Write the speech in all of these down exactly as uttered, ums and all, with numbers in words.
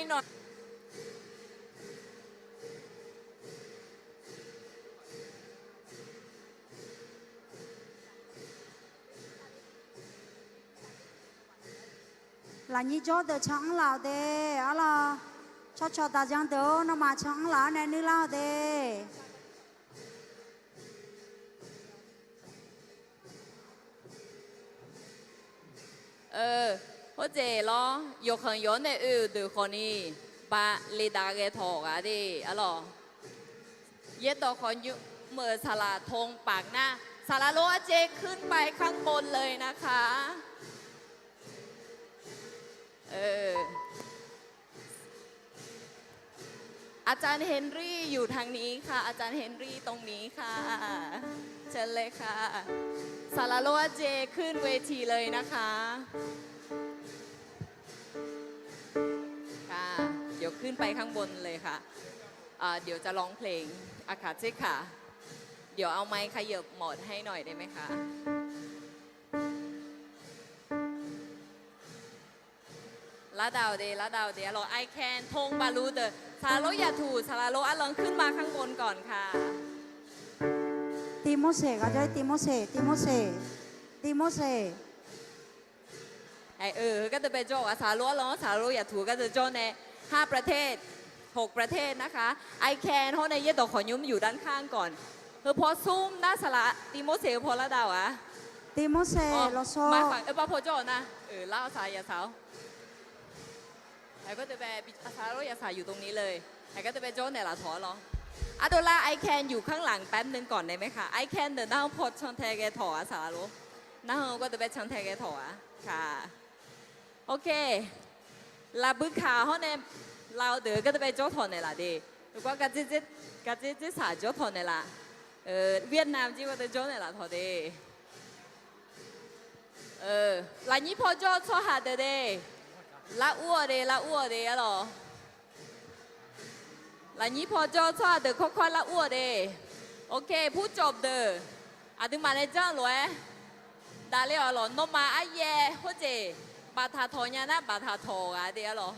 nawr. Lafnyir jawr deuq can anr laf-awq de, arlawr. Cawqcawq daqjan deuq-or, nawmaf can anr laf-awr nae nuirlar-awq de. Khoerjeq lawr, yawqkhanq yawq-anr nae oe-euq deuq khawfni, ba ledav ghae tawq ghaq de, arlawr. เย็ดดอกขอนยุ้ม meuq saqlaq ธงปักหน้า saqlaq lof arjeq ขึ้นไปข้างบนเลยนะคะ อาจารย์เฮนรี่อยู่ทางนี้ค่ะ อาจารย์เฮนรี่ตรงนี้ค่ะ เชิญเลยค่ะ saqlaq lof arjeq ขึ้นเวทีเลยนะคะ ค่ะ เดี๋ยวขึ้นไปข้างบนเลยค่ะ เดี๋ยวจะร้องเพลง อาขาเซขา เดี๋ยวเอาไมค์ขยับหมอนให้หน่อยได้ไหมคะ Lavdav-awq de, lavdav-awq de, arlawr. I can ธงบาลู deuq, saqlaq lof yaqtuq, saqlaq lof arlawr ขึ้นมาข้างบนก่อนค่ะ Tiq Morseq ghaq jawr-ir, Tiq Morseq, Tiq Morseq, Tiq Morseq. Aer, heugar deuq bae jawr-awq, saqlaq lof arlawr-anr saqlaq lof yaqtuq-eu gar deuq jawr nae, ห้าประเทศ หกประเทศนะคะ I can hawr nae เย็ดดอกขอนยุ้ม อยู่ด้านข้างก่อน heupaw smr nar saqlaq Tiq Morseq heupaw lavdav-awq-a. Tiq Morseq lawsawr. Paw jawr-awq nar, lar-awr saq yasaq-awr. Heugar deuq bae, saqlaq lof yasaq อยู่ตรงนี้เลย heugar deuq bae jawr naeqlaf tawq-a lawr. Ardovlar I can อยู่ข้างหลังแป๊บนึงก่อนได้ไหมคะ I can deuq narhaq paw cantae ghae tawq-a saqlaq lof. Narhaq-eu gar deuq bae cantae ghae tawq-a. ค่ะ โอเค Lafbui kaq hawr nae, lav-eu deuq gar deuq bae jawr tawq naeqlaf de. Heugar gardzer dzersaq jawr tawq naeqlaf. Vietnam jir gar deuq jawr naeqlaf tawq de. Lafnyir paw jawr-eu tsawrhaq deuq de, lar ur-awq de, lar ur-awq de, arlawr. Lafnyir paw jawr-eu tsawrhaq deuq kawrkawr lar ur-awq de. Ok, ผู้จบ deuq, aqduimaf nae janr-eu lof-aer daqler-awq lawq. Nawmaf aryaer khoerjeq baftaq tawq nya nar, baftaq tawq ghaq de, arlawr.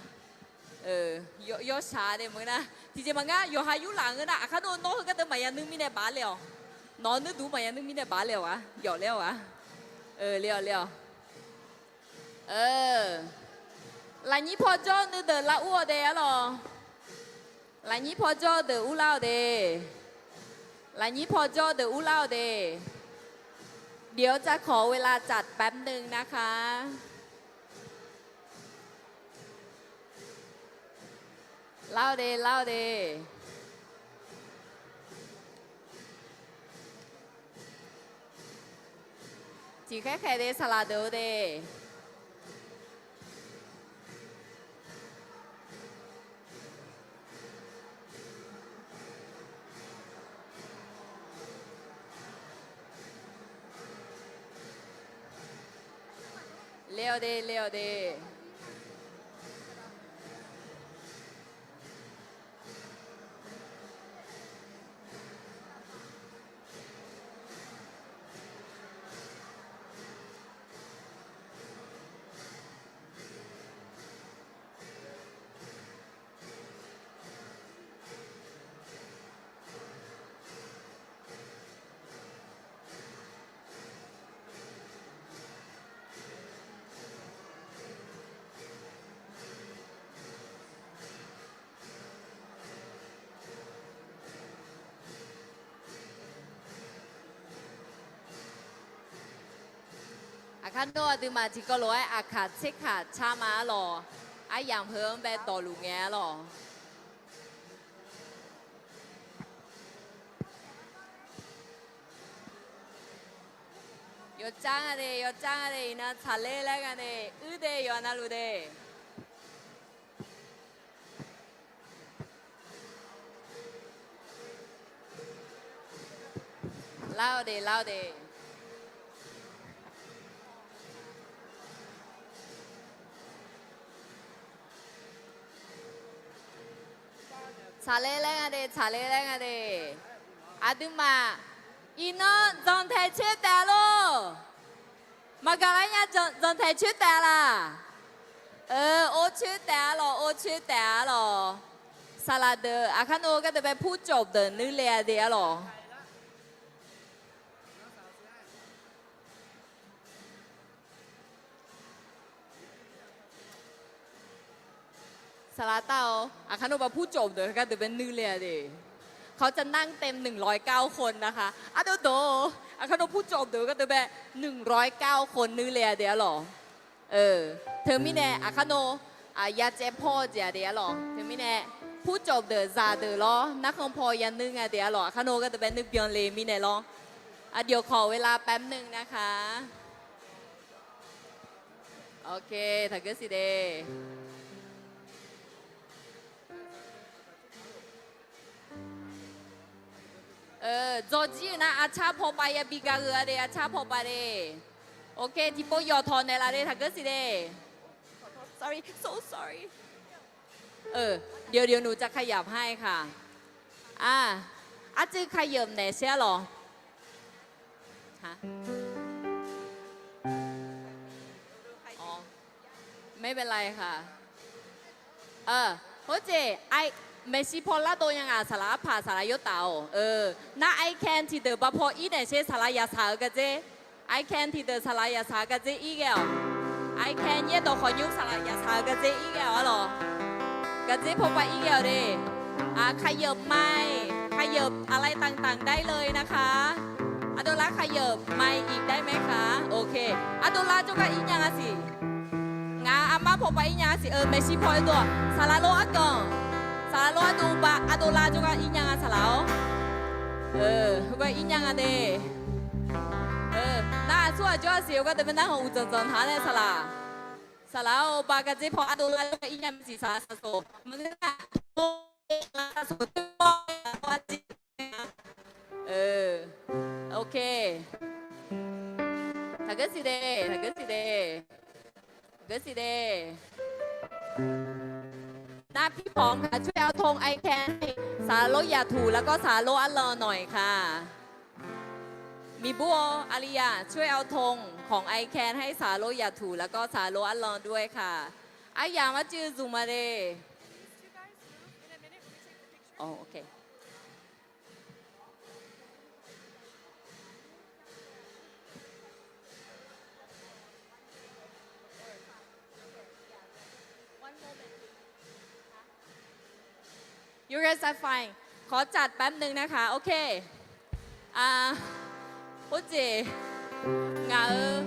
Yawshaq de meuq nar, tiqjeq maqngeur, yawqha yurlaf ngeur nar, aqkar nawr heugar deuq maqya nuir mirnae baf le-awq. Nawq-eu nuirduq maqya nuir mirnae baf le-awq-a, yawf ler-awq-a. Le-awq, le-awq. Lafnyir paw jawr-eu nuideuq lar ur-awq de, arlawr. Lafnyir paw jawr-eu deuq urlar-awq de. Lafnyir paw jawr-eu deuq urlar-awq de. เดี๋ยวจะขอเวลาจัดแป๊บนึงนะคะ Lar-awq de, lar-awq de. Tiqkhaer khaeq de saqlaq deuq-eu de. Le-awq de, le-awq de. Aqkar nawr aqduimaf tiqkawv lof-aer aqkaq tserkaq car ma-ar lawq. Aryamq heu-anr bae dawqluf ngae-ar lawq. Yawqcar nga de, yawqcar nga de, iqnan tsaqler laer nga de, uir de yawqha navluf de. Lar-awq de, lar-awq de. Tsaqler laer nga de, tsaqler laer nga de. Aqduimaf iqnan jantaeq coer taef-a lor. Maqgaq lar nya, jantaeq coer taef-a laq. Or, or coer taef-a lawq, or coer taef-a lawq. Saqlaq deuq aqkar nor gharduq bae ผู้จบ deuq nuir le-a de-a lawq. Saqlaq tav-awr aqkar nor bae ผู้จบ deuq gharduq bae nuir le-a de. เขาจะนั่งเต็ม หนึ่งร้อยเก้าคนนะคะ Ardov dawq-or, aqkar nor ผู้จบ deuq gharduq bae หนึ่งร้อยเก้าคน nuir le-a de-a lawq. Teumirnae aqkar nor yacaev paw-eu jeq-a de-a lawq. Teumirnae ผู้จบ deuq zaqdeuq lawr narkhan paw yanuir nga de-a lawq. Aqkar nor gharduq bae nuir byanle mirnae lawr. Aqjox ขอเวลาแป๊บนึงนะคะ Ok, taqgeur siq de. Dzawrjir-eu nar arcar pawpav yabi gaq-eu-a de, arcar pawpav de. Ok, tiqpov yawqtawq naeqlaf de, taqgeur siq de. Sorry, so sorry. เดี๋ยว เดี๋ยวหนูจะขยับให้ค่ะ อ่า Arcuiv kayeuq naeq sher-a lawq. ไม่เป็นไรค่ะ Khoerjeq, maeqshi paw lardov nya nga, saqlaq arpaq saqlaq yawtaf-awq. Nar ican tiqdeuq bav paw ir naeq sher, saqlaq yaqsaq-eu gardzer. Ican tiqdeuq saqlaq yaqsaq-eu gardzer ir ghae-awq. Ican yaerdawq khawf nymr saqlaq yaqsaq-eu gardzer ir ghae-awq-a lawq. Gardzer pawpav ir ghae-awq de. ขยับไมค์ ขยับอะไรต่างๆ ได้เลยนะคะ Ardovlar ขยับไมค์อีกได้ไหมคะ Ok. Ardovlar jawrgar ir nya nga siq. Ngaq armar pawpav ir nya nga siq-eu, maeqshi paw-eu dawq saqlaq lor arganq. Saqlaq lor ardov bav ardovlar jawrgar ir nya nga saqlaq-awr. Heugar ir nya nga de. Nar aqsur aqjawr-a siq-eu gharduq bae narhaq uqdzanq dzanq taq-a nae saqlaq. Saqlaq-awr bav gardzer paw ardovlar jawrgar ir nya siq saqlaq saqsoq. Maqngeur nar, saqsoq deuq-awr, Ok. Taqgeur siq de, taqgeur siq de. Taqgeur siq de. Nar พี่ป๋องค่ะ ช่วยเอาธง ican ให้สารโลหยาถูแล้วก็สารโลอัลลอฮ์หน่อยค่ะ Miqbur-or, Aliya ช่วยเอาธงของ ican ให้สารโลหยาถูแล้วก็สารโลอัลลอฮ์ด้วยค่ะ Aryamq arcuiv zmq ma de. Oh, ok. You guys are fine. ขอจัดแป๊บนึงนะคะ Ok. Khoerjeq, ngaq-euq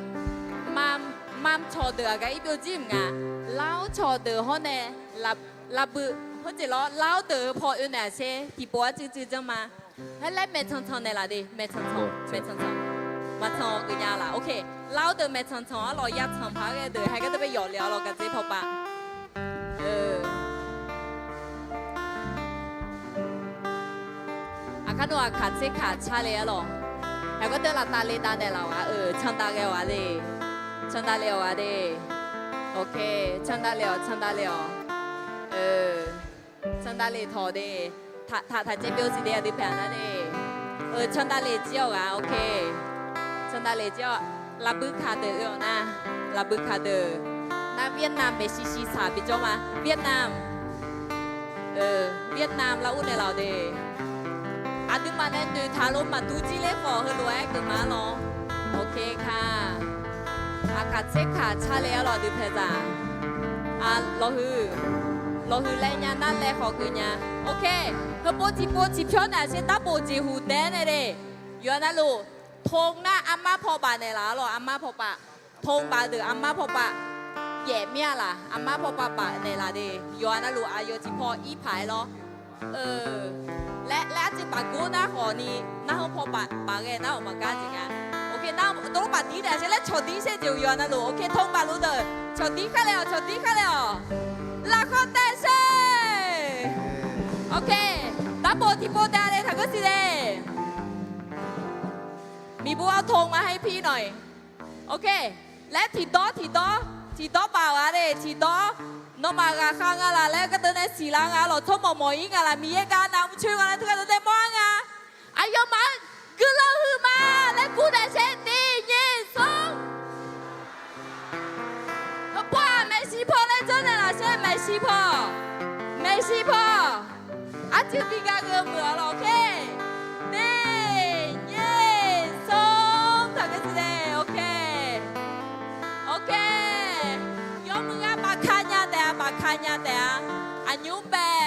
mam, mam cawqdeuq aqgaf ir byovjir mq nga. Lar-awr cawqdeuq hawr nae, lavbui, khoerjeq lawr lar-awr deuq-eu paw oe naeq-a sher, tiqpov arcuiv cuiv janr ma. Haer laer maeqtsanq tsanq naeqlaf de, maeqtsanq tsanq, maeqtsanq tsanq. Maqtsanq-awq geufnya laf. Ok, lar-awr deuq maeqtsanq tsanq-awr lawq, yatsanq paq-aer ghae deuq haer gardeuv bae yawf le-awr lawq, gaqdzer pawpav. Aqkar nor aqkaq tserkaq car le-a lawq. Haer gardeuv laftav le dav naeqlaf-awq-a, eu, candav ghae-awq-a de. Candav le-awq-a de. Ok, candav le-awq, candav le-awq. Eu, candav le tawq de. Taq, taq, taq caev byov siq de, aqdui paeq-a nar de. Eu, candav le jir-awq ghaq, ok. Candav le jir-awq. Lavbui kaq deuq oe-awq nar. Lavbui kaq deuq. Nar Vietnam maeqshi shi saq bijawr ma. Vietnam. Eu, Vietnam lar ur naeqlaf-awq de. Aqduimaf nae noeqtaq lo maqdur jir ler khawf heulof-aer geuf ma lawr. Ok ka. Aqkaq tserkaq car le-a lawq, aqdui paeqzaq. Lawqhuiq, lawqhuiq laev nya nar laev khawf geuf nya. Ok, heupov tiqpov tiqpyawr naeq-a sher, darbof jeqhuq dae-aer nae de. Yawqha navluf, ธง nar armar pawpav naeqlaf-a lawq, armar pawpav. ธง baf deuq armar pawpav. Yaef mir-a laf, armar pawpav baf naeqlaf de. Yawqha navluf aqyawf tiqpaw ir paq-aer lawr. Laer, laer arcuiv baf gor nar khawf ni, narhaq paw baf, baf ghae nar-awq maqgar jeq nga. Ok, nar dawrlor baf dir naeq sher laer cawqdir sher jeq-euq yawqha navluf. Ok, ธง baf luf deuq cawqdir khar le-awq, cawqdir khar le-awq. Lafkhawr taev sher. Ok, darbof tiqpov taev-a le, taqgeur siq le. Miqbur-awr ธง ma ให้พี่หน่อย. Ok, laer tiqdawr tiqdawr, tiqdawr baf-awq-a le, tiqdawr. Nawmaf ghaqkhav nga laf laer gardeuv nae siqlar nga lawq, tsawrmawq mawq-ir nga laf, Miqyaer gar navmr coer nga laer teugar deuv nae mawr-ar nga. Aqyawfmaf-anr guiqlanq huiqma laer gur naeq sher tiq nyiq smr. Heupov-aq maeqshi paw laer janr shir paw, maeqshi paw, arcuiv bi gar gheu muiq-awq lawq. Oke. Ner, nyaer, smr, taqgeu siq dae. Oke. Oke. Yawmuiq ngar bafka nya taef-a, bafka nya taef-a. Aqnymr bae,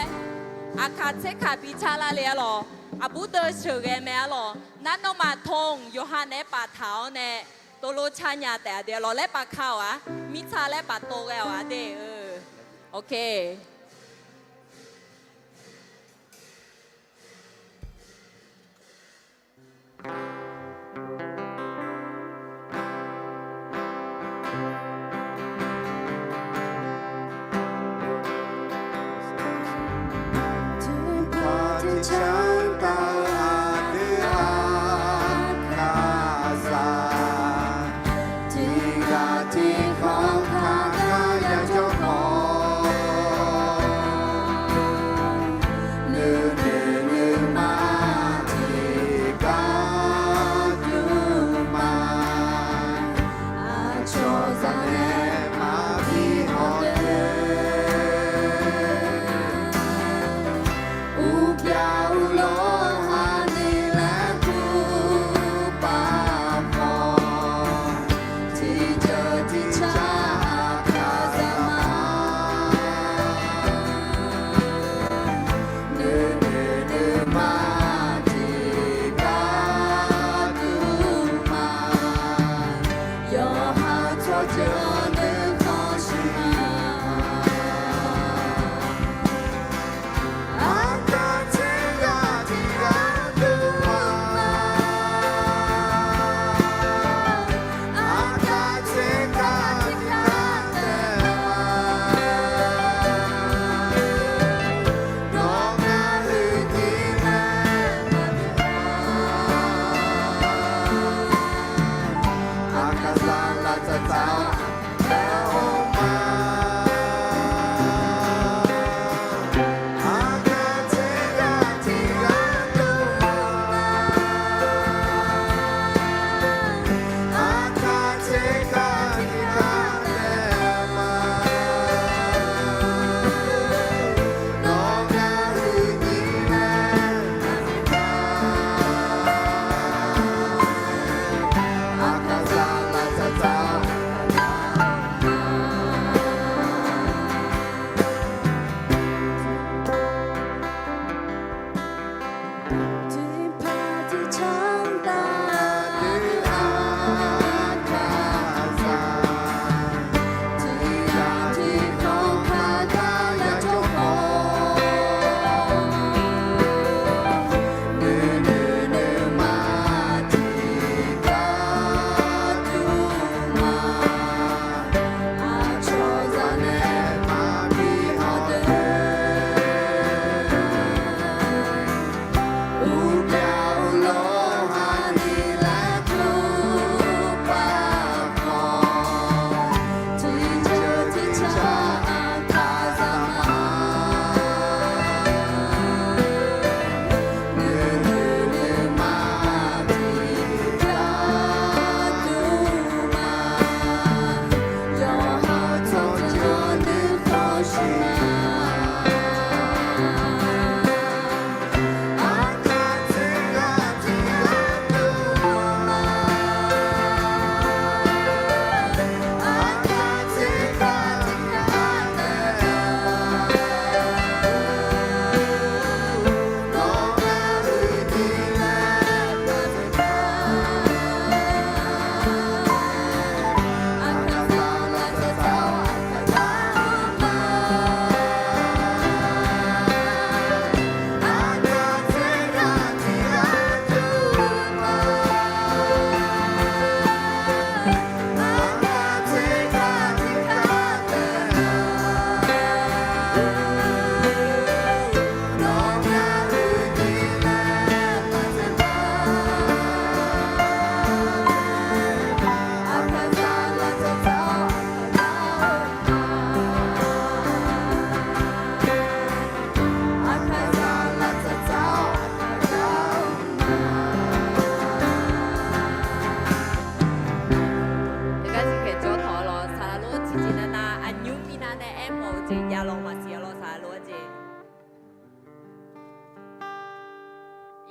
aqkaq tserkaq bi car lar le-a lawq. Aqbur deuv sheuqghae mae-a lawq. Nar nawmaf tmq yawqha naeq-aer baftaq-awr nae, tov lof car nya taef-a de lawq. Laer bafka-awq-a. Mirtsa laer baftov ghae-awq-a de-eu. Oke.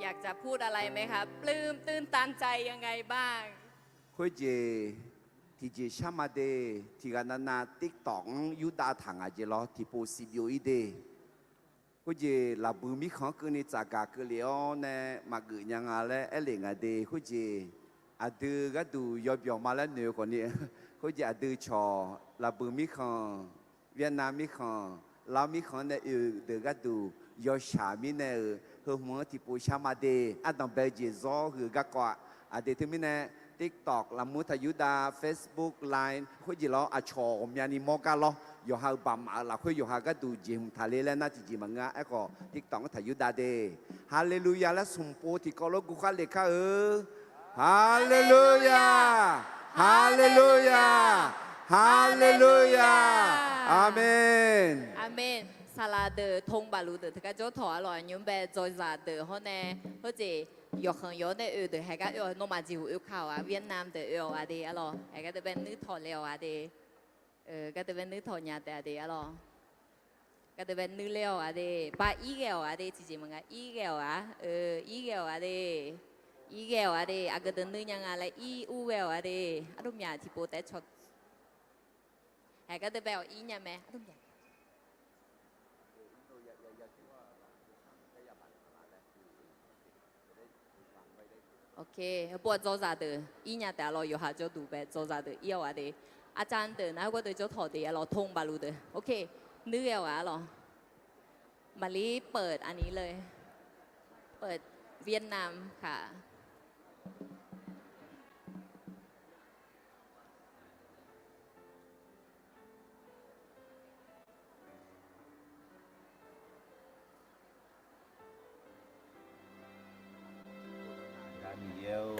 อยากจะพูดอะไรไหมคะ ปลื้มตื้นตันใจยังไงบ้าง Khoerjeq tiqjeq shar ma de, tiqghaq navnav TikTok-anr yurdav taq ngaq jeq lawr tiqpov siqbyov ir de. Khoerjeq lafbui mirkhanq-anr keuvni tsafgaq keuvlef-awr nae maqgeuf nya nga laer aerlef nga de. Khoerjeq aqdui gharduq yawbyawq ma laer noeq-eu khawfni, khoerjeq aqdui cawq lafbui mirkhanq, Vietnam mirkhanq, Laos mirkhanq-anr nae oe-eu deuq gharduq yawshaq mirnae-euq heu hmq-anr tiqpov shar ma de. Ardanqbae-eu jeq zawr huiq-eu garkawv-aq, aqdui teumirnae TikTok lafmuir taq yurdav, Facebook, Line khoerjeq lawr aqcawq ghawqmyani mawr gar lawr, yawqha-euq baqmaf-euq lafkhoer yawqha gharduq jeqhmq taqler laer nar tiqjeq maqngeur-a. Aerkhawf TikTok-anr taq yurdav de. Haleluya laer smq pov tiqkawv lof guvkhar lef kar-eu. Haleluya! Haleluya! Haleluya! Aqmen. Aqmen. Saqlaq deuq, ธงบาหลู deuq teugar jawr tawq-a lawq. Aqnymr bae dzawzaq deuq hawr nae, khoerjeq yawqkhanq yawq-awr nae oe deuq haegar oe-awq. Nawmaf jeqhuq oe ka-awq-a, Vietnam deuq oe-awq-a de-a lawq. Haegar deuq bae nuir tawq le-awq-a de. Gar deuq bae nuir tawq nya taef-a de-a lawq. Gar deuq bae nuir ler-awq-a de. Ba ir ghae-awq-a de. Tiqjeq maqnga ir ghae-awq-a. Ir ghae-awq-a de. Ir ghae-awq-a de. Aqgeu deuq nuir nya nga laer ir ur ghae-awq-a de. Ardov myaq tiqpov taef-aer caw. Haegar deuq bae-awq ir nya mae. Ardov myaq Ok, heupov-aq dzawzaq deuq ir nya taef-a lawq. Yawqha jawrduq bae dzawzaq deuq ir-awq-a de. Arcar deuq nar gawr deuq jawr tawq de-a lawq. ธงบาหลู deuq. Ok, nuir ghae-awq-a lawq. Maqlir เปิดอันนี้เลย เปิดเวียดนามค่ะ Daniel.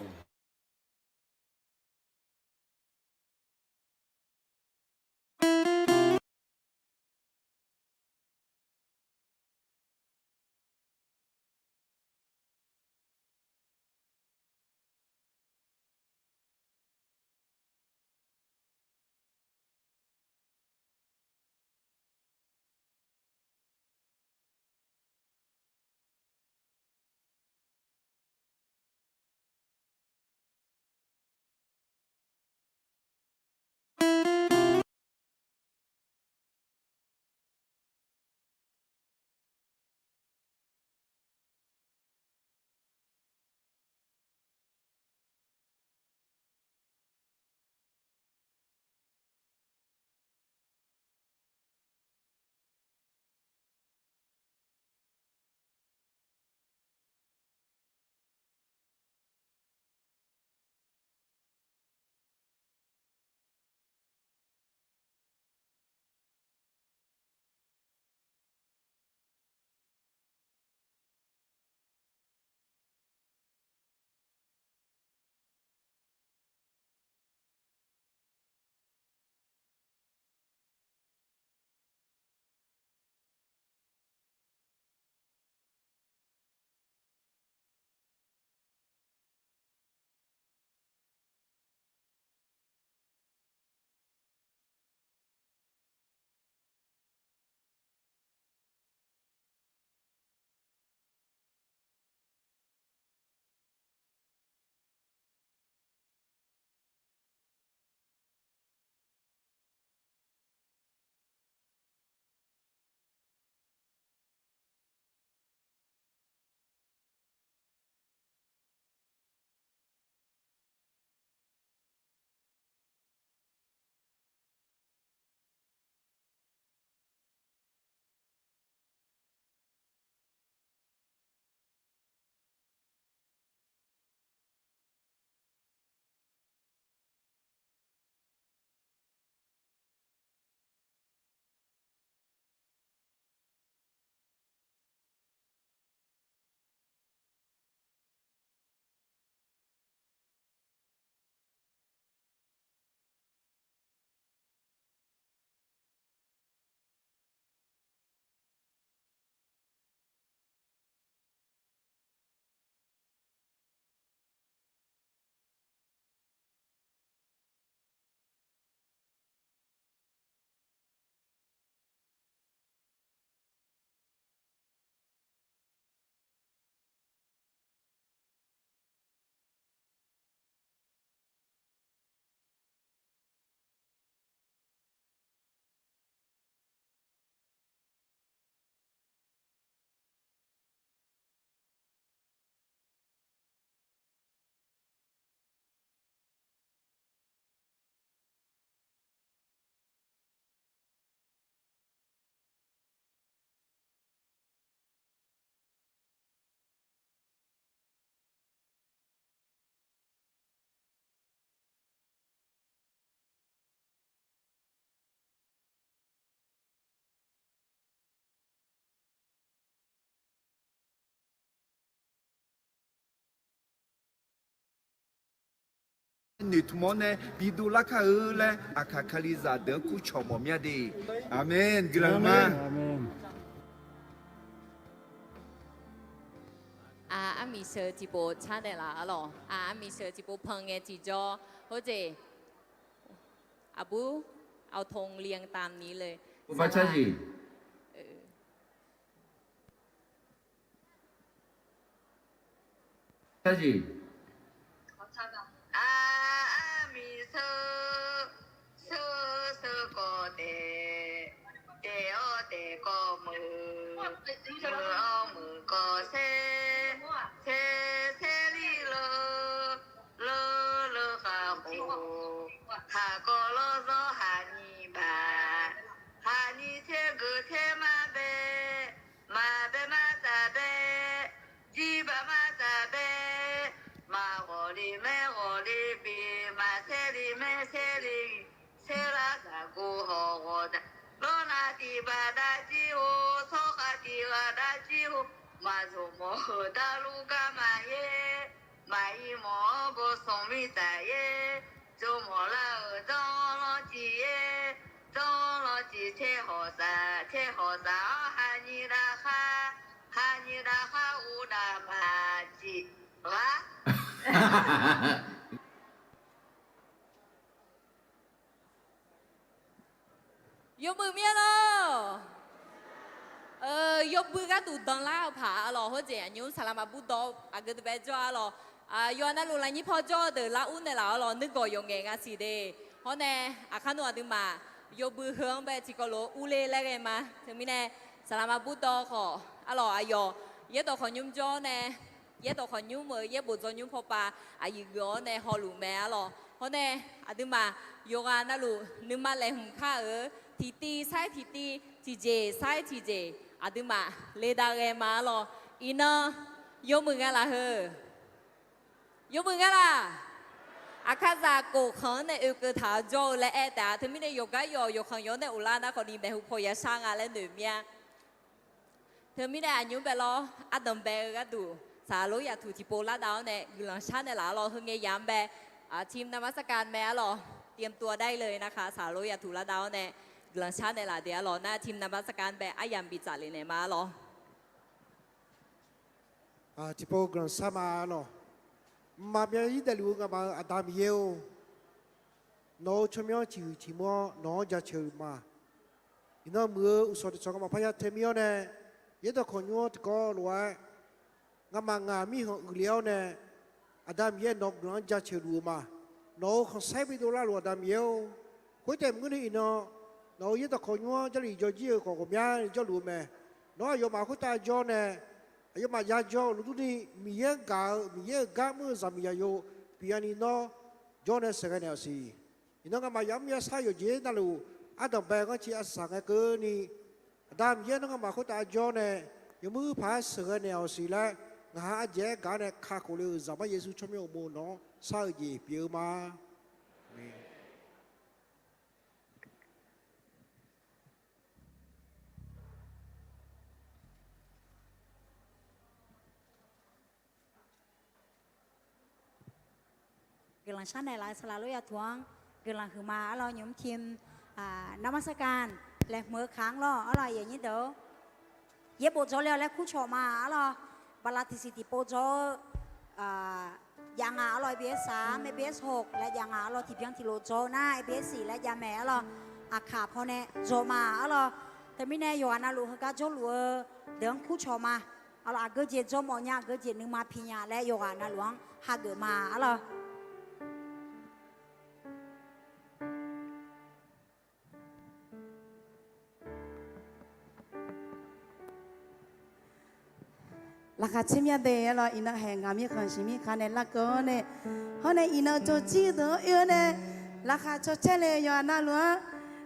noeqtmq-awr nae bidov lar kar-eu laer, aqkaq Kalizaq deuq-anr kurcawq mawf mya de. Aqmeq. Guiqlanq huiqma. Aq, armiq sheuq tiqpov tsarnaeq laf arlawq. Aq, armiq sheuq tiqpov pan ngae tiqjawr, hawjeq, aqbur, เอาธงเรียงตามนี้เลย Aqbur, armiq sheuq, sheuq, sheuq kawv taef, taef-awr taef kawv meuq, meuq-awr meuq kawv saer, saer, saer li leu, leu, leu khaq khof, khaq kawv lawr zawr haq nyiq baq, haq nyiq taer geuq taer mar bae, maq bae mar tsaf bae, jirbaq mar tsaf bae, maq ghawq le maer ghawq le biq, maq saer le maer saer le, saerlar zaqgov hawq ghawq da, lawrnav tiq baq dav jir-or, tsawrkhav tiq ghaq dav jir-or, maq zoq mawf-euq darlur gar maqyaer, maq ir mawf-awr bawsmq mirtsaq yaer, tsov mawf lar-euq dzanr lawr ciq yaer, dzanr lawr ciq caer hawq saf, caer hawq saf-awr haq nyiq dav khar, haq nyiq dav khar uvdav maq ciq ghar. Yawmuiq mir-a lor. Yawbui gharduq danlar-eu paq arlawq, hawjeq aqnymr saqlaq maqbur dawr aqgeu deuq bae jawr arlawq. Yawqha navluf lafnyir paw jawr-eu deuq lar ur naeqlaf arlawq, nuirgawq yawqngaef nga siq de. Hawr nae, aqkar nmr aqduimaf yawbui heu-anr bae tiqkawv lof-aer urler laer ghae ma. Teumirnae, saqlaq maqbur dawr khawf arlawq, aqyawf yaerdawq khawqnymr jawr-awr nae, yaerdawq khawqnymr-euq yaerbof dzawrnymr pawpav aqyuif geuf-awr nae hawluf mae arlawq. Hawr nae, aqduimaf yawqghaq navluf nuima laeqhmq kar-euq tiqtiv sar-aer tiqtiv, tiqjeq sar-aer tiqjeq, aqduimaf le dav ghae ma arlawq. Iqnan yawmuiq nga laf heu? Yawmuiq nga laf? Aqkaqzaq kof khanq-anr nae oekeuv taq-awr jawr-eu laer aer taef-a. Teumirnae yawqgar yawq yawqkhanq yawq-anr nae of lar nar khawf ni maeqhu paw yashar nga laer noeq mir-a. Teumirnae aqnymr bae lawr, ardanq bae-eu gharduq saqlaq lof yaqtuq tiqpov lar dav-awr nae guiqlanq shar naeqlaf arlawq. Heu ngae yamq-anr bae, team นมัสการ mae arlawq, เตรียมตัวได้เลยนะคะ saqlaq lof yaqtuq lar dav-awr nae guiqlanq shar naeqlaf de arlawq. Nar team นมัสการ bae aryamq bitsaf le naeq ma arlawq. Tiqpov guiqlanq shar ma arlawq. Mqmaq myav-ir daefluf-eu ngamaf-euq Aqda Miqyaer-or, nawq-euq tsawrmyanr ciqhuiq ciqmur-awr nawq-anr jaceuq-eu ma. Iqnan muiq-eu uqshawq tiqshawq ngamaf parya teu mir-awr nae, yaerdawq khawqnymr-anr tiqkawv lof-aer ngamaf ngaq mirkhanq uiqle-awr nae, Aqda Miqyaer nawq-eu guiqlanq-anr jaceuq luf-eu ma. Nawq-euq khanqsaer bidov larluf Aqda Miqyaer-or, khoertaef maqngeur ni iqnan nawq-euq yaerdawq khawqnymr-anr Jarlif jawrjir-eu khawf ghawqmyani jawrluf-eu mae. Nawr aqyawfmaf khoertav jawr nae, aqyawfmaf yajawr-eu luf durni, Miqyaer-anr gaq-eu Miqyaer-euq gar mr-eu zaqmiq zaqyo pyeuflarni nawr jawr nae sheuqghae naeq-awq siq. Iqnan ngamaf yamr yashar yawqjeq navluf ardanq bae ghanrcae arsaq ngae keuvni, Aqda Miqyaer nawr ngamaf khoertav jawr nae yawmuiq paq-aer sheuqghae naeq-awq siq laer, ngaq ha ardzaeq-aer gaq-awr nae kakhof le-euq Zaqmar Yeqsur tsawrmyanr uqmov nawq-anr shar-eu jeq pyeuf-eu ma. Guiqlanq shar naeqlaf-eu saqlaq lof yaqtuq-anr guiqlanq huiqma arlawr. Nymq-mr team นมัสการ laeqhmq-eu kaq-anr lawr arlawr, aqyuif aqnyir deuq-or, yaerbof dzawrle-awr laer kurcawq ma arlawr. Bala tiqsiq tiqpov dzawr-eu jav nga arlawr, ABS สาม, ABS หก laer jav nga arlawr. Tiqbyan tiqlof dzawr-eu nar ABS สี่ laer jav mae arlawr. Aqkaq pawnae dzawr ma arlawr. Teumirnae yawqghaq navluf heugar jawrluf-eu deuq-anr kurcawq ma arlawr. Aqgeu jeq dzawrmawf nya, aqgeu jeq nuima pi nya laer yawqghaq navluf-anr hageuf ma arlawr. Laqkhaq caer mya de arlawr. Iqnan haeq ngaq mirkhanq shiq mirkhanq nae larkeuv-awr nae, hawr nae iqnan cawqcir-eu deuq-anr oe-awr nae, laqkhaq cawcaer le yawqghaq navluf-anr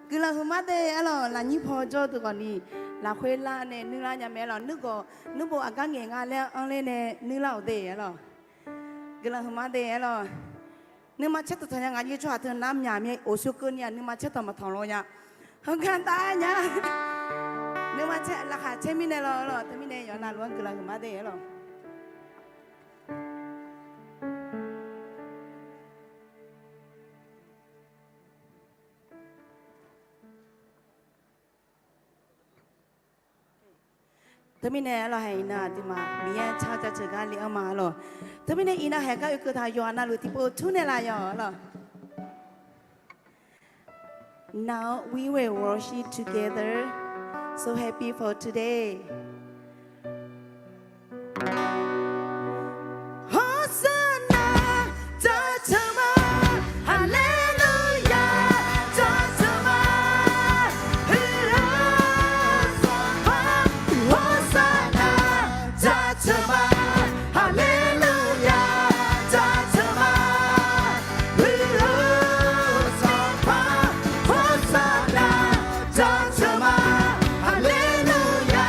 guiqlanq huiqma de arlawr. Lafnyir paw jawr-eu deuq khawf ni lafkhoer lar nae nuirlar nya mae arlawr. Nuirgawq nuirbof aqgar ngaeq nga laer anrler nae nuirlar-awq de arlawr. Guiqlanq huiqma de arlawr. Nuima caertanq tanq nya ngaq jir tsawrhaq teu nar myaq mya of sur keuvni-aq nuima caertanq maqtanq law nya. Heugar tar nya. Nuima caer laqkhaq caer mirnae law arlawr. Teumirnae yawqha navluf-anr guiqlanq huiqma de arlawr. Teumirnae arlawr, haeq iqnan aqduimaf Miqyaer tsaq jaceuq gar le-anr ma arlawr. Teumirnae iqnan haeq gar oekeuv taq yawqha navluf tiqpov tur naeqlaf yawq arlawr. Now we will worship together. So happy for today. Hosanna, jaceuq ma. Haleluya, jaceuq ma. Huiq-eu Sanqpaq, Hosanna, jaceuq ma. Haleluya, jaceuq ma. Huiq-eu Sanqpaq, Hosanna, jaceuq ma. Haleluya,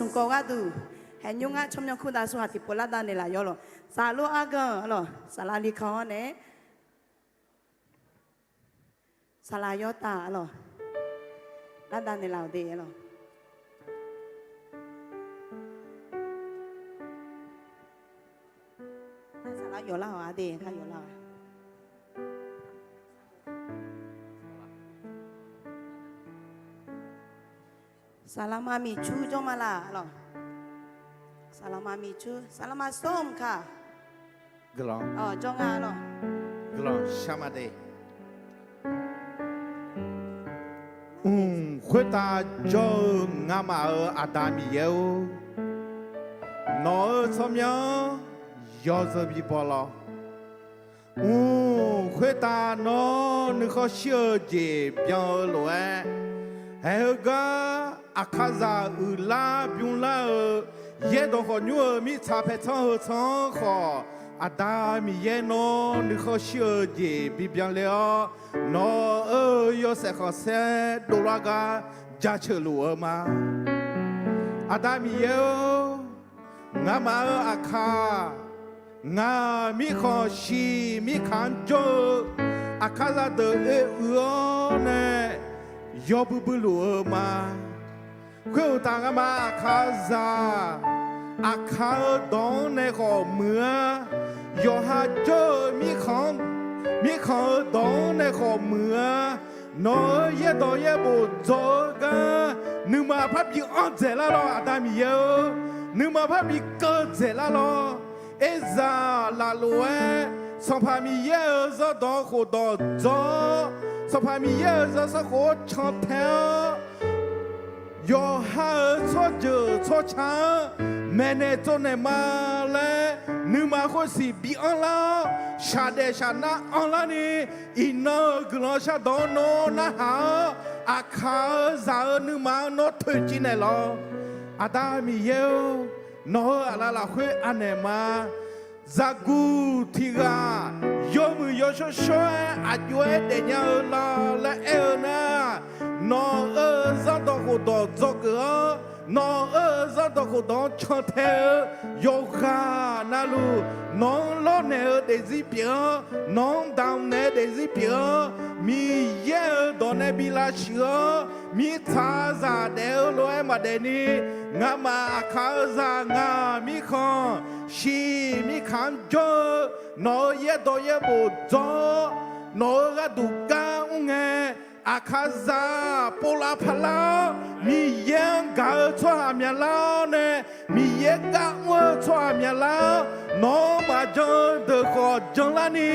smq kawv gharduq, haeqnymr ngar tsawrmyanr kurdav sawhaq tiqpov lardav naeqlaf yawlawq. Saqlor argan-eu lawq, saqlaq likan-awr nae, saqlaq yawtav lawq, lardav naeqlaf-awq de lawq. Saqlaq yawlar-awq-a de, kar yawlar-awq. Saqlaqma miqcur jawrma laf lawq. Saqlaqma miqcur, saqlaqma sawr-eu mq ka. Guiqlanq jawr nga lawq. Guiqlanq shar ma de. Mq khoertav jawr-eu ngamaf-euq Aqda Miqyaer-or, nawq-euq tsawrmyanr yawzeu bibaw lawr. Mq khoertav nawr nuikhanr shir-eu jeq byan-eu lof-aer, haeq heugar aqkaqzaq uiqlar bymrlar-eu yaerdawq khawf nymr-eu mirtsaq paertsanr heu tsanr-anr khawf, Aqda Miqyaer nawr nuikhanr shir-eu jeq bibyan le-awr, nawq-euq yawshaef khanqsaer dovlar gar jaceuq luf-eu ma. Aqda Miqyaer-or, ngamaf-euq aqkaq, ngaq mirkhanq shiq mirkhanq-anr jawr-eu aqkaqzaq deuq oe uiq-awr nae yawbui bui luf-eu ma. Khoeruqtaf ngamaf aqkaqzaq, aqkaq-eu dawq-anr nae khawf muiq-a. Yawqha jawr-eu mirkhanq-anr, mirkhanq-eu dawq-anr nae khawf muiq-a. Nawq-euq yaerdawq yaerbof dzawq-eu gar, nuima parbi anr dzaeqlar lawr, Aqda Miqyaer-or. Nuima parbi keuv dzaeqlar lawr. Erzaq laflof-aer, Sanqpaq Miqyaer-euq zanrdawq khofdawq dzawr-awr, Sanqpaq Miqyaer-euq zanrsanrkhof-anr cantae-awr, yawqha-euq tsawrjeuq tsawrca-anr maeqnaeq tsovnaeq ma laer, nuima khoersiq bi anrlar-awr, shaqdaef shaqnar anrlarni, iqnan-euq guiqlanq shardawq-anr nawr narhaq-awr, aqkaq-eu zaq-euq nuima-anr nawr toeqciv naeqlaf-awq. Aqda Miqyaer-or, nawq-euq aqlaf lafkhoer anaeq ma. Zaqguq tiq ghaq yawmuiq yawshawr shawr-aer aq jov-aer daefnya-eu la laer aer-eu nar, nawq-euq zanrdawq khofdawq dzawgeuf-awr, nawq-euq zanrdawq khofdawq-anr cantae-eu yawqghaq navluf, nawq-anr lawrnaeq-eu daefzir pyeuf-awr, nawq-anr damqnaeq-eu daefzir pyeuf-awr, Miqyaer-euq dawq nae bi lavshuif-awr, mirtsaqzaq daef-eu lof-aer maqdaef ni, ngamaf aqkaq-eu zaq ngaq mirkhanq shiq mirkhanq-anr jawr-eu, nawq-euq yaerdawq yaerbof dzawr-awr, nawq-euq gharduq gar mr ngae, aqkaqzaq povlav parlar-awr, Miqyaer-anr gaq-eu tsawrhaq myaqlar-awr nae, Miqyaer gar mr-eu tsawrhaq myaqlar-awr, nawq-anr maqjan-eu deuq khawf janlarni,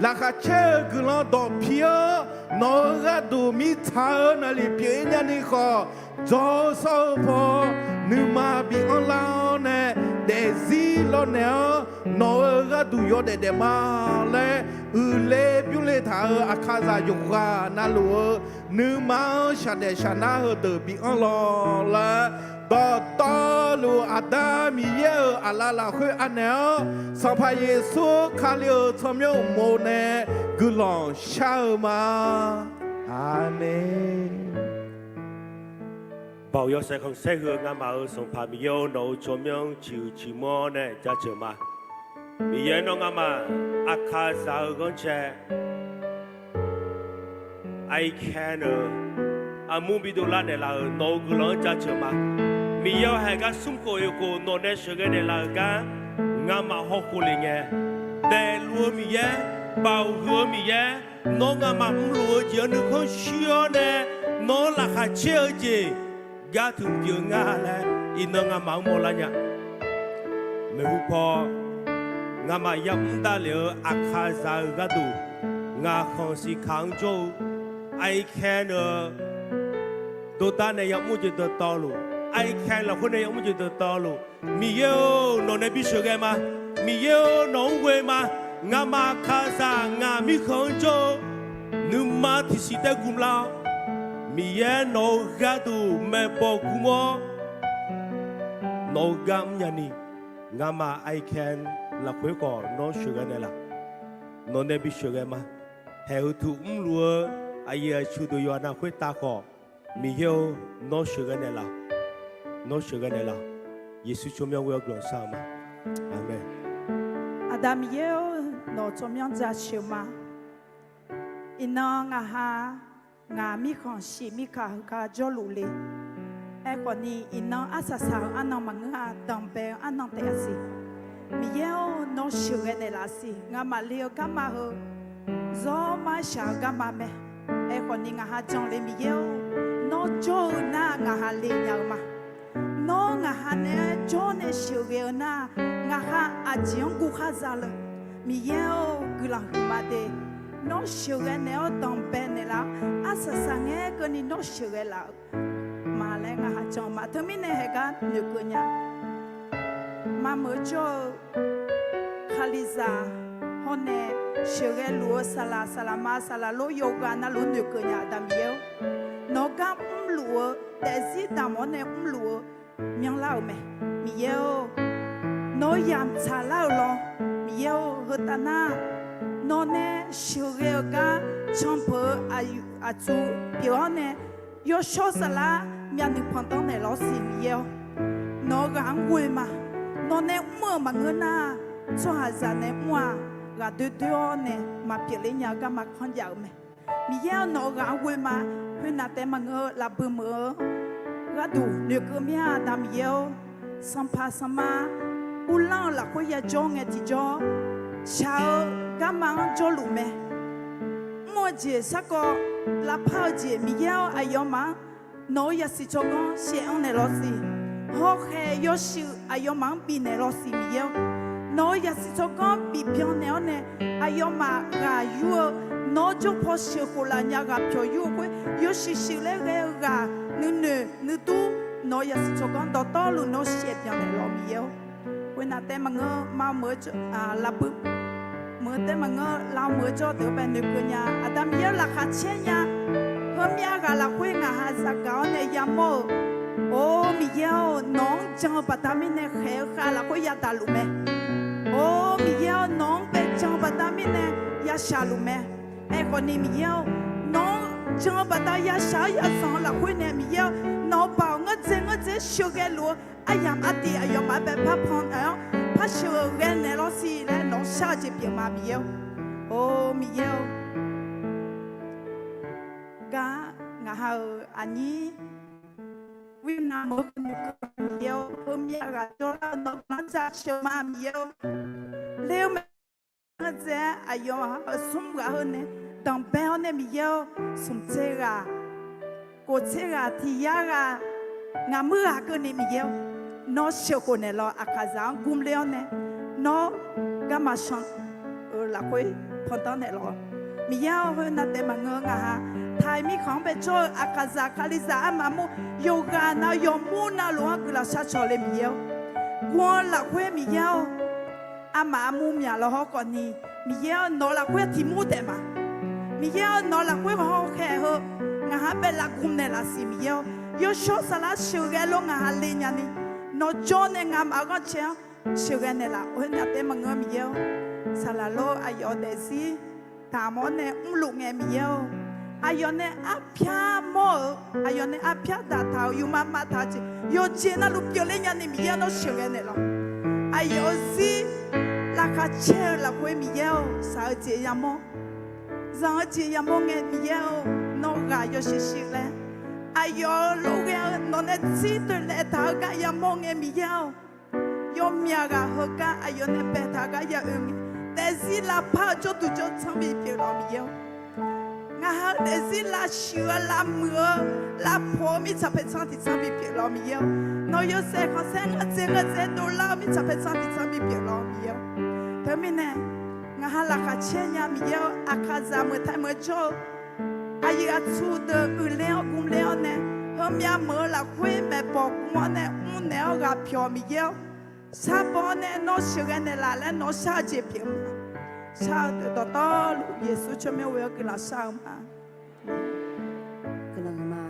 laqkhaq caer-eu guiqlanq dawq pi-awr, nawq-euq gharduq mirtsaq-eu naqliq pyeuf-ir nyani khawf, dzaw sawr-eu paw nuima bi anrlar-awr nae, daefzir lawrnaeq-awr, nawq-euq gharduq yawdaef daef ma laer uiqle bymrle taq-euq aqkaqzaq yawqghaq navluf-eu nuima-anr shaqdaef shaqnar heudeuq bi anr lawq laer, dawqtawvluf Aqda Miqyaer-euq aqlaf lafkhoer anaeq-awr, Sanqpaq Yeqsur Kali-euq tsawrmyanr uqmov nae guiqlanq shar-eu ma. Aqmeq. Baoq yawshaef khanqsaer heu ngamaf-euq Sanqpaq Miqyaer-or, nawq-euq tsawrmyanr ciqhuiq ciqmawr nae jaceuq ma. Miqyaer nawr ngamaf aqkaqzaq-eu ghanrcae, Aikae-eu armur bidov lar naeqlaf-euq nawq-euq guiqlanq-anr jaceuq ma. Miqyaer-awr, haeq gar smr khof oeq khof nawq nae sheuqghae naeqlaf-euq gar ngamaf hawkhof le ngae, daefluf-eu Miqyaer, baoq huiq-eu Miqyaer, nawr ngamaf mrluf-eu jeq-anr nuikhanr shir-awr nae, nawr laqkhaq caer-eu jeq gar tuq pyeuf nga laer iqnan ngamaf-anr mawrlar nya. Maeqhu paw, ngamaf yamr davlef-eu aqkaqzaq-euq gharduq, ngaq khanq siqkaq-anr jawr-eu, Aikae-eu dawqdaq nae yamr jeq dawqtawvluf, Aikae lafkhoer nae yamr jeq dawqtawvluf, Miqyaer-or, nawq nae bisheuq ghae ma. Miqyaer-or, nawq-anr ghoe ma. Ngamaf aqkaqzaq ngaq mirkhanq-anr jawr-eu nuima tiqsiq taef gmlar-awr, Miqyaer nawq-euq gharduq maeqbawq gmr-awr, nawq-euq gar mrnya ni, ngamaf Aikae lafkhoer khawf nawr sheuqghae naeqlaf. Nawq nae bisheuq ghae ma. Haeq heu tuq mrluf-eu aqyuif aqtsu deuq yawqha navluf khoertav khawf, Miqyaer-or, nawr sheuqghae naeqlaf. nawr sheuqghae naeqlaf. Yeqsur tsawrmyanr ghoe-awr guiqlanq shar-eu ma. Aqmeq. Aqda Miqyaer-or, nawq tsawrmyanr jaceuq ma. Iqnan ngaq ha, ngaq mirkhanq shif mirkaq heugar jawrluf le. Aerkhawfni, iqnan arsaq saq-eu arnan maqngeur-a, danqbae-eu arnan taef-a siq. Miqyaer-or, nawr sheuqghae naeqlaf siq. Ngamaf le-eu garma heu, zawr mar shaq-eu garma mae. Aerkhawfni, ngaq ha jan le Miqyaer-or, nawr jawr-eu nar ngaq ha le nya-eu ma. Nawr ngaq ha naeq-aer jawr nae sheuqghae-eu nar, ngaq ha aqjeq-anr guv khar za le. Miqyaer-or, guiqlanq huiqma de. Nawr sheuqghae naeq-awr danqbae naeqlaf-awr, arsaq saq ngae keuvni nawr sheuqghae laf-eu ma laer ngaq ha jan ma. Teumirnae haeqgar noeqkeuv nya. Mameuq-eu jawr-eu Kalizaq hawr nae sheuqghae luf-eu saqlaq saqlaqma saqlaq lor yawqghaq navluf noeqkeuv nya Aqda Miqyaer-or. Nawq gar mrluf-eu daefzir damq-awr nae mrluf-eu myanrlar-euq mae. Miqyaer-or, nawq-eu yamq tsaqlar-euq lawr. Miqyaer-or, heu taf nar, nawq nae sheuqghae-eu gar canpeuq-eu aqyuif aqtsu pyeuf-awr nae, yawshawr saflar myavnuiv panqdanr naeqlawr siq Miqyaer-or. Nawq-eu ghaq-anr ghoe ma. Nawq nae mr-euq maqngeur nar, tsawrhaqzaq nae mr-aq, ghaq doer doer-awr nae maqpyeuf ler nya-eu garma kanr jav-euq mae. Miqyaer-or, nawq-eu ghaq-anr ghoe ma. Khoernav taef maqngeur-eu lafbui meuq-eu gharduq noeqkeuv mir-a Aqda Miqyaer-or. Sanqpaq sanqma uvlanr-eu lafkhoer yajawr ngae tiqjawr, shaq-eu garma-anr jawrluf mae. Mr-eu jeq sarkawv lavpar-eu jeq Miqyaer-or, aqyawfmaf-anr nawq-eu yasiq tsawrganr shaev-anr naeqlawr siq. Hawkhaeq yawshuif aqyawfmaf-anr bifnaeq lawr siq Miqyaer-or. Nawq-eu yasiq tsawrganr bifbyan naeq-awr nae, aqyawfmaf ghaq yur-eu, nawq-eu jawrpaw sheuqkhof laf nya ghaq pyawq yur-eu khoer yawshuif shuif laer ghae-eu ghaq nuinoeq nuidur, nawq-eu yasiq tsawrganr dawqtawvluf nawr shaev byan naeqlawr Miqyaer-or. Khoernav taef maqngeur, mameuq-eu jawr, lafbui meuq-eu taef maqngeur, lavmeuq-eu jawr deuq-anr bae noeqkeuv nya. Aqda Miqyaer-or, laqkhaq caer nya. Heumyav ghaq lafkhoer ngaq ha zaqgaq-awr nae yamawr-euq. Or Miqyaer-or, nawq-anr jan-eu baqda mirnae khaeq-eu khav lafkhoer yadaq luf mae. Or Miqyaer-or, nawq-anr bae jan-eu baqda mirnae yashaq luf mae. Aerkhawfni Miqyaer-or, nawq-anr jan-eu baqda yashaq-awr yazanq-eu lafkhoer nae Miqyaer-or, nawq-eu baoq ngeurdzae ngeurdzae-aer sheuqghae luf-eu aryamq artiv aqyawfmaf-anr bae parpan naeq-awr par sheuqghae naeq lawr siq laer nawq-anr shar-eu jeq pyeuf ma Miqyaer-or. Or Miqyaer-or, gar ngaq ha-euq aqnyir wirnav meuq-eu nuikeuv Miqyaer-or, heumyav ghaq jawrlar-eu nawq-anr jaceuq ma Miqyaer-or. Ler-eu mae. Ngeurdzae-aer aqyawf-euq smr ghaq heu nae danqbae-awr nae Miqyaer-or, smq tser ghaq, kof tser ghaq, tiq yar ghaq, ngaqmuir ghaq keuvni Miqyaer-or, nawr sheuqkhof naeqlawq. Aqkaqzaq-anr gmr ler-awr nae nawr garma shan-eu lafkhoer pandanr naeqlawq. Miqyaer-or, khoernav taef maqngeur ngaq ha taqi mirkhanq-anr bae jawr-eu aqkaqzaq kalizaq armaf mur yawqghaq nav yawqmur navluf-anr guiqlanq shar cawq le Miqyaer-or, gm-eu lafkhoer Miqyaer-or, armaf armur myaq lawhawr khawfni, Miqyaer-or, nawq-eu lafkhoer tiq mur taef ma. Miqyaer-or, nawq-eu lafkhoer hawkhaeq heu ngaq ha bae laf gm naeqlaf siq Miqyaer-or, yawshawr saflar sheuqghae lor ngaq ha le nyani, nawq jawr nae ngamaf-eu ghanrcae-anr sheuqghae naeqlaf. Khoernav taef maqngeur Miqyaer-or, saqlaq lor aqyawf daefzir damq-awr nae mrluf ngae Miqyaer-or, aqyawf nae arpyar mawr-euq, aqyawf nae arpyar daqtaq-euq yufma maqtaq-eu jeq yawqjeq navluf pyeufler nyani Miqyaer nawr sheuqghae naeqlaf. Aqyawf-euq zir laqkhaq caer-eu lafkhoer Miqyaer-or, shaq-eu jeq yamawr, zanq-eu jeq yamawr ngae Miqyaer-or, nawr ghaq yawshuif shuif laer aqyawf-euq lof ghae-eu nawq nae zir toeqlaef taq-eu gar yamawr ngae Miqyaer-or, yawmyaq ghaq heugar aqyawf nae baetaq-eu gar ya oe ngae, daefzir lavpar-eu jawrduq jawrtsanr bipyeuf lawq Miqyaer-or. Ngaq ha-eu daefzir lavshuif-eu lavmuiq-eu lavpoq-eu mirtsaq paertsanr tiqtsanr bipyeuf lawq Miqyaer-or. Nawq yawshaef khanqsaer ngeurdzae ngeurdzae dovlar-eu mirtsaq paertsanr tiqtsanr bipyeuf lawq Miqyaer-or. Teumirnae ngaq ha laqkhaq caer nya Miqyaer-or, aqkaqzaq meuq tae meuq jawr-eu aqyuif aqtsu deuq uiqler-awr gmler-awr nae, heumyav meuq-eu lafkhoer maeqbawq gm-awr nae mrnaeq-awr ghaq pyawq Miqyaer-or, sharbawr-awr nae nawr sheuqghae naeqlaf laer nawr shar-eu jeq pyeuf ma. Shar-eu deuq dawqtawvluf Yeqsur tsawrmyanr ghoe-awr guiqlanq shar-eu ma. Guiqlanq ma.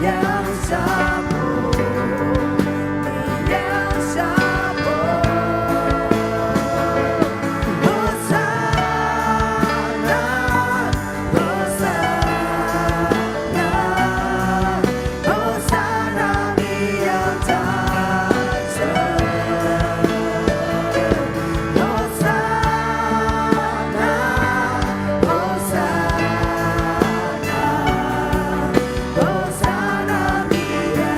Miqyaer-anr shar-or, Miqyaer-anr shar-or. Hosanna, Hosanna, Hosanna, Miqyaer-anr taq-eu. Hosanna, Hosanna, Hosanna, Miqyaer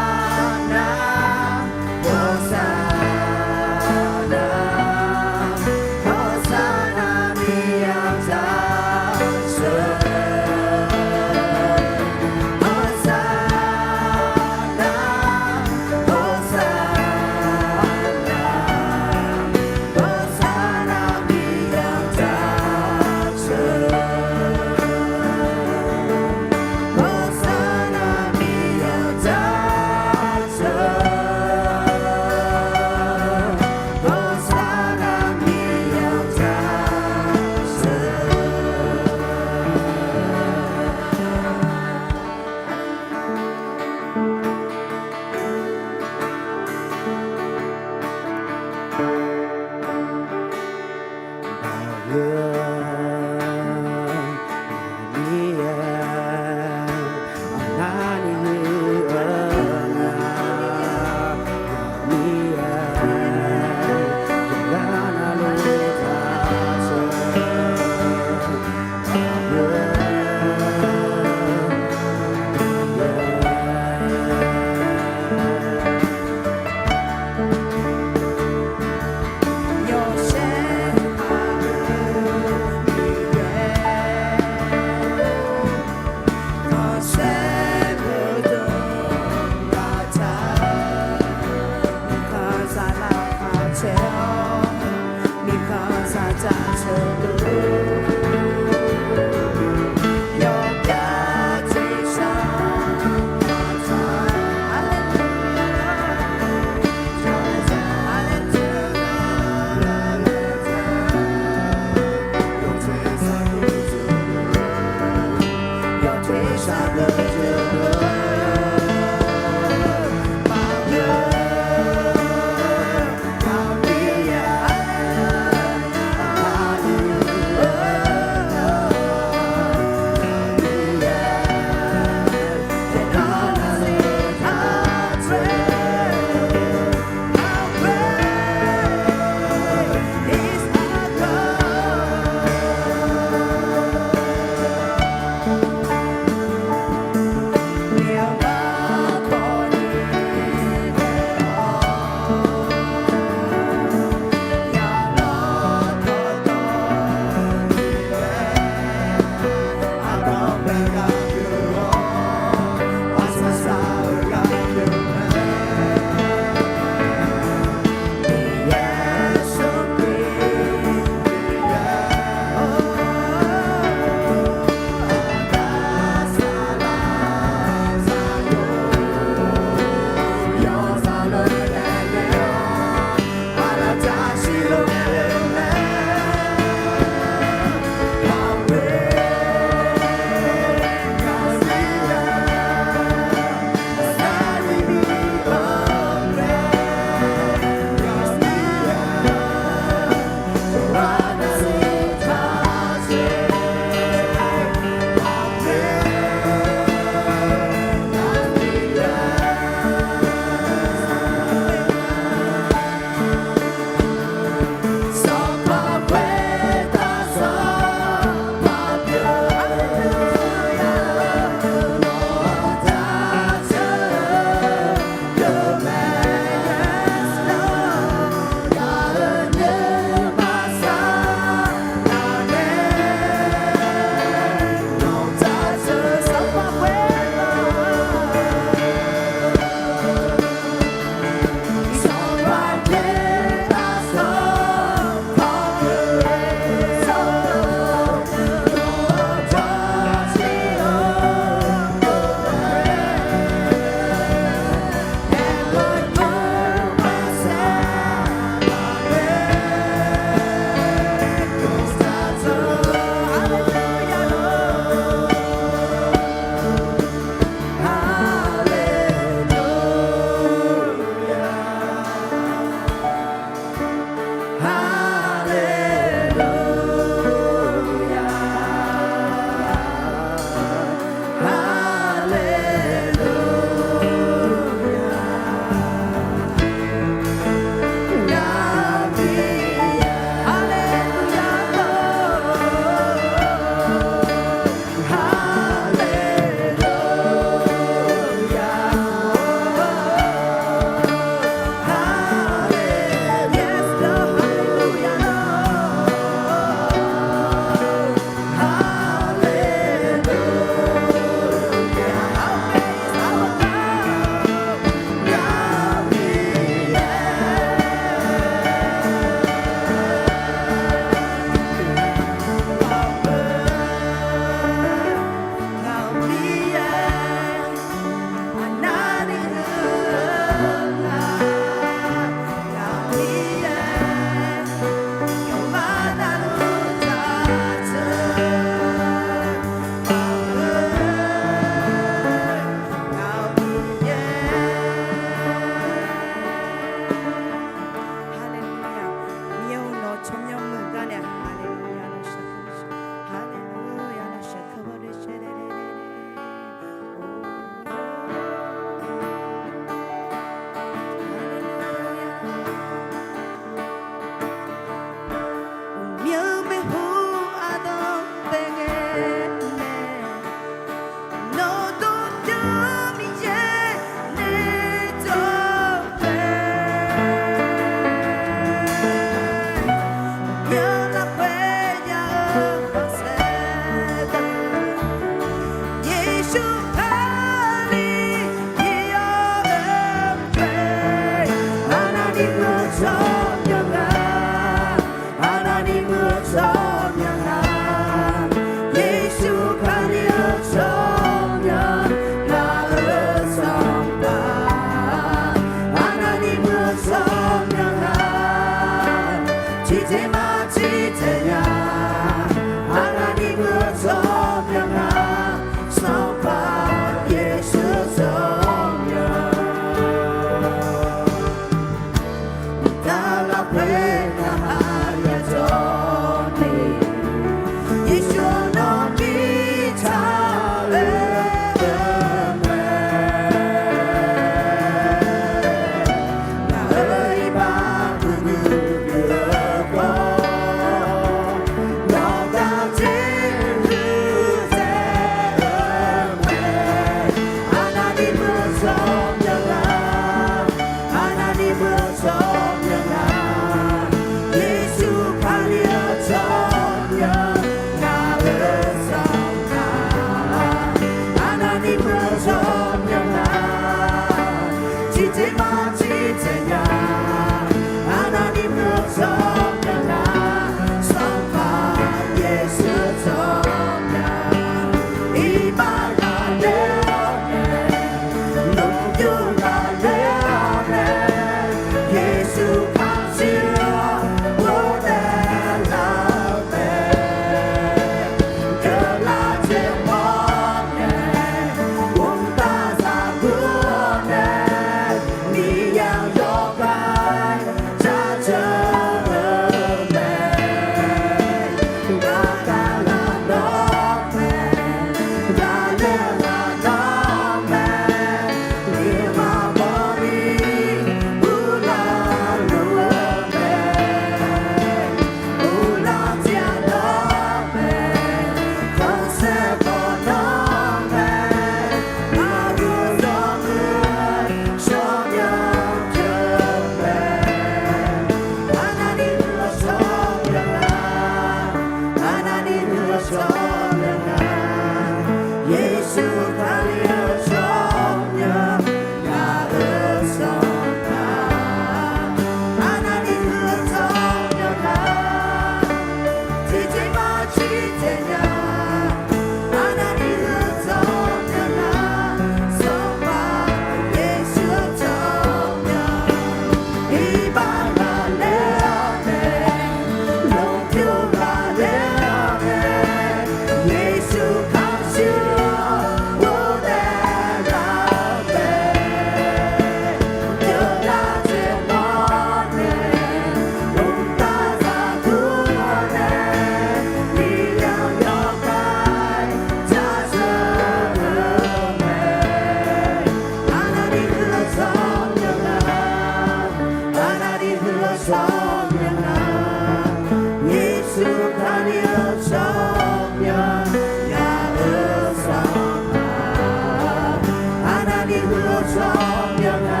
tsawrmyanr nga,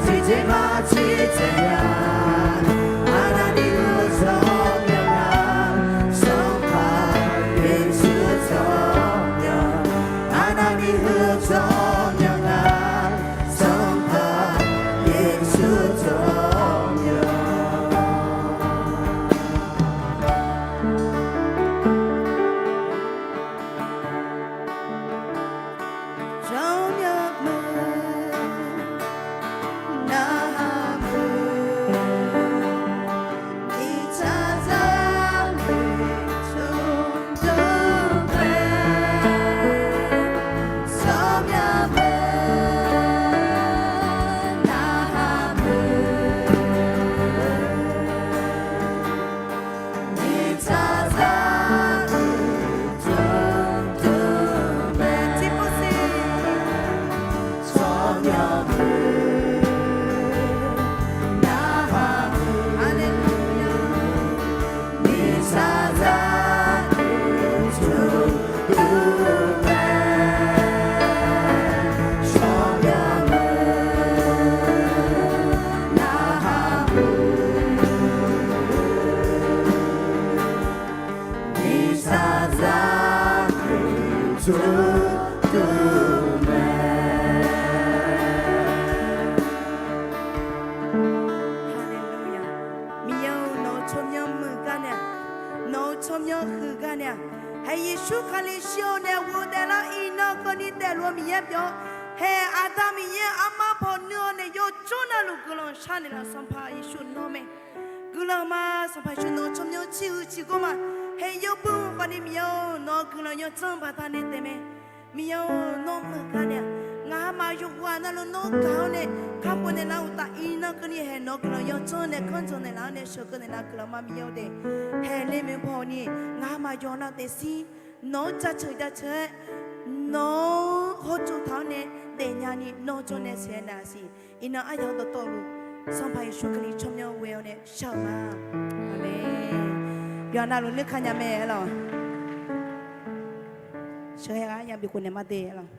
tiqjeq maqtiqtsaev nya, Aqda Miqyaer-euq tsawrmyanr nga, Sanqpaq Yeqsur tsawrmyanr, Aqda Miqyaer-euq tsawrmyanr nga, Sanqpaq Yeqsur tsawrmyanr. Haleluya. Miqyaer-euq, nawq-euq tsawrmyanr muiq gar nae, nawq-euq tsawrmyanr huiq gar nae, hae Yeqsur Kali shir-awr nae ghofdaef lar iqnan keuvni daefluf-eu Miqyaer pyeuf-awr, hae Aqda Miqyaer armar paw nuir-awr nae yawjawr navluf guiqlanq sharnaeq laf Sanqpaq Yeqsur nawr mae. Guiqlanq ma Sanqpaq Yeqsur nawq-euq tsawrmyanr ciqhuiq ciqgawr ma. Hae yawbuir khawfni Miqyaer-or nawq-euq guiqlanq yawdzanr baqdanae taef mae. Miqyaer-or nawr muiq gar nae-aq, ngaqha maf yawqghaq navluf nawr gaq-awr nae kakhof naeqlaf-eu uqtaf iqnan keuvni hae nawq-euq guiqlanq yawdzanr nae kanr dzanq naeqlaf-awr nae sheuqkeuv naeqlaf guiqlanq ma Miqyaer-or de. Hae ler moe paw ni ngaqha maf yawqha navluf daefzir nawq-anr jaceuq jaceuq-aer nawq-anr hawtsov taq-awr nae daefnya ni nawr jawr nae saeq naeq-a siq. Iqnan aryaq-anr dawqtawvluf Sanqpaq Yeqsur Kali tsawrmyanr ghoe-awr nae shar-euq ma. Aqmeq. Yawqha navluf ler ka nya mae arlawq. Sheuqghae ghaq nya bikhof naeq ma de arlawq.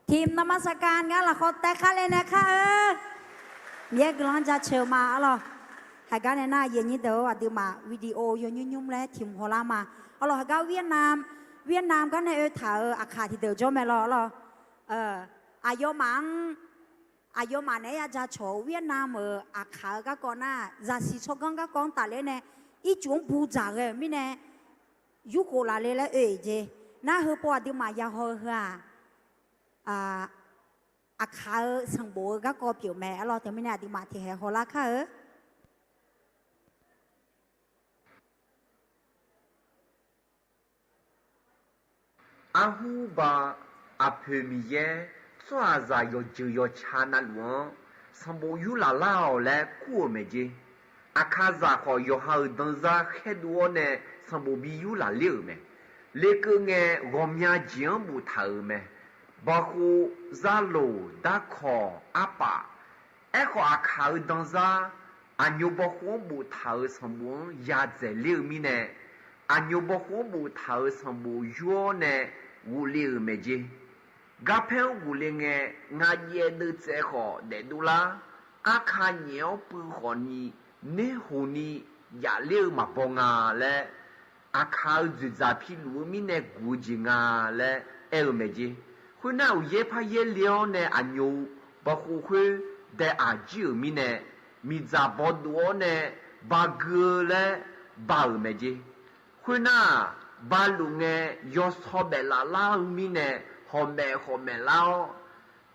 ทีมนมัสการ ngar lafkhawf taev kar le nae kar-eu. Miqyaer guiqlanq-anr jaceuq-eu ma arlawq. Haiq gar nae nar aqyuif aqnyir deuq-or aqduimaf video yawnymr nymr laer tiq hmq hawlar ma. Arlawq haiq gar Vietnam, Vietnam gar nae oe taq-euq aqkaq tiqdeuq jawr mae lawr arlawq. Aqyawfmaf-anr, aqyawfmaf naeq-aer ya jacawq-eu Vietnam-euq aqkaq-eu garkawv nar zaqsiq tsawrganr garkawv-anr tafler nae ircuf-anr bu dzaq ghae-euq mirnae yurkhof laf le laer oe-euq jeq. Nar heupov aqduimaf ya haw-eu heu-aq, aqkaq-eu sanqbof-eu garkawv pyeuf mae arlawq. Teumirnae aqduimaf tiqhaeq hawlar kar-eu. Arhur ba aqpoeq Miqyaer tsawrhaqzaq yawqjeuq yawqca navluf-anr sanqbof yurlaf lar-awq laer kur-euq mae jeq. Aqkaqzaq khawf yawqha-euq danzar khaerdov-awr nae sanqbof bi yurlaf ler-euq mae. Lekeuv ngae ghawqmya jeq-anr boftaq-euq mae. Bawkhov, zarloq, darkawq, arpaf. Aerkhawf aqkaq-euq danzar aqnyo bawkhov-anr boftaq-euq sanqbof-anr yadzaeq ler-eu mirnae, aqnyo bawkhov-anr boftaq-euq sanqbof yur-awr nae ghofle-euq mae jeq. Garpaer-anr ghofle ngae, ngaq jaev deuvtsaev khawf daefdov lar, arka nyaef-awr puiv khawfni, nerhoq ni jafler-eu maqbaw nga laer, aqkaq-euq dzoeqdzaq piluf-eu mirnae guf-eu jeq nga laer aer-eu mae jeq. Khoernar, uqyaer paryaer le-awr nae aqnyo bawkhov khoer dae aq jir-euq mirnae, miqdzaq bawdov-awr nae bagui-eu laer ba-euq mae jeq. Khoernar, baluf ngae yawsaw baef laf lar-eu mirnae hawmaef hawmaef lar-awr,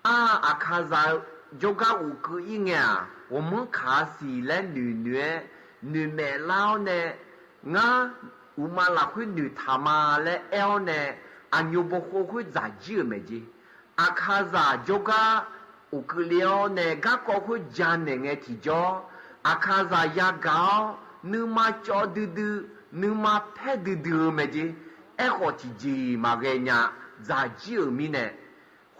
ar, aqkaqzaq jawrgar uqkeuv ir ngae-aq, ghawqmanr kaq-a siq laer noeq noeq-aer noeqmaeq lar-awr nae, ngar uqmav lafkhoer noeqtaq ma laer aer-awr nae, aqnyo bawkhov khoer dzaq jir-euq mae jeq. Aqkaqzaq jawrgar uqkeuv le-awr nae garkawv khoer janaeq ngae tiqjawr, aqkaqzaq yagaq-awr nuima cawv duidui, nuima paer duidui-eu mae jeq. Aerkhawf tiqjeq-iq maqghae nya, dzaq jir-euq mirnae.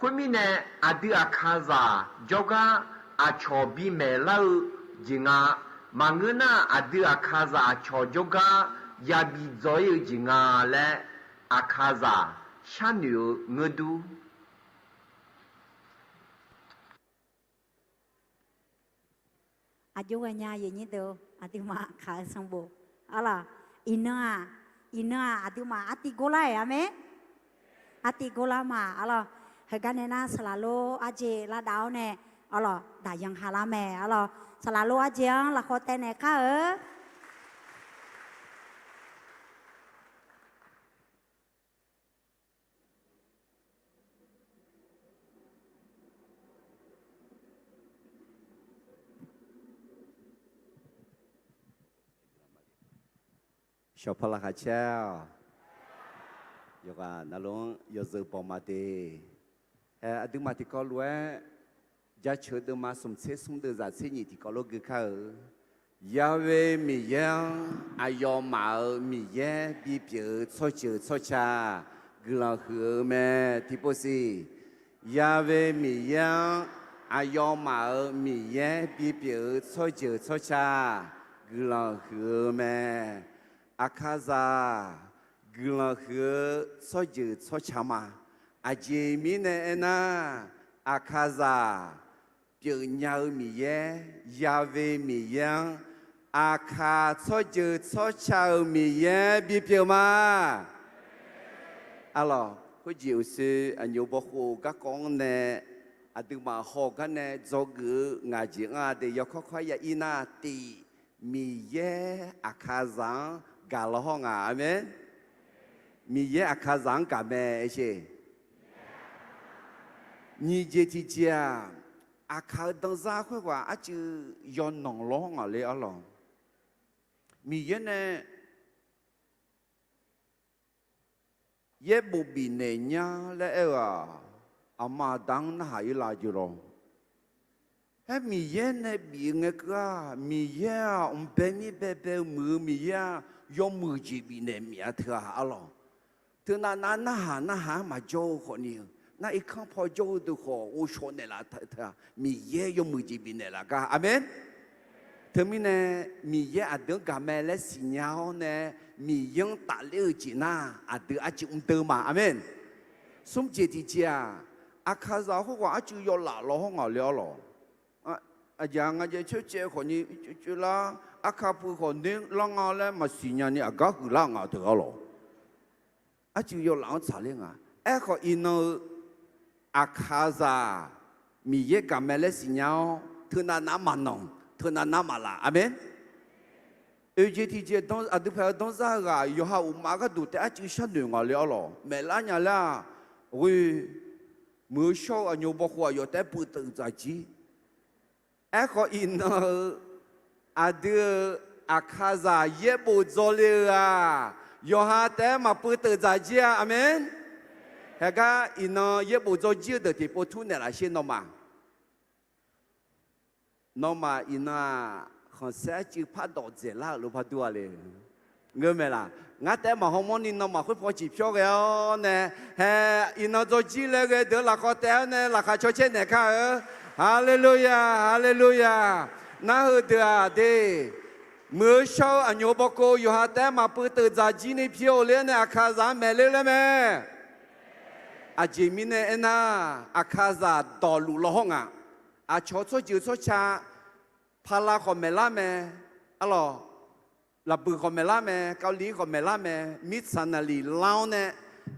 Khoermirnae, aqdui aqkaqzaq jawrgar aqcawq bimaeq lar-eu jeq nga. Maqngeur nar, aqdui aqkaqzaq aqcawq jawrgar yabi dzaw ir-eu jeq nga laer, aqkaqzaq sharnoeq-eu ngeur dur. Aqjox ghaenya aqyuif aqnyir deuq, aqduimaf kaq-eu sanqbof arlawq, iqnan-aq, iqnan-aq aqduimaf artiv gor lar-aeq-a mae. Artiv gor lar ma arlawq. Heugar nae nar saqlaq lor arjeq lavdav-awr nae arlawq daqyan ha lar mae arlawq. Saqlaq lor arjeq-anr lafkhawf taev naeq kar-eu. Shawqpaq laqkhaq caer-awq. Yawqghaq navluf-anr yawzeu baw ma de. Hae, aqduimaf tiqkawv lof-aer Jaceuq deuvma smq tser smr deuv zaq tser nyiq tiqkawv lof gui kar-eu. Yawe Miqyaer-anr aqyawfmaf-euq Miqyaer bipyeuf-eu tsawrjeuq tsawrca guiqlanq huiq-eu mae. Tiqpov siq, Yawe Miqyaer-anr aqyawfmaf-euq Miqyaer bipyeuf-eu tsawrjeuq tsawrca guiqlanq huiq-eu mae. Aqkaqzaq guiqlanq huiq-eu tsawrjeuq tsawrca ma. Aqjeq mirnae aernar, Aqkaqzaq pyeufnya-eu Miqyaer, Yawe Miqyaer-anr Aqkaq tsawrjeuq tsawrca-euq Miqyaer bipyeuf ma. Arlawq, khoerjeq uqshoe aqnyoq bawkhov garkawv-anr nae aqduimaf haw gar nae dzawgeuf-eu ngaq jeq anr-a de. Yawkawr kawr ya ir nar tiq, Miqyaer Aqkaqzaq-anr gaq law hawr nga. Aqmeq. Miqyaer Aqkaqzaq-anr gaq mae. Aer sher. Nyiq jeq tiqjeq-aq, Aqkaq-eu danzar khoerghaq arcuiv yawnanq law hawr ngaq le arlawq. Miqyaer nae yaerbof bifnaeq nyar laer aer-eu-aq, aqma aqda-anr narhaq ir la jeq lawr. Aer, Miqyaer nae bif-eu ngae keuv-aq, Miqyaer-aq mqbae mir baebae muiq-eu Miqyaer-aq, yawmuiq jeq bifnaeq mif-a teu-aq arlawq. Teunav nav narhaq narhaq-anr maqjawr-eu khawfni-eu, nar irkanr paw jawr-eu deuq khawf ghovshaw naeqlaf teu-aq, Miqyaer yawmuiq jeq bifnaeq laf gar. Aqmeq. Teumirnae, Miqyaer aqdui-anr gaq mae laer siqnya-awr nae, Miqyaer-anr tafler-eu jeq nar, aqdui arcuiv mr deuv ma. Aqmeq. Smr jeq tiqjeq-aq, Aqkaqzaq khoerghaq arcuiv yawlaf law hawr ngaq le arlawq. Aqjeq nga jae coer caev khawfni coer coer lar, Aqkaq puiv khawf noer lar nga laer maqsiq nya ni aqgar huiqlar ngaq deuq arlawq. Arcuiv yawlaf-anr tsaqler nga. Aerkhawf iqnan-eu Aqkaqzaq Miqyaer gaq mae laer siqnya-awr, teunav nav maqnanq, teunav nav maqlaf. Aqmeq. Oeq jeq tiqjeq aqdui paeq-eu danzar-eu ghaq yawqha uqmaf gharduq taef arcuiv sharnoeq ngaq le arlawq. Maeqlar nya laer-aq, ghoe muiq-eu shawr-eu aqnyoq bawkhov aqyawf taef-aer puiv teuf dzaq jir. Aerkhawf iqnan-eu aqdui-euq Aqkaqzaq yaerbof dzawle-eu-aq, yawqha taef-aer maqpuiv teuf dzaq jir-a. Aqmeq. Haegar iqnan yaerbof dzawjir-eu deuq tiqpov tmr naeqlaf sher nawmaf. Nawmaf iqnan-aq, khanqsaer arcuiv pardawq dzaeqlar-euq lof par dur-a le. Ngeur mae laq? Ngar taef-aer maqhaw mawrni nawmaf khoer paw ciqpyawr ghae-awr nae, hae, iqnan dzawjir laer ghae deuq-eu lafkhawf taef-awr nae laqkhaq cawcaer naeq kar-eu. Haleluya, haleluya. Nar heudeuq-aq de, muiq-eu shawr-eu aqnyoq bawkov yawqha taef-aer maqpuiv teuf dzaq jir ni pyeuf-awq le-awr nae Aqkaqzaq-anr maeqler laer mae. Aqjeq mirnae aernar, Aqkaqzaq dawqluf law hawr nga. Aqcawq tsawrjeuq tsawrca, Pala khawf maeqlar mae, arlawq, Laqbuiq khawf maeqlar mae, Kavli khawf maeqlar mae, missionary lar-awr nae,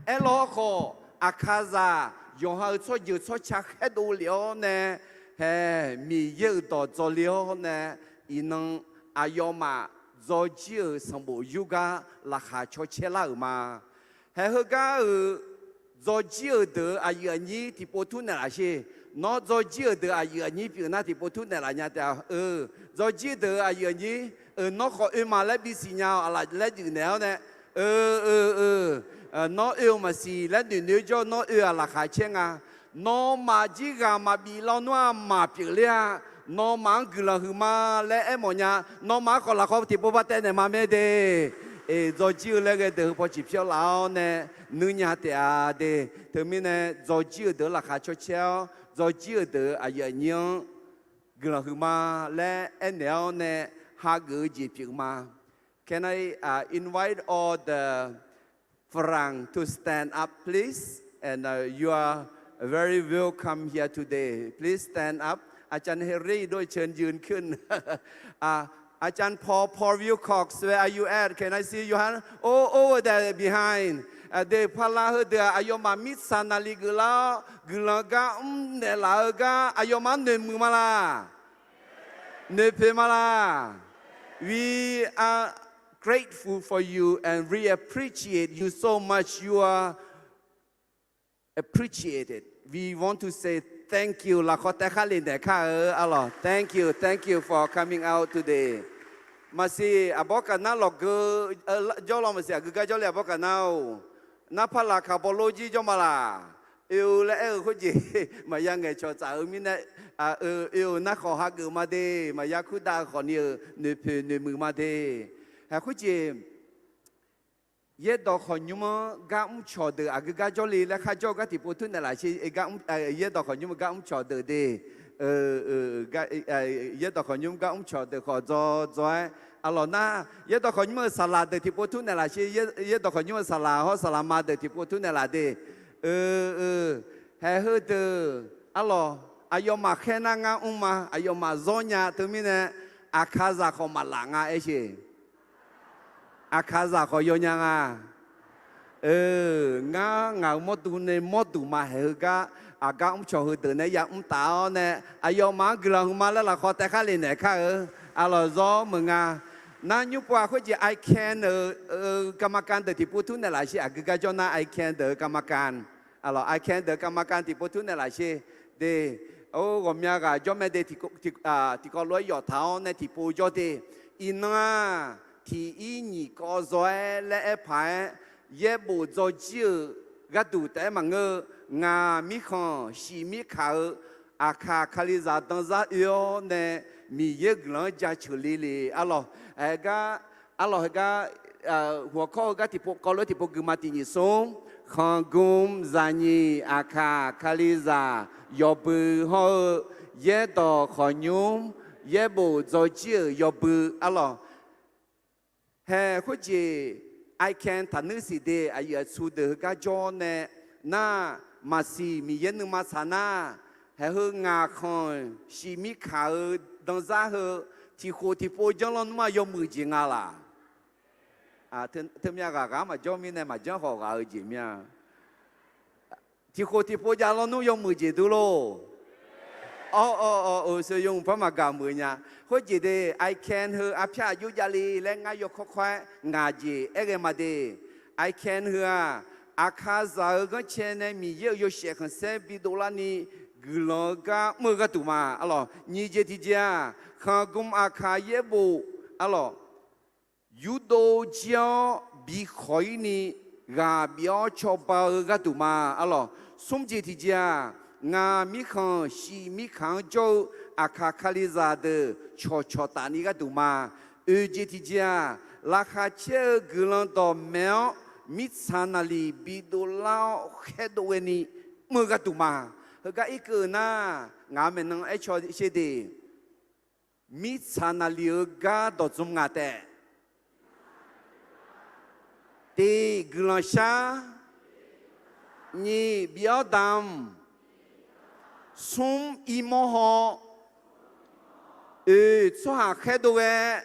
aerlaw khawf Aqkaqzaq yawqha-euq tsawrjeuq tsawrca khaerdov lef-awr nae, hae, Miqyaer-euq dawq dzawle-awr nae, iqnan aqyawfmaf dzawjir-euq sanqbof yurgar laqkhaq cawcaer lar-euq ma. Hae, heugar-euq dzawjir-euq deuq-euq aqyuif aqnyir tiqpov tmr naeqlaf sher. Nawr dzawjir-euq deuq aqyuif aqnyir pyeuf nar tiqpov tmr naeqlaf nya taef-a. Eu, dzawjir deuq-euq aqyuif aqnyir, eu, nawr khawf oe ma laer bisiq nya-awq, aqlaf laer juif naeq-awr nae, eu, eu, eu, nawr oe-eu maqsiq laer noeqnoeq-aer jawr-eu nawr oe-aq laqkhaq caer nga. Nawmaf jir ghaq maqbif lawnmr-aq maqpyeuf ler-a. Nawmaf-anr guiqlanq huiqma laer aermawf nya. Nawmaf-anr khawf lafkhawf tiqpov par taev naeq ma mae de. Eq, dzawjir-eu laer ghae deuq heu paw ciqpyawr laf-awr nae nuir nya taef-a de. Teumirnae dzawjir-euq deuq-anr laqkhaq cawcaer-awr, dzawjir-euq deuq-euq aqyuif aqnyir-anr guiqlanq huiqma laer aernaeq-awr nae hageuf-eu jeq pyeuf ma. Can I, uh, invite all the Farang to stand up, please. And uh, you are very welcome here today. Please stand up. อาจารย์เฮนรี่ด้วย เชิญยืนขึ้น อาจารย์ Paul Paul Wilcox, where are you at? Can I see your hand? Oh, over there behind. เด pala heudeuq-aq aqyawfmaf mirtsaq naqlif geuflar-awr guiqlanq gar mrnaeq laf-eu gar aqyawfmaf-anr noeqmuiq ma laq? Noeqpoeq ma laq? We are grateful for you and we appreciate you so much. You are appreciated. We want to say thank you. Lafkhawf taev khar lef naeq kar-eu arlawq. Thank you, thank you for coming out today. Maqsiq aqbawr kaq nar lawqgeu jawr law maqsiq, aqgeu gar jawrle aqbawr kaq nar-or. Nar pala kaq bawlor jir jawr ma laq? Oe-eu laer aer-eu khoerjeq maqya ngaeqcawq tsaf-eu mirnae, oe-eu nar khawf hageuf ma de, maqya kurdav-eu khawfni-euq noeqpoeq noeqmuiq ma de. Hae khoerjeq, yaerdawq khawqnymr-anr gar mrcawq deuq aqgeu gar jawrle laer kharjawr-eu gar tiqpov tmr naeqlaf sher. Yaerdawq khawqnymr-eu gar mrcawq deuq de. Yaerdawq khawqnymr gar mrcawq deuq khawf dzaw dzaw-aer, arlawq nar yaerdawq khawqnymr-eu saqlaq deuq tiqpov tmr naeqlaf sher. Yaerdawq khawqnymr-eu saqlaq hawr saqlaq ma deuq tiqpov tmr naeqlaf de. Hae heudeuq arlawq, aqyawfmaf khaer nar ngar mr ma, aqyawfmaf zawr nya teumirnae, Aqkaqzaq khawf maqlaf nga aer sher. Aqkaqzaq khawf yawnya nga. Ngar ngaq-euq mawrdo nae mawrduq ma haeq heugar, aqgar mrcawq heudeuq nae ya mr taf-awr nae, aqyawfmaf-anr guiqlanq huiqma laer lafkhawf taev khar lef naeq kar-eu. Arlawq zawr meuq nga. Nar nymr pov-aq khoerjeq I can-euq กรรมการ deuq tiqpov tmr naeqlaf sher. Aqgeu gar jawr nar I can deuq-eu กรรมการ, arlawq I can deuq-eu กรรมการ tiqpov tmr naeqlaf sher de. Ghawqmya ghaq jawr mae de. Tiqkawv lof-aer yawf taq-awr nae tiqpov jawr de. Iqnan-aq, tiq ir nyiq kawv zaw-aer laer aer paq-aer, yaerbof dzawjir-euq gharduq taef-aer maqngeur-eu, ngaq mirkhanq shif mirkaq-eu Aqkaq Kalizaq danzar oe-awr nae, Miqyaer guiqlanq-anr jaceuq le le arlawq. Aergar, arlawq heugar, hawkawr-eu gar tiqpov kawv lof-aer tiqpov gui ma. Tiq nyiq smr, khanqgmr zaqnyiq Aqkaq Kalizaq yawbui hawr-eu, yaerdawq khawqnymr yaerbof dzawjir-euq yawbui arlawq. Hae khoerjeq I can taqnuir siq de. Aqyuif aqtsu deuq heugar jawr nae nar, maqsiq Miqyaer nuima tsaq nar, hae heu ngaq khanq shif mirkaq-eu danzar heu tiqkhof tiqpov janr lawnmr-aq yawmuiq jeq nga laq? Teumyav ghaq ghaq-anr maqjawr mirnae maqjanr khawf ghaq-eu jeq mir-a. Tiqkhof tiqpov jav lawnmr yawmuiq jeq dur lor. Awr, awr, awr, oeqsoeq yawmuiq par maqgaq muiq nya. Khoerjeq de, I can heu arpyar aqjox javle laer ngar yawkawr kawr-aer ngaq jeq aer ghae ma de. I can heu-aq, Aqkaqzaq-euq ghanrcae nae Miqyaer-euq yawshaef khanqsaer bidov larni guiqlanq-eu gar mr-eu gharduq ma arlawq. Nyiq jeq tiqjeq-aq, khanqgmr Aqkaq yaerbof arlawq, yurdov jir-awr bikhawq-ir ni ghaq bif-awr cawba-eu gharduq ma arlawq. Smr jeq tiqjeq-aq, ngaq mirkhanq shif mirkaq-anr jawr-eu Aqkaq Kalizaq deuq cawqcawq taf ni gharduq ma. Oeq jeq tiqjeq-aq, laqkhaq caer-eu guiqlanq dawqmaeq-awr mirtsaq naqliq bidov lar-awr khaerdov ghaeni mr-eu gharduq ma. Heugar irkeuv-eu nar, ngaq maeqnan aer caw sher de. Mirtsaq naqliq-eu gar dawqdzmr ngaq taef. Tiq, guiqlanq shar. Nyiq, bif-awr damq. Smr, irmawr haw. Oeq, tsawrhaq khaerdov ghae.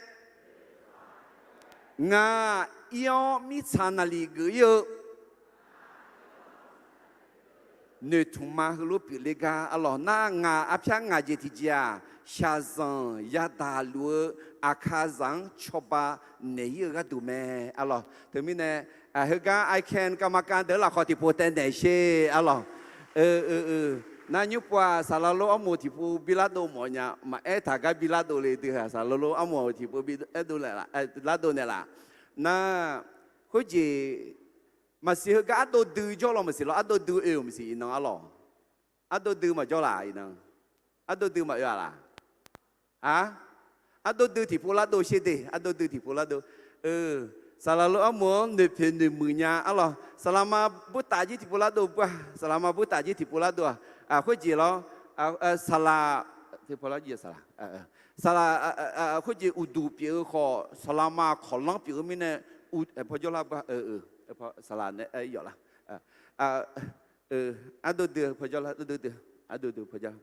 Ngaq, ir-awr mirtsaq naqliq geuf-ir-eu noeqtmq ma. Heulof pyeufle gar arlawq nar, ngaq arpyar ngaq jeq tiqjeq-aq, shaqzanq yadaq luf-eu Aqkaqzaq-anr cawba naeq-ir-eu gharduq mae arlawq. Teumirnae, heugar I can กรรมการ deuq-anr lafkhawf tiqpov taev naeq sher arlawq. Nar nymr pov-aq, saqlaq lof armawf tiqpov bi lardov mawf nya. Maqaer taq gar bi lardov le dui-aq, saqlaq lof armawf tiqpov bi lardov naeqlaf. Nar, khoerjeq maqsiq heugar ardov dui jawr law maqsiq law, ardov dui oe-euq maqsiq iqnan arlawq. Ardov dui maqjawr laq iqnan. Ardov dui maqoe-a laq? A, ardov dui tiqpov lardov sher de, ardov dui tiqpov lardov. Saqlaq lof armawf-anr noeqpoeq noeqmuiq nya arlawq. Saqlaqma burtaf jir tiqpov lardov bur-a. Saqlaqma burtaf jir tiqpov lardov-aq, khoerjeq lawr. Saqlaq, saqlaq, khoerjeq uqduq pyeuf-eu khawf, saqlaqma kawqlanr pyeuf-eu mirnae, pawjawr lar bur-a. Saqlaq nae yawf lar. Ardov dui paw jawr lar, ardov dui, ardov dui paw jawr lar.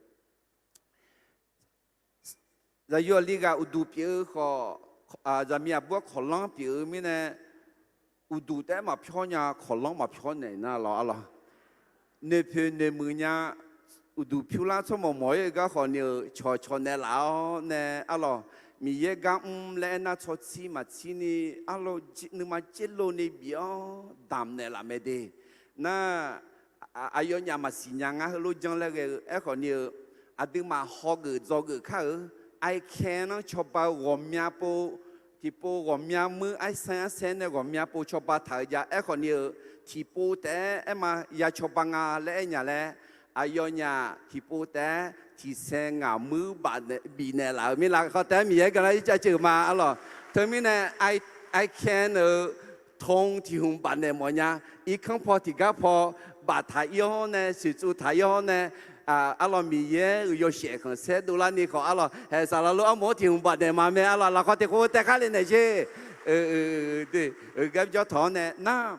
Zaqyo aqli ghaq uqduq pyeuf-eu khawf, zaqmiq aqbur-anr kawqlanr pyeuf-eu mirnae, uqduq taef-aer maqpyawr nya, kawqlanr maqpyawr naeq nar lawr arlawr. Noeqpoeq noeqmuiq nya, uqduq pyur lar tsawrmawq mawq-ir-eu gar khawf ni-euq cawqcawq naeqlaf-awr nae arlawr, Miqyaer gar mr laer aernar tsawrtsir maqtsir ni arlawr, nuima jerlov ni bif-awr damq naeqlaf mae de. Nar, aqyawfnyaf maqsiq nya ngar heulof janr laer ghae-eu aerkhawf ni-eu, aqduimaf hawgeuf dzawgeuf kar-euq, I can-anr cawba ghawqmya pov, tiqpov ghawqmya muir, arsaer arsaer nae ghawqmya pov cawba taq-eu jav aerkhawf ni-eu, tiqpov taef-aer aerma ya cawba nga laer aer nya laer, aqyawfnyaf tiqpov taef-aer tiqsaer ngaq muir bifnaeq laf-euq mirnae, laqkhaq taef-aer Miqyaer guiqlanq-anr ircavceuq ma arlawr. Teumirnae, I can-euq tong tiq hmq bafnaeq mawf nya. Irkanr paw tiqgar paw baftaq-ir-awr nae, soeqtsuv taq-ir-awr nae, arlawr Miqyaer-euq yawshaef khanqsaer dovlar ni khawf arlawr, haeq saqlaq lof armawf-anr tiq hmq bafnaeq ma mae arlawr, lafkhawf tiqkhof taef khar le naeq sher. Gar jawr tawq-awr nae nar,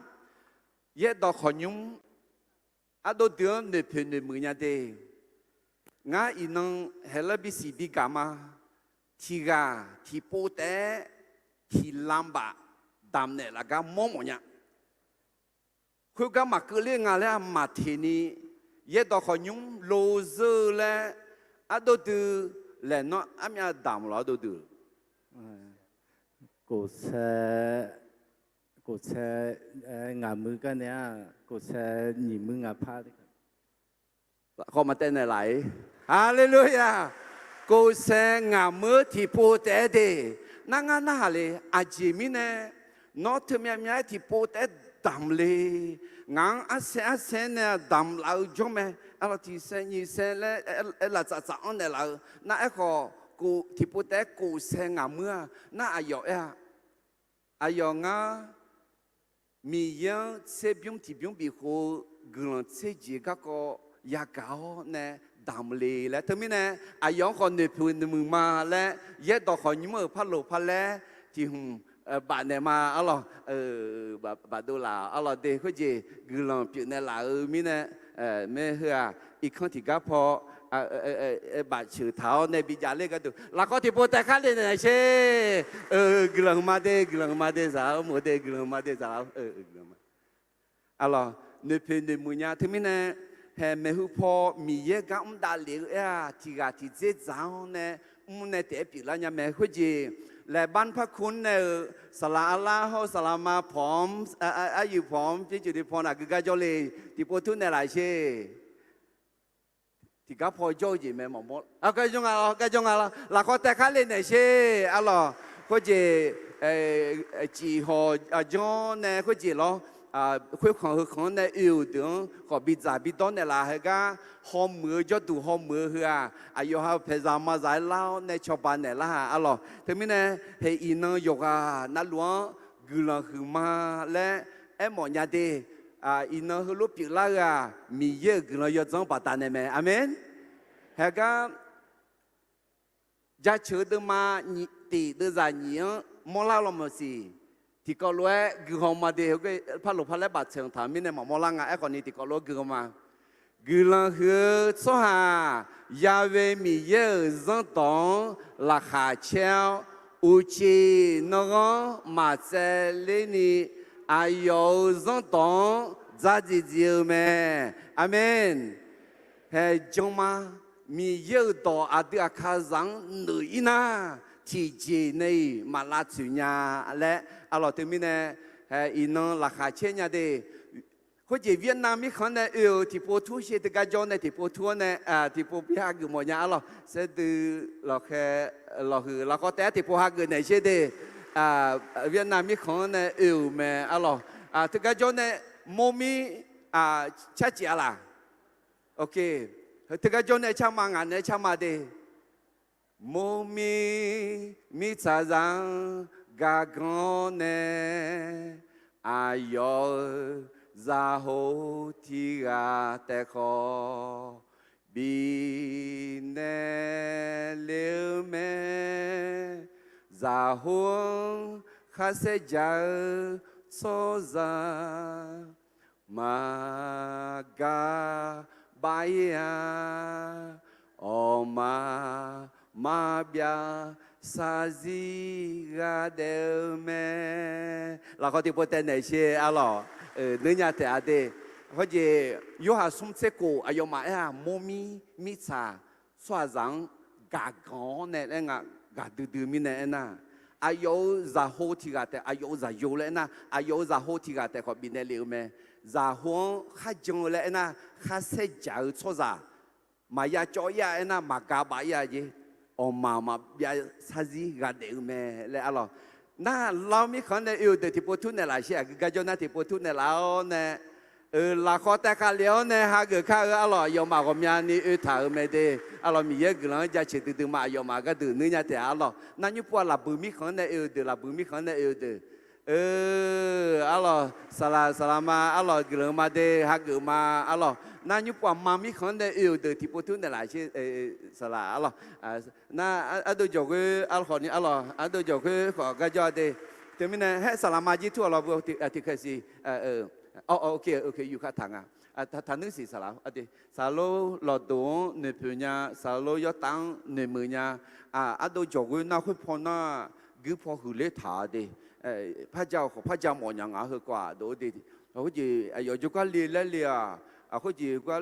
yaerdawq khawqnymr ardov dui-anr noeqpoeq noeqmuiq nya de. Ngar iqnan haeqlar bisiq bigaq ma. Tiq ghaq tiqpov taef-aer tiq lanbaf damq naeqlaf gar mawrmawf nya. Khoergar maqkeuv ler nga laer maq teq ni, yaerdawq khawqnymr lozeur-eu laer ardov dui laeq nawr armyav damq lawq ardov dui. Kof sae, kof sae ngaq muir gar nae-a, kof sae nyiq muir ngaq par. Lafkhawf maqtaev naeqlaf-ir. Haleluya! Kof sae ngaq muir tiqpov taef-aer de. Nar ngar narhaq le, aqjeq mirnae nawr teumyav myav-aer tiqpov taef-aer damq le. Ngaq-anr arsaer arsaer nae damq laf-eu jawr mae. Arlawr tiq sae nyiq sae laer aer laf tsaf tsaf-anr naeqlaf-eu nar, aerkhawf tiqpov taef-aer kof sae ngaq muir-aq nar, aqyawf aer-a, aqyawf ngar Miqyaer-anr tserbymr tiqbymr bifkhof-eu guiqlanq tser jeq garkawv yagaq-awr nae damq le laer. Teumirnae aqyawf-anr khawf noeqpoeq noeqmuiq ma laer, yaerdawq khawqnymr-euq parloq parlaer tiq hmq bafnaeq ma arlawr. Bafdov laf arlawr de. Khoerjeq guiqlanq pyeufnaeq laf-eu mirnae, maer heu-aq irkanr tiqgar paw bafceuq taq-awr nae bijav ler gharduq lafkhawf tiqpov taef khar le naeq sher. Guiqlanq hmq ma de, guiqlanq hmq ma de zaq-ar mof de, guiqlanq hmq ma de zaq-ar. Arlawr, noeqpoeq noeqmuiq nya teumirnae, haeq maeqhu paw Miqyaer gar mr davlef-eu aer-aq, tiq ghaq tiq dzer dzaq-anr nae mr nae taef-aer pyeuflar nya mae. Khoerjeq laeqbanr parkur nae-euq saqlaq arlar hawr-eu saqlaq ma pawq-anr, aryuif pawq-anr, pyeurcuf ni paw naqgeu gar jawr le. Tiqpov tur naeqlaf sher. Tiqgar paw jawr-eu jeq mae maqmawr. Gar jawr nga lawr, gar jawr nga lawr. Lafkhawf taef khar le naeq sher arlawr. Khoerjeq cif hawq janr nae khoerjeq lawr, khoerkhanq heukhanq-anr nae oe-euq deuq-anr khawf bidzaq bidawr naeqlaf heugar, hawmuiq-eu jawrduq hawmuiq-eu heu-aq, aqyawf ha paeqzaq mazaq-aer lar-awr nae cawba naeqlar-a arlawr. Teumirnae, haeq iqnan yawqghaq navluf-anr guiqlanq huiqma laer aermawf nya de. Iqnan heulof pyeuflar-eu-aq, Miqyaer-euq guiqlanq yawdzanr-anr baqdanae mae. Aqmeq. Haegar jaceuq-eu deuvma tiq deuvzaq nyiq-anr mawrlar law maqsiq. Tiqkawv lof-aer guihaw ma de. Parloq parlaer bafcaeq taq mirnae maqmawr lar nga. Aerkhawf ni tiqkawv lof-aer guihaw ma. Guiqlanq huiq-eu tsawrhaq-aq, Ya'we Miqyaer-euq zanrdawq-anr laqkhaq caer-awr, uqcif nanghanr maqtsaevler ni, aqyawf-euq zanrdawq-anr dzardziq dziq-eu mae. Aqmeq. Haeq jan ma. Miqyaer-euq dawq aqdui aqkazaq-anr noeq-ir nar, tiqjeq nae-iq maq lavtsoeq nya laer arlawq. Teumirnae, haeq iqnan laqkhaq caer nya de. Khoerjeq Vietnam mirkhanq-anr nae oe-euq tiqpov tur sher. Teugar jawr nae tiqpov tur-anr nae tiqpov bi hageuf mawf nya arlawq. Saerdui lawqkhae lawqhuiq lafkhawf taef-aer tiqpov hageuf naeq sher de. Vietnam mirkhanq-anr nae oe-euq mae arlawq. Teugar jawr nae mawrmir carcif-a laq. Teugar jawr nae carma, ngaq nae carma de. Mawrmir mirtsaqzaq-anr gaqgan-awr nae, aqyawf-euq zaqho tiq ghaq taef khawf bifnaeq le-eu mae. Zaqho-anr kharsaer jaq-eu tsawrhaqzaq maqgaq baf-ir-a, awqmaq maqbyav sarzir gha daef-eu mae. Lafkhawf tiqpov taev naeq sher arlawq, nuirnya taef-a de. Khoerjeq, Yorhaq smr tser kof aqyawfmaf aer-aq, mawrmir mirtsaq tsawrhaqzaq-anr gaqganq-awr nae laer nga, gaqdui dui mirnae aernar, aqyawf-euq zaqho tiq ghaq taef, aqyawf-euq zaqyo laer aernar, aqyawf-euq zaqho tiq ghaq taef khawf bifnaeq lef-eu mae. Zaqho-anr kharjan-eu laer aernar, kharsaer dzaq-eu tsawrhaqzaq maqya cawv-ir-a aernar, maqgaq baf-ir-a jeq, awqmaq maqbyav sarzir gha daef-eu mae laer arlawq. Nar, lar-awr mirkhanq-anr nae oe-euq deuq tiqpov tur naeqlaf sher, aqgeu garjawr nar tiqpov tur naeqlaf-awr nae, lafkhawf taev khavlef-awr nae hageuf kar-eu arlawq, aqyawfmaf ghawqmyani oe taq-euq mae de. Arlawq, Miqyaer guiqlanq-anr jaceuq duidui ma, aqyawfmaf gharduq nuirnya taef-a arlawq. Nar nymrpov-aq lafbuiq mirkhanq-anr nae oe-euq deuq, lafbuiq mirkhanq-anr nae oe-eu deuq, arlawq, saqlaq saqlaq ma arlawq, guiqlanq ma de, hageuf ma arlawq. Nar nymrpov-aq ma mirkhanq-anr nae oe-euq deuq tiqpov tur naeqlaf sher, saqlaq arlawq. Nar, ardov jawqghoer arkhawf ni arlawq, ardov jawqghoer khawf garjawr-a de. Teumirnae haer saqlaq ma jir tur-awq lawq bu, tiqkhaeq siq. Yufkhav taq nga. Taqnuir siq saqlaq de. Saqlaq lawqdoq-anr noeqpoeq nya, saqlaq yawrtav-anr noeqmeuq nya. Ardov jawqghoer nar khoer paw nar, guir paw huiqler taq-a de. Parja-eu khawf parja mawf nya nga heukawv-aq dov-eu de. Khoerjeq aqyawf jawrgar le laer le-aq, khoerjeq gar,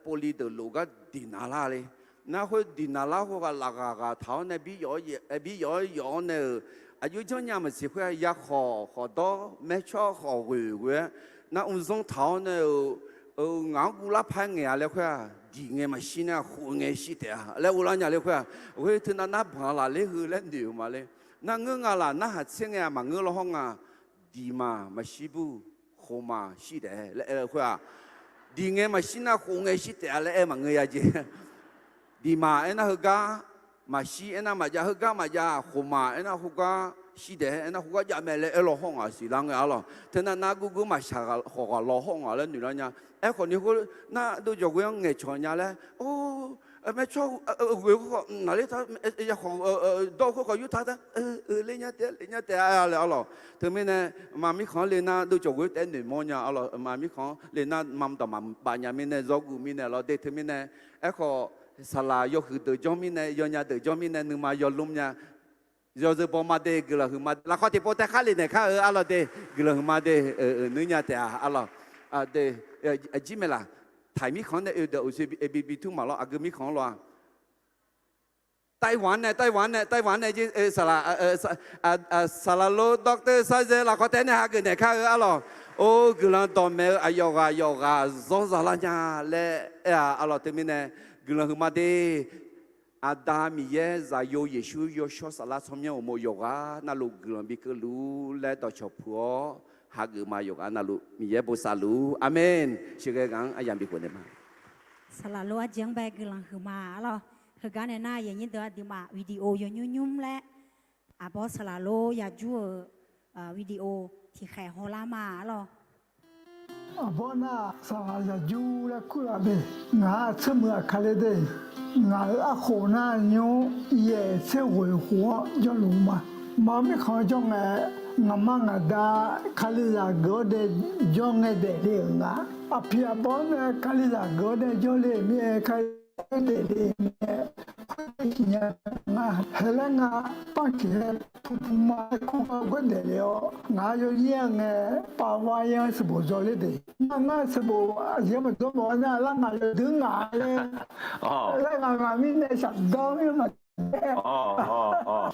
povli deuq lof gar diq naq lar le. Nar khoer diq naq lar khoerghaq lafghaq ghaq taq-awr nae, bir yawf-awr yawf-awr nae-euq, aqjox janrnya maqsiq khoer-a, yakhawf khawf dawr, maercawr khawf ghoeq ghoe-aer, nar mrzanr taq-awr nae-euq, ngaq-anr guvlar paq-aer ngaeq-a laer khoer-aq, diq ngae maqshir nar khof ngae shir taef-a laer uvlar nya le khoer-aq, khoer teunav nar banq lafler heu laer noeq-euq ma le. Nar ngeur nga laf narhaq tser ngae-aq maqngeur law hawr nga, diq maq maqshir bur, khof maq shir taef-a laer aer-eu khoer-aq, diq ngae maqshir nar khof ngae shir taef-a laer aer maqngeur ya jeq. Diq maq aernar heugar, maqshir aernar maqjav, heugar maqjav, khof maq aernar khoergar shir taef-a aernar khoergar jav mae laer aer law hawr nga siqlar ngae arlawq. Teunav nar gurgur maqshaq khawf ghaq law hawr nga laer noeqlar nya. Aerkhawf ni khoer nar ardov jawqghoer-anr ngaeqcawq nya laer, or, maercawr ghoeq khoer khawf naqler ta, yakhawf dawr khoer khawf yur ta ta, ler nya taef, ler nya taef-a laer arlawq. Teumirnae ma mirkhanq-anr le nar ardov jawqghoer taef noeqmawr nya arlawq. Ma mirkhanq-anr le nar ma dawq maqbav nya mirnae, zawrguv mirnae lawr de. Teumirnae aerkhawf, saqlaq yawhuiq deuq janr mirnae, yawnya deuq janr mirnae, nuima yawlmr nya. Yawzeu baw ma de, guiqlanq huiq ma de. Lafkhawf tiqpov taev khar le naeq kar-eu arlawq de, guiqlanq huiq ma de. Nuirnya taef-a arlawq. Aqjir mae laq, taq mirkhanq-anr nae oe deuq uqshoe bi bi tur maq lawr, aqgeu mirkhanq-anr lawr-a. Taiwan nae, Taiwan nae, Taiwan nae jir, saqlaq, saqlaq lor Doctor Sarzae lafkhawf taef nae hageuf naeq kar-eu arlawq. Or, guiqlanq dawqmaeq-eu aqyawf ghaq yawqghaq zawr za lar nya laer aer-a arlawq. Teumirnae guiqlanq huiq ma de. Aqda Miqyaer, Zaqyo Yeqsur, Yawshawr Saflar tsawrmyanr uqmov yawqghaq navluf guiqlanq bi keuvluf laer dawqcawq puq-awr hageuf ma. Yawqghaq navluf Miqyaer bosav luf-ur. Aqmeq. Sheuqghae ghaq-anr aryamq bifkhof naeq ma. Saqlaq lor arjeq-anr bae guiqlanq huiq ma arlawq. Heugar nae nar yaqnyir deuq aqduimaf video yawnymr nymr laer aqbawr saqlaq lor yajur-eu video tiqkhaeq hawlar ma arlawq. Aqbawr nar-aq, saqlaq yajur laer kurlaf de. Ngaq-aq tseurmuiq aqkale de. Ngaq-euq arkhof nar nymr yaeq tser ghoeq khof-anr jawrluf ma. Ma mirkhanq-anr jawr ngae, ngaqma ngaqda kalizaq geuf-awr dae jawr ngae daefle-euq nga. Aqpiq aqbawr nae kalizaq geuf-awr dae jawrle-euq mirnae kalizaq daefle-euq mirnae, khoersiq nya nga. Heular nga, panqtiq hae, puma kur-awr gawr daefle-awr, ngaq-anr yawnyir-a ngae, pavvar-anr sanqbof dzaw ler de. Ngar ngar sanqbof aqjeq maqdawr mawf-a nar, lar ngaq yawdui ngaq laer, lar ngaq ngaq mirnae shaqdawr mir ma.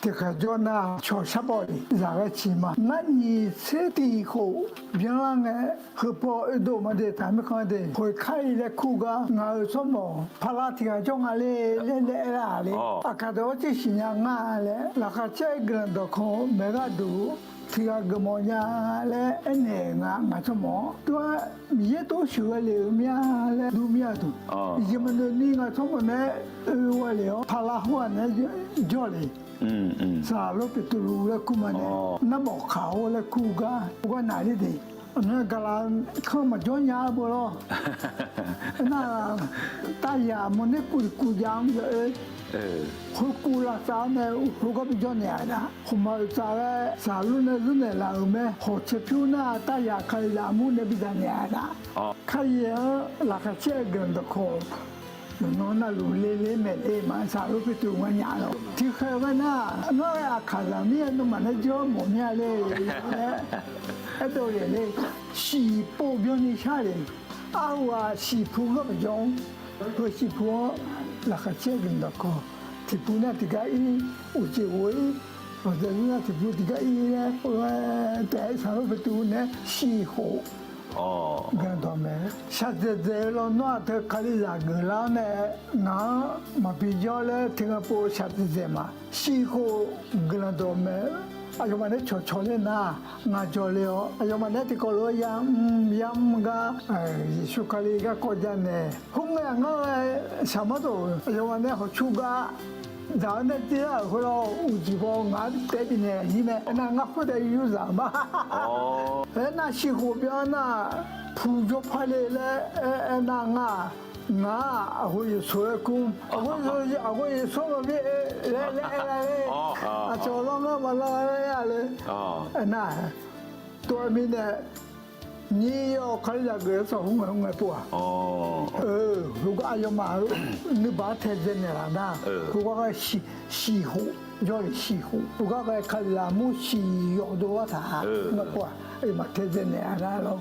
Tiqkhaeq jawr nar, cawq sharbawf le zaq ghae ciq ma. Ngar nyiq tser tiq khof byanlar ngae, heupaw oedov ma de, taq mirkhanq de. Khoeq kar-ir laer kur gar, ngaq-euq tsawrmawq paqlav tiq ghaq jawr nga le laer laer aer-a le. Aqkaq dawq-awr tser siqnya ngar laer, laqkhaq caer-eu guiqlanq dawqkawq maeq gharduq tiq ghaq geufmawf nya laer aernaeq nga, ngaq tsawrmawq-anr. Tov-aer Miqyaer tov sheuqghae le-euq mya laer dur mir-a duq. Iqjeq maqnoeq ni ngaq tsawrmawq naeq-aer oe ghae le-awr, paqlav khoerghaq naeq-aer jawr le. Saqlaq lor Beqtuvluv laer kur ma nae, narbawq kaq-or laer kur gar, gar naqler de. Aqmyan gaqlaq kanr maqjawr nya-a beu lawr. Nar, taryaq mawrner kuv tiq kuv jav-anr yawoer Khoerkuv lavsav-awr nae uqpov gar bijawr naeq-a nar, khmqmaq oeqtsaf ghae saqlur nae zeur naeqlaf-euq mae. Hawq cae pyur nar taryaq kalizaq armur nae bidzaq naeq-a nar, Kali-anr laqkhaq caer-eu guiqlanq dawqkawq, yawqnan navluf le le maeq le ma. Saqlur Petuv ngar nya lawr. Tiqkhaeq ghae nar, ngar ghae aqkaqzaq mir-aer nawmaf nae jawr mawf mir-a le laer aerdawq le le. Shiqpov byanni shar le. Arhu-aq shiqpu gar maqjawr-anr, heu shiqpu-anr laqkhaq caer guiqlanq dawqkawq, tiqpu nar tiqgar ir, uqcif ghof-ir, ghawqdzaeq zeur nar tiqpu tiqgar ir laer, taef-aer Saqlur Petuv nae-aer shiqkhof guiqlanq dawq mae. Shaqdzaeq dzaeq-eu lawnmr-aq teu kalizaq geuflar-awr nae ngaq-anr maqbi jawr laer teugar pov shaqdzaeq dzaeq ma. Shiqkhof guiqlanq dawq mae. Aqyawfmaf nae cawqcawq ler nar, ngaq jawq le-awr aqyawfmaf nae tiqkawv lof-aer yamr yamr gar, Yeqsur Kali garkawv ja naeq. Khoerngae aqngar ghae shaqmar dawq-euq aqyawfmaf nae hawqcu gar dzaq-awr nae tir lar-euq khoerlof uqcif paw ngaq-anr taef bifnaeq aqnyir mae. Aernar ngar khoertav yur zaq ma. Aernar shiqkhof byan nar, puq jawr par le laer aernar ngar, ngaq-aq aqghoe yeqsoq-aer kur, aqghoe yeqsoq-aer aqghoe yeqsoq maqbi laer laer aer-a le. Aqcawq lanr ngar maqlanr laer aer-a le. Aernar, tov-aer mirnae, nyiq yawf kalizaq geuf-eu sanqkhoer ngaeq khoerngae pov-aq, heugar aqyawfmaf-euq nuibaq-anr taedzae naeqlaf nar, heugar ghae shiqkhof, jawrle shiqkhof, heugar ghae kalizaq armur shiq yawf dov-ar taq-a. Ngaeq pov-aq, aqyawfmaf taedzae naeq-a nar lawr.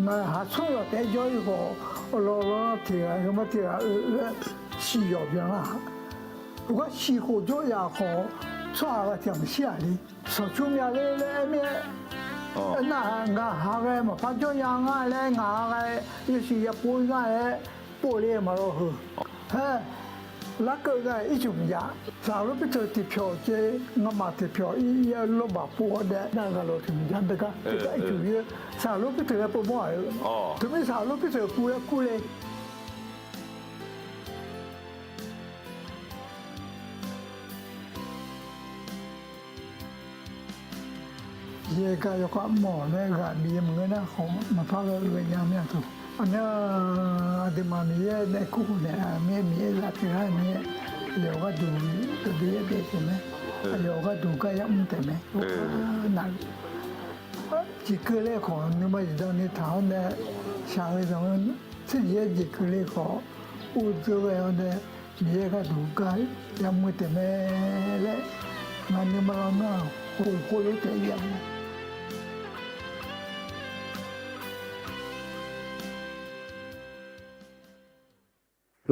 Ngaq haqsur yawf taef-aer jawr-ir khawf, awqlawq lawr tiq ghaq yawmar tiq ghaq-eu laer shiq yawf byan lar-aq, heugar shiqkhof jawr yaf khawf, tsawrhaq ghaq tiq ghaq maqshir-aq le. Sanqcur myav ler laer aer mir-aer, aernar ngaq ha ghae maqpar jawr nya nga laer ngaq ha ghae yasiq yapov nga laer pov le maqlawr heu. Haer, larkeuv ghae ircuf maqjav. Saqlor Pirteuq tiqpyawq caev, ngamaf tiqpyawq ir-aer lawrbaq pov-awr daef nar ghaq lawq tiq maqjav deugar tiqgar ircuf ir-eu. Saqlor Pirteuq ghae pov mawr-aq-eu. Teumir Saqlor Pirteuq kuv-aer kur le. Yaer gar yawkhav mawf laer ghaq bif-eu maqngeur nar khawf maqpar ghae-eu ghaenya mir-a teu. Aqmyan aqduimaf Miqyaer nae kur khofnaeq-a mir-aer, Miqyaer zaq tiq ghaq-aer mir-aer, aqyawf gharduq dawqdui yaer daef taef mae. Aqyawf gharduq gar yamr taef mae. Navluf jeqkeuv ler khawf nuima zifdan ni taq-awr nae shaq-eu zanq-eu tser jeq-aer jeqkeuv ler khawf, ur dzeur ghae-awr nae Miqyaer gharduq gar yamr taef mae laer, ngaq nuima lanr nar-aq khof khoerlof taef-aer jav-a.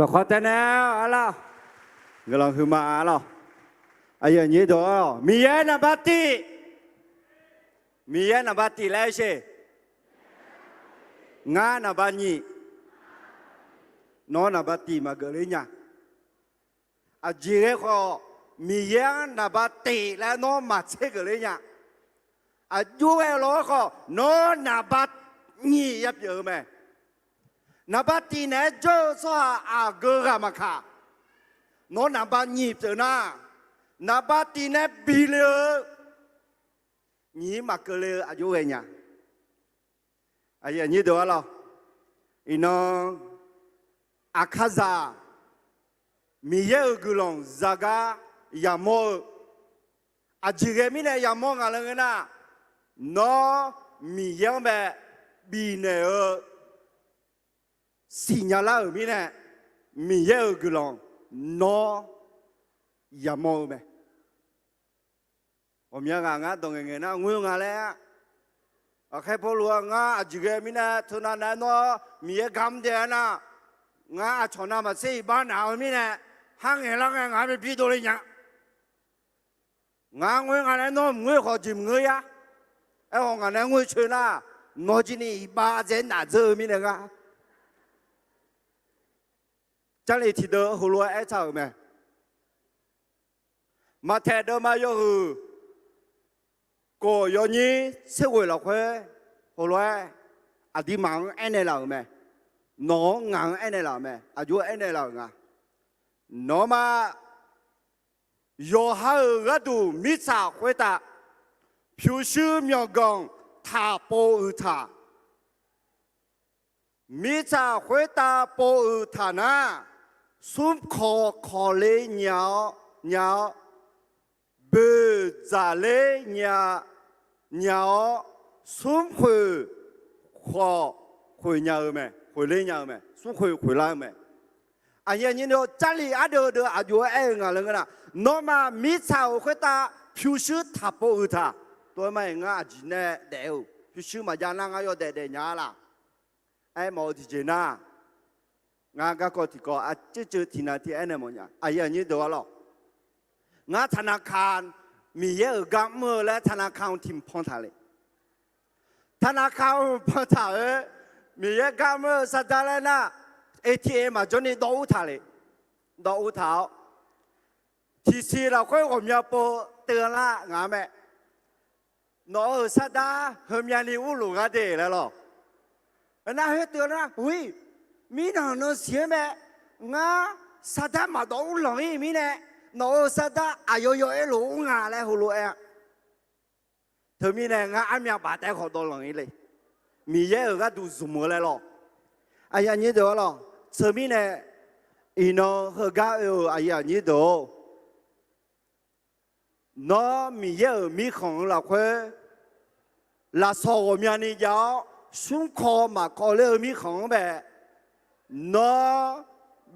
Lafkhawf taev nae-a lawr. Guiqlanq huiqma-a lawr. Aqyuif aqnyir dawq-awr Miqyaer naqba tiq, Miqyaer naqba tiq laer sher. Ngar naqba nyiq, nawr naqba tiq maqgeuf ler nya. Aqjeq ghae khawf, Miqyaer-anr naqba tiq laer nawr maqtser geuf ler nya. Aqjox ghae lawr-aer khawf nawr naqba nyiq yapyeuf-eu mae. Naqba tiq naeq-aer jawr-eu tsawrhaq aqgeu ghaq maqkaq, nawr naqba nyiq pyeuf nar, naqba tiq nae bile-eu nyiq-ir maqkeuv le-eu aqjox ghae nya. Aqyuif aqnyir deuq-a lawr. Iqnan Aqkaqzaq Miqyaer-euq guiqlanq zaqgar yamawr-eu, aqjeq ghae mirnae yamawr nga laer ngeur nar, nawr Miqyaer-anr bae bifnaeq-eu siqnya lar-euq mirnae, Miqyaer-euq guiqlanq nawr yamawr-eu mae. Ghawqmya ghaq ngar dawq ngaeqngaeq nar ngoer nga laer, aqkhaer pawrluv-a ngar aqjeq ghae mirnae teunav naeq-aer nawr Miqyaer gar mr dae-aer nar, ngar aqcawq navmaqtser iqbax naq-eu mirnae, har ngaeq lar ngae ngaq-anr bi dovle nya. Ngar ngoer nga laer nawr maqngoer khawf jeq maqngeur ya. Aerkhawf ngaq nae ngoer coe nar, nawr jir ni iqbax dzaeq naf dzeur-eu mirnae ngar Jarlif tiqdeuv heulof-aer aertaq-euq mae. Maqtaeq deuvma yawhuiq kov yawnyir tser ghoeq lafkhoer heulof-aer aqdirmaf-anr aernaeq laf-euq mae. Nawq-anr ngaq-anr aernaeq laf-euq mae. Aqjox aernaeq laf-euq nga. Nawmaf yawqha-euq gharduq mirtsaq khoertav pyurshuir myawqganq taq pov uiq taq. Mirtsaq khoertav pov uiq taq nar, smr kawq kawq ler nya-awr, nya-awr, boeq dzaq ler nya, nya-awr, smr khoeq khawf khoeq nya-eu mae, khoeq ler nya-eu mae, smr khoeq khoeq lar-eu mae. Aqyuif aqnyir deuq, Jarlif ardeuv deuq aqjox-aer aer-eu nga laer ngeur nar, nawmaf mirtsaq-euq khoertav pyurshuir taqpov uiq taq. Tov-aer ma-iq ngar aqjeq nae daef-eu pyurshuir maqjav nar ngar yawdaef daefnya-a laf. Aermawf-eu tiqjeq nar, ngar garkawv tiqkawv arcuiv cuiv tiqnav tiq aernaeq mawfnya. Aqyuif aqnyir deuq-a lawq, ngar taqnavkaq Miqyaer-euq gar mr-eu laer taqnavkaq-anr tiq mq pan taq le. Taqnavkaq-anr mq pan taq-eu Miqyaer gar mr-eu sardar laer nar, A T M maqjawr ni dawv ur taq le. Dawv ur taq-awr, tiqsiq lafkhoer ghawqmya pov teuv lar ngaq-anr mae. Nawq-euq sardar heumya ni urluf ngar de laer lawq. Aernar khoer teuv nar, ui, mirnan nan siq-anr mae. Ngar sardar maqdawv ur lanq-ir mirnae, nawq-euq sardar aqyawf yawf-aer lof ur nga laer heulof-aer-a. Teumirnae ngar armyav baf taef khawf dawv lanq-ir le. Miqyaer-euq gharduq zmq-eu laer lawq. Aqyuif aqnyir deuq-a lawq. Teumirnae iqnan heugar oe-euq aqyuif aqnyir deuq-or, nawr Miqyaer-euq mirkhanq-eu lafkhoer lafsawq ghawqmyani jav-awr, smrkaw maqkaw ler-eu mirkhanq-anr bae, nawr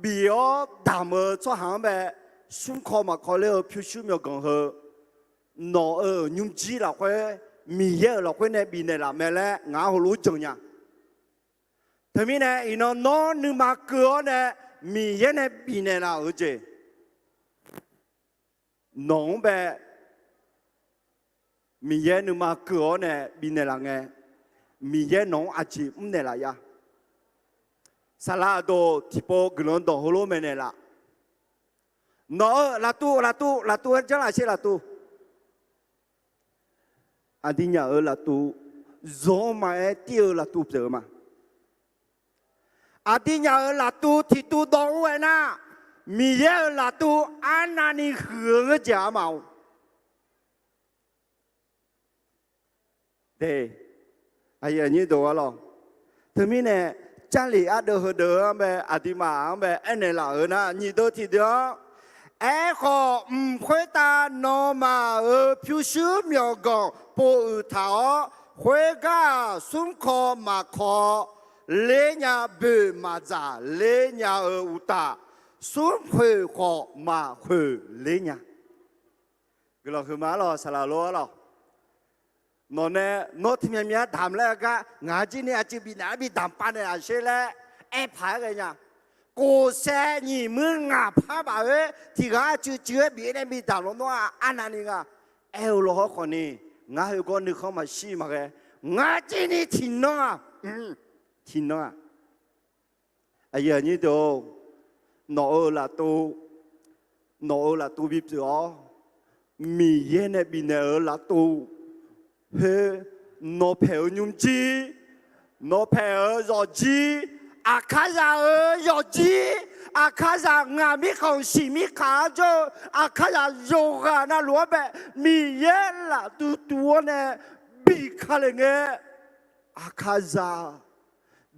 bif-awr damq-eu tsawrhaq-anr bae, smrkaw maqkaw ler-eu pyurshuir myawqganq heu, nawq-euq nymrjir lafkhoer, Miqyaer-euq lafkhoer nae bifnaeq laf mae laer ngaq-anr heulof-aer janq nya. Teumirnae iqnan nawr nuima keuv-awr nae Miqyaer nae bifnaeq laf-euq jeq, nawq-anr bae Miqyaer nuima keuv-awr nae bifnaeq laf ngae, Miqyaer nawq-anr aqjeq mrnaeq laf ya. Saqlaq aqdoq tiqpov guiqlanq dawq heulof maeqnaeq laf. Nawq-euq laftuv laftuv laftuv-aer janrlaf sher laftuv. Aqdirnyaf-euq laftuv, zor-anr maqaer tir-eu laftuv pyeuf-eu ma. Aqdirnyaf-euq laftuv tiqtuv dawv ur-aer nar, Miqyaer-euq laftuv arnavni huiq-eu ngeur jeq-a ma-or. De, aqyuif aqnyir deuq-a lawq. Teumirnae, Jarlif ardeuv heudeuq-anr bae, aqduimaf-anr bae aernaeq laf-euq nar, nyiq deuv tiqdeuv-anr, aerkhawf mq khoertav nawmaf-euq pyurshuir myawqganq pov uiq taq-awr, khoergar-aq smrkaw maqkaw ler nya, boeq maqdzaq ler nya-eu uqtaf, smrkhoeq khawf maqkhoeq ler nya. Guiqlanq huiqma-ar lawq, saqlaq lor-ar lawq. Nawq nae nawr tiqmyaq myav damq laer-eu gar ngaq-anr jir ni aqcuiv bifnaeq-ar bidamq pav naeqlaf sher laer aer paq-aer ghae nya. Kof-saev nyiq muir ngaq par baf-aer tiq ghaq-anr cuiv cuiv-aer bif-aer nae bidamq lawnmr-aq arnavni nga. Aer-eu lawhawr khawfni, ngar heugawr nuikhanr maqshir maqghae, ngaq-anr jir ni tiqnan-aq, tiqnan-aq, aqyuif aqnyir deuq-or, nawq-euq laftuv, nawq-euq laftuv bipyeuf-awr, Miqyaer nae bifnaeq-euq laftuv khoer, nawqpaeq-euq nymrjir, nawqpaeq-euq yawqjir, Aqkaqzaq-euq yawqjir, Aqkaqzaq ngaq mirkhanq siq mirkhanq-anr jawr-eu Aqkaqzaq yawqghaq navluf-anr bae, Miqyaer laftuv tuv-awr nae bif ka le ngae, Aqkaqzaq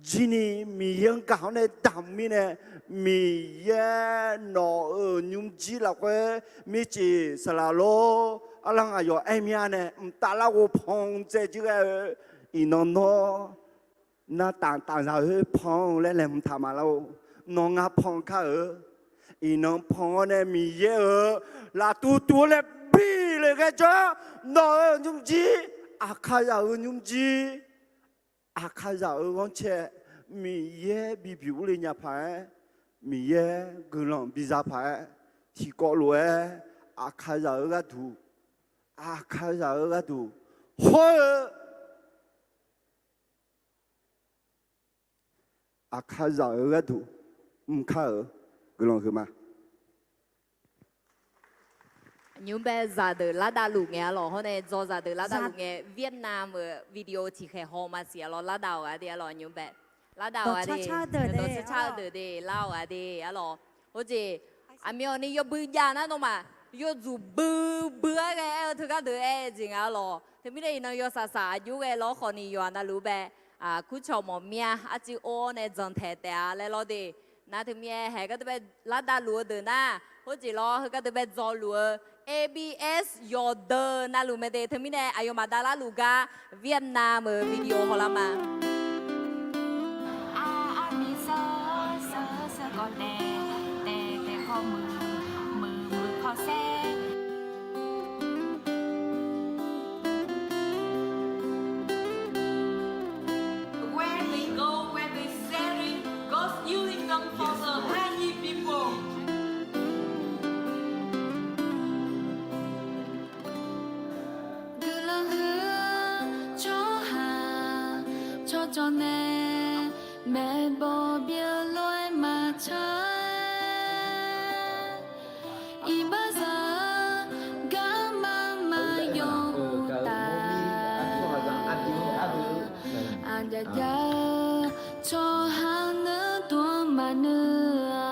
jir ni Miqyaer-anr gaq-awr nae damq mirnae, Miqyaer nawq-euq nymrjir lafkhoer mircif saqlaq lor, arlar aqyawf aer mir-a nae mqtav larghov pan-eu dzae jir ghae-eu, iqnan nawr navtaf tafzaq-eu pan-eu laer laeqhmq taq maqlar-or. Nawq ngar pan kar-eu, iqnan pan-awr nae Miqyaer-euq laftuv tuv-awr nae bif le ghae jawr, nawq-euq nymrjir, Aqkaqzaq-euq nymrjir, Aqkaqzaq-euq ghanrcae Miqyaer bibuq urle nya paq-aer, Miqyaer guiqlanq biza paq-aer, tiqkawv lof-aer Aqkaqzaq-euq gharduq, Aqkaqzaq-euq gharduq hawr-eu, Aqkaqzaq-euq gharduq mr kar-euq guiqlanq huiqma. Nymr bae zaqdeuq lardav luf ngae-a lawq, hawr nae dzaw zaqdeuq lardav luf ngae, Vietnam-euq video tiqkhaeq haw maqsiq-a lawq, lardav-awq ghaq de-a lawq, nymr bae lardav-awq ghaq de, dawqcar car-eu deuq de, lar-awq ghaq de-a lawq. Hawjeq aqmyawf ni yawbui jav nar nawmaf yawdzuq bui bui-aer ghae aer-eu teugar deuq aer-eu jeq nga-a lawq. Teumirnae iqnan yawsaq saq aqjox ghae lawr khawfni yawqha navluf bae, kurcawq mawf mir-a, arcuiv or-awr nae dzanqtaeq taef-a laer lawr de. Nar teumirnae haeq gardeuv bae lar davluf-eu deuq nar, khoerjeq lawr heugar deuv bae dzawluf-eu A B S yawqdeuq navluf mae de. Teumirnae aqyawfmaf davlarluf gar Vietnam-euq video hawlar ma. Armir sar sar sar kawv taeq, taeq taeq kawv muiq, muiq muiq kawv saer. Where they go, where they sailing, God's healing come for the Haiyi people. Guiqlanq huiq-eu tsawrhaq tsawrcawv nae maeqbawq byeuf lof-aer maqtsaq-aer, iqbaxzaq garma maqyawf uqtaf, aqjav jav-eu tsawrhaq nuidov-anr maqnuir-a.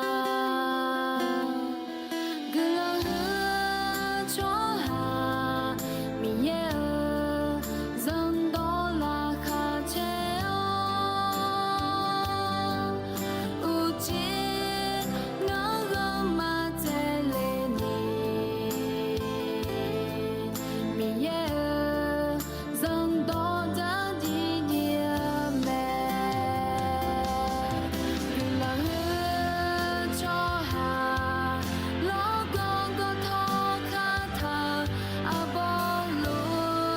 Guiqlanq huiq-eu tsawrhaq Miqyaer-euq zanqdawq laqkhaq caer-awr, uqcif ngar ghanr maqtsaev le ni, Miqyaer-euq zanqdawq dzardziv dziv-eu mae. Guiqlanq huiq-eu tsawrhaq lawrgawv gawv tawr khartaq-eu arbawr lof-aer,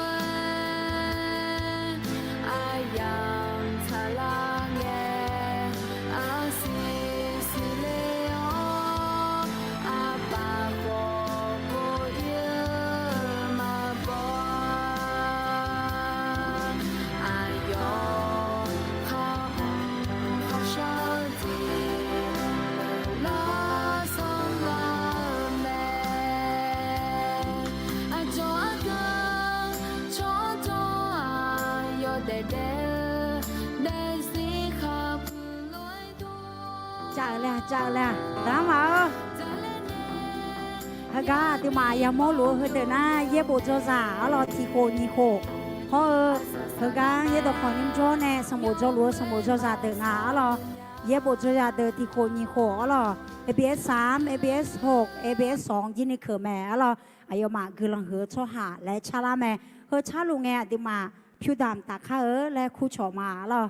aqyamq saqlaq ngae, arsiq siqle-awr, aqpaf khawf kov-ir-eu maqbaw-a. Aqyawf khar mq khar shar-eu jeq lar sanr lar-eu mae. Aqcawq argaq tsawrcawv-aq yawdaef daef-eu daefzir khaqpuiq lof-aer dov. Cav-euq laer-aq, cav-euq laer-aq, daqma-ar. Heugar aqduimaf yamawr luf-eu heudeuq nar, yaerbof dzawzaq arlawr tiq khof nyiq khof hawr-eu, heugar yaerdawq khawf nymr jawr nae sanqbof dzawluf-eu sanqbof dzawzaq deuq nga arlawr. Yaerbof dzawzaq deuq tiq khof nyiq khof arlawr, A B S sar, A B S hawq, A B S sawq jir ni keuq mae arlawr. Aqyawfmaf guiqlanq huiq-eu tsawrhaq laer carlar mae. Heu carluf ngae aqduimaf pyurdamq tafkar-eu laer kurcawq ma arlawr.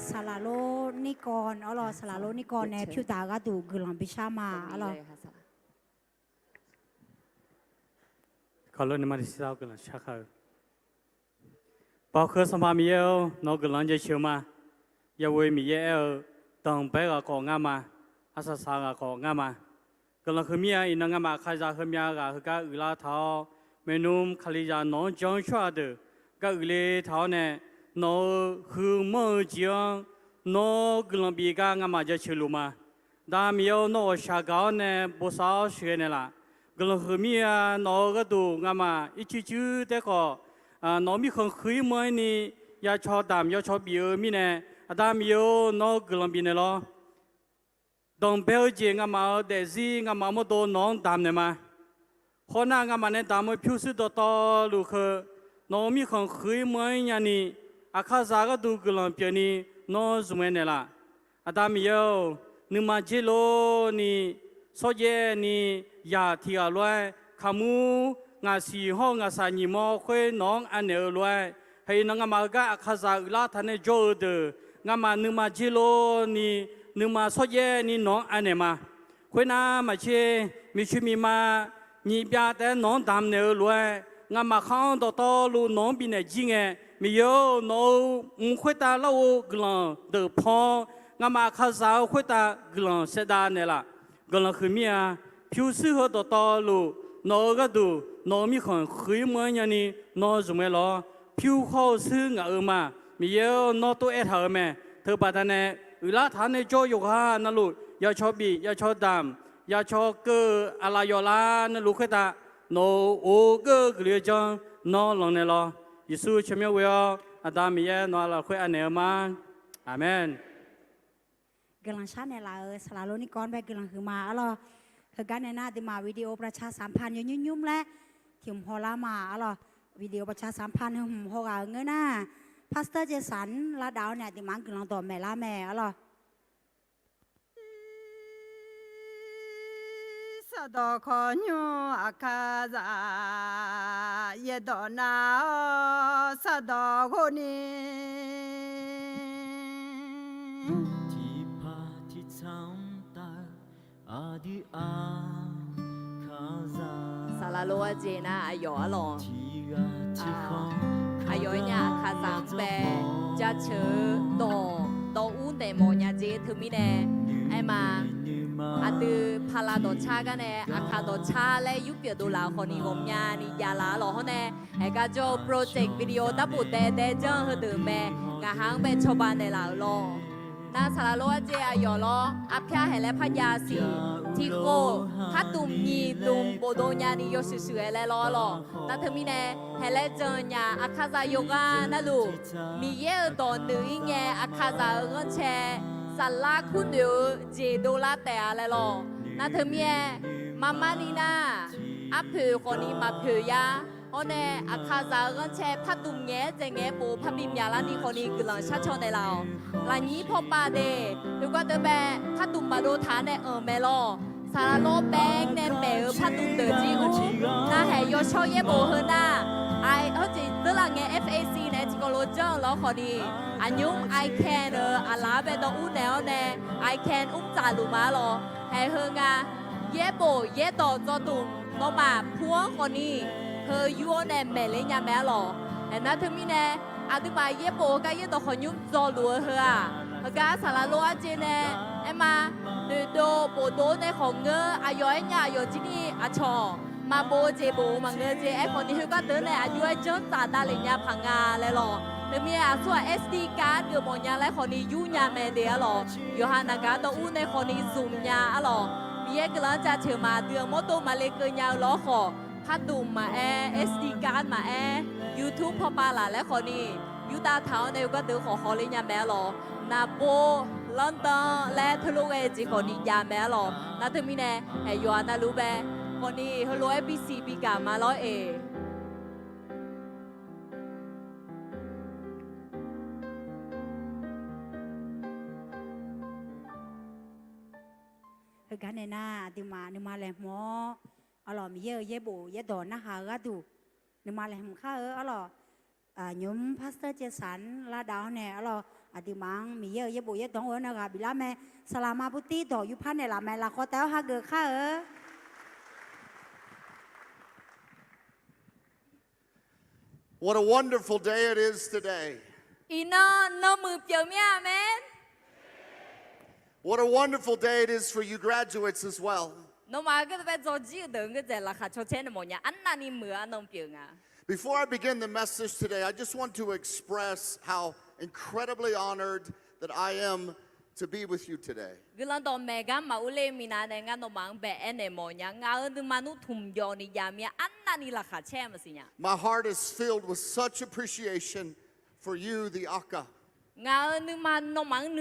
Saqlaqlor Nirkawv arlawr, saqlaqlor Nirkawv nae pyur daq-eu gharduq guiqlanq bishar ma arlawr. Baoq keuv Sanqpaq Miqyaer-or, nawq-eu guiqlanq jaceuq-eu ma. Yaghoe Miqyaer aer-eu, danqbae ghaq khawf ngar ma, arsaq saq ghaq khawf ngar ma. Guiqlanq huiqmir-a, iqnan ngamaf aqkaqzaq heumya ghaq heugar uiqlar taq-awr, maernmr Kalizaq nawq-anr jan-eu tsawrhaq deuq gar uiqle taq-awr nae, nawq-euq huiqmanr-eu jeq-anr nawr guiqlanq bif gar ngamaf jaceuq luf ma. Aqda Miqyaer-or, nawr ghawqshaq gaq-awr nae bosav-awr sheuqghae naeqlaf. Guiqlanq huiqmir-a, nawq-euq gharduq ngamaf ircir cir taef khawf, nawq-euq mirkhanq huiq-ir manr-ir ni ya caw damq ya caw bif-eu mirnae, Aqda Miqyaer-or, nawr guiqlanq bifnaeq lawr. Danqbae-eu jeq ngamaf-euq daefzir ngamaf mawrdo nawq-anr damq naeq ma. Khawf nar, ngamaf nae damq-eu pyurshuir dawqtawvluf heu, nawq-euq mirkhanq huiq-ir manr-ir nyani, aqkaqzaq gharduq guiqlanq pyeufni nawr zmq-aer naeqlaf. Aqda Miqyaer-or, nuima dzer lorni, shawrjaev ni, yaq tiq ghaq lof-aer kaqmur ngaqsiq hawr-eu ngaqshaq nyiq mawr khoer nawq-anr anaeq-eu lof-aer, haiq iqnan ngamaf heugar aqkaqzaq uiqlar taq nae jawr-eu deuq, ngamaf nuima dzer lorni, nuima shawrjaev ni nawq-anr anaeq ma. Khoernar maqtser, miqcoeq miqma nyiq byav taef-aer nawq-anr damq naeq-eu lof-aer, ngamaf khar-anr dawqtawvluf nawq-anr bifnaeq jir ngae, Miqyaer-or, nawq-euq mq khoertav larghov guiqlanq deuq paw-awr, ngamaf aqkaqzaq-eu khoertav guiqlanq saevdav naeqlaf. Guiqlanq huiqmir-a, pyurshuir heu dawqtawvluf nawq-euq gharduq nawq-euq mirkhanq huiq-ir manr-ir nyani nawr zmq-aer lawr. Pyur hawr-eu shuir ngaq-euq ma. Miqyaer-or, nawr tov aertaq-euq mae. Teubaqda nae uiqlar taq-anr nae jawr yawqghaq navluf ya caw bif ya caw damq ya caw keuv-eu aqlaf yawflar navluf khoertav, nawq-euq or geur-eu guiqli-eu janr nawr lanq naeq lawr. Yeqsur tsawrmyanr ghoe-awr Aqda Miqyaer nawq-a lafkhoer anaeq-eu ma. Aqmeq. Guiqlanq sharnaeq laf-euq saqlaq lor nirkawv-anr bae guiqlanq huiqma arlawr. Heugar nae nar aqduimaf video ประชาสัมพันธ์ yawnymr nymr laer tiq hmq hawlar ma arlawr. Video ประชาสัมพันธ์ heu hmq haw ghaq-euq ngeur nar, Pastor Jason-anr lavdav-awr nae aqduimaf-anr guiqlanq dawqmaeq lar mae arlawr. Saqdawq khawqnymr aqkaqzaq yaerdawq nar-awr saqdawq ghov ni, tiqpaq tiqtsaq-anr tav-eu aqdui aqkaqzaq. Saqlaq lor arjeq nar aqyawf arlawr, aqyawf-aer nya aqkaqzaq-anr bae jaceuq-eu dawq dawq ur daeq mawf nya jeq teumirnae, aerma aqdui paqlav dawqcar gar nae aqkaq dawqcar laer yurpyeuf dovlaf-euq khawfni ghawqmyani javlaf arlawr hawr nae, aergar jawr-eu project video darbof daev daev janr-eu heudeuq mae. Ngaqha-anr bae cawba naeqlaf-euq lawr. Nar saqlaq lor arjeq aqyawf lawr, arpyar haeq laer par jav siq. Tiqkhof pardmq nyiq dmq bofdov nyani yawshuif shuif-aer laer lawr arlawr. Nar teumirnae, haeq laer janq nya aqkaqzaq yawqghaq navluf, Miqyaer-euq dawq noeq-ir ngae aqkaqzaq-euq ghanrcae saflar kurnoeq-eu jeq dovlar taef-a laer lawr. Nar teumirnae, marmarni nar, arpoeq khawfni maqpoeq yar. Hawr nae aqkaqzaq-euq ghanrcae pardmq ngaeq-aer dzaeq ngaeq-aer bof-eu parbi myaqlarni khawfni guiqlanq sharcaw naeqlaf-awq. Lafnyir pawpav de, heugar deuq bae pardmq maqdov taq nae anq mae lawr. Saqlaq lor bae nae maeq-eu pardmq deuq jir ur, narhaq yawshawr yaerbof heu nar, hawrjeq deurlaf ngae FAC nae tiqkawv lof janr-eu lawr khawfni, aqnymr I can-euq aqlaf-anr bae dawv ur naeq-awr nae, I can mr tsaf luf ma lawr. Haeq heu nga, yaerbof yaerdawq dzawdmq nawmaf pu-anr khawfni, heu yur-awr nae maeqler nya mae arlawr. Aernar teumirnae, aqduimaf yaerbof heugar yaerdawq khawqnymr dzawluf-eu heu-aq, heugar saqlaq lor arjeq nae, aerma, noeqdov bofdov nae khawf ngeur, aqyawf aer nya aqyawf jir ni aqcawq maqbof-eu jeq bof-eu maqngeur jeq aerkhawfni heugar deuq nae aqjox-aer janr tsaf davlef nya paq nga laer lawr. Teumirnae aqsur-aq SD card geufmawf nya laer khawfni yur nya mae de arlawr. Yawqha naq gaq dawv ur nae khawfni zmq nya arlawr. Miqyaer guiqlanq-anr jaceuq ma. Aqdui-euq mawrdo maqle keuv nya-eu lawr khawf, pardmq maqaer, SD card maqaer, YouTube pawpav laf laer khawfni, yurdav taq-awr nae heugar deuq khawf hawler nya mae arlawr. Naqbov, London laer teulof ghae jeq khawfni jav mae arlawr. Nar teumirnae, haeq yawqha navluf bae khawfni heulof-aer bisiq bigaq ma lawr-eq. Heugar nae nar, aqduimaf nuima laeqhmq-awr, arlawr Miqyaer-euq yaerbof yaerdawq narhaq-eu gharduq, nuima laeqhmq khar-eu arlawr, nymq-mr Pastor Jason-anr lavdav-awr nae arlawr, Aqduimaf-anr Miqyaer-euq yaerbof yaerdawq-anr ghoe-awr nae ghaq biflar mae. Saqlaqma butir dawq yurpar naeqlaf mae. Lafkhawf taef-awr hageuf kar-eu. What a wonderful day it is today. Iqnan nanmuiq pyeuf mir-a mae. What a wonderful day it is for you graduates as well. Nawmaf-euq gardeuv bae dzawrjir-eu deuq-anr gardzaeq laqkhaq caw caer nae mawfnya arnavni muiq-eu arnan pyeuf nga. Before I begin the message today, I just want to express how incredibly honored that I am to be with you today. Guiqlanq dawqmaeq gar maqur ler-eu minav nae ngar nawmaf-anr bae aernaeq mawfnya. Ngaq-euq nuima nmr tmq jawv ni jav mir-a arnavni laqkhaq caer-eu maqsiq nya. My heart is filled with such appreciation for you, the Aka. Ngaq-euq nuima nawmaf-anr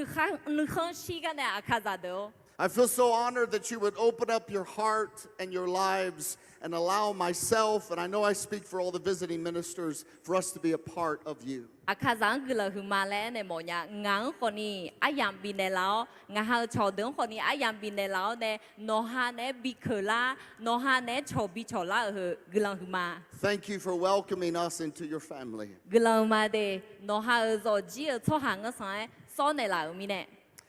nuikhanr shir gar nae Aqkaqzaq deuq-or. I feel so honored that you would open up your heart and your lives and allow myself, and I know I speak for all the visiting ministers, for us to be a part of you. Aqkaqzaq-anr guiqlanq huiqma laer aernaeq mawfnya. Ngaq-anr khawfni aryamq bifnaeq laf-awr, ngaqha-euq cawqdeuq-anr khawfni aryamq bifnaeq laf-awr nae, nawqha naeq-aer bi keuq lar, nawqha naeq-aer cawq bi cawq lar-euq heu guiqlanq huiqma. Thank you for welcoming us into your family. Guiqlanq huiqma de, nawqha-euq zawqjir-euq tsawrhaq ngar sanq-aer sawr naeqlaf-euq mirnae.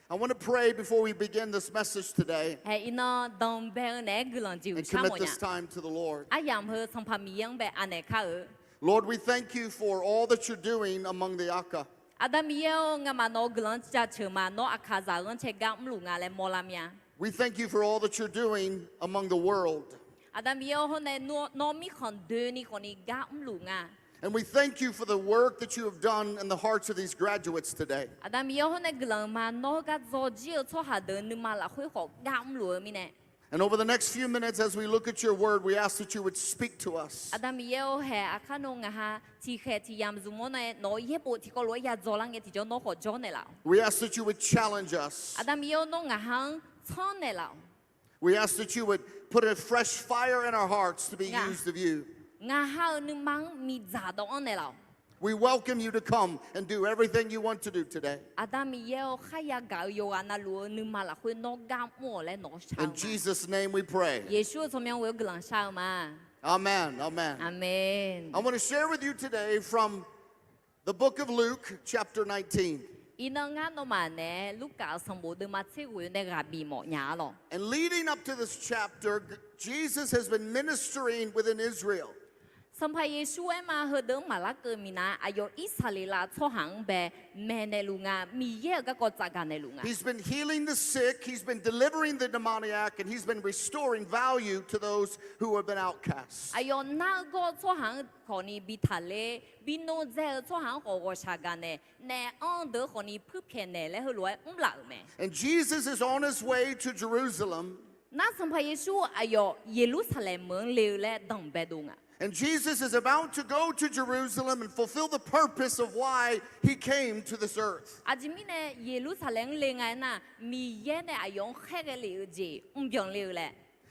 I want to pray before we begin this message today. Hae, iqnan danqbae-eu naeq-aer guiqlanq jeq-euq shar mawfnya. And commit this time to the Lord. Aryamq heu Sanqpaq Miqyaer-anr bae anaeq kar-eu. Lord, we thank you for all that you're doing among the Aka. Aqda Miqyaer-or, ngamaf nawq-euq guiqlanq jaceuq ma. Nawr Aqkaqzaq-anr cae gar mrluf nga laer mawrlar mir-a. We thank you for all that you're doing among the world. Aqda Miqyaer-or, hawr nae nawr mirkhanq doeni khawfni gar mrluf nga. And we thank you for the work that you have done in the hearts of these graduates today. Aqda Miqyaer-or, hawr nae guiqlanq ma nawr gar dzawrjir-eu tsawrhaq deuq nuima lafkhoer khawf gar mrluf-eu mirnae. And over the next few minutes, as we look at your word, we ask that you would speak to us. Aqda Miqyaer-or, hae aqkar nawr ngaqha tiqkhaeq tiq yamq zmq-awr nae nawq-euq yaerbof tiqkawv lof-aer ya dzawlar ngae tiqjawr nawr khawf jawr naeqlaf-awq. We ask that you would challenge us. Aqda Miqyaer-or, nawr ngaqha-anr tsanr naeqlaf-awq. We ask that you would put a fresh fire in our hearts to be used of you. Ngaqha-euq nuima-anr miqdzaq dawv-anr naeqlaf-awq. We welcome you to come and do everything you want to do today. Aqda Miqyaer-or, kharya gaq-eu yawqghaq navluf-eu nuima lafkhoer nawr gar mr-awq laer nawq-anr shar-eu ma. In Jesus' name we pray. Yeqsur-euq tsawrmyanr ghoe-awr guiqlanq shar-eu ma. Amen, amen. Aqmeq. I want to share with you today from the book of Luke, chapter nineteen. Iqnan ngar nawmaf naeq-aer Lurkaf sanqbof deuvma tser ghoeq nae ghaq bif mawfnya-a lawq. And leading up to this chapter, Jesus has been ministering within Israel. Sanqpaq Yeqsur aer ma, heudeuq-anr maqlar keuv minav, aqyawf Irsaqleqlav tsawrhaq-anr bae maeqnaeq luf nga. Miqyaer-euq garkawv tsafgaq naeqluf nga. He's been healing the sick, he's been delivering the demoniac, and he's been restoring value to those who have been outcasts. Aqyawf nar-eu gawr-eu tsawrhaq-anr khawfni bi taqler, bi nodzae-eu tsawrhaq-anr khawf ghawqshaq gaq naeq, naef anr deuq khawfni puirpyaeq naeq laer heulof-aer mrlaf-euq mae. And Jesus is on his way to Jerusalem. Nar Sanqpaq Yeqsur aqyawf Yeqlursaqlaeq meuq-anr le-eu laer danqbae dov nga. And Jesus is about to go to Jerusalem and fulfill the purpose of why he came to this earth. Aqjeq mirnae Yeqlursaqlaeq-anr le nga aernar, Miqyaer nae aqyawf-anr khaerghae lef-eu jeq mrbyan le-eu laer.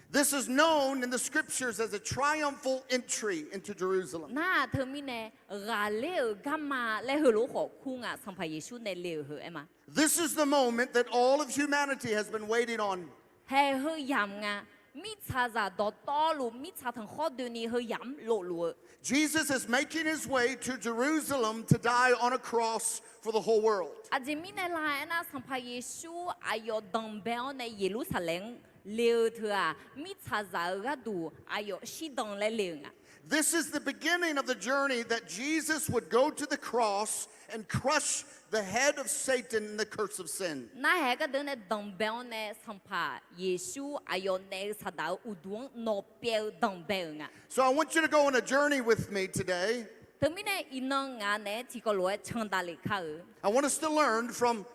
This is known in the scriptures as a triumphal entry into Jerusalem. Nar-aq teumirnae ghaqler-euq garma laer heulof-aer khawf kur nga, Sanqpaq Yeqsur nae le-euq heu aer ma. This is the moment that all of humanity has been waiting on. Hae heu yamq nga, mirtsaqzaq dawqtawvluf mirtsaq tanqkhawr doeni heu yamq-anr lofluf-eu. Jesus is making his way to Jerusalem to die on a cross for the whole world. Aqjeq mirnae la aernar, Sanqpaq Yeqsur aqyawf danqbae-awr nae Yeqlursaqlaeq-anr le-eu teu-aq, mirtsaqzaq-euq gharduq aqyawf shirdan laer le-eu nga. This is the beginning of the journey that Jesus would go to the cross and crush the head of Satan in the curse of sin. Narhaq gardeuv nae danqbae-awr nae Sanqpaq Yeqsur aqyawf naef-eu saqdaq-euq uqduq-anr nawqpyaev-eu danqbae-euq nga. So I want you to go on a journey with me today. Teumirnae iqnan ngaq naeq-aer tiqkawv lof-aer candaq lef kar-eu. I want us to learn from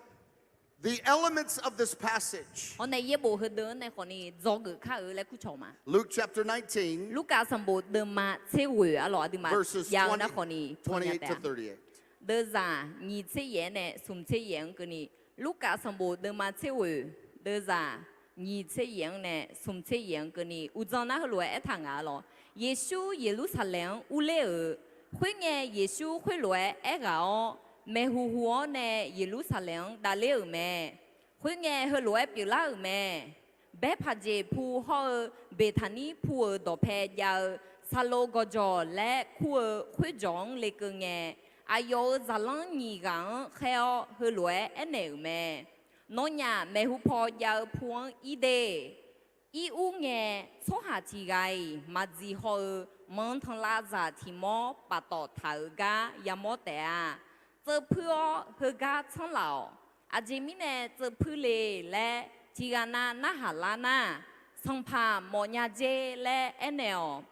the elements of this passage. Hawr nae yaerbof heudeuv-anr nae khawfni dzawgeuf kar-eu laer kurcawq ma. Luke chapter nineteen, Lurkaf sanqbof deuvma tser ghoeq arlawq aqduimaf jav-eu nar khawfni tawnya taef-a. Deuvzaq nyiq tser yaef-anr nae smq tser yaef-anr keuvni, Lurkaf sanqbof deuvma tser ghoeq, deuvzaq nyiq tser yaef-anr nae smq tser yaef-anr keuvni uqdzan nar heulof-aer aertaq nga arlawq. Yeqsur Yeqlursaqlaeq-anr urler-euq, khoerngae Yeqsur khoerlof-aer aerghaq-awr, maeqhu hu-awr nae Yeqlursaqlaeq-anr davler-euq mae. Khoerngae heulof-aer pyeuflar-euq mae. Baerpaq jeq pu hawr-eu Beqtaqnir pu-euq dawqpae jav-eu Saqlo gawqjawq laer kur-eu khoerjawq-anr lekeuv ngae, aqyawf-euq zaqlanr nyiq ghaq-anr khaer-awr, heulof-aer aernaeq-euq mae. Nawnyaf maeqhu paw jav-eu pu-anr ir de. Ir ur ngae, tsawrhaq tiq ghaq-iq maqdziq haw-eu manq tanqlavzaq tiq mawr paftawf taq-euq gar yamawr taef-a. Tseuv puir-awr, heugar tsanr laf-awq. Aqjeq mirnae tseuv puir le laer tiq ghaq nav narhaq lar nar, Sanqpaq mawfnya jer laer aernaeq-awq.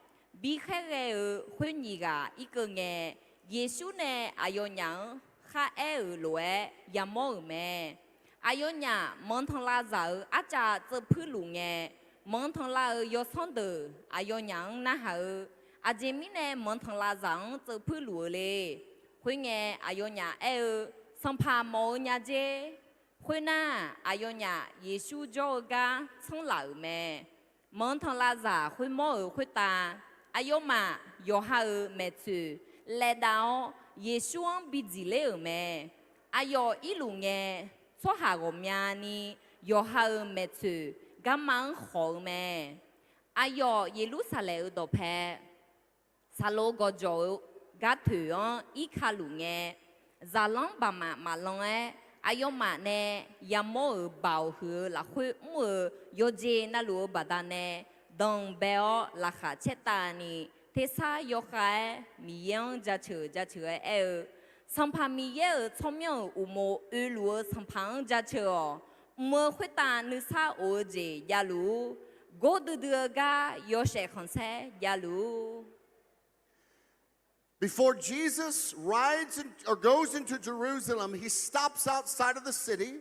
Bi khaerghae-euq khoer nyiq ghaq irkeuv ngae, Yeqsur nae aqyawfnyaf-anr kharaer-euq lof-aer yamawr-euq mae. Aqyawfnyaf manq tanqlavzaq-euq arcav tseuv puir luf ngae, manq tanqlav-euq yawsanr deuq aqyawfnyaf-anr narhaq-eu, Aqjeq mirnae manq tanqlavzaq-anr tseuv puir luf-eu le? Khoerngae, aqyawfnyaf aer-eu, Sanqpaq mawf-eu nya jer. Khoernar, aqyawfnyaf Yeqsur jawr-eu gar tsanr laf-euq mae. Manq tanqlavzaq khoermawr-euq khoertav, aqyawfmaf yawqha-euq maeqtsoeq laev dav-awr, Yeqsur-anr bi dziqler-euq mae. Aqyawf irluf ngae, tsawrhaq ghawqmyani yawqha-euq maeqtsoeq garma-anr khawq-eu mae. Aqyawf Yeqlursaqlaeq-euq dawqpae saqlo gawqjawq-eu gar toeq-anr irka luf ngae, zaqlanr baqmaf maqlan-aer, aqyawfmaf nae yamawr-euq baoq huiq-eu lafkhoer mr-euq yawqjeq navluf-eu baqdanae danqbae-awr laqkhaq caertavni, tersar yawkhav-aer Miqyaer-anr jaceuq jaceuq-aer aer-eu, Sanqpaq Miqyaer-euq tsawrmyanr-euq uqmov oeluf-eu Sanqpaq-anr jaceuq-awq. Mq-eu khoertav nuisar of-eu jeq javluf-ur. Gordui dui-eu gar yawshaef khanqsaer javluf-ur. Before Jesus rides in, or goes into Jerusalem, he stops outside of the city.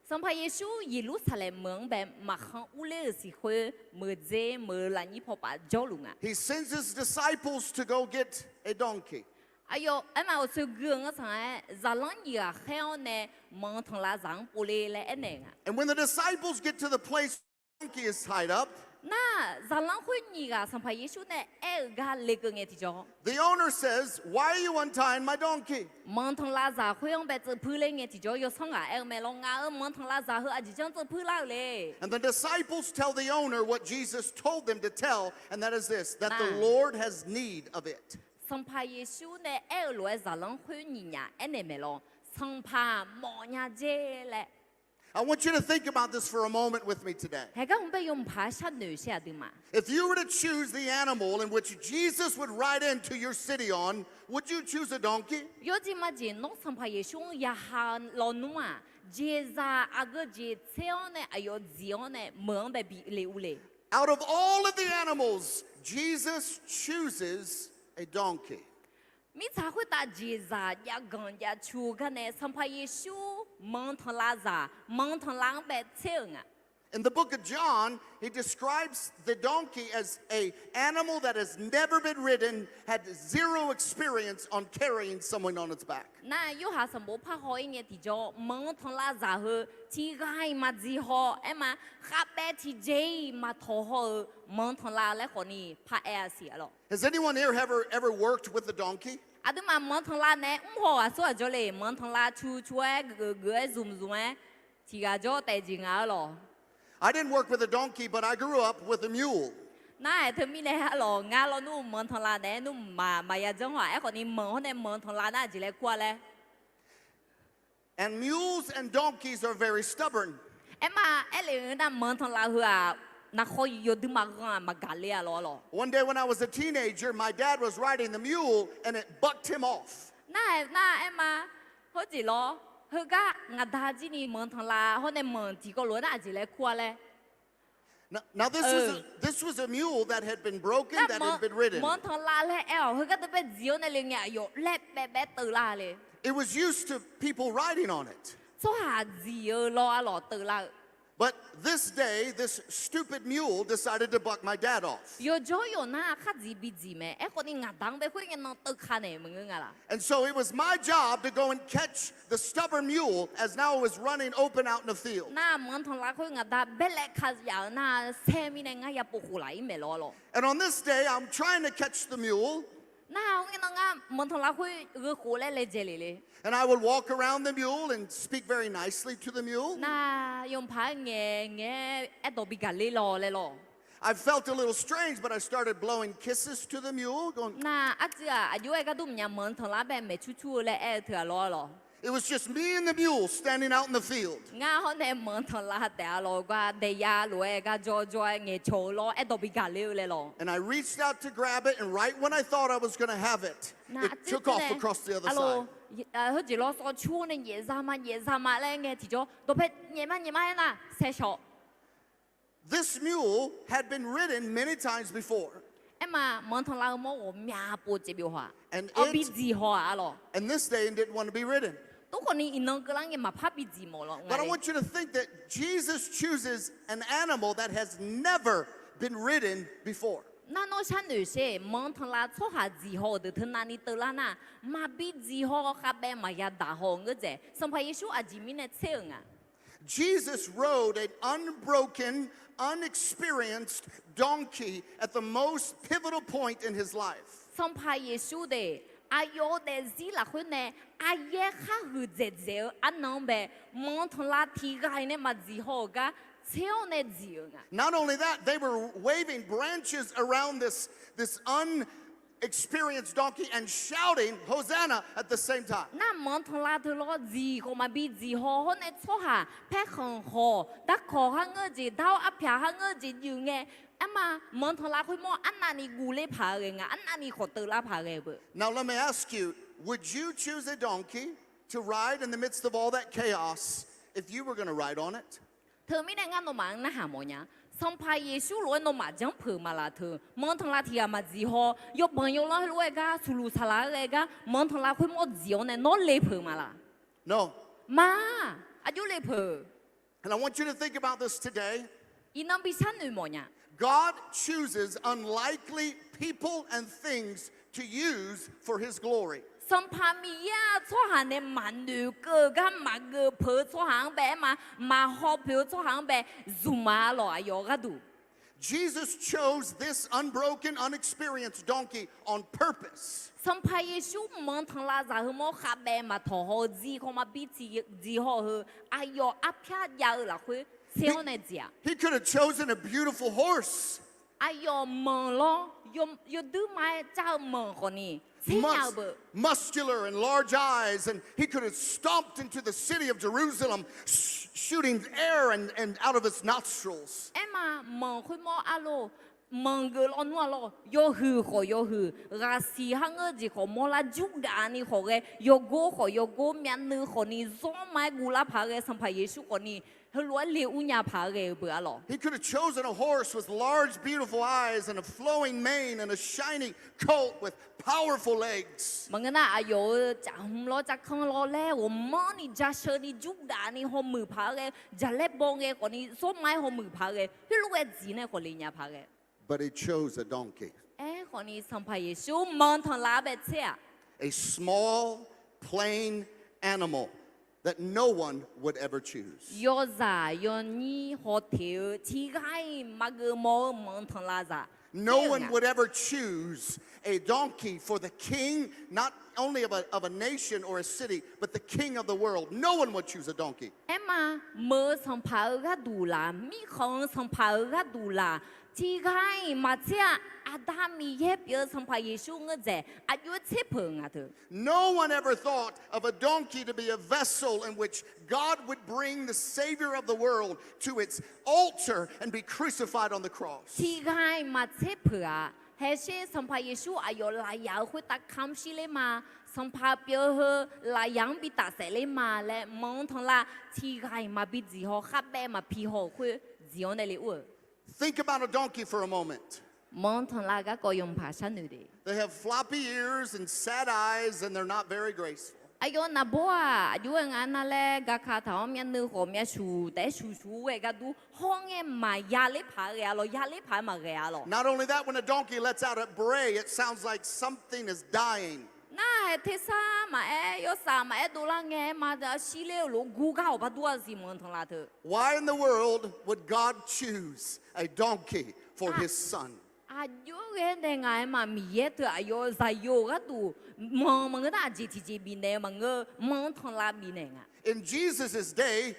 Sanqpaq Yeqsur Yeqlursaqlaeq meuq-anr bae maqkhanq urler-euq siq khoer, meuqdzer meuq-eu lafnyir pawpav jawrluf nga. He sends his disciples to go get a donkey. Aqyawf aerma awqsoe gui-eu ngar sanq-aer zaqlanr nyiq ghaq khaer-awr nae manq tanqlavzaq-anr povle laer aernaeq nga. And when the disciples get to the place donkey is tied up, Nar, zaqlanr khoer nyiq ghaq Sanqpaq Yeqsur nae aer-eu gar lekeuv ngae tiqjawr, the owner says, "Why are you untying my donkey?" Manq tanqlavzaq khoer-anr bae tseuv puir ler ngae tiqjawr, yawsanr ghaq aer-eu mae lawr, Ngaq-euq manq tanqlavzaq heu aqjeq janr tseuv puir lar-euq le. And the disciples tell the owner what Jesus told them to tell, and that is this, that the Lord has need of it. Sanqpaq Yeqsur nae aer-eu lof-aer zaqlanr khoer nyiq nyaf aernaeq mae lawr, Sanqpaq mawfnya jer laer. I want you to think about this for a moment with me today. Haegar hmq bae yawmuiq paq-aer sharnoeq shaer aqduimaf. If you were to choose the animal in which Jesus would ride into your city on, would you choose a donkey? Yawjeq majeq nawr Sanqpaq Yeqsur-anr yaha lawnmr-aq, jeqzaq aqgeu jeq tser-awr nae aqyawf dziq-awr nae meuq-anr bae bi le ur le. Out of all of the animals, Jesus chooses a donkey. Mirtsaq khoertav jeqzaq jav ganq jav cu-eu gar nae Sanqpaq Yeqsur manq tanqlavzaq manq tanqlav-anr bae tser-euq nga. In the book of John, he describes the donkey as a animal that has never been ridden, had zero experience on carrying someone on its back. Nar, Yorhaq sanqbof par haw-ir ngae tiqjawr manq tanqlavzaq heu tiq ghaq-iq maqdziq haw-aer ma, khavbaev tiqjeq-iq maqtawq haw-eu manq tanqlav laer khawfni paraer-a siq-a lawq. Has anyone here ever, ever worked with a donkey? Aqduimaf manq tanqlav naeq-aer mr haw ghaq sawr ghaq jawr le. Manq tanqlav cu cu-aer geuf geuf-aer zmq zmq-aer tiq ghaq jawr taef jeq nga-a lawq. I didn't work with a donkey, but I grew up with a mule. Nar-aq teumirnae-a lawq, ngar lawnmr manq tanqlav naeq-aer nmr maqmaq ya janr-aq, aerkhawfni manq hawr nae manq tanqlav nar-aq jeq laer kur-a laer. And mules and donkeys are very stubborn. Aerma aerlef-eu nar manq tanqlav heu-aq, naqkhawq yawdui maqghan-aq maqgaq le-a lawq-a lawq. One day when I was a teenager, my dad was riding the mule and it bucked him off. Nar-aq nar-aq aerma, hawjeq lawr, heugar ngaqda jir ni manq tanqlav hawr nae manq tiqkawv lof-aer nar-aq jeq laer kur-a laer. Now, now this was a, this was a mule that had been broken, that had been ridden. Manq tanqlav laer aer-awq, heugar deuq bae dziq-awr nae le ngae aqyawf laer baev baev teuvlar le. It was used to people riding on it. Tsawrhaq dziq-eu lawr-a lawq teuvlar-eu. But this day, this stupid mule decided to buck my dad off. Yawqjawr yawqnar khar dziq bi dziq mae. Aerkhawfni ngaqda-anr bae khoer ngae nan teuka naeq maqngeur nga laq. And so it was my job to go and catch the stubborn mule as now it was running open out in the field. Nar-aq manq tanqlav khoer ngaqda baerlaev ka yaf-eu nar-aq, saer mirnae ngar ya pov khof laf-ir mae lawr-a lawq. And on this day, I'm trying to catch the mule. Nar-aq, hawr ngae nan ngar manq tanqlav khoer gheu khof laer laejae lef le. And I would walk around the mule and speak very nicely to the mule. Nar-aq, yawmuiq paq-aer ngaeq ngaeq-aer aerdawq bi gaq ler lawq laer lawq. I felt a little strange, but I started blowing kisses to the mule, going, Nar arcuiv-aq, aqjox-aer gharduq maqnya manq tanqlar bae maeq cur cur-eu laer aer-eu teu-aq lawr lawq. It was just me and the mule standing out in the field. Ngar hawr nae manq tanqlar taef-a lawq, gar daeqya lof-aer gar jawr jawr-aer ngaeqcawq-eu lawr aerdawq bi gaq ler-eu laer lawq. And I reached out to grab it, and right when I thought I was gonna have it, it took off across the other side. Heujeq lawr sawr cur-awr nae nyaefza ma nyaefza ma laer ngae tiqjawr dawqpae nyaef ma nyaef ma aernar saer shawr. This mule had been ridden many times before. Aerma manq tanqlar-eu mawr ghawqmya pov caev byov haw-aq, arbi dziq haw-aq-a lawq. And this day it didn't want to be ridden. Tov khawfni iqnan keuvlar ngae maqpar bi dziq mawf lawq nga. But I want you to think that Jesus chooses an animal that has never been ridden before. Nar nawr sharnoeq sher, manq tanqlar tsawrhaq dziq haw-euq deuq teunav ni teuvlar nar, maqbi dziq haw khavbaev maqya daq haw-eu ngeur dzaeq, Sanqpaq Yeqsur aqjeq mirnae tser-euq nga. Jesus rode an unbroken, unexperienced donkey at the most pivotal point in his life. Sanqpaq Yeqsur de, aqyawf-euq daefzir lafkhoer nae aryaer khar huiq dzaeqdzaeq-eu arnan-anr bae, manq tanqlar tiq ghaq-iq nae maqdziq haw-euq gar tser-awr nae dziq-euq nga. Not only that, they were waving branches around this, this un- experienced donkey and shouting, Hosanna, at the same time. Nar manq tanqlar teu lawr dziq khawf maqbi dziq haw hawr nae tsawrhaq paerkhanq khawf darkawq kharngeur jeq dar-awr arpyaq kharngeur jeq juif ngae, aerma manq tanqlar khoermawr arnavni guvler paq-aer ghae nga, arnavni khawf teuvlar paq-aer ghae-eu beu. Now let me ask you, would you choose a donkey to ride in the midst of all that chaos if you were gonna ride on it? Teumirnae ngar nawmaf-anr narhaq mawfnya. Sanqpaq Yeqsur lof-aer nawmaf janrpeuq maqlaf teu, manq tanqlar tiq ghaq maqdziq haw, yawbanq yawlanr heulof-aer gar suqluq saqlaq-aer ghae gar manq tanqlar khoermawr dziq-awr nae nawr lepeuq maqlaf? No. Ma, aqjox lepeuq. And I want you to think about this today. Iqnan bi sharnoeq mawfnya. God chooses unlikely people and things to use for his glory. Sanqpaq Miqyaer-aq, tsawrhaq nae maqnoeq keuv-eu gar maqgeuf peuq-eu tsawrhaq-anr bae aerma, maqhaw peuq-eu tsawrhaq-anr bae zmq ma lawq, aqyawf gharduq. Jesus chose this unbroken, unexperienced donkey on purpose. Sanqpaq Yeqsur manq tanqlar zaq heumawr khavbaev maqtawq haw-eu, dziq khawf maqbi dziq haw-eu heu, aqyawf arpyar jav-eu lafkhoer tser-awr nae dziq-aq. He could have chosen a beautiful horse. Aqyawf manq lawr, yawduir ma-aer car-eu manq khawfni tser nya-eu beu. Muscular and large eyes, and he could have stomped into the city of Jerusalem, sh- shooting air and, and out of his nostrils. Aerma manq khoermawr arlor, manq geuf lawnmr-a lawr, yawhuiq khawf yawhuiq, ghaqsiq kharngeur jeq khawf mawrlar jurgaf ni khawf ghae, yawgor khawf yawgor myavnuiv khawfni zawr ma-aer guvlar paq-aer ghae, Sanqpaq Yeqsur khawfni heulof-aer le ur nya paq-aer ghae-eu beu-a lawq. He could have chosen a horse with large, beautiful eyes and a flowing mane and a shiny coat with powerful legs. Maqngeur nar, aqyawf-euq caf hmq lawr caf kanr lawr laer ghawqmanrni jasheu ni jurgaf ni hawmuiq paq-aer ghae, jaqlaer baw ngae khawfni zawr ma-aer hawmuiq paq-aer ghae, heulof-aer dziq nae khawf le nya paq-aer ghae. But he chose a donkey. Aerkhawfni Sanqpaq Yeqsur manq tanqlar bae tser-aq. A small, plain animal that no one would ever choose. Yawzaq yawnyir hawteq-eu tiqghaq-iq maqgeuf mawf-eu manq tanqlar zaq. No one would ever choose a donkey for the king, not only of a, of a nation or a city, but the king of the world. No one would choose a donkey. Aerma, meuq-eu sanqpaq-eu gharduq laf, mirkhanq-eu sanqpaq-eu gharduq laf, tiqghaq-iq maqtser-a. Aqda Miqyaer pyeuf-eu Sanqpaq Yeqsur ngeur dzaeq aqjox-aer tser peuq nga teu. No one ever thought of a donkey to be a vessel in which God would bring the Savior of the world to its altar and be crucified on the cross. Tiqghaq-iq maqtser peuq-aq. Haeqsher Sanqpaq Yeqsur aqyawf lafyaq-euq khoertav kamq shir ler ma, sanqpaq pyeuf-eu heu lafyaq-anr bi tafsaef ler ma laer manq tanqlar tiqghaq-iq maqbi dziq haw kharbaev maqpi haw-euq khoer dziq-awr nae le ur-euq. Think about a donkey for a moment. Manq tanqlar garkawv yawmuiq paq sharnoeq de. They have floppy ears and sad eyes and they're not very graceful. Aqyawf naqbawr-aq aqjox-aer nga nar laer gaka taq-awr myavnuiv khawf myavshuq taef-aer shuqshuq-aer ghardur hawr ngae maqya ler paq-aer ghae-a lawq, ya ler paq-aer maqghae-a lawq. Not only that, when a donkey lets out a bray, it sounds like something is dying. Nar-aq tersar maqaer yawsaf maqaer dovlar ngae aerma shir ler-euq lof-aer gur gar awq bar dur-a zif manq tanqlar teu. Why in the world would God choose a donkey for his son? Aqjox-aer ghae nae ngaq-aer ma Miqyaer teu aqyawf zaqyo-euq gharduq manq maqngeur nar aqjeq tiqjeq bifnaeq-eu maqngeur, manq tanqlar bifnaeq nga. In Jesus' day,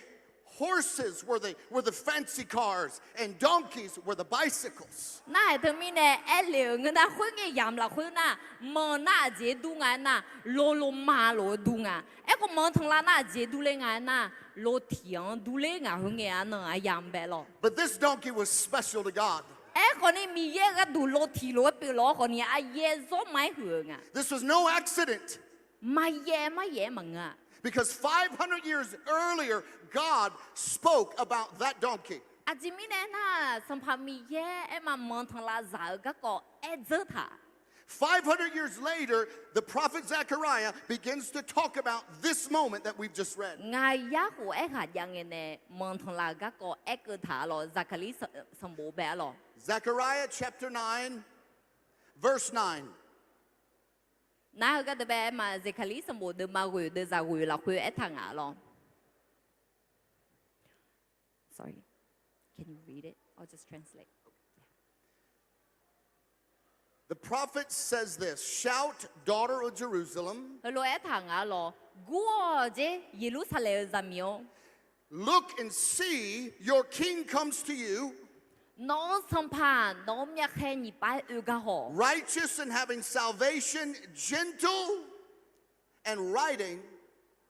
Horses were the, were the fancy cars, and donkeys were the bicycles. Nar-aq teumirnae aerle-euq ngeur nar, khoerngae yamq lafkhoer nar, manq nar aqjeq dur nga aer nar, loloma lof-eu dur nga. Aerkhawf manq tanqlav nar aqjeq durler nga aer nar, lotiq-anr durler ngaq heungae-a nan-aq yamq bae lawq. But this donkey was special to God. Aerkhawfni Miqyaer-euq gharduq lotiq lof-aer pyeuf lawq-awr khawfni aqyaer zawr ma-aer huiq-euq nga. This was no accident. Maqyaef maryaef-aer maqngeur-a. Because five hundred years earlier, God spoke about that donkey. Aqjeq mirnae aernar, Sanqpaq Miqyaer aerma manq tanqlav zaq-euq garkawv aer dzeur taq. Five hundred years later, the prophet Zechariah begins to talk about this moment that we've just read. Ngaq yar khof aerkhaq jav ngae nae manq tanqlav-euq garkawv aerkeuv taq-a lawq. Zaqkaqlir sanqbof bae-a lawq. Zechariah chapter nine, verse nine. Nar-eu gharduq bae aerma, Zaqkaqlir sanqbof deuvma ghoeq deuvzaq ghoeq lafkhoer aertaq ngaq lawr. Sorry. Can you read it? I'll just translate. The prophet says this, Shout, daughter of Jerusalem. Heulof-aer aertaq ngaq lawr, Gur-awq, jer Yeqlursaqlaeq-euq zaqmiq-or. Look and see, your king comes to you. Nawq-euq sanqpaq nawq-euq myavkhaer nyiq pav-aer oe gar haw. Righteous and having salvation, gentle and riding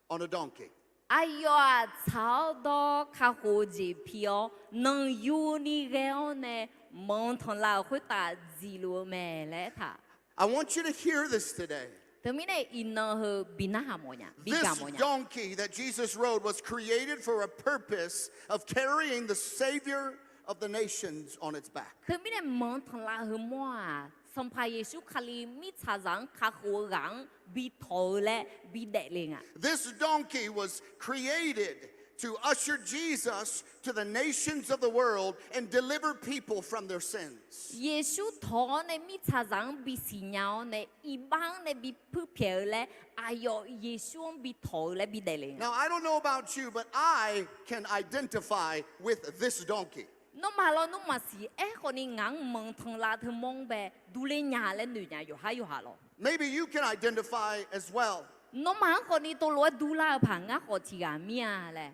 on a donkey. Aqyawf-aq tsaq-awr dawr kakhof-eu jeq pi-awr, nanqyuni ghae-awr nae manq tanqlav-euq khoertav dziqluf-eu mae laer aertaq. I want you to hear this today. Teumirnae iqnan heu bi narhaq mawf nya, bi gaq mawf nya. This donkey that Jesus rode was created for a purpose of carrying the Savior of the nations on its back. Teumirnae manq tanqlav heumawr-aq, Sanqpaq Yeqsur Kali mirtsaqzaq-anr kakhof-eu ghaq-anr bi tawq-eu laer bi daefle nga. This donkey was created to usher Jesus to the nations of the world and deliver people from their sins. Yeqsur tawq-awr nae mirtsaqzaq-anr bi siqnya-awr nae iqbax-anr nae bi puirpyaeq-eu laer, aqyawf Yeqsur-anr bi tawq-eu laer bi daefle nga. Now, I don't know about you, but I can identify with this donkey. Nawmaf lawnmr maqsiq, aerkhawfni ngaq-anr manq tanqlav teumawr-anr bae durler nya laer noeq nya yawqhar yawqha lawq. Maybe you can identify as well. Nawmaf-anr khawfni tov lof-aer durlar-eu paq ngar khawf tiq ghaq mir-a laer.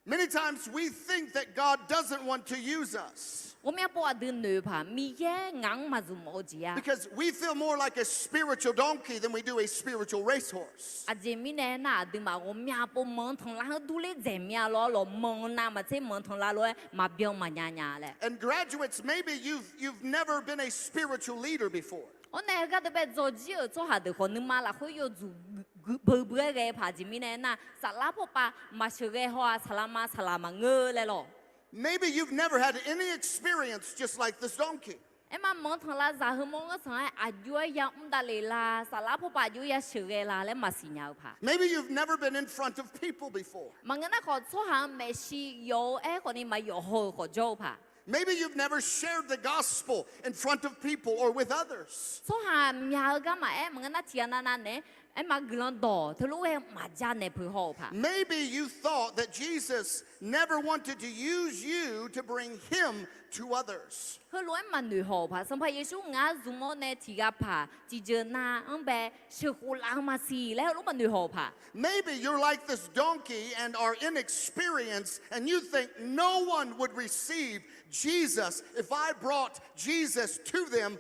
Many times we think that God doesn't want to use us. Ghawqmya pov aqdui noeq-eu paq, Miqyaer ngaq-anr maqzmq mawf-eu jeq-a. Because we feel more like a spiritual donkey than we do a spiritual racehorse. Aqjeq mirnae aernar, aqduimaf ghawqmya pov manq tanqlav-anr durler dzaeq mya lawr lawq, manq nav maqtser manq tanqlav lof-aer maqbyan maqnya nya laer. And graduates, maybe you've, you've never been a spiritual leader before. Awr nae heugar deuq bae dzawrjir-euq tsawrhaq deuq khawf nuima lafkhoer yawdzuq beu beu-aer ghae-eu paq jeq mirnae aernar, saflar pawpav maqsheuqghae haw-aq, saqlaqma saqlaq maqngeur laer lawq. Maybe you've never had any experience just like this donkey. Aerma manq tanqlav zaq heumawr-anr sanq-aer aqjox-aer ya mr davle la, saflar pawpav aqjox ya sheuqghae la laer maqsiq nya-eu paq. Maybe you've never been in front of people before. Maqngeur nar khawf, tsawrhaq-anr maeqshi yawf-eu aer khawfni maqyawf haw-eu khawf jawr-eu paq. Maybe you've never shared the gospel in front of people or with others. Tsawrhaq myaq-eu gar maqaer, maqngeur nar tiqghaq navnav naeq-aer aerma guiqlanq dawq teulof-aer maqja naeq peuq haw-euq paq. Maybe you thought that Jesus never wanted to use you to bring him to others. Heulof-aer maqnoeq haw-euq paq. Sanqpaq Yeqsur ngaq-anr zmq-awr nae tiqghaq paq tiqjeuq nav-anr bae sheuqkhof laf-eu maqsiq laer heulof maqnoeq haw-euq paq. Maybe you're like this donkey and are inexperienced, and you think no one would receive Jesus if I brought Jesus to them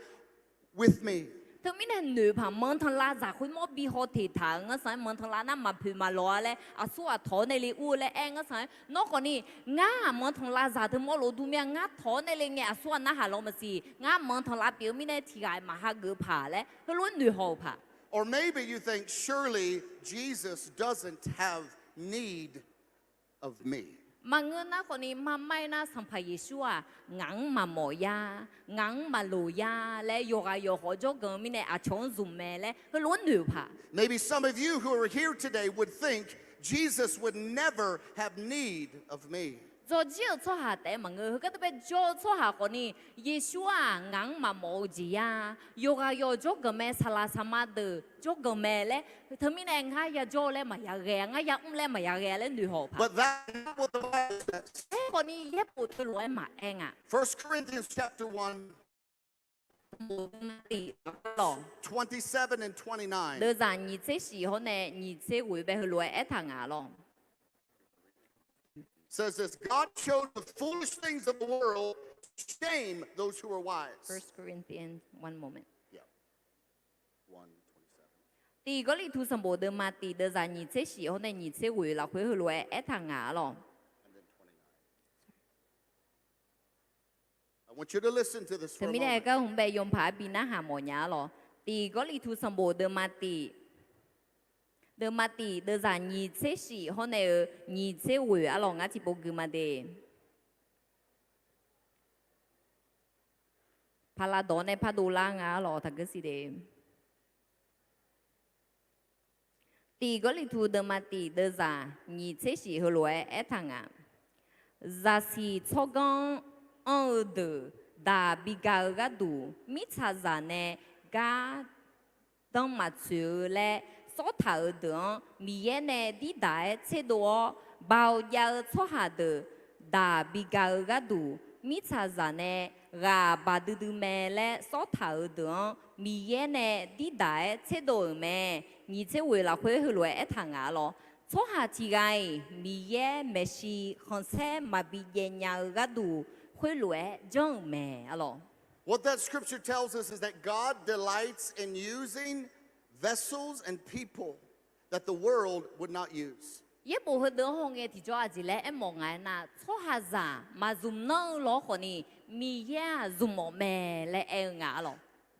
with me. Teumirnae noeq paq, manq tanqlav zaq khoermawr bi haw teq taq-euq ngar sanq-aer, manq tanqlav nar maqpoeq maqlawq-a laer aqsur ghaq tawq-awr nae le ur-eu laer aer ngar sanq-aer, nawr khawfni, ngar manq tanqlav zaq teumawr lof dur mir-a, ngar tawq-awr nae le ngae aqsur ghaq narhaq law maqsiq, ngar manq tanqlav pyeuf-eu mirnae tiqghaq-iq maqhageuf paq laer heulof-aer noeq haw-euq paq. Or maybe you think, surely Jesus doesn't have need of me. Maqngeur nar khawfni, marmar-aer nar Sanqpaq Yeqsur-aq ngaq-anr maqmawf ya, ngaq-anr maqloq ya laer yawqghaq yawqhawq jawrganq-eu mirnae aqcawq-anr zmq mae laer heulof-aer noeq-euq paq. Maybe some of you who are here today would think Jesus would never have need of me. Dzawrjir-euq tsawrhaq taef-aer maqngeur, heugar deuq bae jawr-eu tsawrhaq khawfni, Yeqsur-aq ngaq-anr maqmawf-eu jeq ya, yawqghaq yawqhawq jawrganq mae, saqlaq saqma deuq jawrganq mae laer, teumirnae ngar yajawr-eu laer maqya ghae-a, ngar yamr laer maqya ghae-a laer noeq haw-euq paq. But that's not what the Bible says. Aerkhawfni yaerbof teulof-aer maqaer nga. First Corinthians chapter one, twenty-seven and twenty-nine. Deuvzaq nyiq tser shif hawr nae nyiq tser ghoeq bae heulof-aer aertaq nga lawr. says this, God chose the foolish things of the world to shame those who are wise. First Corinthians, one moment. Yeah. One twenty-seven. Tiq Gawrliqtu sanqbof deuvma tiq deuvzaq nyiq tser shif hawr nae nyiq tser ghoeq lafkhoer heulof-aer aertaq nga-a lawq. And then twenty-nine. I want you to listen to this for a moment. Teumirnae garhmq bae yawpaq-aer bi narhaq mawfnya-a lawq. Tiq Gawrliqtu sanqbof deuvma tiq, deuvma tiq deuvzaq nyiq tser shif hawr nae-eu nyiq tser ghoeq-a lawq, ngar tiqpov gui ma de. Paqlaqdawq nae pardov lar nga-a lawq, taqgeur siq de. Tiq Gawrliqtu deuvma tiq deuvzaq nyiq tser shif heulof-aer aertaq nga. Zaqsiq tsawrganr anr-eu deuq daq bi ga-eu gharduq, mirtsaqzaq nae gar danr maqtsoeq-eu laer sawrtaq-euq deuq-anr Miqyaer nae dirdaq-aer tserdov-awr, Baoq jav-eu tsawrhaq deuq daq bi ga-eu gharduq, mirtsaqzaq nae ghaq baq duidui mae laer sawrtaq-euq deuq-anr Miqyaer nae dirdaq-aer tserdov-euq mae. Nyiq tser ghoeq lafkhoer heulof-aer aertaq nga-a lawq. Tsawrhaq tiq ghaq-iq Miqyaer maeqshi khanqsaer maqbi jaev nya-eu gharduq, khoerlof-aer janr-euq mae-a lawq. What that scripture tells us is that God delights in using vessels and people that the world would not use. Yaerbof heudeuq-anr hawngae tiqjawr aqjeq laer aermawf nga aernar, tsawrhaqzaq maqzmq nanr-eu lawr khawfni, Miqyaer-aq zmq mawf mae laer aer-eu nga-a lawq.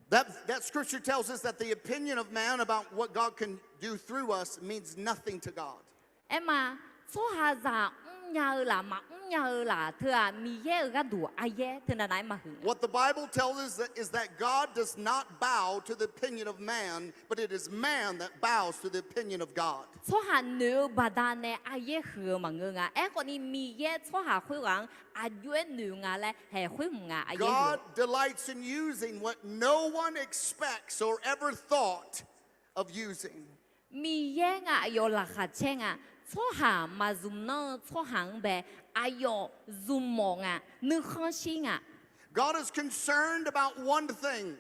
That, that scripture tells us that the opinion of man about what God can do through us means nothing to God. Aerma, tsawrhaqzaq mrnya-eu laf maqmr nya-eu laf teu-aq, Miqyaer-euq gharduq aryaer teunav nav-aer maqhuiq nga. What the Bible tells us is that God does not bow to the opinion of man, but it is man that bows to the opinion of God. Tsawrhaq noeq-eu baqdanae aryaer huiq-eu maqngeur nga. Aerkhawfni, Miqyaer tsawrhaq khoerghaq-anr aqjox-aer noeq nga laer haeq khoer mq nga, aryaer huiq-eu. God delights in using what no one expects or ever thought of using. Miqyaer ngaq aqyawf laqkhaq caer nga. Tsawrhaq maqzmq nanr-eu tsawrhaq-anr bae aqyawf zmq mawf nga, nuikhanr shir nga. God is concerned about one thing.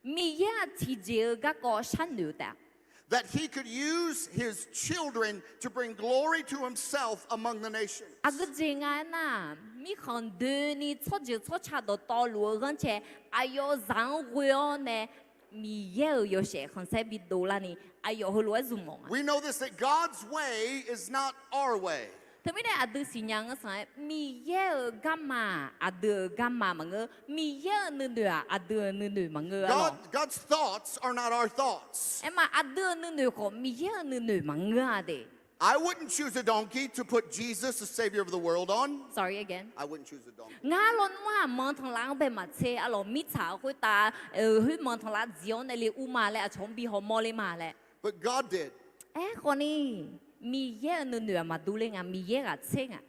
Miqyaer-aq tiqjeq-eu garkawv sharnoeq-eu taef-a. That he could use his children to bring glory to himself among the nations. Aqgeujeq nga aernar, mirkhanq doeni tsawrjeuq tsawrca dawqtawvluf-eu ghanrcae aqyawf zaq-anr ghoe-awr nae, Miqyaer-euq yawshaef khanqsaer bidov larni aqyawf heulof-aer zmq mawf nga. We know this, that God's way is not our way. Teumirnae aqdui siqnya ngeur sanq-aer, Miqyaer-euq garma-aq aqdui-euq garma maqngeur, Miqyaer-euq nuinoeq-aq aqdui-euq nuinoeq maqngeur-a lawq. God, God's thoughts are not our thoughts. Aerma aqdui-euq nuinoeq khawf Miqyaer-euq nuinoeq maqngeur-a de. I wouldn't choose a donkey to put Jesus, the Savior of the world, on. Sorry, again. I wouldn't choose a donkey. Ngar lawnmr-aq manqtanqlav-anr bae maqtser-a lawq, mirtsaq khoertav khoer manqtanqlav dziq-awr nae le ur ma laer aqcawq-anr bi hawmawr ler ma laer. But God did. Aerkhawfni, Miqyaer-euq nuinoeq-aq maqdur ler nga, Miqyaer ghaq tser nga.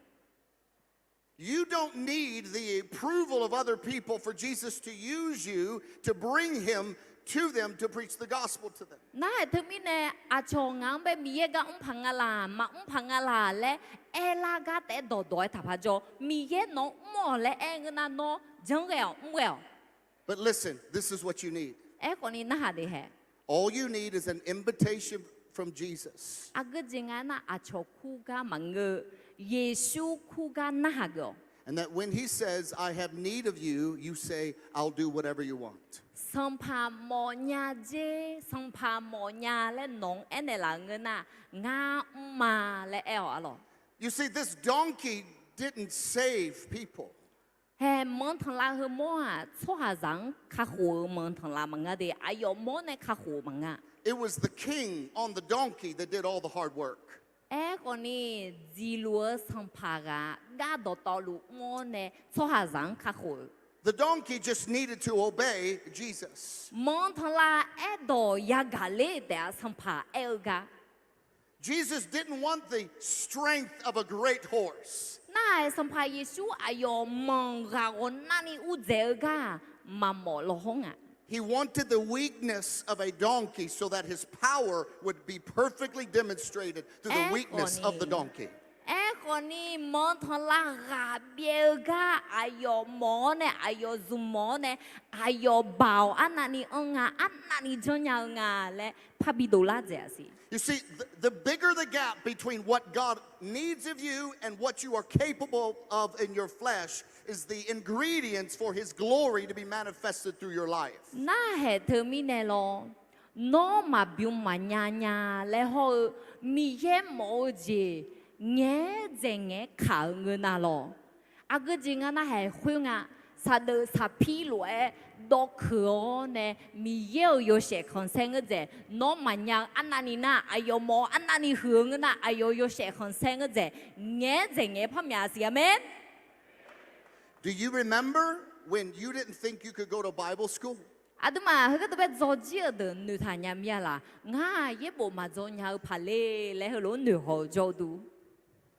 You don't need the approval of other people for Jesus to use you to bring him to them to preach the gospel to them. Nar-aq teumirnae aqcawq ngaq-anr bae Miqyaer gar mr paq nga laq, maqmr paq nga laq laer aerlar gar taef-aer dawqdawq-aer taqpaq jawr. Miqyaer nawq-anr mr-awq laer aer ngeur nar, nawr janr ghae-awq, mr ghae-awq. But listen, this is what you need. Aerkhawfni narhaq de hae. All you need is an invitation from Jesus. Aqgeujeq nga aernar, aqcawq kurgar maqngeur, Yeqsur kurgar narhaq geuf-awq. And that when he says, I have need of you, you say, I'll do whatever you want. Sanqpaq mawfnya jer, sanqpaq mawfnya laer nawq-anr aernaeq laf-eu ngeur nar, ngar mr ma laer aer-awq-a lawq. You see, this donkey didn't save people. Hae, manqtanqlav heumawr-aq tsawrhaqzaq-anr kakhof-eu manqtanqlav maqngeur de, aqyawf mawr nae kakhof-eu maqngeur-a. It was the king on the donkey that did all the hard work. Aerkhawfni, dziqluf-eu sanqpaq ghaq gar dawqtawvluf mr-awr nae tsawrhaqzaq-anr kakhof-eu. The donkey just needed to obey Jesus. Manqtanqlav aerdawq yagaq ler taef-a, sanqpaq aer-eu gar. Jesus didn't want the strength of a great horse. Nar-aq, Sanqpaq Yeqsur aqyawf manq ghaq ghawqnavni urdzaeq-eu gar-aq, maqmawf lawhawr nga. He wanted the weakness of a donkey so that his power would be perfectly demonstrated through the weakness of the donkey. Aerkhawfni, Khawfni manqtanqlav ghaq byaev-eu gar aqyawf mawf-awr nae, aqyawf zmq mawf-awr nae, aqyawf baoq arnavni anr nga, arnavni janrnya-eu nga laer parbi dovlar dzaeq-a siq. You see, the, the bigger the gap between what God needs of you and what you are capable of in your flesh is the ingredients for his glory to be manifested through your life. Narhaq teumirnae lawr, nawr maqbymr maqnya nya laer hawr-eu, Miqyaer mawf-eu jeq ngaeq-aer dzaeq ngaeq-aer kaq-eu ngeur nar lawr. Aqgeu jeq nga narhaq khoer nga, saqdeuf saqpir lof-aer dawvkeuq-awr nae, Miqyaer-euq yawshaef khanqsaer ngeur dzaeq, nawr maqnya-eu arnavni nar, aqyawf mawf-eu arnavni huiq-eu ngeur nar, aqyawf yawshaef khanqsaer ngeur dzaeq, ngaeq-aer dzaeq ngaeq-aer par myaq siq. Aqmen. Do you remember when you didn't think you could go to Bible school? Aqduimaf heugar deuq bae dzawrjir-euq deuq noeqtaq nya mir-a laq? Ngar yaerbof maqdzaw nya-eu paq le laer heulof-aer noeqhaw-eu jawr-eu dur.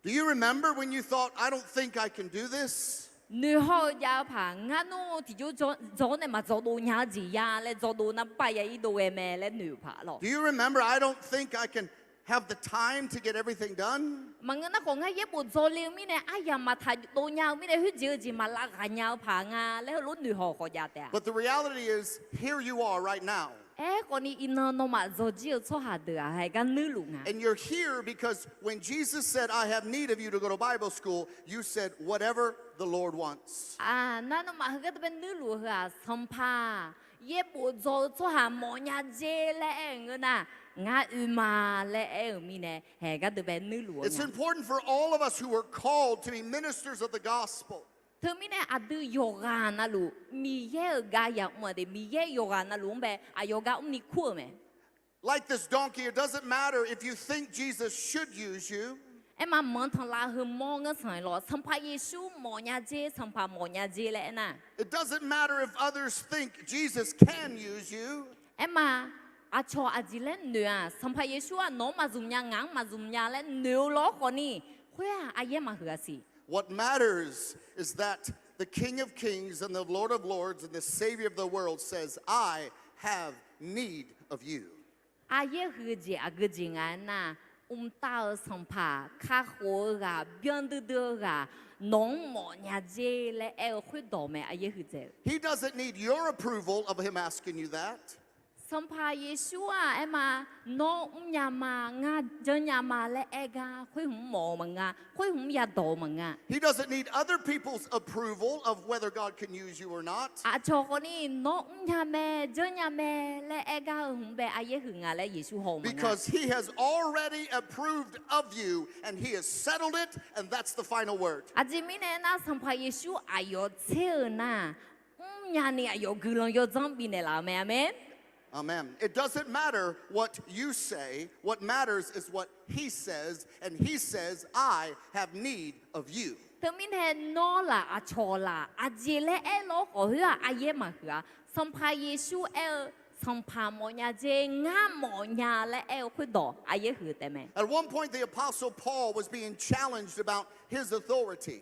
Do you remember when you thought, I don't think I can do this? Noeqhaw-eu jav-eu paq, ngar nmr tiqjawr dzaw-awr nae maqdzaw dov nya-eu jeq ya laer dzaw dov nar bav ya ir dov ghae mae laer noeq-euq paq lawr. Do you remember, I don't think I can have the time to get everything done? Maqngeur nar khawf, ngar yaerbof dzaw le-eu mirnae aryamq maqtaq dov nya-eu mirnae khoerjeq-eu jeq maqlav ghaq nya-eu paq nga laer heulof-aer noeqhaw khawf jav taef-a. But the reality is, here you are right now. Aerkhawfni iqnan nawmaf dzawrjir-eu tsawrhaq deuq-aq haeq gar nuirluf nga. And you're here because when Jesus said, I have need of you to go to Bible school, you said, whatever the Lord wants. Nar nawmaf heugar deuq bae nuirluf-eu heu-aq, Sanqpaq yaerbof dzaw-eu tsawrhaq mawfnya jer laer aer-euq ngeur nar, ngar oe ma laer aer-euq mirnae haeq gar deuq bae nuirluf-eu It's nga. Important for all of us who are called to be ministers of the gospel. Teumirnae aqdui yawqghaq navluf Miqyaer-euq gar yamr-a de, Miqyaer yawqghaq navluf-anr bae aqyawf gar mrni kur-euq mae. Like this donkey, it doesn't matter if you think Jesus should use you. Aerma manqtanqlav heumawr ngeursanq-aer lawr, Sanqpaq Yeqsur mawfnya jer, Sanqpaq mawfnya jer laer aernar, It doesn't matter if others think Jesus can use you. Aerma aqcawq aqjeq laer noeq-aq, Sanqpaq Yeqsur-aq nawq-anr maqzmq nya, ngaq-anr maqzmq nya laer noeq-eu lawr khawfni, khoer-aq aqyaer maqhuiq-a siq. What matters is that the King of Kings and the Lord of Lords and the Savior of the world says, I have need of you. Aqyaer huiq-eu jeq aqgeu jeq nga aernar, mqtav-euq Sanqpaq, kakhof-eu ghaq, byanduidui-eu ghaq, nawq-anr mawfnya jer laer aer-eu khoerdawq mae aqyaer huiqdzaeq-eu. He doesn't need your approval of him asking you that. Sanqpaq Yeqsur-aq aerma, nawr mrnya ma, ngar janrnya ma laer aer gar khoer hmq mawf-eu maqnga, khoer hmq yadawq-eu maqnga. He doesn't need other people's approval of whether God can use you or not. Aqcawq khawfni nawr mrnya mae, janrnya mae laer aer gar-eu hmq bae aqyaer huiq nga laer Yeqsur haw-eu maqnga. Because he has already approved of you, and he has settled it, and that's the final word. Aqjeq mirnae aernar, Sanqpaq Yeqsur aqyawf tser-eu nar, mrnya ni aqyawf guiqlanq yawdzanr bifnaeq laf-eu mae. Aqmeq. Amen. It doesn't matter what you say. What matters is what he says, and he says, I have need of you. Teumirnae nawr laf, aqcawq laf, aqjeq laer aer lawr khawf khoer-aq aqyaer maqhuiq-a. Sanqpaq Yeqsur aer-eu, Sanqpaq mawfnya jer, ngar mawfnya laer aer-eu khoerdawq aqyaer huiq-eu taef mae. At one point, the Apostle Paul was being challenged about his authority.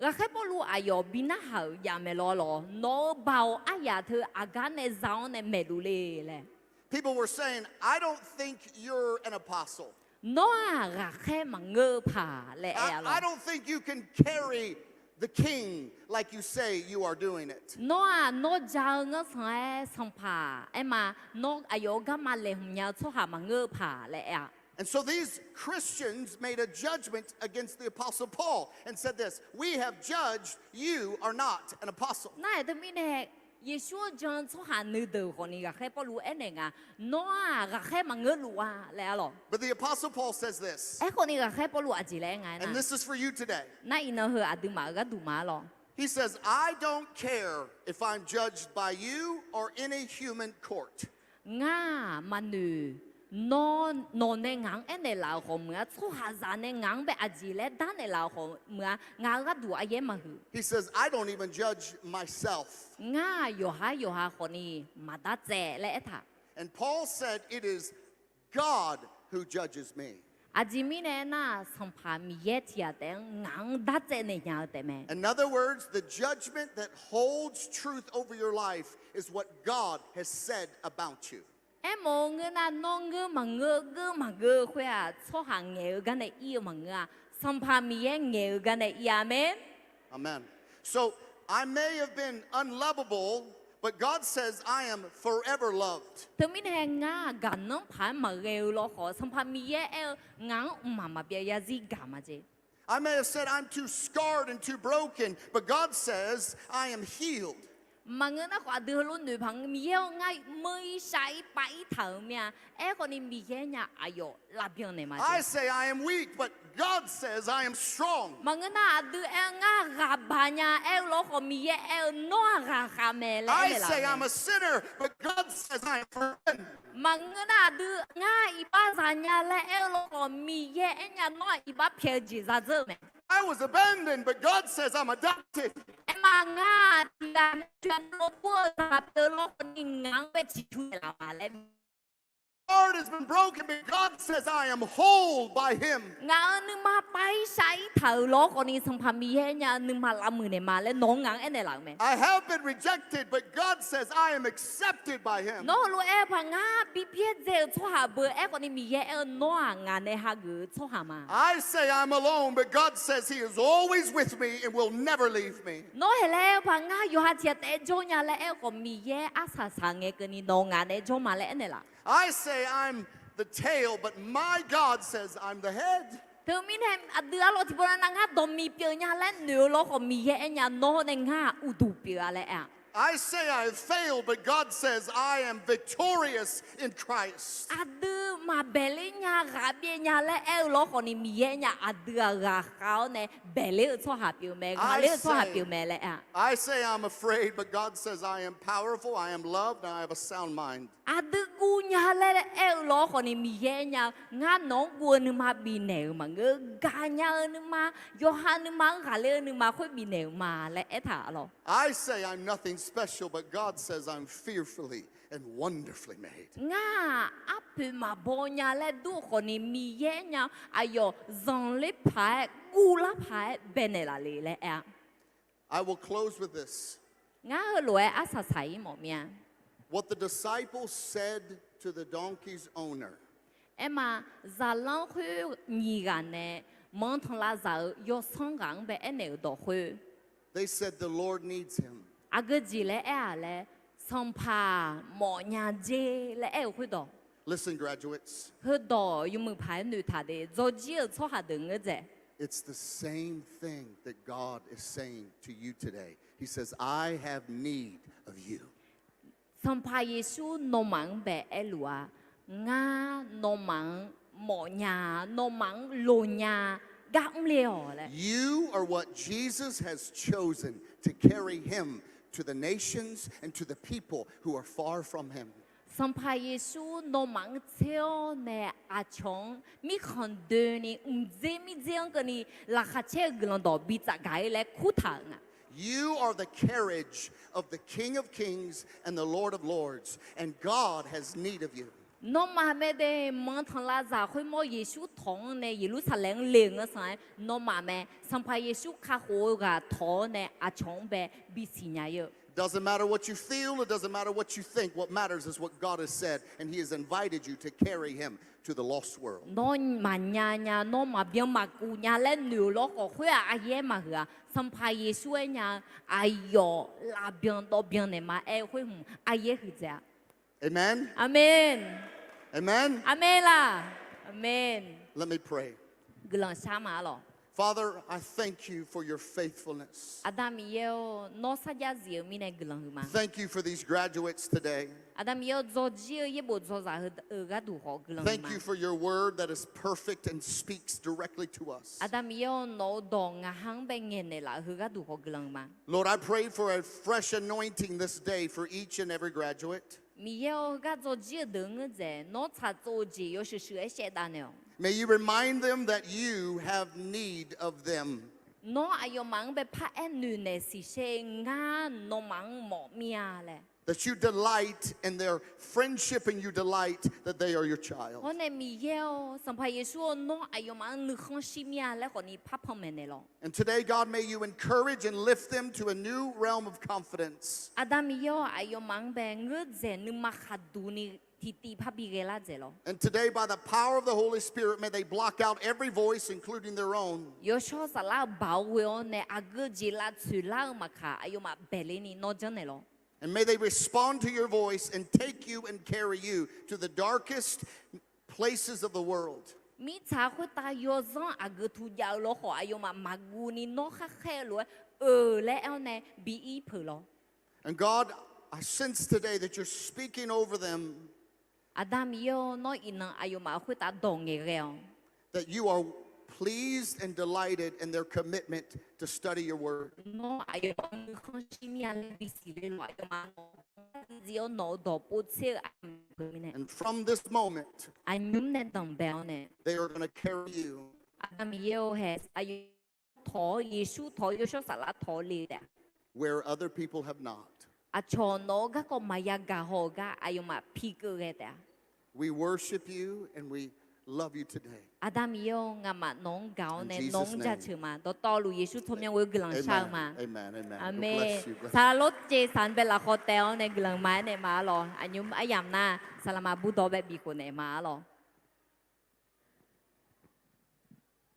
Ghaqkhaer Pawrluv aqyawf bi narhaq-euq jav mae lawr lawr, nawq-eu baoq aryaq teu aqgar nae za-awr nae maeqluf le laer. People were saying, I don't think you're an apostle. Nawr-aq ghaqkhaer maqngeur-eu paq laer aer-a lawr. I don't think you can carry the king like you say you are doing it. Nawr-aq nawr ja-eu ngeursanq-aer sanqpaq aerma, nawr aqyawf-euq garma laeqhmq nya-eu tsawrhaq maqngeur-eu paq laer aer-a. And so these Christians made a judgment against the Apostle Paul and said this, we have judged you are not an apostle. Nar-aq teumirnae, Yeqsur-anr jan-eu tsawrhaq nuideuq khawfni ghaqkhaer Pawrluv aernaeq nga, nawr-aq ghaqkhaer maqngeur luf-a laer-a lawr. But the Apostle Paul says this, Aerkhawfni ghaqkhaer Pawrluv aqjeq laer aer nga aernar, and this is for you today. Nar iqnan heu aqduimaf-euq gharduq ma-a lawr. He says, I don't care if I'm judged by you or any human court. Ngar-aq maqnoeq, nawr, nawq nae ngaq-anr aernaeq laf-euq khawf meuq-a, tsawrhaqzaq nae ngaq-anr bae aqjeq laer darnaeq laf-euq khawf meuq-a, ngaq-euq gharduq aqyaer maqhuiq. He says, I don't even judge myself. Ngar-aq yawqhar yawqha khawfni maqdar tsaev laer aertaq. And Paul said, it is God who judges me. Aqjeq mirnae aernar, Sanqpaq Miqyaer tiq ghaq taef-anr ngaq-anr dartsaev naeq nya-eu taef mae. In other words, the judgment that holds truth over your life is what God has said about you. Aermawf-eu ngeur nar, nawr ngeur maqngeur, geur maqgeur khoer-aq, tsawrhaq ngaeq-eu gar nae ir-eu maqngeur-a. Sanqpaq Miqyaer ngaeq-eu gar nae ir-a mae. Amen. So, I may have been unlovable, but God says I am forever loved. Teumirnae ngar-aq gaqnanr paq-aer maqghae-eu lawkhawf, Sanqpaq Miqyaer aer-eu ngaq-anr mqmaq maqbyav yarzir gaq ma jeq. I may have said I'm too scarred and too broken, but God says I am healed. Maqngeur nar khawf, aqdui heulof noeq paq-anr Miqyaer-awr ngar meur-ir shav-ir pav-ir taq-euq mir-a. Aerkhawf ni Miqyaer nya aqyawf lavbyan naeq ma jeq. I say I am weak, but God says I am strong. Maqngeur nar aqdui aer-eu ngar ghaqbaq nya aer-eu lawkhawf, Miqyaer aer-eu nawr-aq ghaqkhav mae laer aernaeq laf-eu mae. I say I'm a sinner, but God says I am forgiven. Maqngeur nar aqdui ngar iqbax zaq nya laer aer-eu lawkhawf, Miqyaer aernya nawr-aq iqbax pyaeq-eu jeq zadzeur-eu mae. I was abandoned, but God says I'm adopted. Aerma ngar-aq tiqghaq nae tiqghaq nae lawr gur-eu zaq pyeuf-eu lawkhawf ni ngaq-anr bae ciqcur naeqlaf ma laer. My heart has been broken, but God says I am whole by Him. Ngaq-euq nuima pav-ir shav-ir taq-euq lawkhawf ni Sanqpaq Miqyaer nya nuima lavmuiq naeq ma laer nawq-anr ngaq-anr aernaeq laf-eu mae. I have been rejected, but God says I am accepted by Him. Nawr heulof-aer paq ngar bi byaerdzae-euq tsawrhaq beu aerkhawf ni Miqyaer aer-eu nawr-aq ngaq nae hageuf-eu tsawrhaq ma. I say I'm alone, but God says He is always with me and will never leave me. Nawr haeq laer aer-eu paq ngar yawqha tiq ghaq taef-aer jawr nya laer aer-eu khawf, Miqyaer arsaq saq ngae keuvni nawq-eu ngaq nae jawr ma laer aernaeq laf. I say I'm the tail, but my God says I'm the head. Teumirnae aqdui arlawr tiqpov nav ngar dawqmiq pyeuf nya laer noeq-eu lawkhawf, Miqyaer aernya nawr nae ngar-aq uqduq pyeuf-a laer aer-a. I say I have failed, but God says I am victorious in Christ. Aqdui maqbaeq ler nya ghaq byaev nya laer aer-eu lawkhawf ni Miqyaer nya aqdui-aq ghaqkhav-awr nae baeq ler-eu tsawrhaq pyeuf mae, ghaqler-eu tsawrhaq pyeuf mae laer aer-a. I say I'm afraid, but God says I am powerful, I am loved, and I have a sound mind. Aqdui guv nya laer aer-eu lawkhawf ni Miqyaer nya-eu ngar nawq-anr guv-eu nuima bifnaeq-euq maqngeur, gaqnya-eu nuima, yawqha nuima-anr ghaqler-eu nuima khoer bifnaeq-euq ma laer aertaq lawq. I say I'm nothing special, but God says I'm fearfully and wonderfully made. Ngar-aq arpoeq maqbaw nya laer dur-eu khawf ni Miqyaer nya aqyawf zanqler paq-aer guvlar paq-aer baenaeq laf le laer aer-a. I will close with this. Ngar heulof-aer arsaq saq-ir mawf mir-a. What the disciples said to the donkey's owner. Aerma, zaqlanr khoer nyiq ghaq nae manq tanqlavzaq-euq yawsanr ghaq-anr bae aernaeq-euq dawq khoer, They said the Lord needs him. Aqgeu jeq laer aer-aq laer, Sanqpaq mawfnya jer laer aer-eu khoerdawq. Listen, graduates. Heudawq yawmuiq paq-aer noeqtaq de, dzawrjir-euq tsawrhaq deuq ngeur dzaeq. It's the same thing that God is saying to you today. He says, I have need of you. Sanqpaq Yeqsur nawmaf-anr bae aerluf-a, ngar nawmaf-anr mawfnya, nawmaf-anr lonya, gar mrle-awq laer. You are what Jesus has chosen to carry him to the nations and to the people who are far from him. Sanqpaq Yeqsur nawmaf-anr tser-awr nae aqcawq-anr mirkhanq doeni mqdzer mirdzer-anr keuvni laqkhaq caer-eu guiqlanq dawq bi tsafgaq-ir laer kurtaq-euq nga. You are the carriage of the King of Kings and the Lord of Lords, and God has need of you. Nawmaf mae de, manq tanqlavzaq khoermawr Yeqsur tawq-anr nae Yeqlursaqlaeq-anr le-euq ngeur-sanq-aer nawmaf mae. Sanqpaq Yeqsur kakhof-eu ghaq tawq-awr nae aqcawq-anr bae bisiq nya-ir-eu. Doesn't matter what you feel, it doesn't matter what you think. What matters is what God has said, and He has invited you to carry Him to the lost world. Nawr maqnya nya, nawr maqbyan maqkuv nya laer noeq-euq lawrkhawf khoer-aq, aqyaer maqhuiq-a. Sanqpaq Yeqsur aer nya-eu aqyawf lavbyan dawvbyan naeq ma aer-eu khoer hmq aqyaer huiqdzaeq-a. Amen. Aqmeq. Amen. Aqmeq laq. Aqmeq. Let me pray. Guiqlanq shar ma-ar lawq. Father, I thank you for your faithfulness. Aqda Miqyaer-or, nawr sarjax zif-eu mirnae guiqlanq huiq ma. Thank you for these graduates today. Aqda Miqyaer-or, dzawrjir-eu yaerbof dzawzaq heu-eu gharduq khawf guiqlanq huiq ma. Thank you for your word that is perfect and speaks directly to us. Aqda Miqyaer-or, nawq-euq dawq ngaq ha-anr bae ngaeqnaeq laf-eu heu gharduq khawf guiqlanq huiq ma. Lord, I pray for a fresh anointing this day for each and every graduate. Miqyaer-or, heugar dzawrjir-eu deuq-anr ngeur dzaeq, nawr tsaqtsov-eu jeq yawshuif shuif-aer shaevdav naeq-awq. May you remind them that you have need of them. Nawr aqyawfmaf-anr bae paraer noeqnaeq siqshaer, ngar nawmaf-anr mawf mir-a laer. that you delight in their friendship and you delight that they are your child. Hawr nae Miqyaer-or, Sanqpaq Yeqsur-or, nawr aqyawfmaf-anr nuikhanr shir mir-a laer khawfni par panmaeq naeq lawq. And today, God, may you encourage and lift them to a new realm of confidence. Aqda Miqyaer-or, aqyawfmaf-anr bae ngeur dzaeq nuima khaqduq ni tiqtiv parbi ghae lar dzaeq lawq. And today, by the power of the Holy Spirit, may they block out every voice, including their own. Yawshawr Saflar-euq baoq ghoe-awr nae aqgeu jeq lavtsoeq lar-eu maqkaq, aqyawfmaf baeqler ni nawr janrnaeq lawq. And may they respond to your voice and take you and carry you to the darkest places of the world. Mirtsaq khoertav yawzanr aqgeu tuv jav-eu lawr khawf, aqyawfmaf maqguv ni nawr khar khaer-eu lof-aer, euq laer aer-awr nae bi ir peuq lawq. And God, I sense today that you're speaking over them. Aqda Miqyaer-or, nawr iqnan aqyawfmaf khoertav dawq ngaeqghae-awq. That you are pleased and delighted in their commitment to study your word. Nawr aqyawfmaf-anr nuikhanr shir mir-a laer bisiq le lawq, aqyawfmaf nawq-anr zir-awr nawq-euq dawq povtser-eu aqyawfmaf peuq mirnae. And from this moment, Aqnymr nae danqbae-awr nae, they are gonna carry you Aqda Miqyaer-or hae, aqyawf tawq-awr, Yeqsur tawq-awr, Yawshawr Saflar tawq-awr le taef-a. where other people have not. Aqcawq nawq-euq garkawv maqya gaq haw-eu gar aqyawfmaf pi keuv ghae taef-a. We worship you and we love you today. Aqda Miqyaer-or, ngamaf nawq-anr gaq-awr nae nawq-anr jaceuq ma. Dawqtawvluf Yeqsur tsawrmyanr ghoe-eu guiqlanq shar-eu ma. Aqmeq. Saqlaq lawrcev saq-anr bae lafkhawf taef-awr nae guiqlanq ma-aer naeq ma arlawq. Aqnymr aryamq nar saqlaqma burdawv bae bifkhof naeq ma arlawq.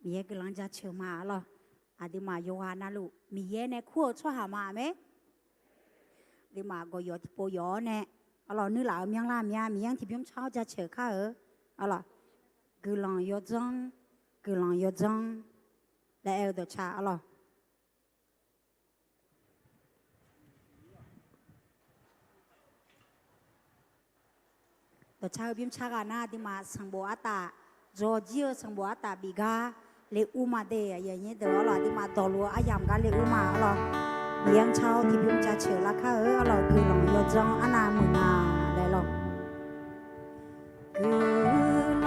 Miqyaer guiqlanq jaceuq ma arlawq. Aqduimaf yawqghaq navluf Miqyaer nae kur-eu tsawrhaq ma, aqmeq. Aqduimaf gawqyawf tiqpov yawf-awr nae, arlawq, nuirlaf-euq myanrlar mya Miqyaer-anr tiqbymr car-awr jaceuq kar-eu, arlawq, guiqlanq yawdzanr, guiqlanq yawdzanr laer aer-eu dawqcar arlawq. Dawqcar heu bymr car ghaq nar, aqduimaf sanqbof artaf, dzawjir-eu sanqbof artaf bif gar le ur ma de, aqyuif aqnyir deuq arlawq, aqduimaf dawqluf-eu aryamq gar le ur ma arlawq. Miqyaer-anr car-awr tiqbymr jaceuq lar kar-eu arlawq, guiqlanq yawdzanr arnav muiq nga laer lawq. Guiqlanq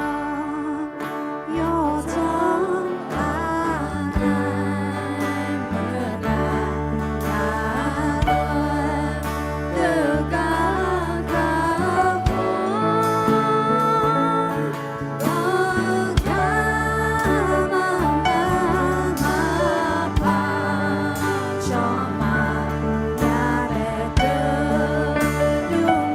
yawdzanr arnav muiq nga, deuq gar kar-awr, dawq gar maqnga maqpar, cawq maqya bae deuq yur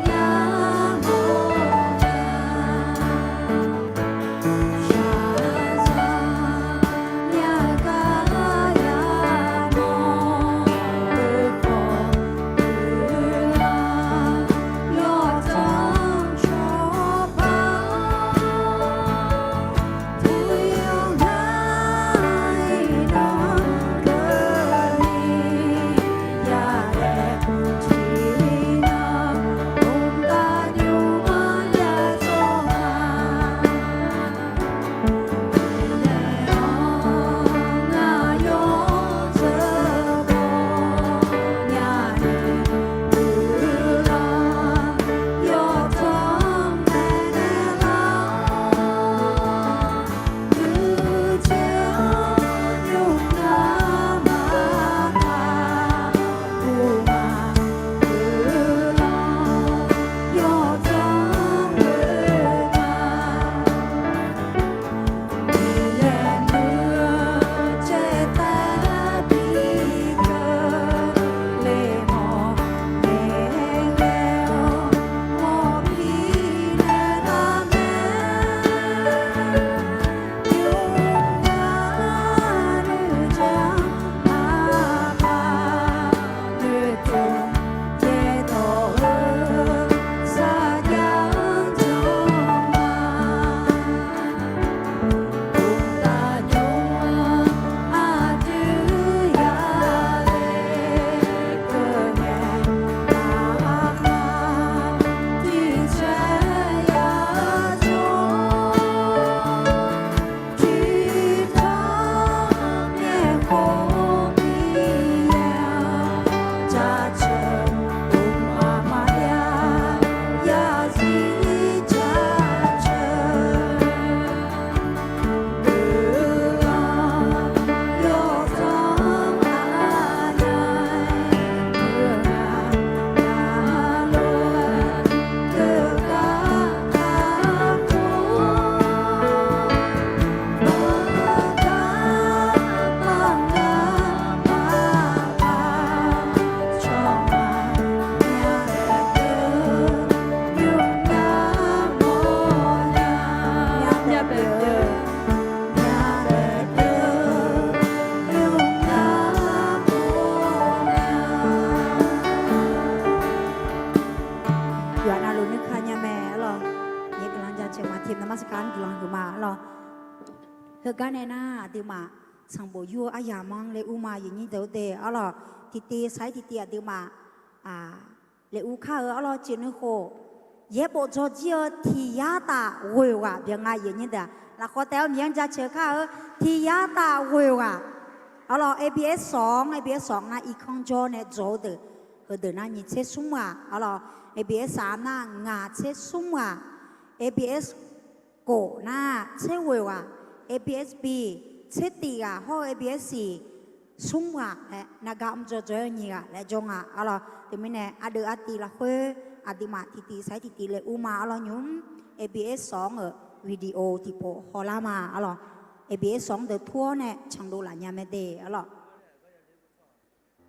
Team นมัสการ guiqlanq huiqma arlawq. Heugar nae nar aqduimaf sanqbof yur-eu aryamq-anr le ur ma, aqyuif aqnyir deuq-eu de arlawq. Tiqtiv sar-ir tiqtiv aqduimaf le ur kar-eu arlawq. Ceqnui khof, yaerbof dzawrjir-eu tiq yar taf ghoeq ghaq byan nga, aqyuif aqnyir deuq-aq. Lafkhawf taef-aer Miqyaer-anr jaceuq kar-eu tiq yar taf ghoeq ghaq arlawq. ABS สอง, ABS สอง nar irkanr jawr nae dzaw-eu deuq, heudeuq nar nyiq tser smr ghaq arlawq. ABS สาม nar ngaq tser smr ghaq, ABS หก nar tser ghoeq ghaq, ABS B tser tiq ghaq hawr-eu ABS สี่ smr ghaq laer nar gar mr dzaw dzaw-aer nyiq ghaq laer jawr nga arlawq. Teumirnae ardeuv artiv lafkhoer aqduimaf tiqtiv sar-ir tiqtiv le ur ma arlawq. Nymq-mr ABS สอง-euq video tiqpov hawlar ma arlawq. ABS สอง deuq tur-awr nae canluf laf nya mae de arlawq.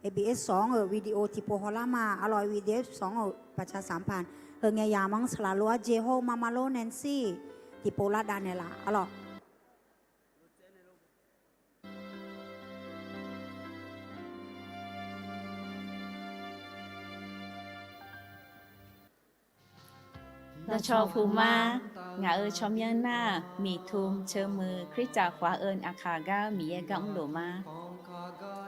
ABS สอง-euq video tiqpov hawlar ma arlawq. ABS สอง-euq ประชาสัมพันธ์ heu ngae yamq-anr saqlaq lof-aer jeq hawr-eu Mama Lor Nancy tiqpov lar dav naeqlaf arlawq. Dawqcawq puq ma. Ngaq-euq tsawrmyanr nar-aq, Miqtum Ceuqmuiq Khristaq khawf-eu aqkaq gar Miqyaer gar mrlof ma.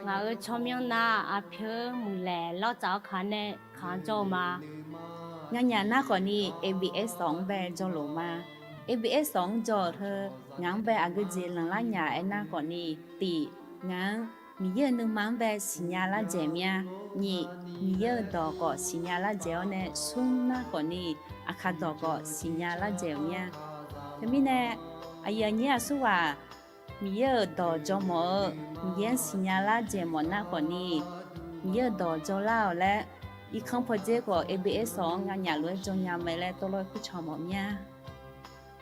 Ngaq-euq tsawrmyanr nar-aq, Aqpyeur Muiqlaeq Lawrtsaf-awr kaq nae kaq-anr jawr-eu ma. Nganyaf nar khawfni ABS สอง-anr bae jawrlof ma. ABS สอง-anr jawr-euq heu ngaq-anr bae aqgeujeq lanqlar nya aernar khawfni, tiq, ngaq-anr Miqyaer-euq nuima-anr bae siqnya lar dzaeq mir-a. Nyiq, Miqyaer-euq dawq khawf siqnya lar dzaeq-awr nae, smr nar khawfni aqkaq dawq khawf siqnya lar dzaeq-euq mir-a. Teumirnae aqyuif aqnyir aqsurghaq Miqyaer-euq dawq jawrmawf-eu, Miqyaer-anr siqnya lar dzaeq mawf nar khawfni, Miqyaer-euq dawq jawrlar-awq laer, irkanr pawdzer khawf ABS สอง-anr nganyaf lof-aer jawrnya mae laer tawvlawr-aer kurcawq mawf mir-a.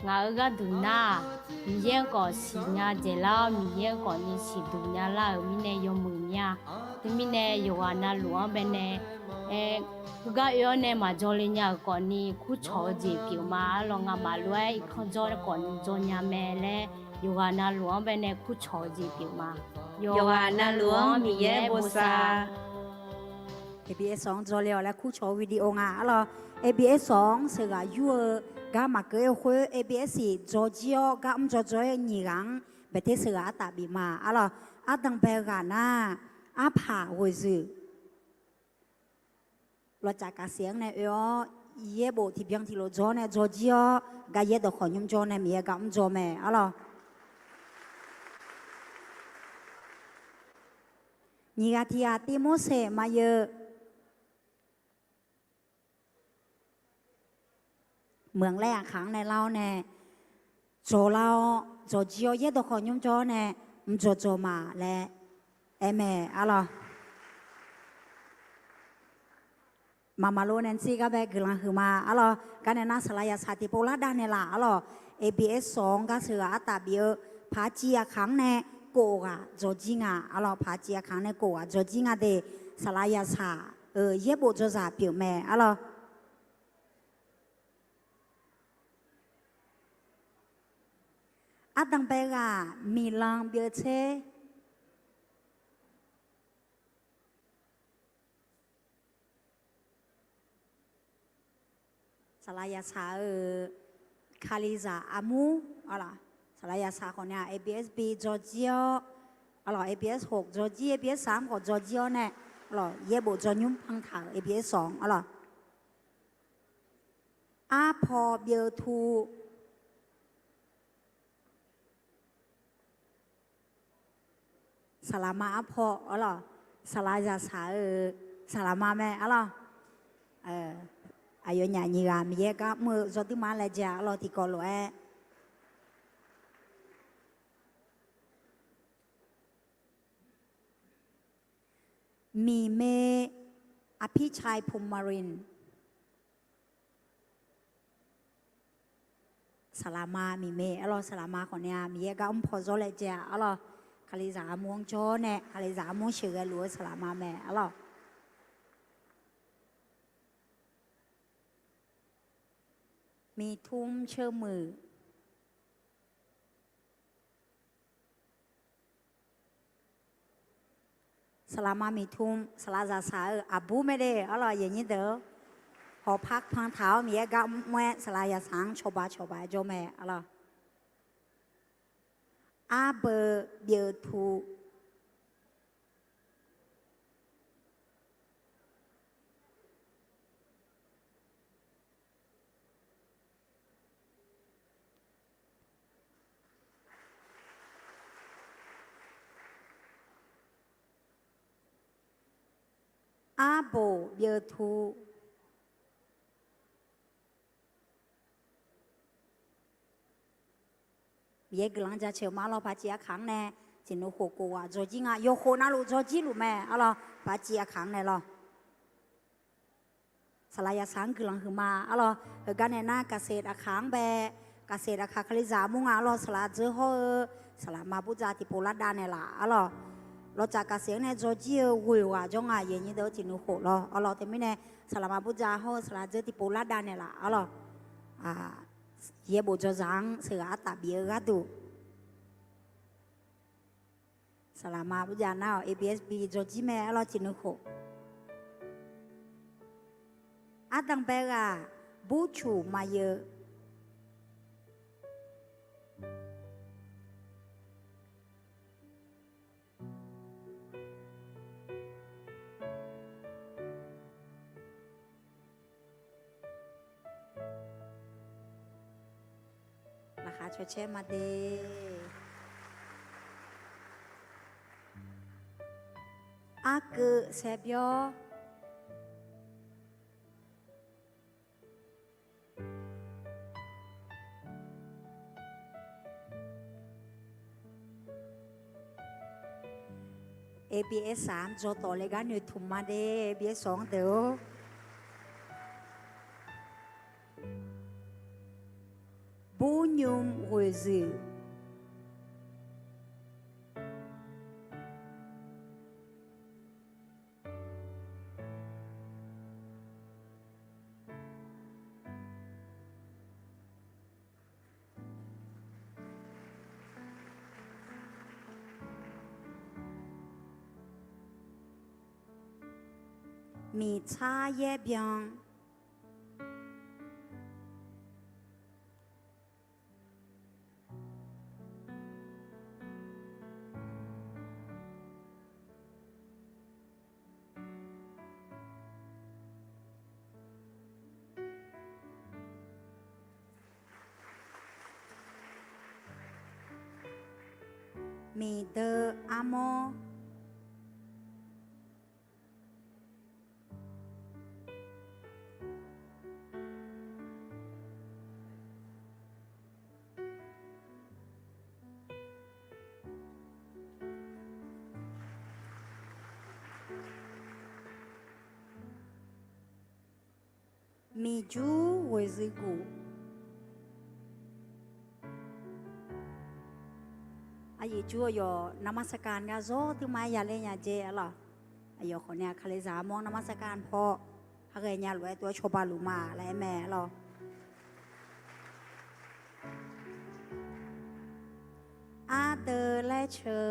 Ngaq-euq gharduq nar-aq, Miqyaer-anr khawf siqnya dzaeqlar-awr, Miqyaer-anr khawfni siqduq nya lar-euq mirnae yawmuiq mir-a. Teumirnae yawqghaq navluf-anr baenae aer, heugar oe-awr nae maqjawr le nya-euq khawfni kurcawq-eu jeq pyeuf ma. Arlawq, ngamaf lof-aer irkanr jawr khawfni jawr nya mae laer, yawqghaq navluf-anr baenae kurcawq-eu jeq pyeuf ma. Yawqghaq navluf-anr Miqyaer bosav. ABS สอง-anr jawr le-awq laer kurcawq-eu video nga arlawq. ABS สอง sheuqghaq yur-eu gar maqkeuv-eu khoer ABS สี่ dzawrjir-awr gar mr dzaw dzaw-aer nyiq ghaq-anr baeqter sheuqghaq artaf bif ma arlawq. Ardanq bae ghaq nar, arpaq ghoeqzuiq lawqcaf kaqsiq-anr nae oe-awr, yaerbof tiqbyan tiqlof dzaw-awr nae dzaw jir-awr, gar yaerdawq khawf nymr jawr nae Miqyaer gar mr dzaw mae arlawq. Nyiq ghaq tiq ghaq Tivmorseq maqyeu meuq laer aqkaq-anr nae lar-awr nae, dzawq lar-awr dzawq jir-awr yaerdawq khawf nymr jawr-awr nae mr dzaw dzaw ma laer aer mae arlawq. Maqmaq lo nae ntsir gar bae guiqlanq huiqma arlawq. Gar nae nar saqlaq yaqsaq tiqpov lar dav naeqlaf arlawq. ABS สอง gar sheuqghaq artaf bif-eu paqciv aqkaq-anr nae kof ghaq dzaw jir nga arlawq. Paqciv aqkaq-anr nae kof ghaq dzaw jir nga de. Saqlaq yaqsaq-euq yaerbof dzawzaq pyeuf mae arlawq. Ardanq bae ghaq miqlanq byeuv tser. Saqlaq yaqsaq-euq Kalizaq armur arlawq. Saqlaq yaqsaq khawf nae-aq ABS ปี dzaw jir-awr arlawq, ABS หก dzaw jir, ABS สาม khawf dzaw jir-awr nae arlawq, yaerbof dzaw nymr pan taq-euq ABS สอง arlawq. Arpaw byeuv tu. Saqlaqma arpaw arlawq. Saqlaq yaqsaq-euq saqlaqma mae arlawq. Aqyawfnyaf nyiq ghaq Miqyaer gar mr-eu yawduir ma laejae arlawq tiqkawv lof-aer. Miqmae Apicai Pummarin. Saqlaqma Miqmae arlawq, saqlaqma khawf nae-aq Miqyaer gar mr paw zawr laejae arlawq. Kalizaq armur-anr jawr nae, Kalizaq armur sheuqghae luf-eu saqlaqma mae arlawq. Miqtum Ceumuiq. Saqlaqma Miqtum, saqlaq zaqsaq-euq aqbur mae de arlawq, aqyuif aqnyir deuq-or. Hawqpar panq taq-awr Miqyaer gar mr-aer saqlaq yaqsaq-anr cawba cawba-aer jawr mae arlawq. Arbeuv byeuv tu. Arbof byeuv tu. Miqyaer guiqlanq jaceuq ma arlawq. Paqciv aqkaq-anr nae tiqnui khof khof ghaq dzawjir nga. Yawkhof navluf dzawjir luf mae arlawq. Paqciv aqkaq-anr nae lawq. Saqlaq yaqsaq-anr guiqlanq huiqma arlawq. Heugar nae nar kaqseq aqkaq-anr bae, kaqseq aqkaq Kalizaq mur nga arlawq. Saqlaq dzeur hawr-eu saqlaqma burja tiqpov lar dav naeqlaf arlawq. Lawtsaf kaqseq-anr nae dzawjir-eu ghoeq ghaq jawr nga, aqyuif aqnyir deuq-eu tiqnui khof lawr arlawq. Teumirnae saqlaqma burja hawr-eu saqlaq dzeur tiqpov lar dav naeqlaf arlawq. Yaerbof dzawzaq-anr sheuqghaq artaf bif-eu gharduq, saqlaqma burja nar-awq, A B S B dzawjir mae arlawq, tiqnui khof. Ardanqbae ghaq burcuq maqyeu. Laqkhaq cawcaer ma de. Arkeuv saerbyor. A B S saq-anr dzaw tawf le gar noeqtmq ma de, A B S sawq-anr deuq-or. Burnymr ghoeqzuiq. Miqtsar yaer byan. Miqdeu armawr. Miqjur ghoeqzuiq guf. Aqyuif jur aqyawf นมัสการ gar zawr duima-aer yale nya jeq arlawq. Aqyawf khawf nae Kalizaq armawr นมัสการ paw, haghae nya lof-aer tov-aer cawba luf ma laer aer mae arlawq. Ardeuv laer ceu.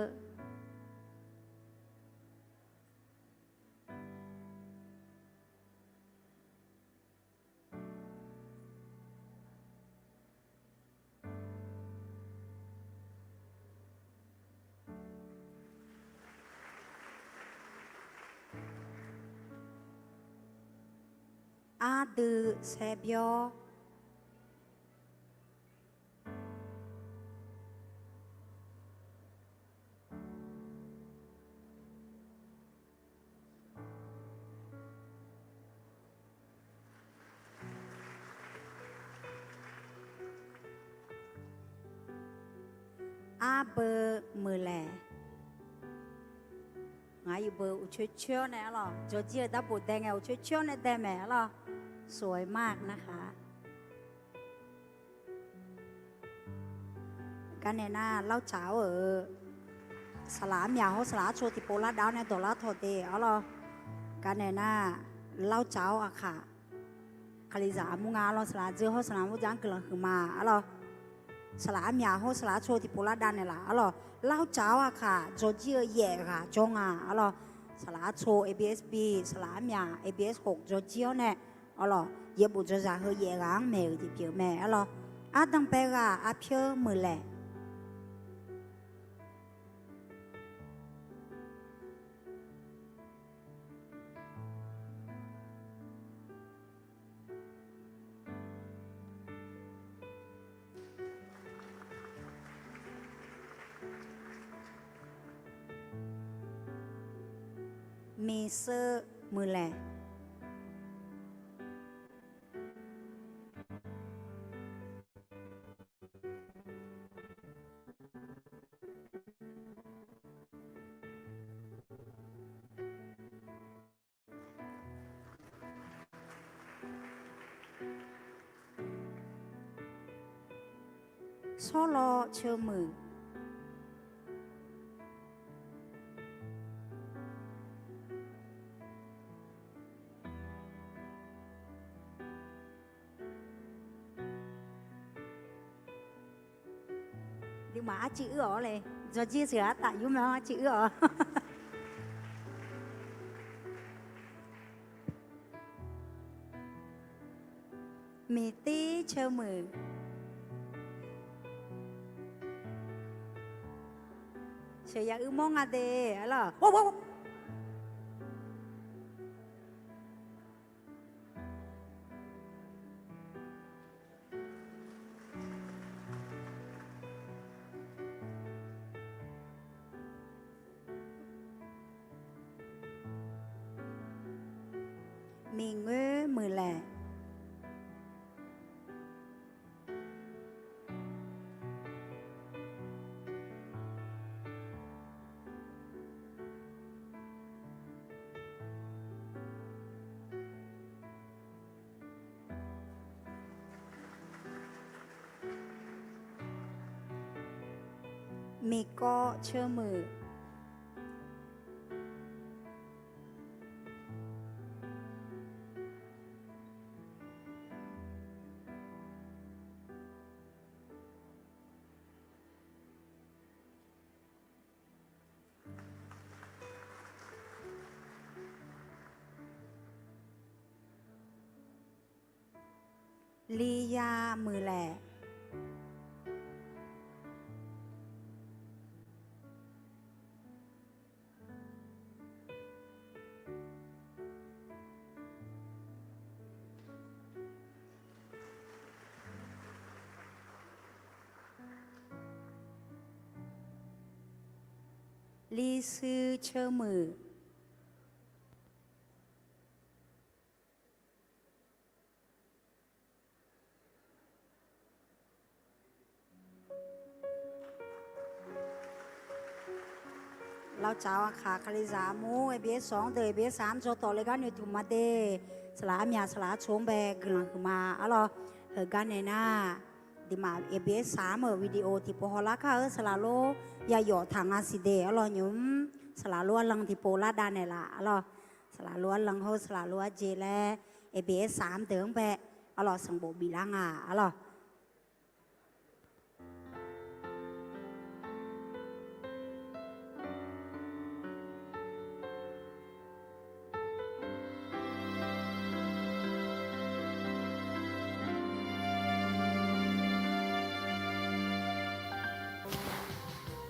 Ardui saerbyor. Arbeu muiqlaeq. Ngaq-iq beu uqcoer coer-awr nae arlawq, jawrjir-eu darbof dae ngae uqcoer coer-awr nae dae mae arlawq. Soq-aer mar nar khaq. Garnae nar lavtsaf-awr-euq saqlaq armyaq hawr saqlaq arco tiqpov lar dav-awr nae dawq lar tawq de arlawq. Garnae nar lavtsaf-awr aqkaq Kalizaq armur nga arlawq, saqlaq dzeur hawr saqlaq murdzaq-anr guiqlanq huiqma arlawq. Saqlaq armyaq hawr saqlaq arco tiqpov lar dav naeqlaf arlawq. Lavtsaf-awr aqkaq jawrjir-eu yaef ghaq jawr nga arlawq. Saqlaq arco A B S B, saqlaq armyaq A B S hoq jawrjir-awr nae arlawq. yaerbof dzawzaq heu yaef ghaq-anr maeq-euq jeq pyeuf mae arlawr. Ardanqbae ghaq arpyeur muiqlaeq. Miqseuv muiqlaeq. Shawrlawv ceuv muiq. Nuima arcuiv uir-awq le. Jawrjir sheuq artaf yurma-anr arcuiv uir-awq. Miqter ceuv muiq. Sheuq ya uir mawr nga de arlawr. Miqngoer muiqlaeq. Miqkawv ceuv muiq. Liya muiqlaeq. Lishuir ceuv muiq. Lavcaf-awr aqkaq kalizaq armur ABS-anr deuq ABS-anr dzaw tawf le gar noeqtmq ma de. Saqlaq armyaq saqlaq arco-anr bae guiqlanq huiqma arlawr. Heugar nae nar, dima ABS-anr-euq video tiqpov hawlar kar-eu saqlaq lor yayawf taq nga siq de arlawr nymq-mr. Saqlaq lor arlan tiqpov lar dav naeqlaf arlawr. Saqlaq lor arlan hawr saqlaq lor arjeq laer ABS-anr deuq-anr bae arlawr sanqbof biflar nga arlawr.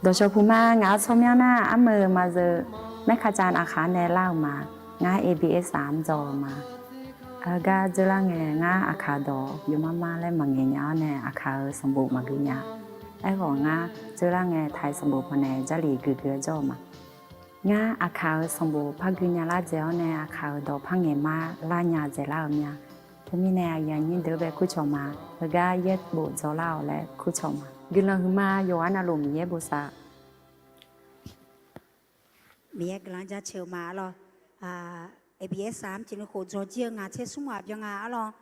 Dawqshawq puq ma, ngaq-euq tsawrmyanr nar armeuq maqzeuq, Maerkaqcav aqkaq nae lar-euq ma. Ngar ABS-anr dzaw-eu ma. Heugar dzeurlar ngae ngar aqkaq dawq yawmar mar laer maqngaeq nya-awr nae aqkaq-euq sanqbof maqgui nya. Aerkhawf ngar dzeurlar ngae taq-iq sanqbof pawnae Jarlif guiqgui-aer jawr-eu ma. Ngar aqkaq-euq sanqbof par gui nya lar dzaeq-awr nae aqkaq-euq dawq par ngaeq mar lar nya dzaeqlar-euq mya. Teumirnae aqyuif aqnyir deuq bae kurcawq ma. Heugar yaerbof dzaw lar-awq laer kurcawq ma. Guiqlanq huiqma yawqghaq navluf Miqyaer bosav. Miqyaer guiqlanq jaceuq-eu ma arlawr. ABS-anr tiqnuikhof dzawjir-eu ngaq tser smr ghaq byan nga arlawr.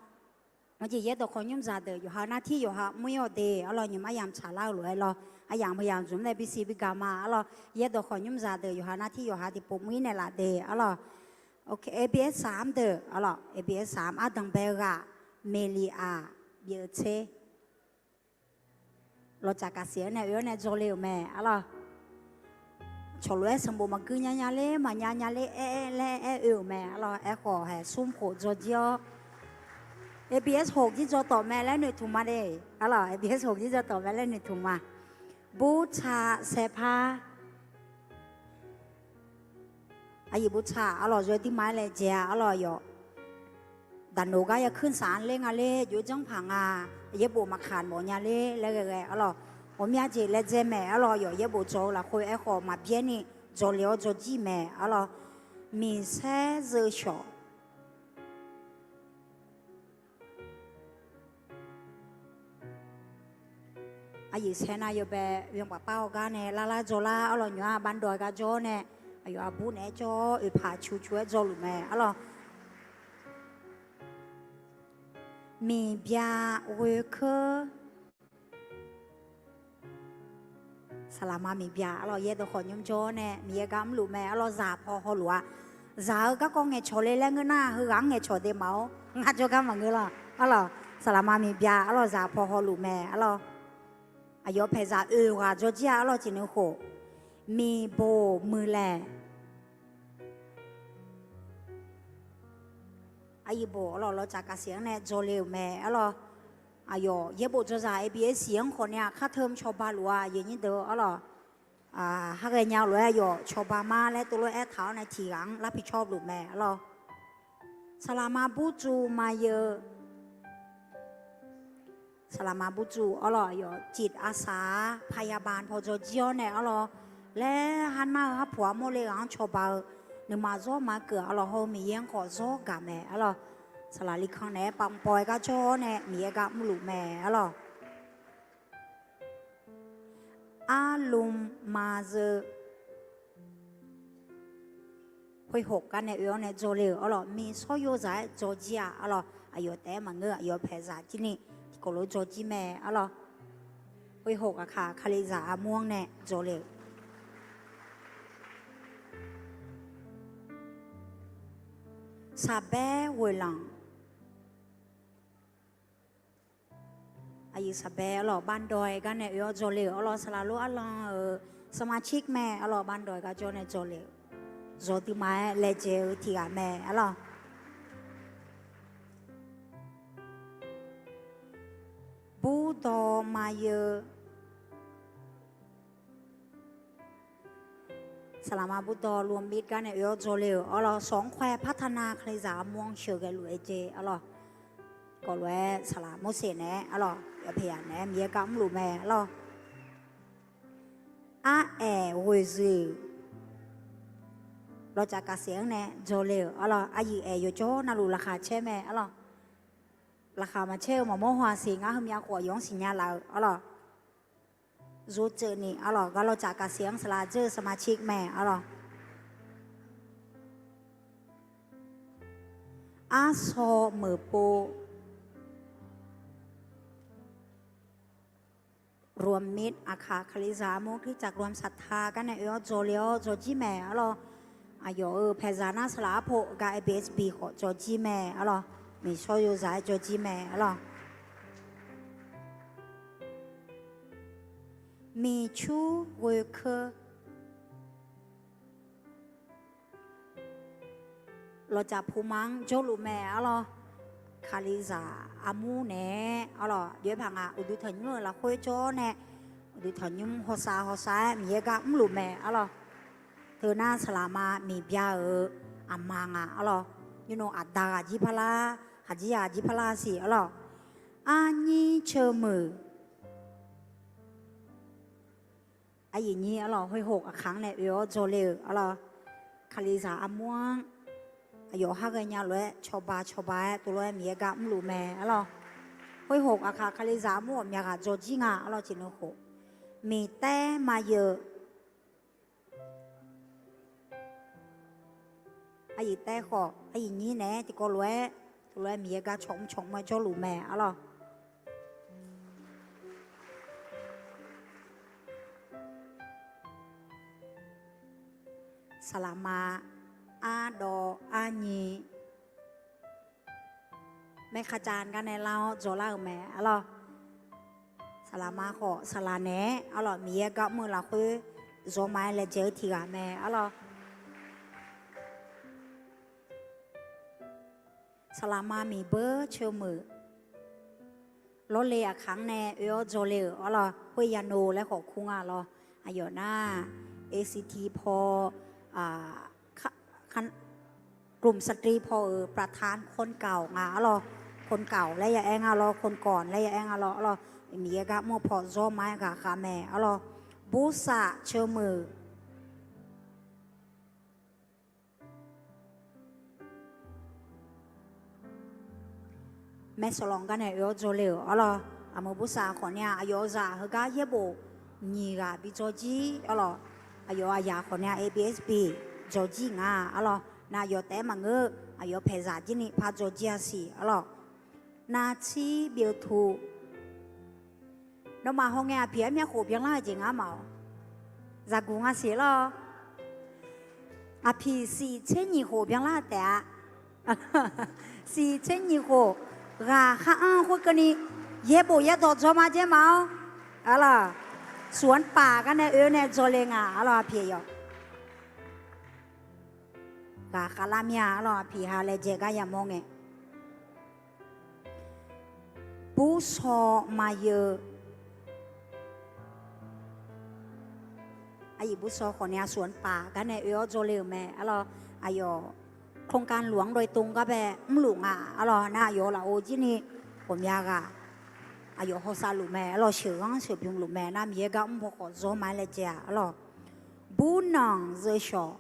Ngar jeq yaerdawq khawf nymr zaqdeuq yawqha nar tir yawqha mr-ir-awq de arlawr, nymq aryamq tsaqlar-eu lof-aer lawr. Aryamq heuyamq zmq nae bisiq bigaq ma arlawr. Yaerdawq khawf nymr zaqdeuq yawqha nar tir yawqha tiqpov mr-ir naeqlaf de arlawr. ABS-anr deuq arlawr, ABS-anr ardanqbae ghaq, Meqliqaq, byeuf-eu tser. Lawqtsaf kaqsiq-anr nae oe-awr nae dzawle-euq mae arlawr. Cawqlof-aer sanqbof maqgui nya nya ler maqnya nya ler aer aer laer aer oe-euq mae arlawr. Aerkhawf haeq smr khof dzawjir-awr ABS หก jir dzaw tawf mae laer noeqtmq ma de. Arlawq, ABS หก jir dzaw tawf mae laer noeqtmq ma. Burtsaq saerpar. Aqyuif burtsaq arlawq, yawduima-aer laejae-a arlawq yawq. Daqnoq gar ya kuir saq-anr ler nga ler, jov janrpaq nga, yaerbof maqkaq mawf nya ler laer ghae ghae arlawq. Ghawqmya jeq laejae mae arlawq yawq, yaerbof dzaw-eu lafkhoer aerkhawf maqbyaer ni dzaw le-awr dzaw jir mae arlawq. Miqsaer zeushawq. Aqyuif saer nar yawbae byanpaf par hawgar nae larlar dzaw lar arlawq, nymq-ar bavdawq-aer gar jawr nae, aqyawf aqbur naeq-aer jawr-awr oeqpaq cuq cuq-aer dzaw luf mae arlawq. Miqbya ghoekeur. Saqlaqma miqbya arlawq, yaerdawq khawf nymr jawr nae Miqyaer gar mrluf mae arlawq, zaq paw hawluf-a. Zaq-eu garkawv ngaeqcawq le laer ngeur nar, heughaq-anr ngaeqcawq de maq-awr, ngar jawrgar maqngeur lawq arlawq. Saqlaqma miqbya arlawq, zaq paw hawluf mae arlawq. Aqyawf paeqzaq oeq ghaq dzaw jir-a arlawq, tiqnuikhof. Miqboq muiqlaeq. Aqyuif boq arlawq, lawtsaf kaqsiq-anr nae dzaw le-euq mae arlawq. Aqyawf yaerbof dzaw zaq ABS-anr khawf nae-aq, kharteu cawba luf-a, aqyuif nyir deuq arlawq. Haghae nya lof-aer aqyawf cawba ma laer tovlof-aer taq-awr nae tiq ghaq-anr larpi cawr luf mae arlawq. Saqlaqma burtsuv ma yeu. Saqlaqma burtsuv arlawq, aqyawf จิตอาสาพยาบาล paw dzaw jir-awr nae arlawq, laer har nar-eu harpuq armawr le ghaq-anr cawba-eu nuima zawr ma keuv arlawq, hawr-eu Miqyaer-anr khawf zawr gaq mae arlawq. Saqlaq likanr naeq-aer pavmq paw-aer gar jawr-awr nae Miqyaer gar mrluf mae arlawq. Arlmq ma zeu. Khoerhof gar nae oe-awr nae dzaw le-euq arlawq, miqsawr yozaq-aer dzaw jir-a arlawq, aqyawf taef-aer maqngeur, aqyawf paeqzaq jir ni tiqkawv lof dzaw jir mae arlawq. Khoerhof ghaqkaq Kalizaq armur-anr nae dzaw le-euq. Saqbaer ghoeqlanq. Aqyuif saqbaer arlawq, bavdawq-aer gar nae oe-awr dzaw le-euq arlawq, saqlaq lor arlan-euq สมาชิก mae arlawq, bavdawq-aer gar jawr nae dzaw le-euq. Zawqduima-aer laejae-eu tiq ghaq mae arlawq. Burdawq ma yeu. Saqlaqma burdawq รวมมิตร gar nae oe-awr dzaw le-euq arlawq, สองแคว พัฒนา Kalizaq armur-anr sheuqghae luf-eu jeq arlawq. Kawvlof-aer saqlaq Morseq naeq-aer arlawq, yawpaeq yaq naeq-aer Miqyaer gar mrluf mae arlawq. Araeq ghoeqzuiq. Lawtsaf kaqsaef-anr nae dzaw le-euq arlawq, aqyuif aeq yawqjawr navluf laqkhaq caer mae arlawq. Laqkhaq maqcaer-eu maqmawr haw-aq siq, ngar heumyav khof aqyawf-anr siqnya laf-eu arlawq. Zor tseuvni arlawq, gar lawtsaf kaqsaef-anr saqlaq dzeur-eu สมาชิก mae arlawq. Arsawq meuqpov. รวมมิตร Aqkaq Kalizaq armur คริสตจักรรวมศรัทธา gar nae oe-awr dzaw le-awr dzaw jir mae arlawq. Aqyawf-euq paeqzaq nar saqlaq arpoq gar ABSB khawf dzaw jir mae arlawq. Miqshawr yozaq-aer dzaw jir mae arlawq. Miqcur ghoekeuv. Lawqcaf puma-anr jawrluf mae arlawq. Kalizaq armur naeq-aer arlawq, jov-aer paq nga, uqduq tanqnymr-euq lafkhoer jawr nae, uqduq tanqnymr hawsav hawsav-aer Miqyaer gar mrluf mae arlawq. Teunar saqlaqma Miqbya-euq aqma nga arlawq. Nymrnov aqda ghaq jir parlar, khaqjir ghaq jir parlar siq arlawq. Arnyir ceumuiq. Aqyuif nyir arlawq, ห้วยหก aqkaq-anr nae oe-awr dzaw le-euq arlawq. Kalizaq armur-anr aqyawf har ghaenya lof-aer cawba cawba-aer tov lof-aer Miqyaer gar mrluf mae arlawq. ห้วยหก aqkaq Kalizaq armur ghawqmya ghaq dzaw jir nga arlawq, tiqnuv khof. Miqtaer mayeuq. Aqyuif taer khawf, aqyuif nyir naeq-aer tiqkawv lof-aer tov lof-aer Miqyaer gar cawq mr cawq mr-aer jawrluf mae arlawq. Saqlaqma ardawv arnyi maerkhacan gar nae lar-awr dzawlar-euq mae arlawq. Saqlaqma khawf saqlaq naeq-aer arlawq, Miqyaer gar mr-eu lafkhoer zawma-aer laejae-eu tiq ghaq mae arlawq. Saqlaqma Miqbeur ceumuiq. Lawrle aqkaq-anr nae oe-awr dzawle-euq arlawr, khoer yano laer khawf kur nga lawr. Aqyawf nar, A C T paw, กลุ่มสตรี paw-euq ประธานคนเก่า nga arlawr. คนเก่า laer ya aer nga lawr, คนก่อน laer ya aer nga lawr arlawr. Miqyaer gar mr-eu paw zawr ma-aer ghaqkhav mae arlawr. Bursaq Ceumuiq. Maersawqlanq gar nae oe-awr dzawle-euq arlawr. Aqmeuq bursaq khawf nar-aq, aqyawf-euq zaq heugar yaerbof nyiq ghaq bi dzawjir arlawr. Aqyawf aqyaq khawf nar-aq, A B S B dzawjir nga arlawr. Nar aqyawf taef-aer maqngeur, aqyawf paeqzaq jir ni par dzawjir-a siq arlawr. Navtsir Byeuvtuq. Nawmaf hawngae aqpiq-aer myavkhof byanlar-eu jeq ngar mawf-awq. Zaqguq nga siq lawr. Aqpiq siq tser nyiq khof byanlar taef-a. Siq tser nyiq khof ghaq khar anr khoerkeuvni yaerbof yaerdawq dzawr ma jaer ma-awr arlawr. Suqanr paq gar nae oe-awr nae dzawle nga arlawr, aqpiq yawq. Ghaq khavlar mir-a arlawr, aqpiq ha laejae gar yamawr ngae. Burshaw Maqyeu. Aqyuif burshaw khawf nar-aq, Suqanr paq gar nae oe-awr dzawle-euq mae arlawr. Aqyawf โครงการหลวงโดยตรง gar bae mrluf nga arlawr. Nar aqyawf lafov jir ni ghawqmya ghaq aqyawf hawsav luf mae arlawr, sheuqghanr sheuqbymq luf mae. Nar Miqyaer gar mr paw khawf zawr ma-aer laejae-a arlawr. Burnanq Zeushawq.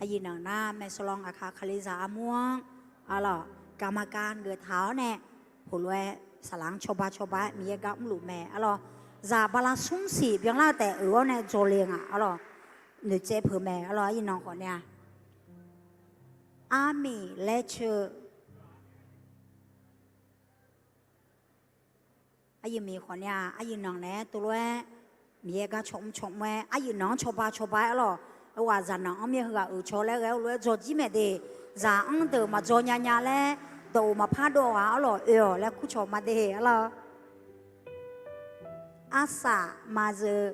Aqyuif nanq nar, maersawqlanq aqkaq Kalizaq armur-anr arlawr, กรรมการ geuf taq-awr nae, heulof-aer saqlaq-anr cawba cawba-aer Miqyaer gar mrluf mae arlawr. Zaq bala smr siq byanlar-eu taef oe-awr nae dzawle nga arlawr. Noeqtsaev peuq mae arlawr, aqyuif nanq khawf nar-a. Armiq Laerceu. Aqyuif miq khawf nar-a, aqyuif nanq naeq-aer tov lof-aer Miqyaer gar cawmr cawmr-aer, aqyuif nanq-anr cawba cawba-aer arlawr. Oeghaq zaqnanq-anr mir-eu heughaq uiqcaw laer ghae-awr lof-aer dzaw jir mae de. Zaq-anr deuq maqdzaw nya nya laer, dawq-euq maqpar dawv ghaq arlawr oe-awq laer kurcawq ma de arlawr. Arsaq Maqzeu.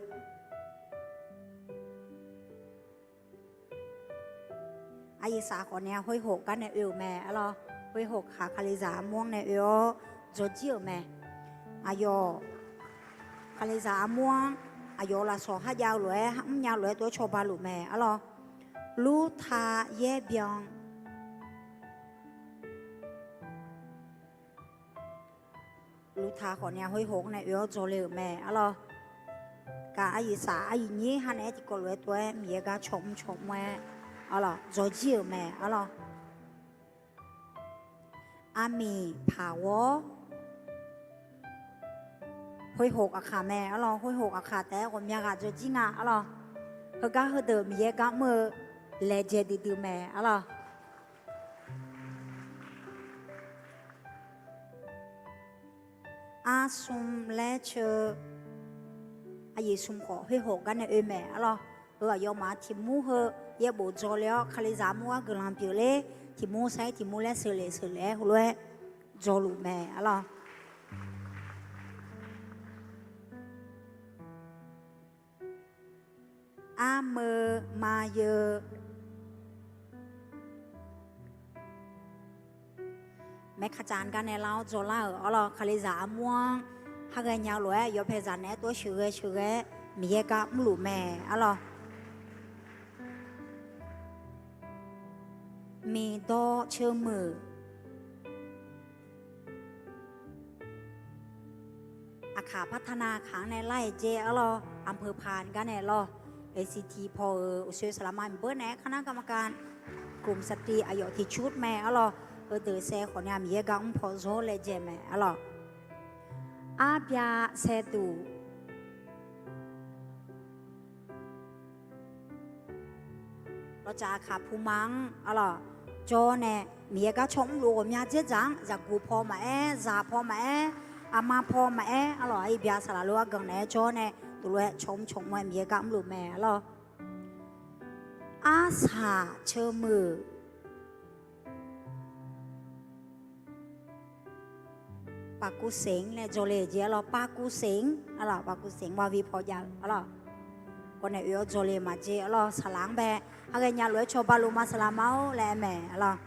Aqyuif saq khawf nar-a, ห้วยหก gar nae oe-euq mae arlawr. ห้วยหก khaq Kalizaq armur-anr nae oe-awr dzaw jir-euq mae. Aqyawf Kalizaq armur-anr aqyawf-euq lafsawq kharjav-eu lof-aer, kharmr nya-eu lof-aer tov-aer cawba luf mae arlawr. Lurta Yaerbyan. Lurta khawf nar-a, ห้วยหก nae oe-awr dzaw le-euq mae arlawr. Kaq aqyuif saq aqyuif nyir ha naeq-aer tiqkawv lof-aer tov-aer Miqyaer gar cawmr cawmr-aer arlawr, dzaw jir-euq mae arlawr. Armiq Paqghawr. ห้วยหก aqkaq mae arlawr, ห้วยหก aqkaq taef-aer ghawqmya ghaq dzaw jir nga arlawr. Heugar heudeuq Miqyaer gar mr-eu laejae duidui mae arlawr. Arsmr Laerceu. Aqyuif smr khawf ห้วยหก gar nae oe mae arlawr. Heu aqyawfmaf tiq mur heu yaerbof dzaw le-awr, Kalizaq armur-anr guiqlanq pyeufler, tiq mur sar-ir tiq mur laer sheuqlef sheuqlef-aer heulof-aer dzaw luf mae arlawr. Armeu Maqyeu. Maeqkaqcaq gar nae lar-awr dzaw lar-euq arlawr, Kalizaq armur-anr har ghaenya-eu lof-aer yawpae zaq naeq-aer tov-aer sheuqghae sheuqghae-aer Miqyaer gar mrluf mae arlawr. Miqdawr Ceumuiq. Aqkaq partner kaq-anr nae lar-aer jae arlawr, อำเภอพาน gar nae lawr, A C T paw-euq uqsoer saqlaqma miqbeur naeq-aer คณะกรรมการ กลุ่มสตรี aqyawf tiq cur mae arlawr. Heudeuq saev khawf nar-a, Miqyaer gar mr paw zawr laejae mae arlawr. Arbya Saerduq. Lawqcaf aqkaq puma-anr arlawr, jawr nae Miqyaer gar cawmr luf ghawqmya dzaerdzaq-anr, zaqguq paw maqaer, zaq paw maqaer, aqma paw maqaer arlawr, irbya saqlaq lof-aer ganq naeq-aer jawr nae, tov lof-aer cawmr cawmr-aer Miqyaer gar mrluf mae arlawr. Arsaq Ceumuiq. Paqkuv Seq-anr nae dzaw le jeq arlawr, Paqkuv Seq-anr arlawr, Paqkuv Seq-anr วาวี paw jav-eu arlawr. Kawv nae oe-awr dzaw le maqjeq arlawr, saqlaq-anr bae har ghaenya lof-aer cawba luf ma saqlaq ma-or laer aer mae arlawr.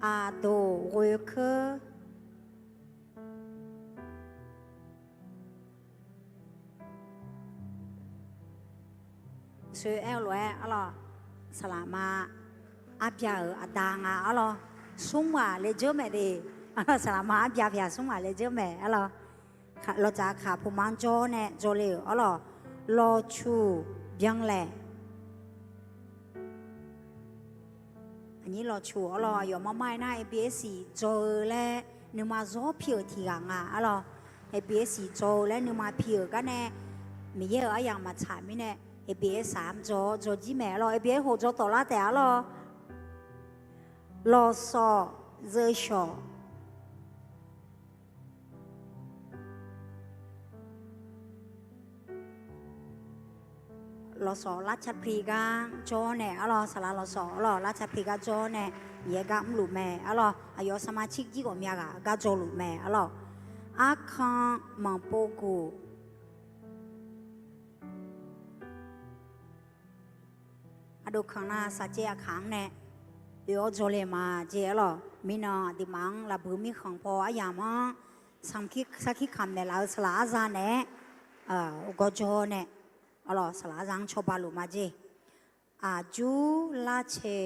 Aqdoq ghoekeur. Soe-aer-eu lof-aer arlawq, saqlaqma arbya-euq aqda nga arlawq, smr ghaq laejae-eu mae de. Arlawq, saqlaqma arbya pyaq smr ghaq laejae-eu mae arlawq. Lawqtsaf kaq puqma-anr jawr nae jawrle-euq arlawq, lawqcuq byanlaeq. Aqnyir lawqcuq arlawq, aqyawf marmar-aer nar A B S dzaw-eu laer nuima zawr pi-euq tiq ghaq nga arlawq. A B S dzaw-eu laer nuima pi-euq gar nae, Miqyaer-euq aryamq maqtsaq mirnae, A B S-aq-anr dzaw-awr dzaw jir mae arlawq. A B S khof dzaw tawflar taef arlawq. Lawqsawq zeushawq. Lawqsawq larcar pi gar jawr nae arlawq, saqlaq lawqsawq arlawq, larcar pi gar jawr nae, Miqyaer gar mrluf mae arlawq. Aqyawf sarma cir jir ghawqmya ghaq gar jawrluf mae arlawq. Arkan manqpov guq. Ardov kanq nar saqcaev aqkaq-anr nae oe-awr dzaw le ma jeq arlawq. Mirnan aqduimaf-anr lafbui mirkhanq paw aryamq-anr sarkir kamq naeqlaf-eu saqlaq arza naeq-aer, gawrjawr nae arlawq, saqlaq arza-anr cawba luf ma jeq. Aqjur larcae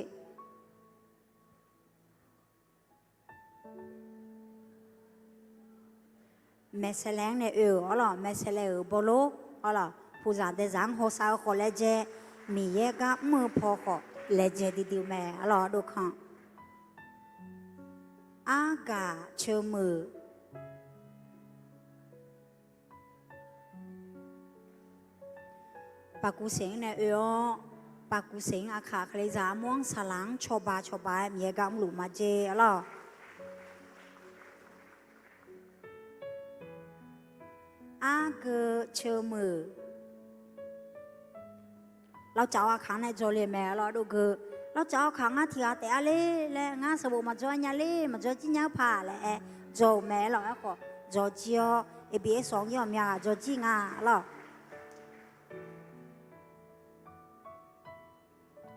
Maeqsaelae-anr nae oe-euq arlawq, maeqsaelae-euq bawlor arlawq, puqzaq daezaq-anr hawsav-eu khawf laejae, Miqyaer gar mr-eu paw khawf laejae duidui mae arlawq, ardov kanq. Argaq ceumuiq. Paqkuv seq-anr nae oe-awr, paqkuv seq-anr aqkaq Kalizaq armur-anr saqlaq-anr cawba cawba-aer Miqyaer gar mrluf ma jeq arlawq. Argeu ceumuiq. Lavcaf-awr aqkaq-anr nae dzaw le mae arlawq, ardov geu. Lavcaf-awr aqkaq ngar tiq ghaq taef-a ler laer, ngar sanqbof maqdzaw nya ler, maqdzaw jir nya-eu paq laer-aer dzaw-euq mae arlawq. Aerkhawf dzaw jir-awr A B S-anr jir ghawqmya ghaq dzaw jir nga arlawq.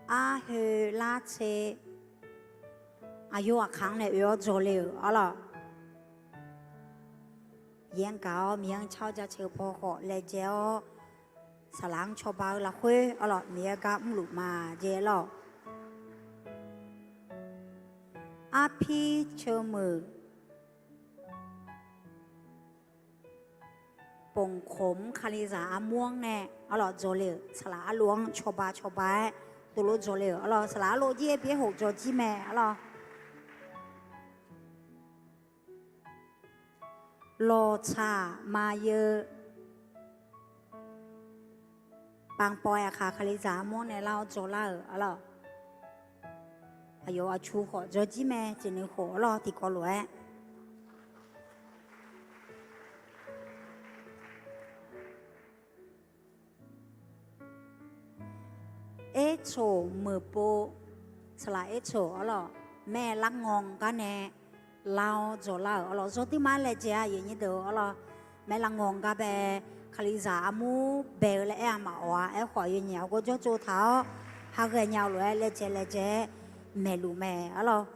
Arhoe lartser. Aqyawf aqkaq-anr nae oe-awr dzaw le-euq arlawq. Yaer gaq-awr Miqyaer-anr car-awr jaceuq-eu paw khawf laejae-awr, saqlaq-anr cawba-eu lafkhoer arlawq, Miqyaer gar mrluf ma jeq arlawq. Arpir ceumuiq. Ponqkhoq-anr Kalizaq armur-anr nae arlawq dzaw le-euq, saqlaq arlof-anr cawba cawba-aer tovlof dzaw le-euq arlawq, saqlaq arlof jir-aer byaer hof dzaw jir mae arlawq. Lawqtsaq maqyeu. Panqpawf-aer aqkaq Kalizaq armur-anr nae lar-awr dzaw lar-euq arlawq. Aqyawf aqcu khawf dzaw jir mae, ceqnui khof arlawq tiqkawv lof-aer. Ercoq meuqpov, saqlaq ercoq arlawq, mae lar ngawq gar nae lar-awr dzaw lar-euq arlawq, zawr duirma laejae-a yawnyir deuq arlawq, mae lar ngawq gar bae, Kalizaq armur bae-eu laer aer-a maqawq-a, aerkhawf yawnyir aqgawr jawr tsov taq-awr, ha ghae nya-eu lof-aer laejae laejae-aer maeqluf mae arlawq.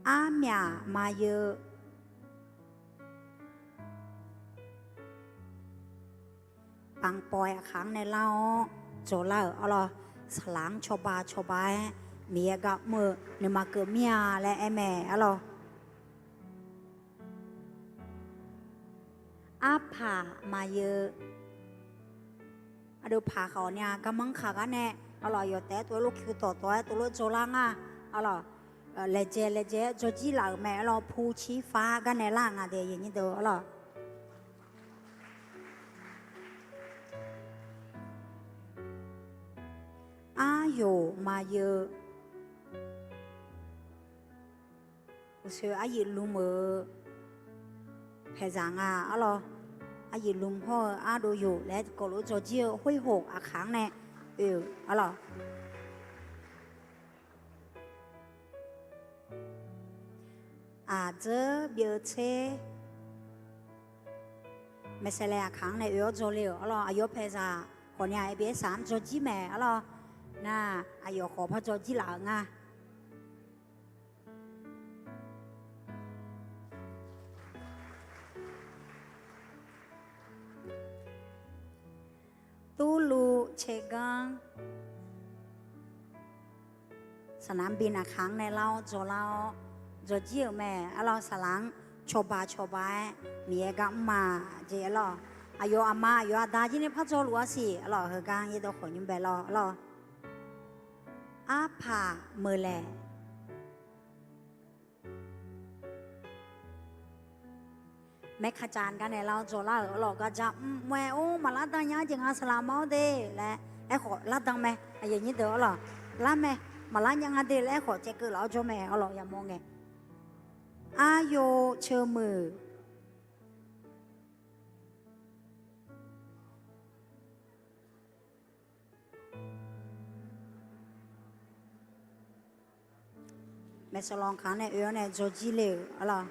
Armyaq maqyeu. Panqpawf-aer aqkaq-anr nae lar-awr dzaw lar-euq arlawq, saqlaq-anr cawba cawba-aer Miqyaer gar mr-eu nuima keuv mir-a laer aer mae arlawq. Arpaq maqyeu. Ardov paq khawf ni-a garmanr kaq gar nae arlawq, yawqtaef-aer tovlof kiq tawq tawq-aer tovlof dzaw lar nga arlawq, laejae laejae-aer dzaw jir laf-euq mae arlawq, pu cir far gar nae lar nga de yawnyir deuq arlawq. Aryoq maqyeu. Uqshoe aryuif lm-euq paeqzaq nga arlawq, aryuif lm hawr-eu ardov yoq laer kawvlof-aer dzaw jir-eu khoerhof aqkaq-anr nae oe-euq arlawq. Aqdzeur byeuf tser. Maeqsaelae aqkaq-anr nae oe-awr dzaw le-euq arlawq, aqyawf paeqzaq khawf ni-a A B S-aq-anr dzaw jir mae arlawq, nar aqyawf khawf par dzaw jir laf-euq nga. Tserganr, saqnaq-anr bi naqkaq-anr nae lar-awr dzaw lar-awr, dzawjir-euq mae. Arlawr, saqlaq-anr cawba cawba-aer Miqyaer gar mr ma jeq. Arlawr, aqyawf aqma aqyawf aqda jir nae par dzaw luf-a siq. Arlawr, heugar-anr yaerdawq khawf nymr bae lawr. Arlawr, arpaq meuq laeq. Maerkaqcav gar nae lar-awr dzaw lar-euq. Arlawr, garja mr mr-aer, or, maqlar dan nya-aer jeq nga saqlaq ma-awr de laer, aerkhawf lar dan mae. Aqyuif aqnyir deuq, arlawr, lar mae. Maqlar nya nga de laer aerkhawf caevkeuv laf-awr jawr mae. Arlawr, yamawr ngae. Aryov ceuq muiq. Maeqsawq lanq kaq-anr nae oe-awr nae dzawjir le-euq. Arlawr,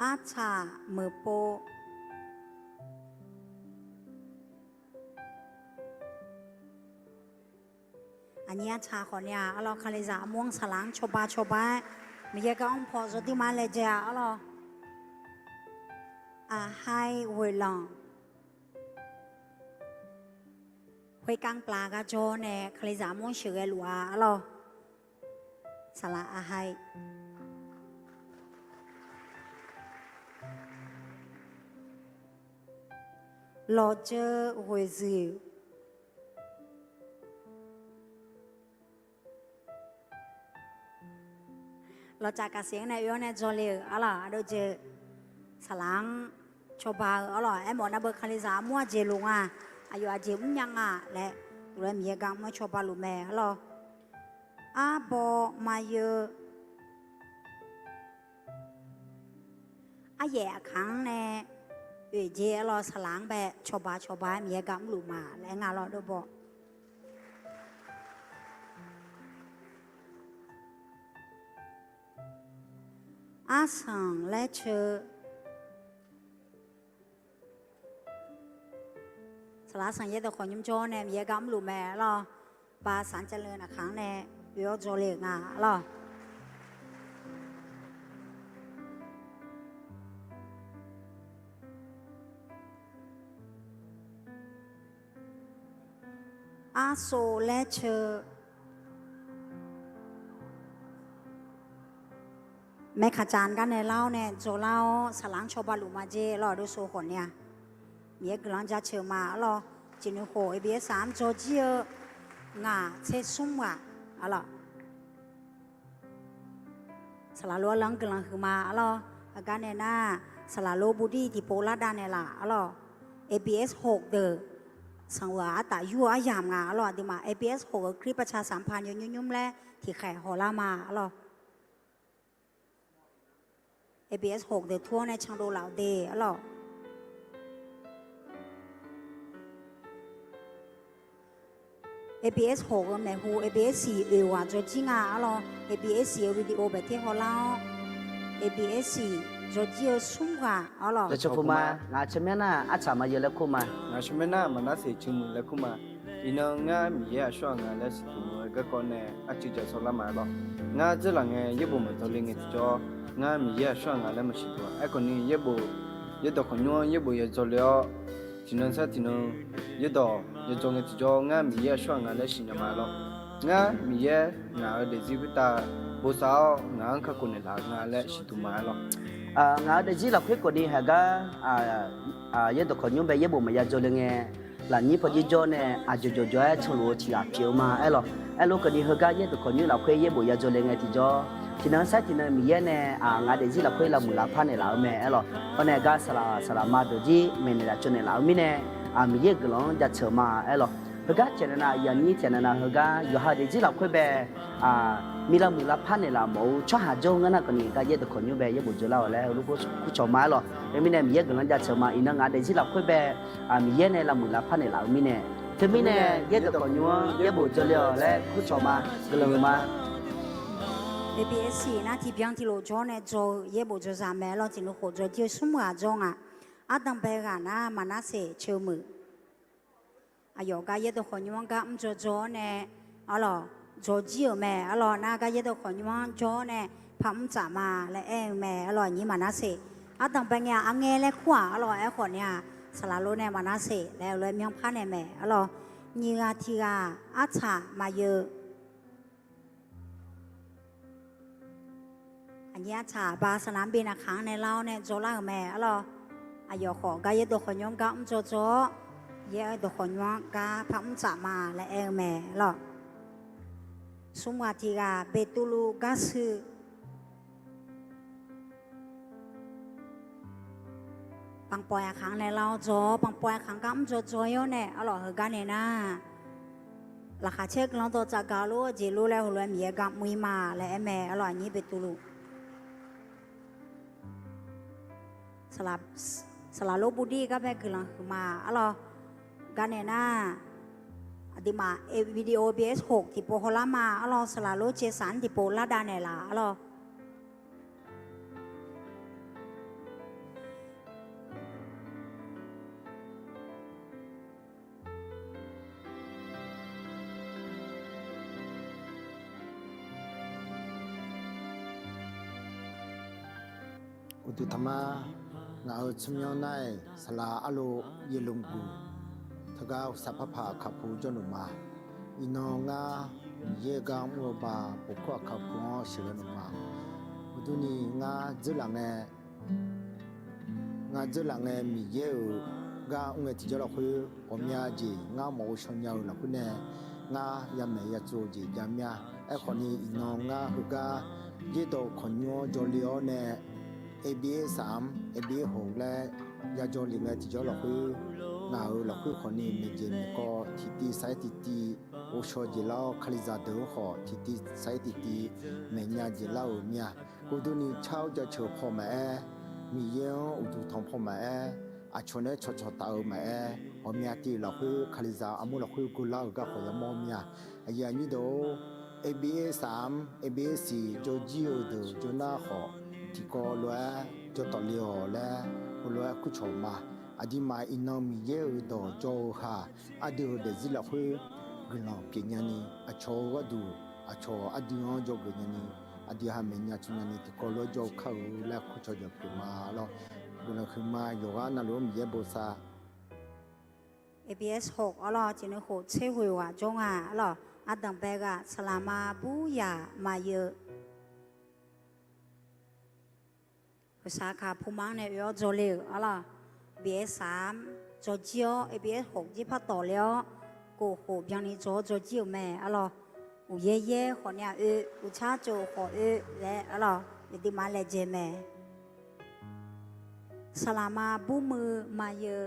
artsaq meuqpov. Aqnyir artsaq khawf ni-aq, arlawr, kalizaq armur-anr saqlaq-anr cawba cawba-aer Miqyaer gar mr paw zawdir ma laejae-a. Arlawr, aqhaiq ghoeqlanq. Khoerkanr plavgar jawr nae kalizaq armur-anr sheuqghae luf-a. Arlawr, saqlaq aqhaiq. Lawqjeu ghoeqzuiq. Lawqtsaf kaqsiq-anr nae oe-awr nae dzaw le-euq. Arlawr, ardov jeuq saqlaq-anr cawba-eu. Arlawr, aermawf nar beu kalizaq armur aqjeq loq nga, aqyawf aqjeq mrnya nga laer, uqlaer Miqyaer gar mr-aer cawba luf mae. Arlawr, arbawr maryeu. Aryaef aqkaq-anr nae oeq jeq. Arlawr, saqlaq-anr bae cawba cawba-aer Miqyaer gar mrluf ma laer aer nga. Arlawr, ardov baw. Arsanq laer ceu. Saqlaq arsanq yaerdawq khawf nymr jawr nae Miqyaer gar mrluf mae. Arlawr, ba saqnr jaleuf naqkaq-anr nae oe-awr dzaw le-euq nga. Arlawr, arsov laer ceu. Maerkaqcav gar nae lar-awr nae dzaw lar-awr saqlaq-anr cawba luf ma jeq. Arlawr, ardov sov khawf ni-a, Miqyaer guiqlanq jaceuq ma. Arlawr, tiqnuiq khof A B S-aq-anr dzawjir-eu ngaq tser smr ghaq. Arlawr, saqlaq lof-aer lanr guiqlanq huiqma. Arlawr, heugar nae nar, saqlaq lof budir tiqpov lar dav naeqlaf. Arlawr, A B S hof deuq sanqghaq artaf yur-eu aryamq nga. Arlawr, aqduimaf A B S hof-euq คริสตจักร สหพันธ์ yawnymr nymr laer tiqkhaeq hawlar ma. Arlawr, A B S hof deuq tur-awr nae candov laf-eu de. Arlawr, A B S hof-eu maeqhu A B S oeq ghaq dzawjir nga. Arlawr, A B S-euq video baeqter hawlar-awr, A B S dzawjir-eu smr ghaq. Arlawr, ngaq tsawrmyanr nar artsaq maqyeu laer kur ma. Ngaq tsawrmyanr nar Maqnarseq Ceumuiq laer kur ma. Iqnan ngar Miqyaer aqsurghaq nga laer siqduq meuq-eu garkawv nae arcuiv jaq sawlar ma. Arlawr, ngar dzeurlaf ngae yaerbof maqdzaw le ngae tiqjawr, ngar Miqyaer aqsurghaq nga laer maqsiqduq-a. Aerkhawf ni yaerbof, yaerdawq khawqnymr-anr yaerbof yadzaw le-awr, tiqnan sar tiqnan yaerdawq yadzaw ngae tiqjawr, ngar Miqyaer aqsurghaq nga laer siqnya ma. Arlawr, ngar Miqyaer ngaq-euq daefzir khoertav bosav-awr ngaq-anr kakhof naeqlaf-eu nga laer siqduq ma. Arlawr, ngaq-euq daefzir lafkhoer khawf ni haqgar yaerdawq khawqnymr bae yaerbof maqya dzaw le ngae, lafnyir pawjir jawr nae aqjox jawqjawq-aer canluf-eu tiq ghaq pyeuf-eu ma. Aerlawr, aerlof kawv ni heugar yaerdawq khawqnymr lafkhoer yaerbof ya dzaw le ngae tiqjawr, tiqnan sar tiqnan Miqyaer nae ngaq daefzir lafkhoer lavmuiq lavpar naeqlaf-eu mae. Aerlawr, hawr nae gar saqlaq saqlaq ma dawqjir maeqnaeq laf tsov naeqlaf-eu mirnae, Miqyaer-euq guiqlanq-anr jaceuq ma. Aerlawr, heugar tiqnaeq nav yaqnyir tiqnaeq nav heugar yawqha daefzir lafkhoer bae mi lavmuiq lavpar naeqlaf mawf-eu tsawrhaq jawr-eu ngar nar kawv ni gar yaerdawq khawqnymr bae yaerbof dzaw lar-awq laer heulof-aer kurcawq ma. Aerlawr, khoermirnae Miqyaer guiqlanq jaceuq ma. Iqnan ngaq daefzir lafkhoer bae Miqyaer nae lavmuiq lavpar naeqlaf-eu mirnae, teumirnae yaerdawq khawqnymr-anr yaerbof dzaw le-awq laer kurcawq ma. Guiqlanq ma. A B S nar tiqbyan tiqlof jawr nae dzaw-eu yaerbof dzaw zaq mae. Arlawr, tiqnuiq khof dzaw jir-eu smr ghaq jawr nga. Ardanqbae ghaq nar Maqnarseq Ceumuiq. Aqyawf gar yaerdawq khawqnymr-anr gar mr jawr jawr-awr nae, arlawq, jawr jir-euq mae. Arlawq, nar gar yaerdawq khawqnymr-anr jawr-awr nae par mr tsaf ma laer aer-eu mae. Arlawq, aqnyir maqnar seq. Ardanqbae ngae-aq, arngae laer kur-aq, arlawq, aerkhawf ni-aq, saqlaq lor nae maqnar seq laer-eu lof-aer myanrpar naeq mae. Arlawq, nyiq ghaq tiq ghaq artsaq maqyeuq. Aqnyir artsaq ba saqnaq-anr bi naqkaq-anr nae lar-awr nae jawrlar-euq mae. Arlawq, aqyawf khawf gar yaerdawq khawqnymr-anr gar mr jawr jawr-awr, yaerdawq khawqnymr-anr gar par mr tsaf ma laer aer-eu mae. Arlawq, smr ghaq tiq ghaq Beqtuvluv gar shuir. Panqpawf aqkaq-anr nae lar-awr jawr-awr, panqpawf aqkaq-anr gar mr jawr jawr-ir-awr nae, arlawq, heugar nae nar, laqkhaq caer guiqlanq dawq tsafgaq lof-eu jeq lof laer heulof-aer Miqyaer gar mr-ir ma laer aer mae. Arlawq, aqnyir Beqtuvluv, saqlaq lor buvdir gar bae guiqlanq huiqma. Arlawq, gar nae nar, aqduimaf video ABS hoq tiqpov hawlar ma. Arlawq, saqlaq lor caersaq-anr tiqpov lardav naeqlaf. Arlawq, Uqduq taqma, ngaq-euq tsawrmyanr nar-aq, saqlaq arlo Yeqlmqguq teugar uqsaf parpaq aqkaq pu jawrluf ma. Iqnan ngar Miqyaer gar mr-eu ba, bof kur aqkaq pu-anr sheuqghae luf ma. Uqdurni ngar dzeurlaf ngae, ngar dzeurlaf ngae Miqyaer-euq gar mr ngae tiqjawr lafkhoer ghawqmya jeq ngar mawf-eu shaw nya-eu lafkhoer nae, ngar yamaeq yatsov-eu jeq jav mir-a. Aerkhawf ni iqnan ngar heugar yaerdawq khawqnymr-anr jawrle-awr nae, ABS saq-anr ABS hoq laer yajawr le ngae tiqjawr lafkhoer, ngaq-euq lafkhoer khawf ni maeqjeq maeqkawv tiqtiv saq-aer tiqtiv ghovshaw jeq lar-awr, Kalizaq deuq-anr khawf tiqtiv saq-aer tiqtiv maeqnya jeq lar-euq mir-a. Uqdurni car-awr jaceuq paw maqaer, Miqyaer-anr uqduq tanq paw maqaer, aqcawq nae cawqcawq taf-eu maqaer, ghawqmya tiv lafkhoer Kalizaq armur lafkhoer guvlar-euq garkawv yamawr mir-a. Aqyuif aqnyir deuq-or, ABS saq-anr ABS siq jawrjir-eu deuq jawrnar khawf, tiqkawv lof-aer jawr tawf le-awq laer heulof-aer kurcawq ma. Aqduimaf iqnan Miqyaer-euq dawq jawr-eu ha, aqdui-euq daefzir lafkhoer guiqlanq pyeuf nyani, aqcawq-eu gharduq aqcawq aqdui-anr jawrgeuf nyani, aqdui ha maeqnya tsov nyani tiqkawv lof-aer jawr-eu kar-eu laer kurcawq jawq pyeuf ma. Arlawr, guiqlanq huiqma yawqghaq navluf-anr Miqyaer bosav. ABS hoq arlawr, tiqnuikhof tser ghoeq ghaq jawr nga arlawr. Ardanqbae ghaq saqlaqma buryaq maqyeu. Khoeqsaq kaq puma-anr nae oe-awr dzawle-euq arlawr. ABS saq-anr dzawjir-awr, ABS hoq jir par tawf le-awr, kof khof byanni dzaw-awr dzawjir-euq mae arlawr. Uqyaer yaer khawf ni-aq oe, uqtsar tsov khawf oe laer arlawr, aqduimaf laejae mae. Saqlaqma burmuiq maqyeu.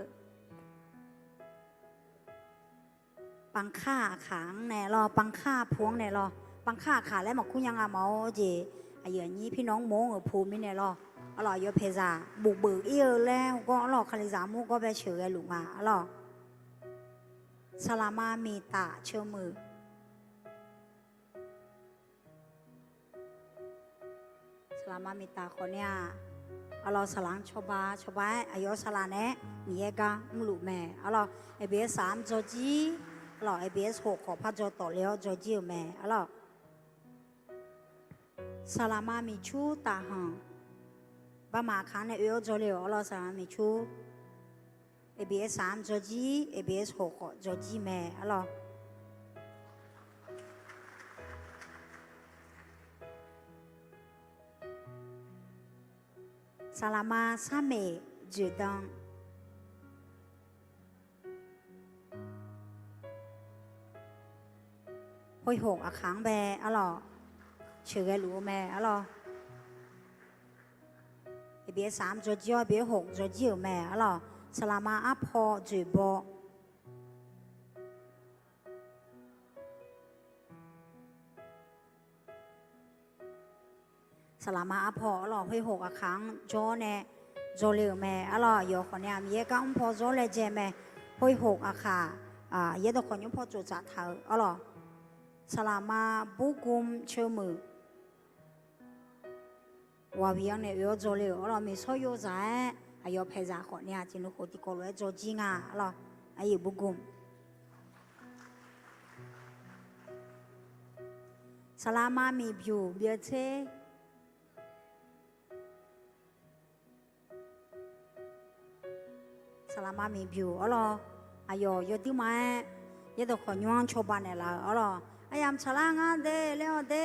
Panqkar aqkaq-anr nae lawr, panqkar pu-anr nae lawr, panqkar aqkaq laer maqkur nya nga mawf-awr jeq, aqyuif aqnyir pirnaw-anr mawr-anr-euq pu mirnae lawr, arlawr, aqyawf paeqzaq bofbeuf ir-eu laer hawgawr arlawr, Kalizaq armur gawr bae sheuqghae luf nga arlawr. Saqlaqma miqtaf ceumuiq. Saqlaqma miqtaf khawf ni-aq, arlawr, saqlaq-anr cawba cawba-aer aqyawf saqlaq naeq-aer Miqyaer gar mrluf mae arlawr. ABS saq-anr dzawjir, arlawr, ABS hoq khawf par dzaw tawf le-awr dzawjir-euq mae arlawr. Saqlaqma miqcur tafhanq, baqmaf aqkaq-anr nae oe-awr dzawle-euq arlawr, saqlaqma miqcur. ABS saq-anr dzawjir, ABS hoq khawf dzawjir mae arlawr. Saqlaqma sarmeq dzoeqdan. Khoerhoq aqkaq-anr bae arlawr, sheuqghae luf-eu mae arlawr. ABS saq-anr dzawjir-awr, ABS hoq dzawjir-euq mae arlawr. Saqlaqma arpaw dzoeqbaw. Saqlaqma arpaw arlawr, khoerhoq aqkaq-anr jawr nae dzawle-euq mae arlawr. Aqyawf khawf ni-aq Miqyaer gar mrpaw zawr laejae mae. Khoerhoq aqkaq, yaerdawq khawqnymr paw tsoftsaf taq-euq arlawr. Saqlaqma burgm ceumuiq. Wawiq-anr nae oe-awr dzawle-euq arlawr, miqsawr yozaq-aer aqyawf paeqzaq khawf ni-aq tiqnuikhof tiqkawv lof-aer dzawjir nga arlawr. Aqyuif burgm. Saqlaqma miqbyuq byeuf tser. Saqlaqma miqbyuq arlawr, aqyawf yawduirma-aer yaerdawq khawqnymr-anr cawba naeqlaf-euq arlawr, aryamq tsaqlar ngar de laer-awr de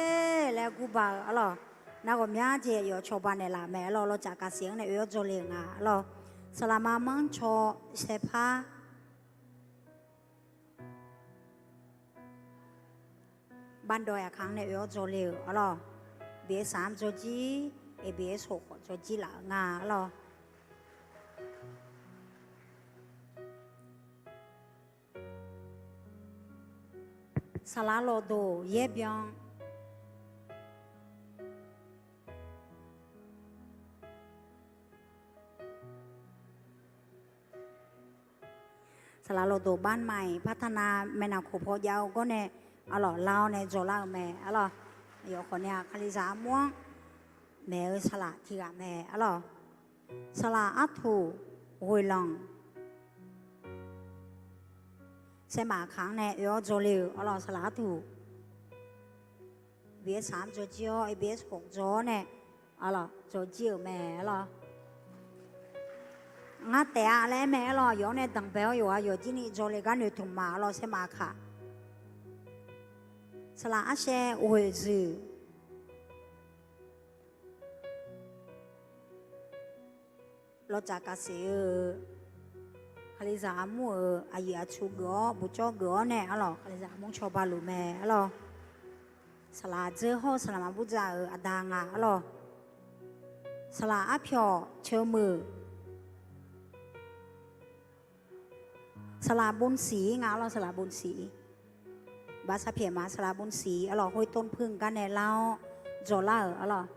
laer gurbaq-eu arlawr, nar ghawqmya jeq aqyawf cawba naeqlaf mae arlawr, lawqtsaf kaqsiq-anr nae oe-awr dzawle-euq nga arlawr. Saqlaqma manrcaw saerpar Bardawq yaqkaq-anr nae oe-awr dzawle-euq arlawr, bif-aer saq-anr dzawjir, bif-aer soq khawf dzawjir laf-eu nga arlawr. Saqlaq lawqdoq yaer byan. Saqlaq lawqdoq barmai partana maeqnaq khof paw jav-eu gawr nae arlawr, lar-awr nae dzawlar-euq mae arlawr. Aqyawf khawf nae-aq kalizaq armur-anr maeq-eu saqlaq tiq ghaq mae arlawr. Saqlaq artuq ghoeqlanq saermaf kaq-anr nae oe-awr dzawle-euq arlawr, saqlaq artuq. Bif-aer saq-anr dzawjir-awr, bif-aer khof dzaw-awr nae arlawr, dzawjir-euq mae arlawr. Ngar taef-a laer aer mae arlawr, aqyawf-anr nae danqbae-awr yawqha yawqjir ni dzawle gar noeqtmq ma arlawr, saermaf kaq. Saqlaq arshaev ghoeqzuiq lawqtsaf kaqsiq-eu, kalizaq armur-euq aqyuif aqtsu geuf-awr buqcawv geuf-awr nae arlawr, kalizaq armur cawba luf mae arlawr. Saqlaq dzeur hawr-eu saqlaqma burdzaq-euq aqda nga arlawr. Saqlaq arpyawq ceuq muiq. Saqlaq bonsiq nga arlawr, saqlaq bonsiq. Baqsaq pyaeq ma, saqlaq bonsiq arlawr, hoertov puir gar nae lar-awr dzawlar-euq arlawr.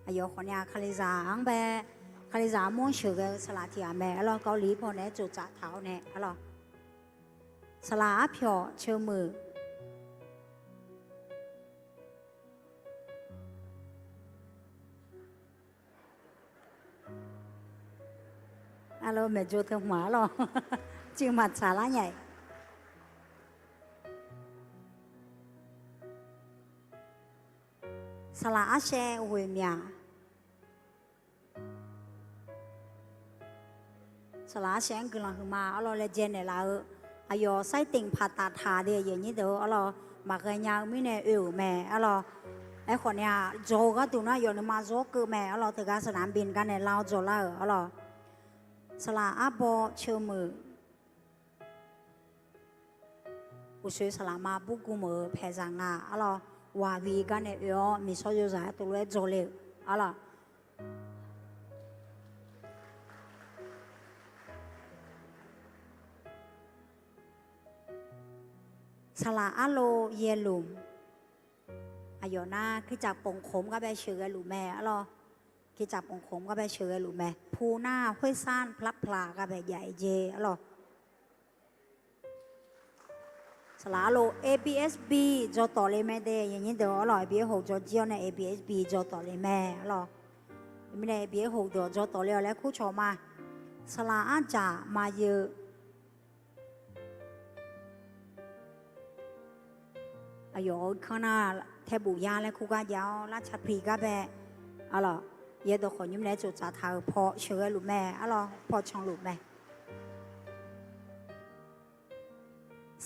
Aqyawf khawf nae-aq kalizaq-anr bae, kalizaq armur-anr sheuqghae-eu saqlaq tiq ghaq mae arlawr, Kawvliq paw naeq-aer tsoftsaf taq-awr nae arlawr. Saqlaq arpyawq ceuq muiq. Arlawr, maeqdzor teu hmq arlawr, cuiv maqtsaq lar nya-iq. Saqlaq arshaev ghoeq myaq. Saqlaq arshaev-anr guiqlanq huiqma arlawr, laejae naeqlaf-eu aqyawf sairtenq paq taf taq de, aqyuif aqnyir deuq-eu arlawr, maqghae nya-eu mirnae oe-euq mae arlawr. Aerkhawf nae-aq, dzaw-eu gharduq nar yawf nuima zawr keuv mae arlawr, teugar saqlaq-anr bi gar nae lar-awr dzawlar-euq arlawr. Saqlaq arbaw ceuq muiq. Uqsoe saqlaqma burgm-euq paeqzaq nga arlawr, waqbi gar nae oe-awr miqsawr yozaq-aer tov lof-aer dzawle-euq arlawr. Saqlaq arlo yaerluf. Aqyawf nar kirtsaq ponqkhmq gar bae sheuqghae luf mae arlawr. Kirtsaq ponqkhmq gar bae sheuqghae luf mae. Pu nar khoersar plavpla gar bae jav-aer jeq arlawr. Saqlaq arlo A B S B dzaw tawf le mae de, aqyuif aqnyir deuq arlawr, A B S hoq dzaw jir-awr nae A B S B dzaw tawf le mae arlawr. Mirnae A B S hoq deuq dzaw tawf le-awq laer kurcawq ma. Saqlaq arjaq maqyeu. Aqyawf-euq kanr nar taebuf yar laer kur gar jav-awr, larca pi gar bae arlawr, yaerdawq khawqnymr nae tsoftsaf taq-euq paw sheuqghae luf mae arlawr, paw canluf mae.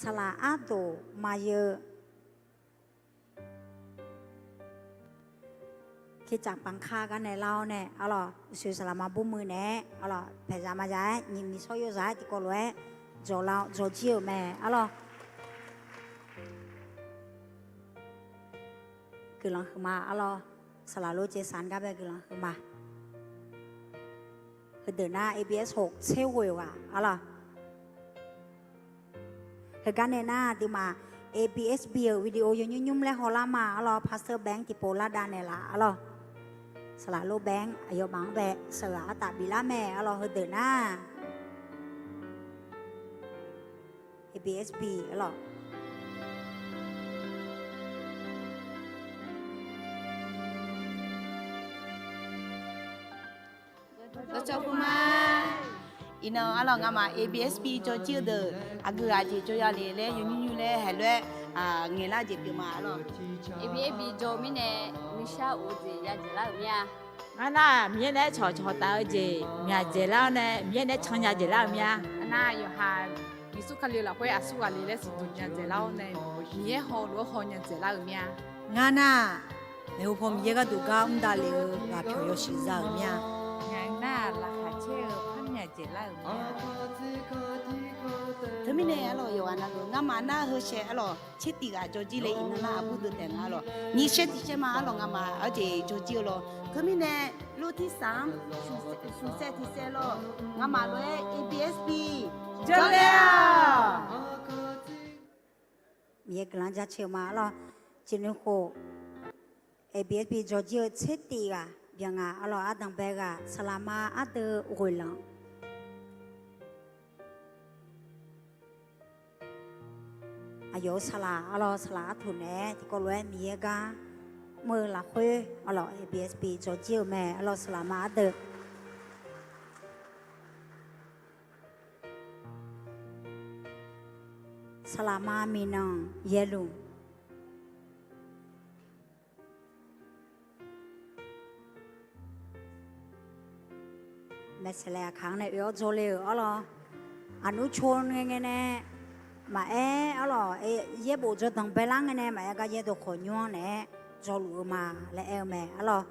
Saqlaq ardoq maqyeu. Kirtsaq panqkar gar nae lar-awr nae arlawr, uqsoe saqlaqma burmuiq naeq-aer arlawr, paeqzaq maqzaq-aer nyiq miqsawr yozaq-aer tiqkawv lof-aer dzawqlar-awr dzawjir-euq mae arlawr. Guiqlanq huiqma arlawr, saqlaq lof caev saq gar bae guiqlanq huiqma. Heudeuq nar A B S hoq tser ghoeq ghaq arlawr. Heugar nae nar aqduimaf A B S B-euq video yawnymr nymr laer hawlar ma arlawr, Pastor Bank tiqpov lardav naeqlaf arlawr. Saqlaq lof Bank aqyawfmaf-anr bae saqlaq artaf biflar mae arlawr, heudeuq nar A B S B arlawr. Dawqcawq puq ma. Iqnan arlawr ngamaf A B S B jawrjir-eu deuq aqgeu ghaq jeq jawr ya le laer yawnymr nymr laer haeq lof-aer ngaeqlar-eu jeq pyeuf ma arlawq. Aqbi aqbi jawr-eu mirnae nuishar of-eu jeq yadzaeqlar-euq mir-a. Ngar nar, Miqyaer nae aer cawqcawq taf-eu jeq myaq dzaeqlar-awr nae, Miqyaer nae aer can nya dzaeqlar-euq mir-a. Ngar nar, yawqha Yeqsur Kali-euq lafkhoer aqsur ghaq le laer siqduq nya dzaeqlar-awr nae, Miqyaer hawluf-anr haw nya dzaeqlar-euq mir-a. Ngar nar, maeqhu paw Miqyaer gharduq gar mr davlef-eu ghaqpyawq yawshuif za-euq mir-a. Ngaq nar, laqkhaq caer-eu par myaq dzaeqlar-euq mir-a. Teumirnae arlawq, yawqghaq navluf ngamaf nar heu shae arlawq tser tif ghaq jawrjir le iqnan nar aqbur deuq taef nga arlawq. Nyiq shae tiq shae ma arlawq ngamaf arjeq jawrjir-eu lawr. Teumirnae รอบที่สาม smq saev tiq saev lawr, ngamaf lof-aer ABSB jawrle-awq. Miqyaer guiqlanq jaceuq ma arlawq. Ciqnui khof ABSB jawrjir-eu tser tif ghaq byan nga arlawq. Ardanq bae ghaq saqlaqma ardeuv ghoeqlanq. Aqyawf-euq saqlaq arlawq, saqlaq artuq naeq-aer tiqkawv lof-aer Miqyaer gar mr-eu lafkhoer arlawq, ABSB jawrjir-euq mae arlawq, saqlaqma ardeuv. Saqlaqma Miqnanq Yaerlmq. Maeqsaeqlaeq aqkaq-anr nae oe-awr dzawle-euq arlawq. Aqnur co ngae ngae nae maqaer arlawq, yaerbof dzawrdanq baelar ngae nae maqaer gar yaerdawq khawqnymr-anr naeq-aer dzawluf-eu ma laer aer-eu mae arlawq.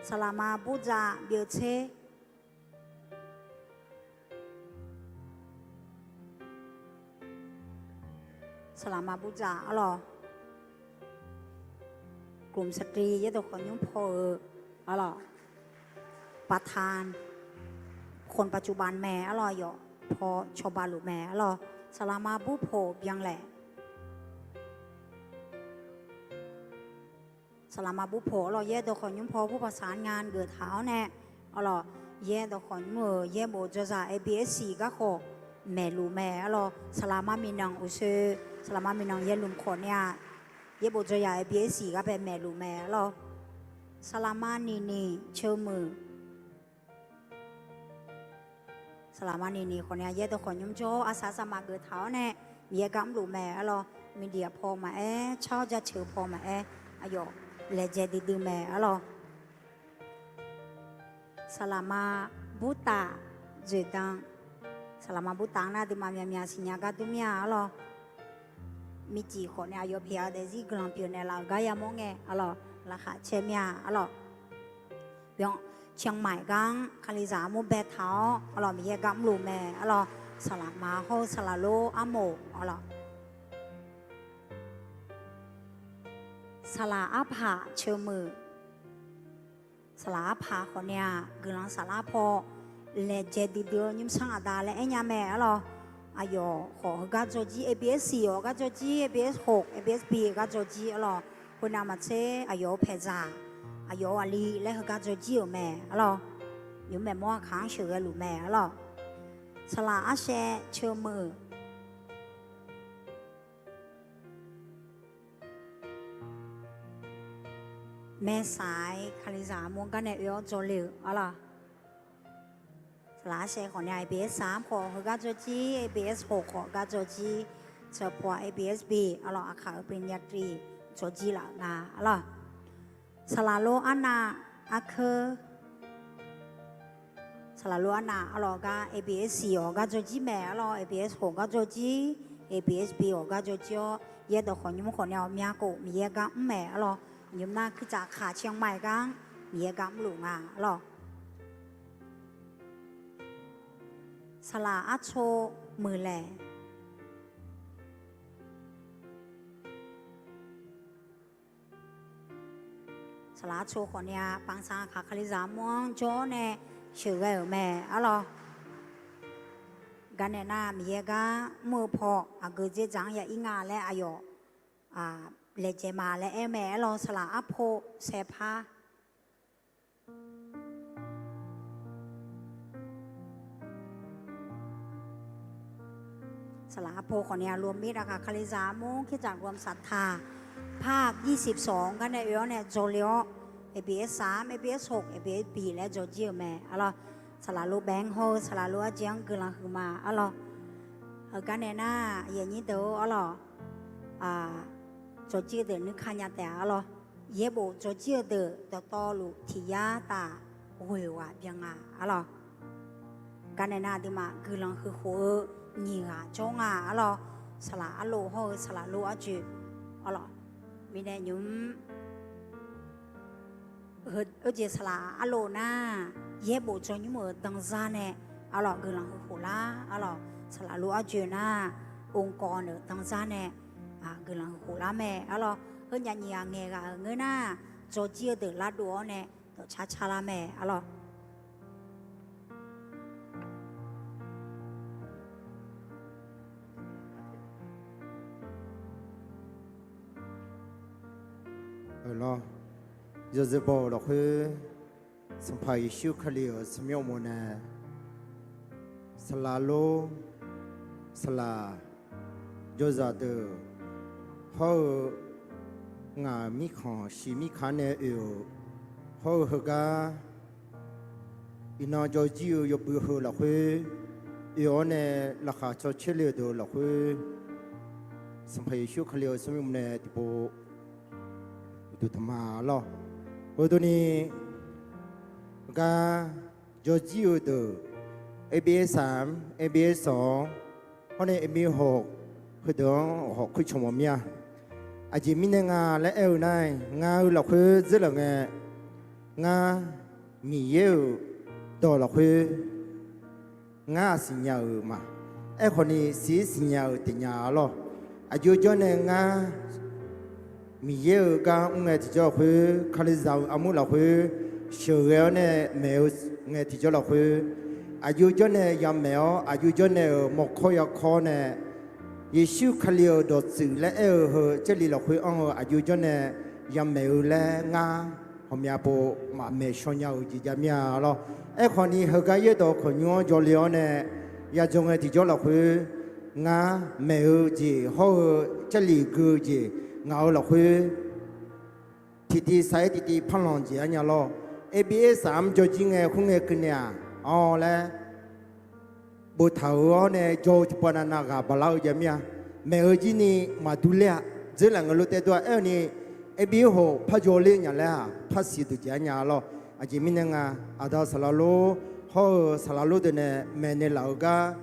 Saqlaqma Burdzaq byeuf tser. Saqlaqma Burdzaq arlawq, กลุ่มสตรี yaerdawq khawqnymr paw-euq arlawq, ประธาน คนปัจจุบัน mae arlawq, yawf paw cawba luf mae arlawq. Saqlaqma Burpoq Byanlaeq. Saqlaqma Burpoq arlawq, yaerdawq khawqnymr paw ผู้ประสานงาน geuf taq-awr nae arlawq, yaerdawq khawqnymr-euq yaerbof dzawzaq ABSC garkhawf maeqluf mae arlawq. Saqlaqma Miqnanq uqshoe, saqlaqma Miqnanq Yaerlmq khawf nae-aq, yaerbof dzawzaq ABSC gar bae maeqluf mae arlawq. Saqlaqma Niqniq Ceumuiq. Saqlaqma Niqniq khawf nae-aq, yaerdawq khawqnymr jawr-awr aqsaq saqma geuf taq-awr nae Miqyaer gar mrluf mae arlawq. Miqdiaq paw maqaer, car-awr jaceuq paw maqaer, aqyawf laejae duidui mae arlawq. Saqlaqma Burtaf Dzoeqdan. Saqlaqma Burtaf-anr nar aqduimaf myaqmyaq siqnya gar dur mir-a arlawq. Mircif khawf nae aqyawf pyaeq-eu daefzir guiqlanq pyeuf naeqlaf-euq gar yamawr ngae arlawq, laqkhaq caer mir-a arlawq. Byan, เชียงใหม่ gar-anr Kalizaq armur baetaq-awr arlawq, Miqyaer gar mrluf mae arlawq. Saqlaqma hawr-eu saqlaq lor armof arlawq. Saqlaq Arpaq Ceumuiq. Saqlaq Arpaq khawf nae-aq, guiqlanq saflar paw laejae duidui-eu nymrsanr aqda laer aernya mae arlawq. Aqyawf khawf heugar dzawrjir, ABSC-awq gar dzawrjir, ABS hoq, ABSB gar dzawrjir arlawq. Khoernav maqtser aqyawf-euq paeqzaq, aqyawf-euq aqli laer heugar dzawrjir-euq mae arlawq. Nymq maeqmawr aqkaq-anr sheuqghae luf mae arlawq. Saqlaq Arshaev Ceumuiq. Maersaq-aer Kalizaq armur gar nae oe-awr dzawle-euq arlawq. Saqlaq Arshaev khawf nae ABS saq-anr khawf heugar dzawrjir, ABS hoq khawf gar dzawrjir, เฉพาะ ABSB arlawq, aqkaq-euq ปริญญาตรี dzawrjir laf-euq nga arlawq. Saqlaq lor Arnav Arkeur. Saqlaq lor Arnav arlawq gar ABS siq-awq gar dzawrjir mae arlawq, ABS hoq gar dzawrjir, ABSB-awq gar dzawrjir-awr, yaerdawq khawqnymr khawf nae-awq myavkhof Miqyaer gar mr mae arlawq. Nymq nar kuirtsaf kaq เชียงใหม่ gar-anr Miqyaer gar mrluf nga arlawq. Saqlaq Arco Muiqlaeq. Saqlaq Arco khawf nae-aq, Panqsaq aqkaq Kalizaq armur-anr jawr-awr nae sheuqghae-euq mae arlawq. Gar nae nar Miqyaer gar mr-eu paw aqgeu dzerdzaq-anr ya ir nga laer aqyawf laejae ma laer aer mae arlawq. Saqlaq Arpov Saerpar. Saqlaq Arpov khawf nae-aq, รวมมิตร aqkaq Kalizaq armur คริสตจักรรวมศรัทธา ภาค ยี่สิบสอง gar nae oe-awr nae dzawle-awr, ABS saq-anr ABS hoq ABSB laer dzawrjir-euq mae arlawq. Saqlaq lor Bae-anr hawr-eu saqlaq lor Arjeq-anr guiqlanq huiqma arlawq. Heugar nae nar aqyuif aqnyir deuq-or arlawq, dzawrjir-eu deuq nuikar nya taef-a arlawr. Yaerbof dzawrjir-eu deuq dawqtawvluf tiq yar taf ghoeq ghaq byan nga arlawr. Gaqnaeq nav aqduimaf guiqlanq huiq khof-eu nyiq ghaq jawr nga arlawr. Saqlaq arlof hawr-eu saqlaq lor arjoe arlawr. Mirnae nymq mr, heu, oejeq saqlaq arlof nar, yaerbof dzawnymr-euq danzar nae arlawr guiqlanq huiq khof lar arlawr. Saqlaq lor arjoe nar, ongkawv-anr-euq danzar nae guiqlanq huiq khof lar mae arlawr. Heu nyaf nyiq ghaq ngaeq ghaq-euq ngeur nar, dzawrjir-eu deuq lardov-awr nae dawqcar car lar mae arlawr. Yawzeu baw-euq lafkhoer, Sanqpaq Yeqsur Kali-euq tsawrmyanr uqmov nae, saqlaq lor, saqlaq jawrzaq deuq hawr-eu, ngaq mirkhanq shiq mirkaq nae oe-euq hawr-eu heugar, iqnan jawrjir-eu yawbui heu lafkhoer oe-awr nae laqkhaq caw caerle-eu deuq lafkhoer, Sanqpaq Yeqsur Kali-euq tsawrmyanr uqmov nae tiqpov uqduq tanq ma lawr. Heudurni, gar jawrjir-eu deuq, A B A saq-anr, A B A sawq-anr, hawr nae A B A hawq, heudeuq-anr hawq khoercawq mawf mir-a. Aqjeq mirnae nga laer aer-eu nar-aq, ngar-eu lafkhoer dzeurlaf ngae, ngar Miqyaer-euq dawq lafkhoer ngar-aq siqnya-euq ma. Aerkhawfni siq-ir siqnya-euq taef nya-a lawr. Aqjox jawr nae ngar Miqyaer-euq gar mr ngae tiqjawr lafkhoer, Kalizaq-euq armur lafkhoer sheuqghae-awr nae maeq-eu ngae tiqjawr lafkhoer, aqjox jawr nae yamaeq-awr, aqjox jawr nae-euq mawrkawr yakawr nae, Yeqsur Kali-euq dawqtsuif laer aer-eu heu Jarlif lafkhoer anr-eu aqjox jawr nae yamaeq-eu laer ngar ghawqmya pov maqmaeq shaw nya-euq jeq jav mir-a lawr. Aerkhawfni heugar yaerdawq kawqnymr-anr jawrle-awr nae yadzaw ngae tiqjawr lafkhoer, ngar maeq-eu jeq hawr-eu Jarlif gui-eu jeq ngaq-euq lafkhoer tiqtiv saq-aer tiqtiv parlanq jeq-a nya lawr. A B A saq-anr jawrjir ngae khoerngae keuvni-aq, anr laer boftaq-euq-awr nae jawr-eu tiqpavnav nav ghaq baqlar-eu jav mir-a. Maeq-eu jirni maqdur ler-a. Dzeurlaf ngae lof taev dov-a aer-eu ni, A B A hawq par jawrler nya laer-aq, par siqduq jeq-a nya lawr. Aqjeq mirnae nga, aqda saqlaq lor hawr-eu saqlaq lor deuq nae maeqnaeq laf-euq gar,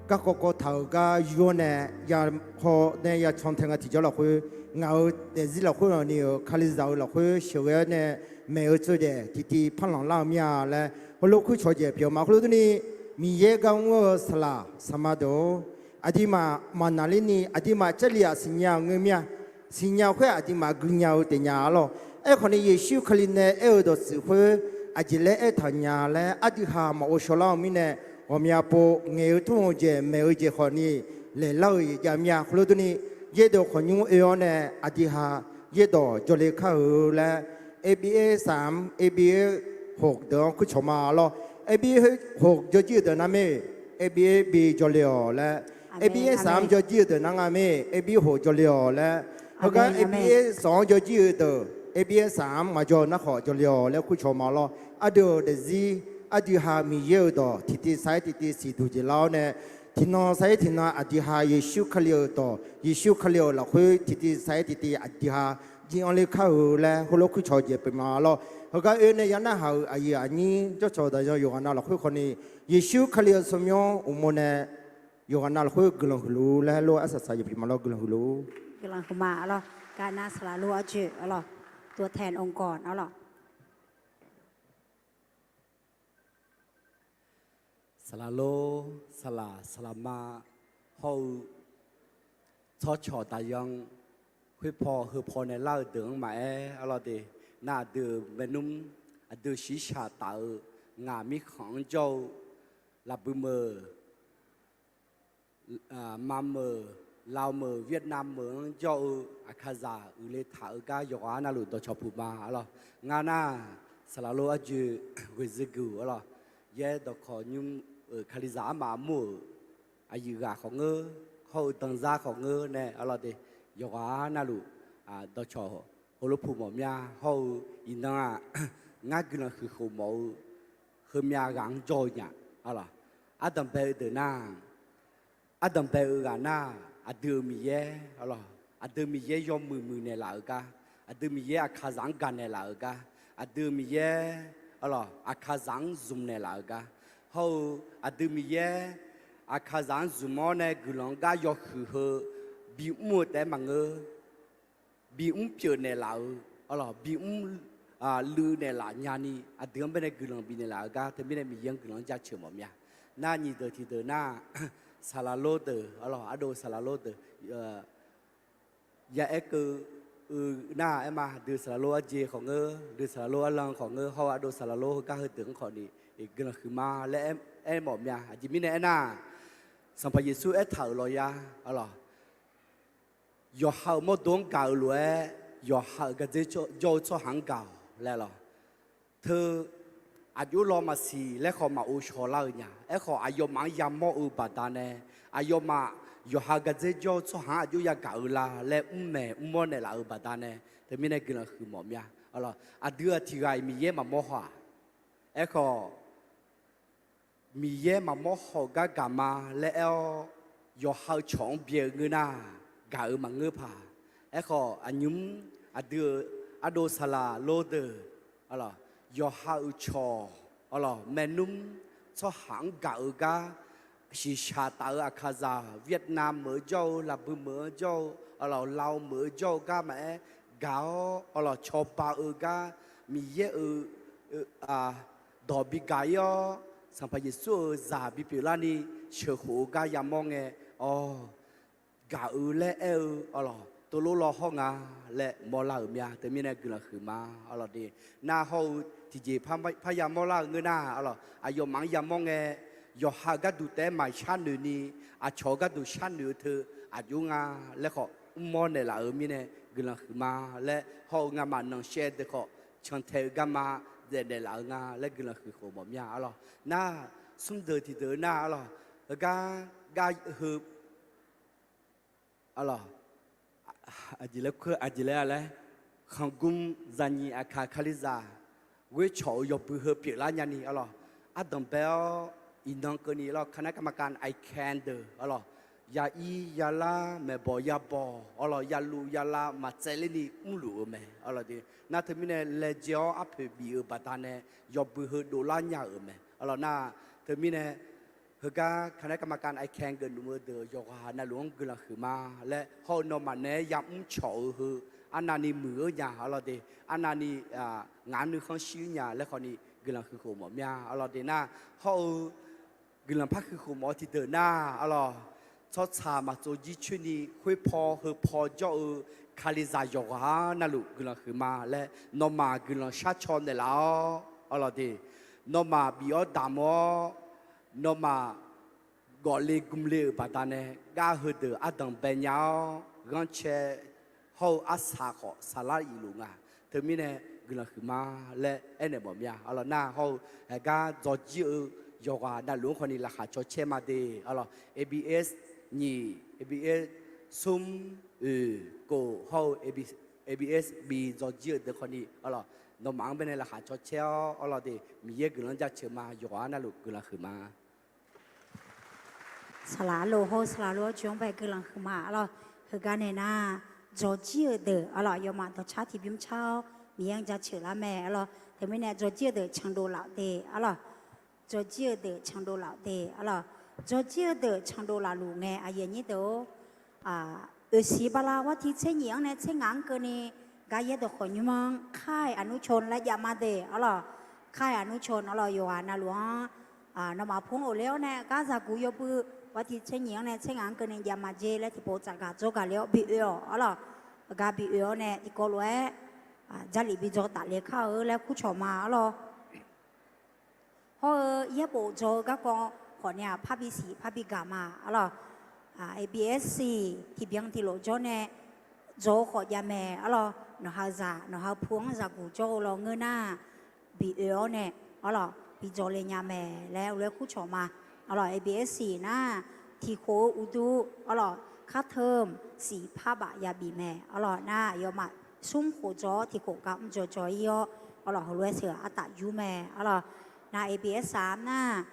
garkawv kawv taq-euq gar yur-awr nae, ya haw nae ya can tae nga tiqjawr lafkhoer, ngaq-euq daefzir lafkhoer-aq ni-euq Kalizaq-euq lafkhoer sheuqghae-awr nae maeq-eu tsovdaef tiqtiv parlanq lar-eu mir-a laer heulof khoercawq jeq pyeuf-eu ma. Khoerlof durni, Miqyaer gar mr-eu saqlaq saqma deuq-or, aqduimaf maqnaqlerni aqduimaf Jarlif-aq siqnya-euq ngeur mir-a. Siqnya khoer aqduimaf guinya-eu taef nya-a lawr. Aerkhawfni Yeqsur Kali nae aer-eu dawqtsuif khoer aqjeq laer aertaq nya laer aqdui ha maqghov shaw lar-eu mirnae, ghawqmya pov ngaeq-eu tmr-eu jeq maeq-eu jeq khawfni laeqlar-eu jeq jav mir-a. Khoerlof durni, yaerdawq kawqnymr oe-awr nae aqdui ha yaerdawq jawrle kar-eu laer, A B A saq-anr A B A hawq deuq-anr kurcawq ma lawr. A B A hawq jawrjir-eu deuq nar mir, A B A bi jawrle-awq laer, A B A saq-anr jawrjir-eu deuq nar nga mir, A B A hawq jawrle-awq laer, heugar A B A sawq-anr jawrjir-eu deuq, A B A saq-anr maqjawr-eu nar khawf jawrle-awq laer kurcawq ma lawr. Ardeuv-euq daefzir, ardui ha Miqyaer-euq dawq tiqtiv saq-aer tiqtiv siqduq jeq lar-awr nae, tiqnan saq-aer tiqnan aqdui ha Yeqsur Kali-euq dawq, Yeqsur Kali-euq lafkhoer tiqtiv saq-aer tiqtiv aqdui ha jir-anr ler kar-eu laer heulof kurcawq jeq pyeuf ma lawr. Heugar oe nae ya narhaq-euq aqyuif aqnyir jawrcawq daqyan yawqghaq nav lafkhoer khawfni, Yeqsur Kali-euq tsawrmyanr uqmov nae yawqghaq nav lafkhoer guiqlanq huiq luf-ur laer lof-aer saqsaq jeq pyeuf ma lawr, guiqlanq huiq luf-ur. Guiqlanq huiq ma lawr. Gar nar saqlaq lor arjoe lawr, ตัวแทนองค์กร lawr. Saqlaq lor, saqlaq, saqlaq ma hawr-eu tsawrcawq daqyan khoerpaw heupaw nae lar-eu deuq-anr maqaer arlawr de. Nar aqdui-euq maernmr, aqdui shiqshaq taf-eu ngaq mirkhanq-anr jawr-eu, lafbui meuq, mameuq, laomeuq, Vietnam meuq-anr jawr-eu, aqkaqzaq uiqle taq-eu gar yawqghaq navluf dawqcawq puq ma arlawr. Ngar nar, saqlaq lor arjoe ghoeqzuiguq arlawr. Yaer dawqkawq nymr-euq Kalizaq armaf armur-euq aqyuif ghaq khawf ngeur, hawr-eu danzar khawf ngeur nae arlawr de, yawqghaq navluf dawqcawq heulof puq mawf mya hawr-eu iqnan-aq, ngar guiqlanq huiq khof mawf-eu heumyav ghaq-anr jawr-eu nya arlawr. Ardanq bae-eu deuq nar, ardanq bae-eu ghaq nar, aqdui-euq Miqyaer arlawr. Aqdui Miqyaer yawmuiq muiqnaeq laf-euq gar, aqdui Miqyaer aqkaqzaq-anr gaqnaeq laf-euq gar, aqdui Miqyaer, arlawq, aqkaqzaq-anr zmq naeq laf-euq gar, hawr-eu aqdui Miqyaer aqkaqzaq-anr zmq-awr nae guiqlanq-anr gar yawhuiq heu bimr-eu taef-aer maqngeur. Bimr pyeuf naeqlaf-eu, arlawq, bimr luiv naeqlaf nyani aqdui-anr baenae guiqlanq bifnaeq laf-eu gar teumirnae Miqyaer-anr guiqlanq-anr jaceuq mawf mir-a. Nar nyiq deuq tiq deuq nar, saqlaq lor deuq, arlawq, ardov saqlaq lor deuq, ya aer keuv-eu nar aer ma, dui saqlaq lor arjeq khawf ngeur, dui saqlaq lor arlan khawf ngeur, hawr-eu ardov saqlaq lor heugar heudeuq-anr khawf ni guiqlanq huiqma laer aer mawf mir-a. Aqjeq mirnae aernar, Sanqpaq Yeqsur aertaq-euq lawqya, arlawq, yawqha-euq mawrdo-anr gaq-eu lof-aer, yawqha-euq gardzer jawr-eu tsawrhaq-anr gaq-awq laer lawq. Teu aqjox law maqsiq laer khawf maqghov shaw lar-eu nya. Aerkhawf, aqyawfmaf-anr yamawr-eu baqdanae, aqyawfmaf yawqha gardzer jawr-eu tsawrhaq-anr aqjox yagaq-eu la laer mrmaeq mrmawr naeqlaf-eu baqdanae, teumirnae guiqlanq huiq mawf mir-a. Aqdui-aq tiq ghaq-iq Miqyaer maqmawr haw-aq. Aerkhawf, Miqyaer maqmawr haw-eu gar gaq ma laer aer-awr, yawqha-eu cawq-anr byae-eu ngeur nar, gaq-euq maqngeur paq. Aerkhawf, aqnymr aqdui-euq ardov saqlaq lor deuq, arlawq, yawqha-euq cawq, arlawq, maernmr tsawrhaq-anr gaq-eu gar, shiqshaq taf-eu aqkaqzaq, Vietnam meuq-eu jawr-eu, laqbui meuq-eu jawr-eu, arlawq, Lao meuq-eu jawr-eu gar maqaer, gaq-awr, arlawq, cawba-eu gar, Miqyaer-euq dawq bigaq-ir-awr, Sanqpaq Yeqsur-euq zaq bipyeuf larni sheuqkhof-eu gar yamawr ngae, awq, gaq-eu laer aer-eu, arlawq, tov lor law hawr nga laer mawrlar-euq mir-a. Teumirnae guiqlanq huiqma, arlawq de. Nar hawr-eu tiqjeq parya mawrlar-eu ngeur nar, arlawq, aqyawfmaf-anr yamawr ngae, yawqha-euq gharduq taef-aer maqshar noeqni, aqcawq-eu gharduq sharnoeq-eu teu aqjox nga laer khawf mrmawr naeqlaf-euq mirnae guiqlanq huiqma laer, hawr-eu ngamaf nanqshaev deuq khawf cantae-eu garma daefnaeq laf-eu nga laer guiqlanq huiqkhof mawf mir-a, arlawq. Nar smr deuq tiqdeuq-eu nar, arlawq, heugar gar heu, arlawq, aqjeq laer kur, aqjeq laer-a laer, khanqgmr zaqnyiq aqkaq Kalizaq ghoer cawq-eu yawbui heu pyeuflar nyani, arlawq, ardanq bae-awr iqnan keuvni, arlawq, คณะกรรมการ ICANN deuq, arlawq, ya ir ya lar, maeqbawq ya bawq, arlawq, ya luf ya lav maqtsaevler ni mrluf-eu mae, arlawq de. Nar teumirnae laejae-awr arpoeq bif-eu baqdanae yawbui heu dovlar nya-euq mae, arlawq. Nar teumirnae heugar คณะกรรมการ ICANN geufluf-eu deuq yawqghaq navluf-anr guiqlanq huiqma laer, hawr-eu nawmaf naeq-aer yamr cawq-eu heu arnavni muiq-eu nya, arlawq de. Arnavni ngaq-anr nuikhanr shir nya laer khawfni guiqlanq huiqkhof mawf mir-a, arlawq de. Nar hawr-eu guiqlanq par huiqkhof mawf-eu tiqdeuq nar, arlawq, tsawrtsaq maqtsov jircoer ni khoerpaw heupaw jawr-eu Kalizaq yawqghaq navluf guiqlanq huiqma laer nawmaf guiqlanq sharcaw naeqlaf-awr, arlawq de, nawmaf bif-awr damq-awr, nawmaf gawfle gmle-euq baqdanae gar heudeuq ardanq bae nya-awr, ghanrcae hawr-eu arsaq khawf saqlar iq luf nga. Teumirnae guiqlanq huiqma laer aernaeq mawf mir-a, arlawq. Nar hawr-eu heugar dzawrjir-eu yawqghaq navluf-anr khawfni laqkhaq cawcaer ma de, arlawq. ABS nyiq, ABS smr, oeq, kof hawr-eu ABS bi dzawrjir-eu deuq khawfni, arlawq, nawmaf-anr baenae laqkhaq cawcaer-awr, arlawq de, Miqyaer guiqlanq jaceuq ma, yawqghaq navluf guiqlanq huiqma. Saqlaq arlof hawr-eu saqlaq lof-aer joe-anr bae guiqlanq huiqma, arlawq. Heugar nae nar, dzawrjir-eu deuq, arlawq, aqyawfmaf dawqcar tiqbymr car-awr Miqyaer-anr jaceuq lar mae, arlawq. Teumirnae dzawrjir-eu deuq candov laf de, arlawq. Dzawrjir-eu deuq candov laf de, arlawq. Dzawrjir-eu deuq candov laf luf ngae, aqyuif aqnyir deuq-or, oeqsiq bala war tiq tser nyiq-anr nae tser ngaq-anr keuvni, gar yaer dawq khawf nymr-anr ค่ายอนุชน laer jav ma de, arlawq. ค่ายอนุชน arlawq, yawqghaq navluf-anr nawmaf pur-anr ghofler-awr nae gar zaqguq yawbui war tiq tser nyiq-anr nae tser ngaq-anr keuvni jav ma jer laer tiqpov tsafgaq dzawrgaq le-awr bi oe-awq, arlawq. Gar bi oe-awr nae tiqkawv lof-aer Jarlif bi dzaw tafle kar-eu laer kurcawq ma, arlawq. Hawr-eu yaerbof dzaw-eu garkawv khawfni-aq, parbi siq parbi gaq ma, arlawq. ABS-iq tiqbyan tiqlof jawr nae dzaw-eu khawf jav mae, arlawq. Nawqha-eu zaq nawqha-eu pu-anr zaqguq jawr-eu lawnmr ngeur nar, bi oe-awr nae, arlawq, bi dzaw le nya mae laer ur laer kurcawq ma, arlawq. ABS-iq nar, tiqkhof-eu uqduq, arlawq, ค่าเทอม siq par baf yabif mae, arlawq. Nar aqyawfmaf smr khof dzaw-awr tiqkhof gar mr dzaw dzaw-ir-awr, arlawq, heulof-aer sheuq artaf yur mae, arlawq. Nar ABS-aq nar,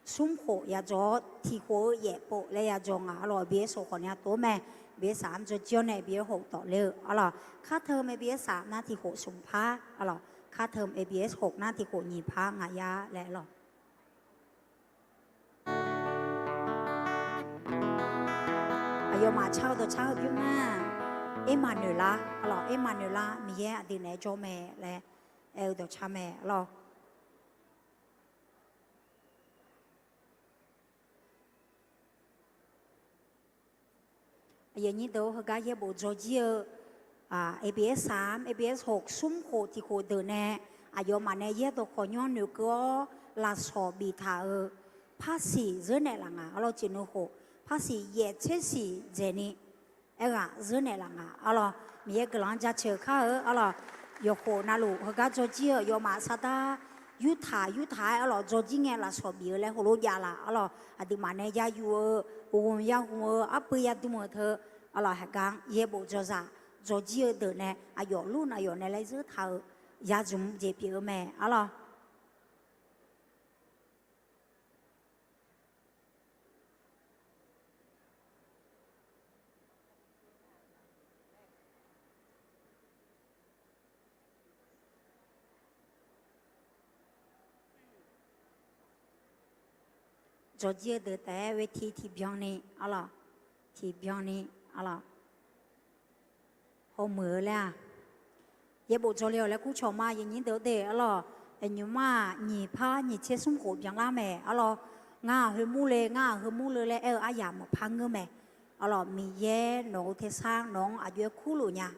smr khof yadzaw-awr tiqkhof-eu yaef pov laer yadzaw nga, arlawq. ABS khof khawfni aqtov-aer mae. ABS saq-anr jawrjir-awr nae ABS hof tawfler-eu arlawq. Kharteu ABS saq nar tiq khof smq par arlawq. Kharteu ABS hof nar tiq khof nyiq par ngaq yar laer arlawq. Aqyawfmaf car-eu dawqcar heu bymr nar, Ermaqnoeqlar arlawq, Ermaqnoeqlar Miqyaer aqdui naeq-aer jawr mae laer aer-eu dawqcar mae arlawq. Aqyuif aqnyir deuq-or, heugar yaerbof dzawrjir-eu ABS saq-anr ABS hof smr khof tiq khof deuq nae aqyawfmaf nae yaerdawq khawqnymr noeqkeuv-awr lafsawq biftaq-euq parsiq zeur naeqlaf nga arlawq. Jeq nuikhof parsiq yaef tser siq dzaeqni aerghaq zeur naeqlaf nga arlawq. Miqyaer guiqlanq-anr jaceuq kar-eu arlawq. Yawqkhof navluf heugar dzawrjir-eu aqyawfmaf sardar yurtaq yurtaq-aer arlawq dzawrjir ngae lafsawq bif-eu laer heulof jav laf arlawq. Aqduimaf nae yayuf-eu, ghawqmq yahmq-eu, arpui yadm-euq teu arlawq, heugar yaerbof dzawrzaq dzawrjir-eu deuq nae aqyawf lur nav yawf nae laer zeur taq-euq yazmq jeq pyeuf-eu mae arlawq. Dzawrjir-eu deuq taef-aer เวที tiqbyan ni arlawq, tiqbyan ni arlawq. Hawmuiq-eu laer-aq, yaerbof dzawrle-awq laer kurcawq ma. Aqyuif aqnyir deuq-or de arlawq. Aqnymr-aq nyiq par nyiq tser smr khof byanlar mae arlawq. Ngar-aq heumur le, ngar-aq heumur le laer aer-eu aryamq maqpar ngeur mae arlawq. Miqyaer nawq-euq tersar nawq-anr aqjox-aer kurluf nya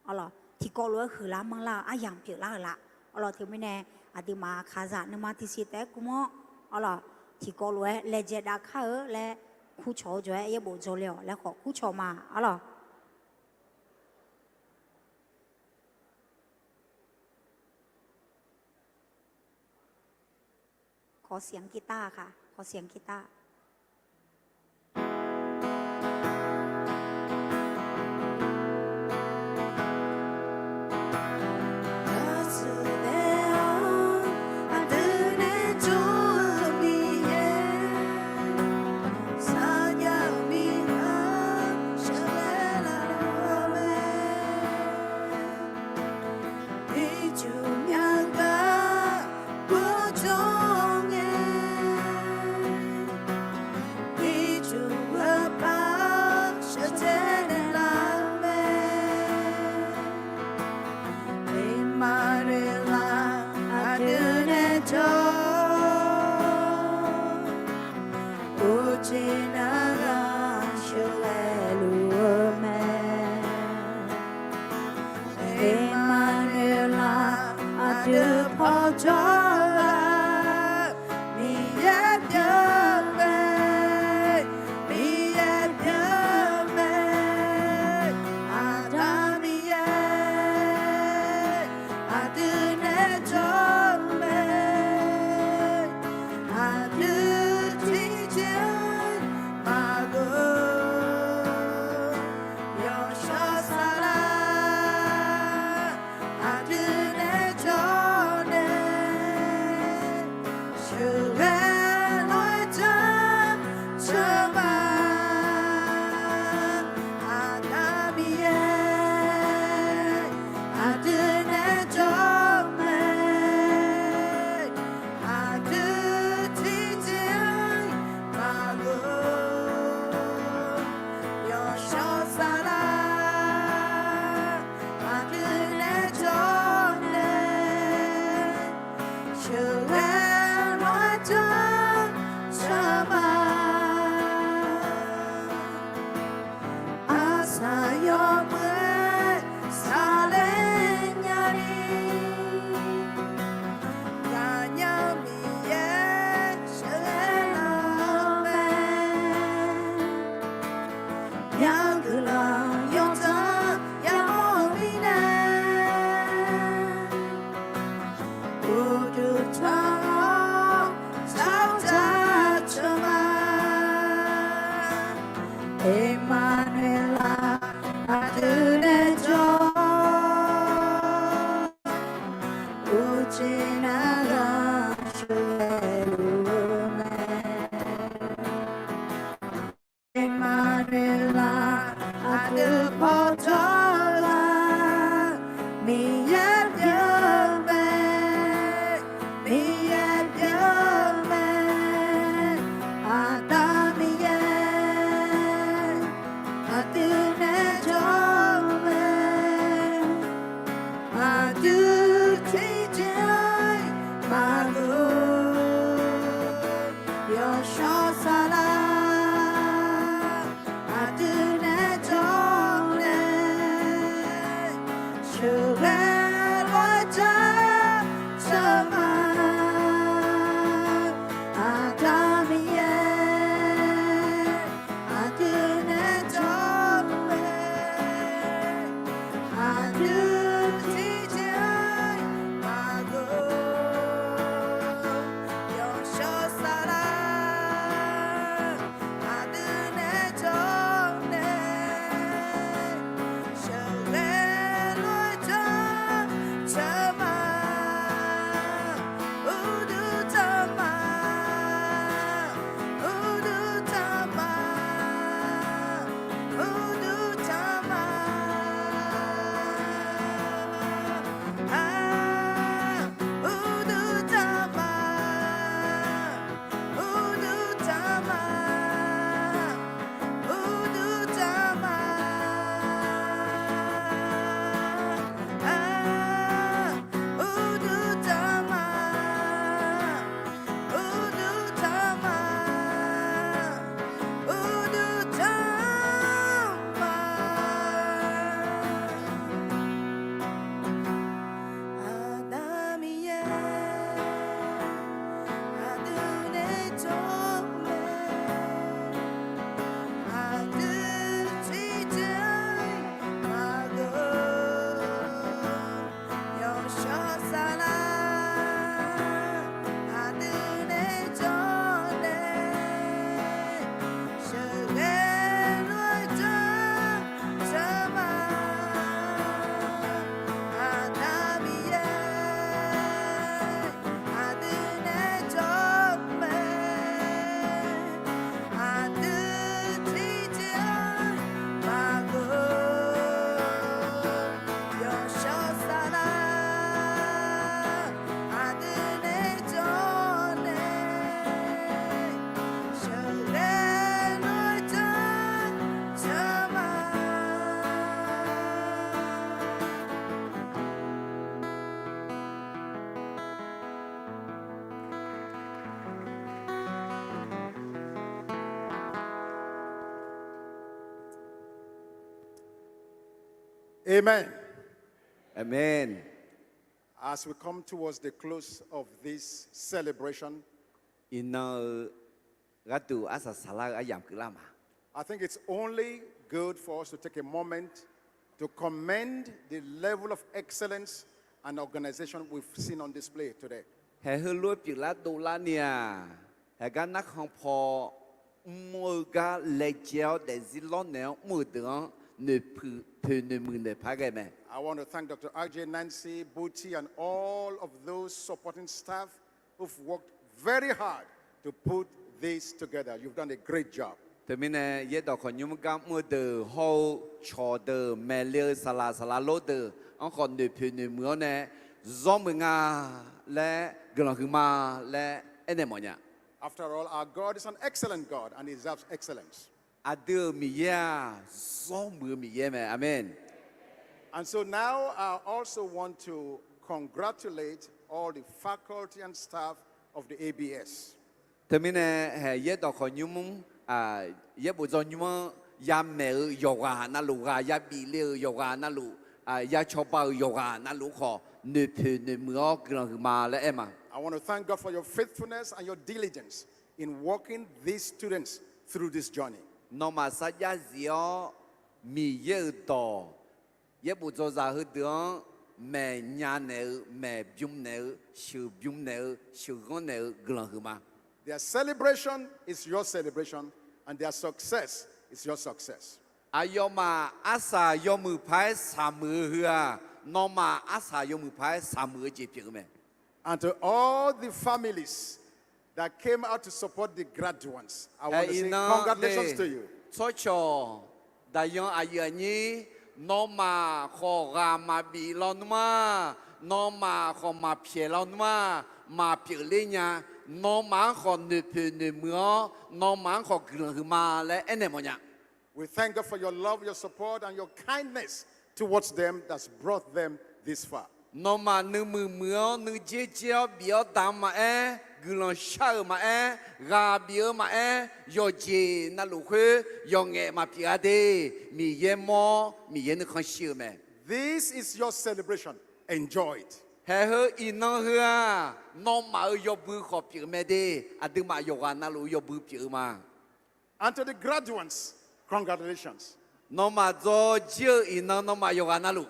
arlawq. Tiqkawv lof-aer huiqlar manrlar-eu aryamq pyeuflar-euq la arlawq. Teumirnae aqduimaf kaqzaq nuima tiqsiq taef-aer gmr-awr arlawq, tiqkawv lof-aer laejae dav kar-eu laer kurcawq-eu jawr-aer yaerbof dzawrle-awq laer khawf kurcawq ma arlawq. ขอเสียงกีตาร์ค่ะ ขอเสียงกีตาร์ Aqdui nae jawr-eu Miqyaer, saqjav-eu mirkhanq sheuqghae laf-eu mae. Ircuf myavgar bujawr ngae, ircuf-eu par sheuqghae naeqlaf-eu mae. Iqmanuiqlaf aqdui nae jawr, uqcif narhaq sheuqghae luf-eu mae. Iqmanuiqlaf aqdui paw jawr-eu, Miqyaer pyeuf-eu mae, Miqyaer pyeuf-eu mae, Aqda Miqyaer aqdui nae jawr-eu mae. Aqdui tiqjeq-anr maqghof, yawshawr saflar aqdui nae jawr nae, sheuqghae lawr-aer janr janr ma. Aqda Miqyaer aqdui nae jawr mae. Aqdui tiqjeq-anr maqghof, yawshawr saflar aqdui nae jawr nae, sheuqghae lawr-aer janr janr ma. Arsaq yawmuiq-aer saqler nyani, gaqnya-eu Miqyaer sheuqghae laf-eu mae. Myavguiqlanq yawdzanr yamawr-eu mirnae, uqduq tanq-awr sar-awr dzaqceuq ma. Iqmanuiqlaf aqdui nae jawr, uqcif narhaq sheuqghae luf-eu mae. Iqmanuiqlaf tiqjeq-aer maqgeuf. Yawshawr saflar aqdui nae jawr nae, sheuqghae lof-aer jaceuq ma. Aqda Miqyaer aqdui nae jawr-eu mae. Aqdui tiqjeq-aer maqgeuf. Yawshawr saflar aqdui nae jawr nae, sheuqghae lof-aer jaceuq ma. Uqduq tanqma, uqduq tanqma, uqduq tanqma, uqduq tanqma, uqduq tanqma, uqduq tanqma, uqduq tanqma, uqduq tanqma, uqduq tanqma. Aqda Miqyaer aqdui nae jawr mae. Aqdui tiqjeq-aer maqgeuf. Yawshawr saflar aqdui nae jawr nae, sheuqghae lof-aer jaceuq ma. Aqda Miqyaer aqdui nae jawr mae. Aqdui tiqjeq-aer maqgeuf. Yawshawr saflar aqdui nae jawr nae, sheuqghae lof-aer jaceuq ma. Amen. Amen. As we come towards the close of this celebration, Iqnan-eu gharduq arsaq saqlar-eu aryamq keuvlar ma. I think it's only good for us to take a moment to commend the level of excellence and organization we've seen on display today. Haeq heulof-aer pyeuflar dovlar ni-aq, haeq gar narkhan paw mr-eu gar laejae-awr daefzir lawrnaeq-anr mr-euq deuq-anr noeqpoeq noeqmuiq noeqpar ghae mae. I want to thank Doctor R J Nancy Buti and all of those supporting staff who've worked very hard to put this together. You've done a great job. Teumirnae yaerdawq khawqnymr gar mr-eu deuq hawr-eu cawqdeuq maeqle-eu saqlaq saqlaq lor deuq-anr khawf noeqpoeq noeqmuiq-awr nae zawr muiq nga laer guiqlanq huiqma laer aernaeq mawfnya. After all, our God is an excellent God and He deserves excellence. Aqdui-euq Miqyaer-aq, zawr muiq-eu Miqyaer mae. Aqmeq. And so now I also want to congratulate all the faculty and staff of the A B S. Teumirnae haeq yaerdawq khawqnymr, yaerbof dzawnymr-anr yamaeq-eu yawqghaq navluf, ghaq yabif le-euq yawqghaq navluf, ya cawba-euq yawqghaq navluf khawf noeqpoeq noeqmuiq-awr guiqlanq huiqma laer aer ma. I want to thank God for your faithfulness and your diligence in walking these students through this journey. Nawmaf sarjax zif-awr Miqyaer-euq dawq yaerbof dzaw zaq heudeuq-anr maeqnya naeq-eu, maeqbym naeq-eu, sheuqbym naeq-eu, sheuqghanr naeq-eu guiqlanq huiqma. Their celebration is your celebration, and their success is your success. Aqyawfmaf arsaq yawmuiq paq-aer shaqmuiq-eu heu-aq, nawmaf arsaq yawmuiq paq-aer shaqmuiq-eu jeq pyeuf-eu mae. And to all the families that came out to support the graduates, I want to say congratulations to you. Tsawrcawq daqyan aqyuif aqnyir, nawmaf khawf ghaq maqbif lawnmr-a, nawmaf khawf maqpyaeq lawnmr-a, maqpyeuf ler nya, nawmaf-anr khawf noeqpoeq noeqmuiq-awr, nawmaf-anr khawf guiqlanq huiqma laer aernaeq mawfnya. We thank God for your love, your support, and your kindness towards them that's brought them this far. Nawmaf nuimuiq muiq-awr, nuijer jer-awr, bif-awr damq maqaer, guiqlanq shar-euq maqaer, ghaq bif-eu maqaer, yawqjeq navluf khoer yawqngaef maqpyeuf-a de. Miqyaer mawr, Miqyaer nuikhanr shir-eu mae. This is your celebration. Enjoy it. Haeq heu iqnan heu-aq, nawmaf-euq yawbui khawf pyeuf mae de. Aqduimaf yawqghaq navluf yawbui pyeuf-eu ma. And to the graduates, congratulations. Nawmaf dzaw jir-eu iqnan nawmaf yawqghaq navluf.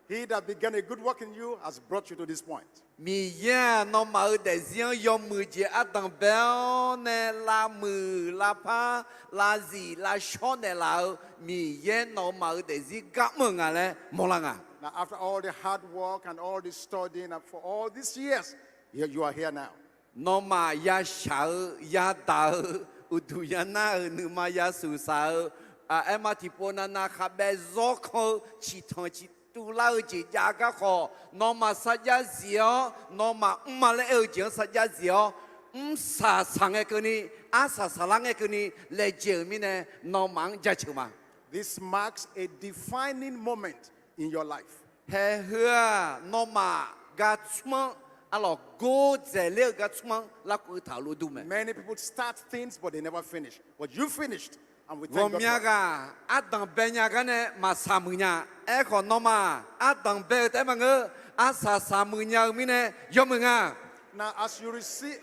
He that began a good work in you has brought you to this point. Miqyaer-aq, nawmaf-euq daefzir-anr yawmuiq jeq ardanq bae-awr nae lavmuiq lavpar lavzif lavshawr naeqlaf-eu Miqyaer nawmaf-euq daefzir gar mr-eu nga laer mawrlar nga. Now, after all the hard work and all the studying and for all these years, you, you are here now. Nawmaf yashaq-eu yadaq-eu uqduq yanar-euq nuima yashuif shaq-eu, aerma tiqpov navnav khavbaev zawr kan-eu ciqtanq ciqtuv lar-eu jeq jav gar khawf, nawmaf sarjax zif-awr nawmaf mrma laer aer-eu jeq-anr sarjax zif-awr, mrsaq saq ngae keuvni, arsaq saqlar ngae keuvni laejae-euq mirnae, nawmaf-anr jaceuq ma. This marks a defining moment in your life. Haeq heu-aq, nawmaf gar tsmr-anr, arlawq gordzaeq ler-eu gar tsmr-anr larkeuv taq-euq lof dur mae. Many people start things, but they never finish. But you finished, and we thank God for it. Ghawqmya ghaq ardanq bae nya gar nae maqsaq muiq nya. Aerkhawf, nawmaf ardanq bae-eu taef-aer maqngeur, arsaq saq muiq nya-eu mirnae yawmuiq nga. Now, as you receive,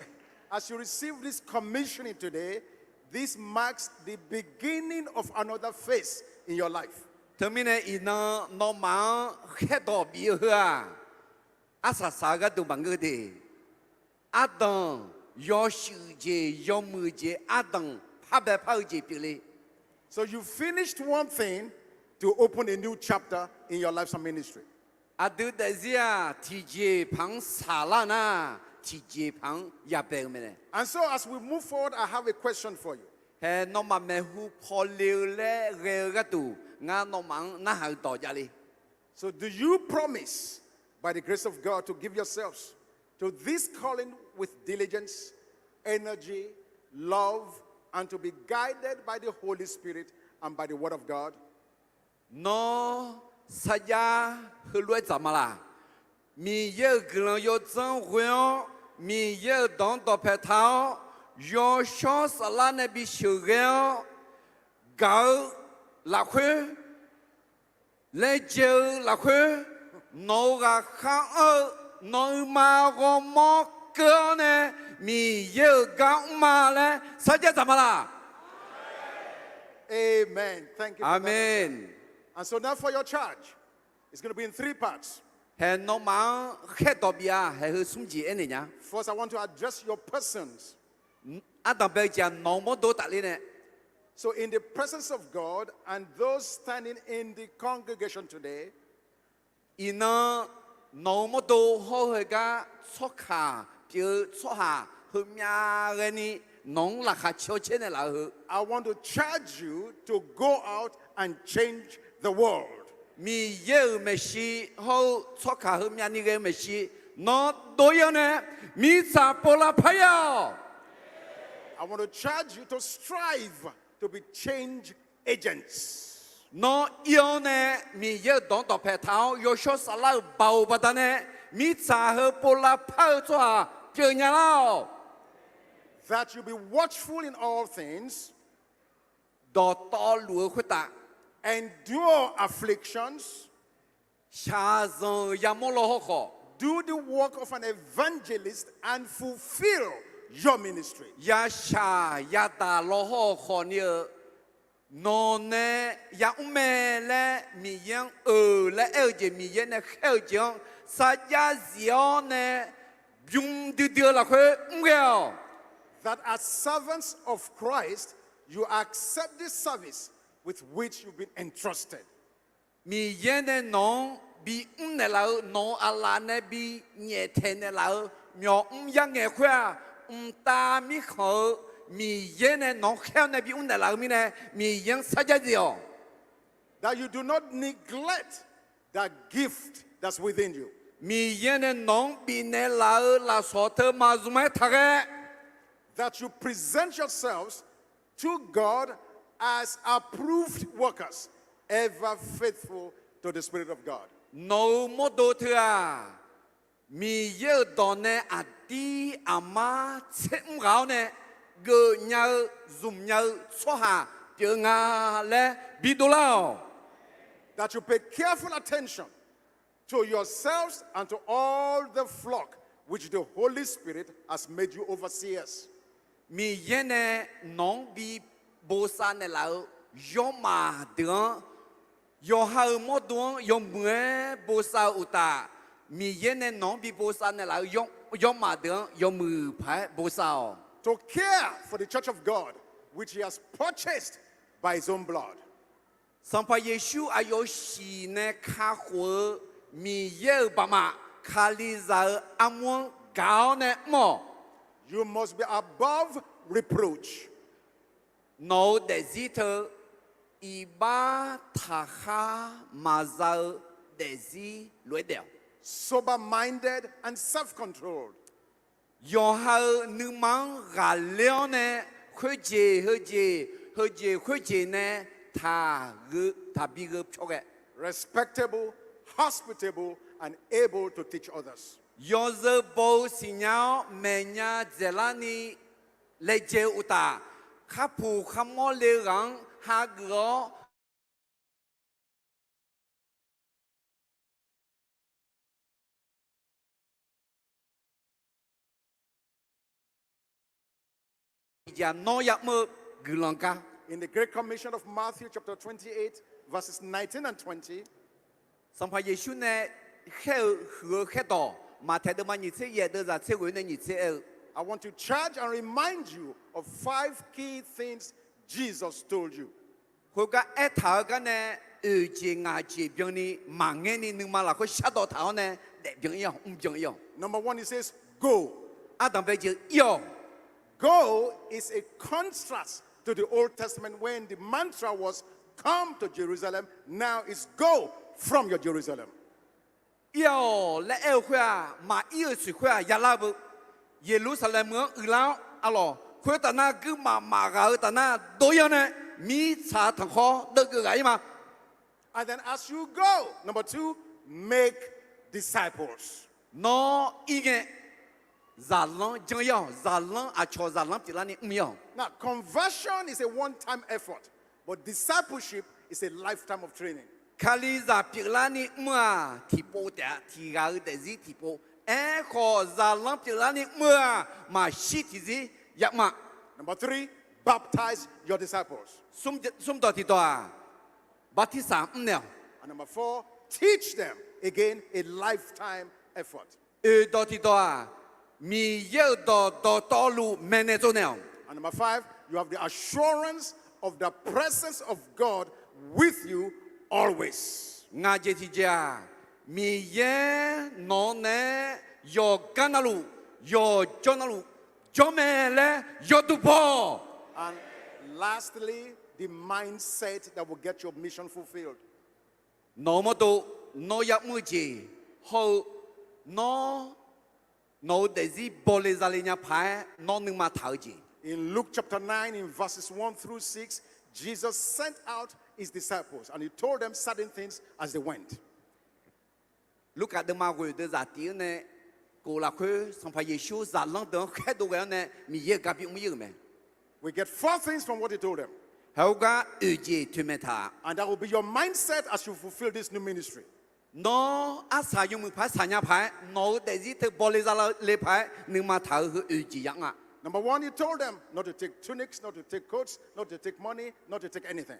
as you receive this commissioning today, this marks the beginning of another phase in your life. Teumirnae iqnan nawmaf-anr khaerdawq bif-eu heu-aq, arsaq saq-eu gharduq maqngeur de. Ardanq yawshuif jeq yawmuiq jeq ardanq par bae par-eu jeq pyeufle. So you finished one thing to open a new chapter in your life's ministry. Aqdui daefzir-aq, tiqjeqpaq-anr saqlar nar, tiqjeqpaq-anr yabae-eu mae. And so as we move forward, I have a question for you. Haeq nawmaf maeqhu paw le-eu laer ghae-eu gharduq, ngar nawmaf-anr narhaq-eu dawq javle. So do you promise, by the grace of God, to give yourselves to this calling with diligence, energy, love, and to be guided by the Holy Spirit and by the Word of God? Nawr sarjax heulof-aer dzaq ma laq? Miqyaer-euq guiqlanq yawdzanr ghoe-awr, Miqyaer-euq dawq-anr dawqpae taq-awr, yawshawr saflar nae bisheuq ghae-awr, gaq-eu lafkhoer, laejae-eu lafkhoer, nawq-euq ghaqkhav anr-eu, nawq-euq ma ghawrmawr keuv-awr nae, Miqyaer-euq gar mr ma laer sarjax dzaq ma laq? Amen. Thank you for that. Aqmeq. And so now for your charge, it's gonna be in three parts. Haeq nawmaf-anr khaerdawq bif-a. Haeq heu smr jeq aernaeq nya. First, I want to address your persons. Ardanq bae-eu jeq-aq, nawq-euq mawrdo tafler nae. So in the presence of God and those standing in the congregation today, iqnan nawq-euq mawrdo hawr-eu heugar tsawrkaq pyeuf-eu tsawrhaq heumyav ghaeni nawq-anr laqkhaq caer-awr caer naeqlaf-eu heu, I want to charge you to go out and change the world. Miqyaer-euq maeqshi hawr-eu tsawrkaq heumyavni ghae-eu maeqshi, nawr dov-ir-awr nae mirtsaq pov lavpar-ir-awq. I want to charge you to strive to be change agents. Nawr ir-awr nae Miqyaer-euq dawq-anr dawqpae taq-awr yawshawr saflar-euq baoq baqdanae mirtsaq heu pov lavpar-eu tsawrhaq pyeuf nya lar-awq. That you be watchful in all things, dawqtawvluf-eu khoertav, endure afflictions, shaqzanq-euq yamawr law hawr khawf, do the work of an evangelist and fulfill your ministry. Yashaq yadaq law hawr-eu khawfni-eu, nawq nae yamr mae laer Miqyaer-anr oe laer aer-eu jeq, Miqyaer nae khaer-eu jeq-anr sarjax zif-awr nae bym duidui-eu lafkhoer mr ghae-awq. That as servants of Christ, you accept this service with which you've been entrusted. Miqyaer nae nawq-anr bimr naeqlaf-eu, nawq-euq aqlaf nae binyaef taeq naeqlaf-eu myawqmr yarngaeq khoer-aq, mqtav mirkhanq-eu Miqyaer nae nawq-anr khaer-awr nae bimr naeqlaf-eu mirnae, Miqyaer-anr sarjax zif-awq. That you do not neglect that gift that's within you. Miqyaer nae nawq-anr bifnaeq laf-eu lafsawq teu maqzmq-aer taqghae, that you present yourselves to God as approved workers, ever faithful to the Spirit of God. Nawq-euq mawrdo teu-aq, Miqyaer-euq dawq nae aqdir aqmar tser mr ghaq-awr nae geufnya-eu zmqnya-eu tsawrhaq pyeuf-eu nga laer bidov lar-awq. That you pay careful attention to yourselves and to all the flock which the Holy Spirit has made you overseers. Miqyaer nae nawq-anr bi bosav naeqlaf-eu yawrmaf deuq-anr, yawqha-euq mawrdo-anr yawmuiq-aer bosav-eu uqtaf, Miqyaer nae nawq-anr bi bosav naeqlaf-eu yawr- yawrmaf deuq-anr yawmuiq paq-aer bosav-awq. To care for the church of God, which he has purchased by his own blood. Sanqpaq Yeqsur aqyawf-euq shiq nae kakhof-eu Miqyaer-euq baqmaf, Kalizaq-euq armur-anr gaq-awr nae mr-awq. You must be above reproach. Nawq-euq daefzir teu iqbax taqkhar maqza-eu daefzir lof-aer daef-awq. Sober-minded and self-controlled. Yawqha-euq nuima-anr ghaqler-awr nae, khoerjeq heujeq, heujeq khoerjeq nae taqgheu- taqbi gheu pyawr ghae. Respectable, hospitable, and able to teach others. Yawzeu baw-eu siqnya-awr maeqnya dzaeqlarni laejae-eu uqtaf, kharpuq kharmawr le-eu ghaq-anr hageuf-awr, Nawr ya'mr-eu guiqlanq gar. In the Great Commission of Matthew chapter twenty-eight, verses nineteen and twenty, Sanqpaq Yeqsur nae khaer-eu huiq-eu khaerdawq, Maqtaeq deuvma nyiq tser yaef deuvzaq tser ghoeq nae nyiq tser aer-eu, I want to charge and remind you of five key things Jesus told you. Khoergar aertaq-eu gar nae oeq jeq ngaq jeq byanni maqngaer ni nuima lafkhoer shardawv taq-awr nae daefbyan ir-awq, mrbyan ir-awq. Number one, he says, Go. Ardanqbae jeq ir-awq. Go is a contrast to the Old Testament when the mantra was, Come to Jerusalem. Now it's, Go from your Jerusalem. Ir-awq laer aer-eu khoer-aq, maqir-euq siq khoer-aq yalar-eu beu. Yeqlursaqlaeq meuq-anr uiqlar-awr, arlawq, khoertaf nar guirmaf maqghaq-eu taf nar dov-ir-awr nae, mirtsaq-eu tanqkhawr deuvkeuv ghaq-ir ma. And then as you go, number two, make disciples. Nawr ir ngae, zaqlanr janr-ir-awq. Zaqlanr, aqcawq zaqlanr pyeuflarni mr-ir-awq. Now, conversion is a one-time effort, but discipleship is a lifetime of training. Kalizaq pyeuflarni mr-aq tiqpov taef-a, tiq ghaq-eu daefzir tiqpov. Aerkhawf, zaqlanr pyeuflarni mr-eu-aq, maqshir tiqzir yamr-a. Number three, baptize your disciples. Smr dawq tiqdawq-aq, bartirsaq mrnaeq-awq. And number four, teach them. Again, a lifetime effort. Oeq dawq tiqdawq-aq, Miqyaer-euq dawq dawqtawvluf maeqnaeq tsovnaeq-awq. And number five, you have the assurance of the presence of God with you always. Ngaq jeq tiqjeq-aq, Miqyaer nawq-eu naeq-aer yawqgar navluf, yawqjawr navluf jawr mae laer yawduq baw-awq. And lastly, the mindset that will get your mission fulfilled. Nawq-eu mawrdo, nawr ya'mr-eu jeq hawr-eu, nawr nawq-eu daefzir bawle zale nya paq-aer nawr nuima taq-eu jeq. In Luke chapter nine, in verses one through six, Jesus sent out his disciples and he told them certain things as they went. Lurkaf deuvma ghoeq deuvzaq tiq-anr nae kof lafkhoer Sanqpaq Yeqsur zaqlanr deuq-anr khaerdov ghae-anr nae Miqyaer-euq gar bimr ir-euq mae. We get four things from what he told them. Haer-eu gar oeq jeq toeqmaeq taq. And that will be your mindset as you fulfill this new ministry. Nawr arsaq yawmuiq paq-aer saqnya paq-aer nawq-eu daefzir teu bawle zale paq-aer nuima taq-eu heu oeq jeq yamr-a. Number one, he told them not to take tunics, not to take coats, not to take money, not to take anything.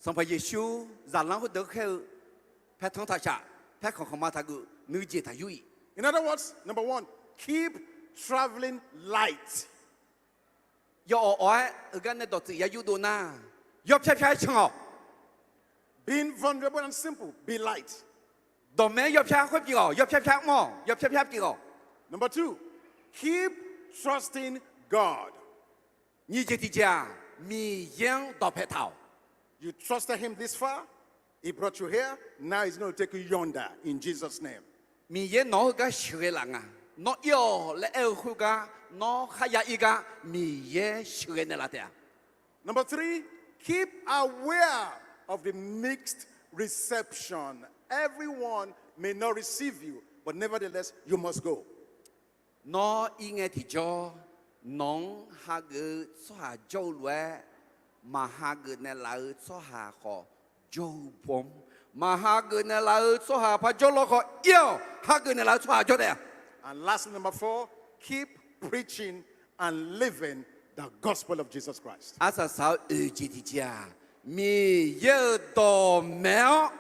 Sanqpaq Yeqsur zaqlanr khoerdeuq khaer-eu, paertanr taqshaq, paerkhanq khanqma taqgeuf, nuijeq taqyur-iq. In other words, number one, keep traveling light. Yawawq awq-aer heugar nae dawqtsuif ya yurdov nar, yawpyar pyar-aer can-awq. Being vulnerable and simple, be light. Dawqmaeq-aer yawpyar khoer pyeuf-awq, yawpyar pyar mr-awq, yawpyar pyar pyeuf-awq. Number two, keep trusting God. Nyiq jeq tiqjeq-aq, Miqyaer-anr dawqpae taq-awq. You trusted him this far, he brought you here, now he's going to take you yonder in Jesus' name. Miqyaer nawq-anr heugar sheuqghae laf nga. Nawr ir-awq laer aer-eu khoergar, nawr kharya ir gar Miqyaer sheuqghae naeqlaf taef-a. Number three, keep aware of the mixed reception. Everyone may not receive you But nevertheless, you must go. Nawr ir ngae tiqjawr, nawq-anr hageuf-eu tsawrhaq jawr-eu lof-aer, maqhageuf naeqlaf-eu tsawrhaq khawf jawr-eu bawm. Maqhageuf naeqlaf-eu tsawrhaq par jawr lawr khawf, ir-awq, hageuf naeqlaf-eu tsawrhaq jawr taef-a. And lastly, number four, keep preaching and living the gospel of Jesus Christ. Arsaq saq-eu oeq jeq tiqjeq-aq, Miqyaer-euq dawqmaeq-awr,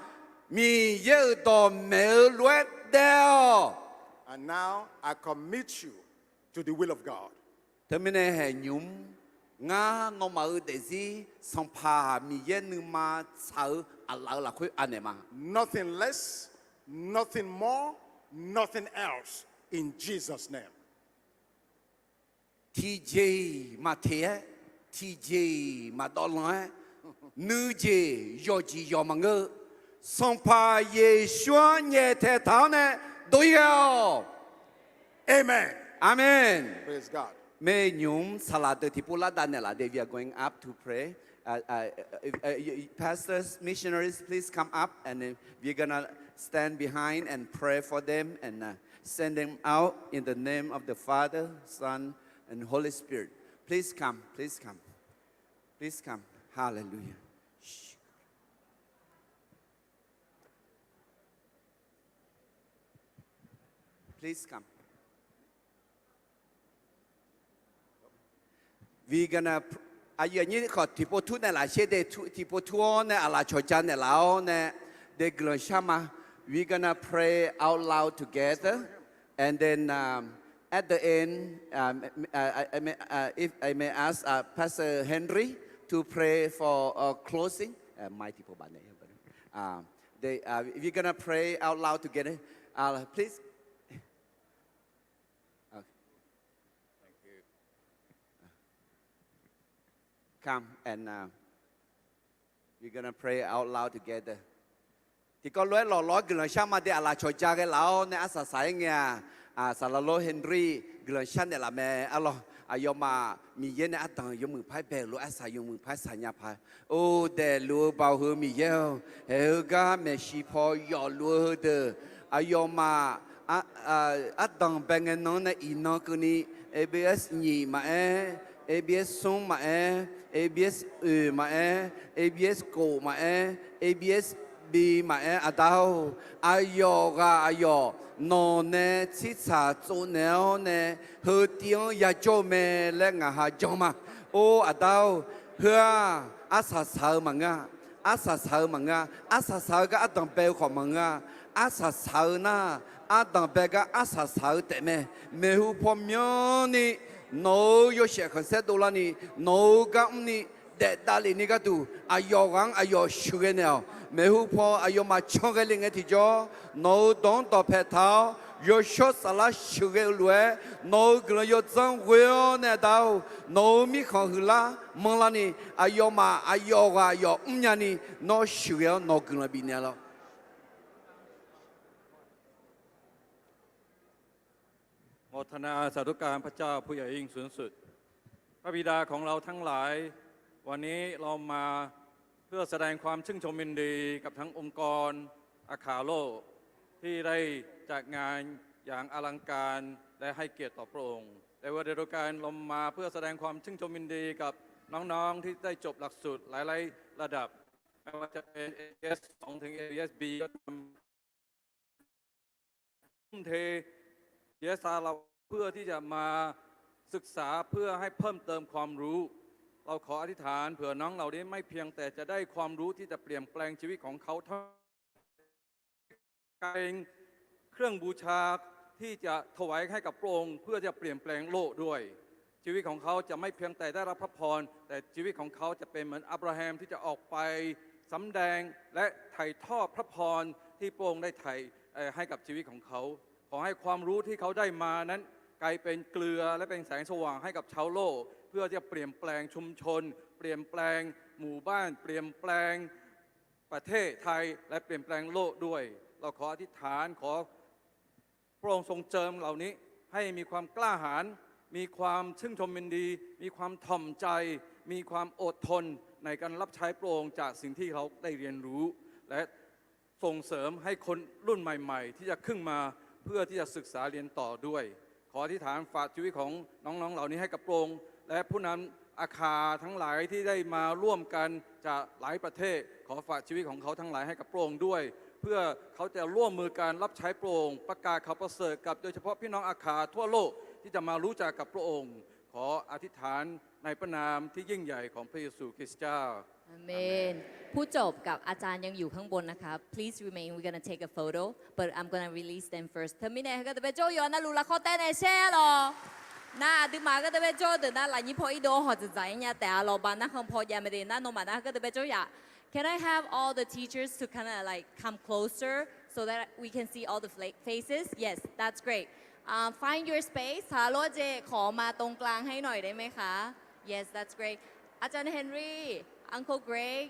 Miqyaer-euq dawqmaeq-eu lof-aer daef-awq. And now I commit you to the will of God. Teumirnae haeq nymq-mr, ngar nawmaf-euq daefzir Sanqpaq Miqyaer nuima tsaq-eu aqlaf-eu lafkhoer anaeq ma. Nothing less, nothing more, nothing else, in Jesus' name. Tiqjeq-iq maqteq-aer, tiqjeq-iq maqdawvlanq-aer, nuijeq yawqjeq yawq maqngeur-eu, Sanqpaq Yeqsur-anr nyaeftaeq taq-awr nae dov-ir ghae-awq. Amen. Aqmeq. Praise God. Maernymq-mr saqlaq deuq tiqpov lar dav naeqlaf de, we are going up to pray. Uh, uh, uh, uh, pastors, missionaries, please come up, and then we're gonna stand behind and pray for them and uh, send them out in the name of the Father, Son, and Holy Spirit. Please come, please come, please come. Hallelujah. Shh. Please come. We gonna pr-, aqyuif aqnyir khawf tiqpov tur naeqlaf sher de, tiqpov tur-awr nae aqlaf cawqja naeqlaf-awr nae de guiqlanq shar ma. We gonna pray out loud together, and then um, at the end, um, uh, I, I may, uh, if I may ask uh, Pastor Henry to pray for uh, closing. Uh, mai tiqpov baf nae. Uh, they, uh, we gonna pray out loud together. Uh, please. Okay. Thank you. Come and uh, we're gonna pray out loud together. Tiqkawv lof-aer lawqlawr-aer guiqlanq shar ma de, aqlaf cawqja ghae laf-awr nae arsaq saq-aer ngae-aq, saqlaq lor Henry guiqlanq shar naeqlaf mae arlawr. Aqyawfmaf Miqyaer nae ardanq yawmuiq par-aer bae-euq lof-aer arsaq yawmuiq par-aer saqnya paq. Or, daefluf-eu baoq heu Miqyaer-or, haeq-eu gar maeqshi paw yawfluf-eu heudeuq, aqyawfmaf ardanq bae ngae nan-anr nae iqnan keuvni, A B S nyiq maqaer, A B S smr maqaer, A B S oeq maqaer, A B S kof maqaer, A B S bi maqaer, Aqda-or, aqyawf ghaq aqyawf nawq nae tsirtsaq tsovnaeq-awr nae heutiv-anr yajawr-eu mae laer ngaq ha jan ma. Or Aqda-or, heu-aq arsaq saq-eu maqngeur-a. Arsaq saq-eu maqngeur-a. Arsaq saq-eu gar ardanq bae-eu khawf maqngeur-a. Arsaq saq-eu nar, ardanq bae gar arsaq saq-eu taef mae. Maeqhu paw myanrni nawq-euq yawshaef khanqsaer dovlarni, nawq-euq gar mrni, daef davlef ni gharduq aqyawf ghaq-anr aqyawf sheuqghae naeq-awq. Maeqhu paw aqyawfmaf can ghae le ngae tiqjawr, nawq-euq dawq-anr dawqpae taq-awr, yawshawr saflar sheuqghae-eu lof-aer, nawq-euq guiqlanq yawdzanr ghoe-awr nae Aqda-or, nawq-euq mirkhanq huiqlar manrlarni, aqyawfmaf aqyawf ghaq aqyawf mrnya ni, nawr sheuqghae-awr nawq guiqlanq bifnaeq lawq. โมทนาสาธุการพระเจ้าผู้ใหญ่ยิ่งสูงสุด พระบิดาของเราทั้งหลาย วันนี้เรามาเพื่อแสดงความชื่นชมยินดีกับทั้งองค์กรอาคาโล ที่ได้จัดงานอย่างอลังการและให้เกียรติต่อพระองค์ แต่ว่าเดียวกันเรามาเพื่อแสดงความชื่นชมยินดีกับน้องๆที่ได้จบหลักสูตรหลายๆระดับ ไม่ว่าจะเป็น เอ บี เอส สอง ถึง เอ บี เอส บี ก็ตาม ทุ่มเทเสียสละเพื่อที่จะมาศึกษาเพื่อให้เพิ่มเติมความรู้ เราขออธิษฐานเผื่อน้องเหล่านี้ไม่เพียงแต่จะได้ความรู้ที่จะเปลี่ยนแปลงชีวิตของเขาเท่านั้น กลายเป็นเครื่องบูชาที่จะถวายให้กับพระองค์เพื่อจะเปลี่ยนแปลงโลกด้วย ชีวิตของเขาจะไม่เพียงแต่ได้รับพระพร แต่ชีวิตของเขาจะเป็นเหมือนอับราฮัมที่จะออกไปสำแดงและถ่ายทอดพระพรที่พระองค์ได้ถ่าย เอ่อ ให้กับชีวิตของเขา ขอให้ความรู้ที่เขาได้มานั้นกลายเป็นเกลือและเป็นแสงสว่างให้กับชาวโลก เพื่อจะเปลี่ยนแปลงชุมชน เปลี่ยนแปลงหมู่บ้าน เปลี่ยนแปลงประเทศไทย และเปลี่ยนแปลงโลกด้วย เราขออธิษฐานขอ พระองค์ทรงเจิมเหล่านี้ให้มีความกล้าหาญ มีความชื่นชมยินดี มีความถ่อมใจ มีความอดทนในการรับใช้พระองค์จากสิ่งที่เขาได้เรียนรู้ และส่งเสริมให้คนรุ่นใหม่ๆที่จะขึ้นมา เพื่อที่จะศึกษาเรียนต่อด้วย ขออธิษฐานฝากชีวิตของน้องๆเหล่านี้ให้กับพระองค์ และผู้นำอาคาทั้งหลายที่ได้มาร่วมกันจากหลายประเทศ ขอฝากชีวิตของเขาทั้งหลายให้กับพระองค์ด้วย เพื่อเขาจะร่วมมือกันรับใช้พระองค์ ประกาศข่าวประเสริฐกับโดยเฉพาะพี่น้องอาคาทั่วโลกที่จะมารู้จักกับพระองค์ ขออธิษฐานในพระนามที่ยิ่งใหญ่ของพระเยซูคริสต์เจ้า อาเมน ผู้จบกับอาจารย์ยังอยู่ข้างบนนะคะ Please remain, we're gonna take a photo, but I'm gonna release them first. Teumirnae heugar deuq bae jawr-eu yawqha navluf lafkhawr taev nae shaer lawq. Nar aqduimaf heugar deuq bae jawr-eu deuq nar lafnyir paw irdov-awr hawq dzaqdzaq-aer nya taef-a lawq. Baqnar khanqpaw jav mae de nar, nawmaf nar heugar deuq bae jawr yaf. Can I have all the teachers to kind of like come closer so that we can see all the fla- faces? Yes, that's great. Um, find your space. สาวโลเจ ขอมาตรงกลางให้หน่อยได้ไหมคะ? Yes, that's great. อาจารย์ Henry, Uncle Greg,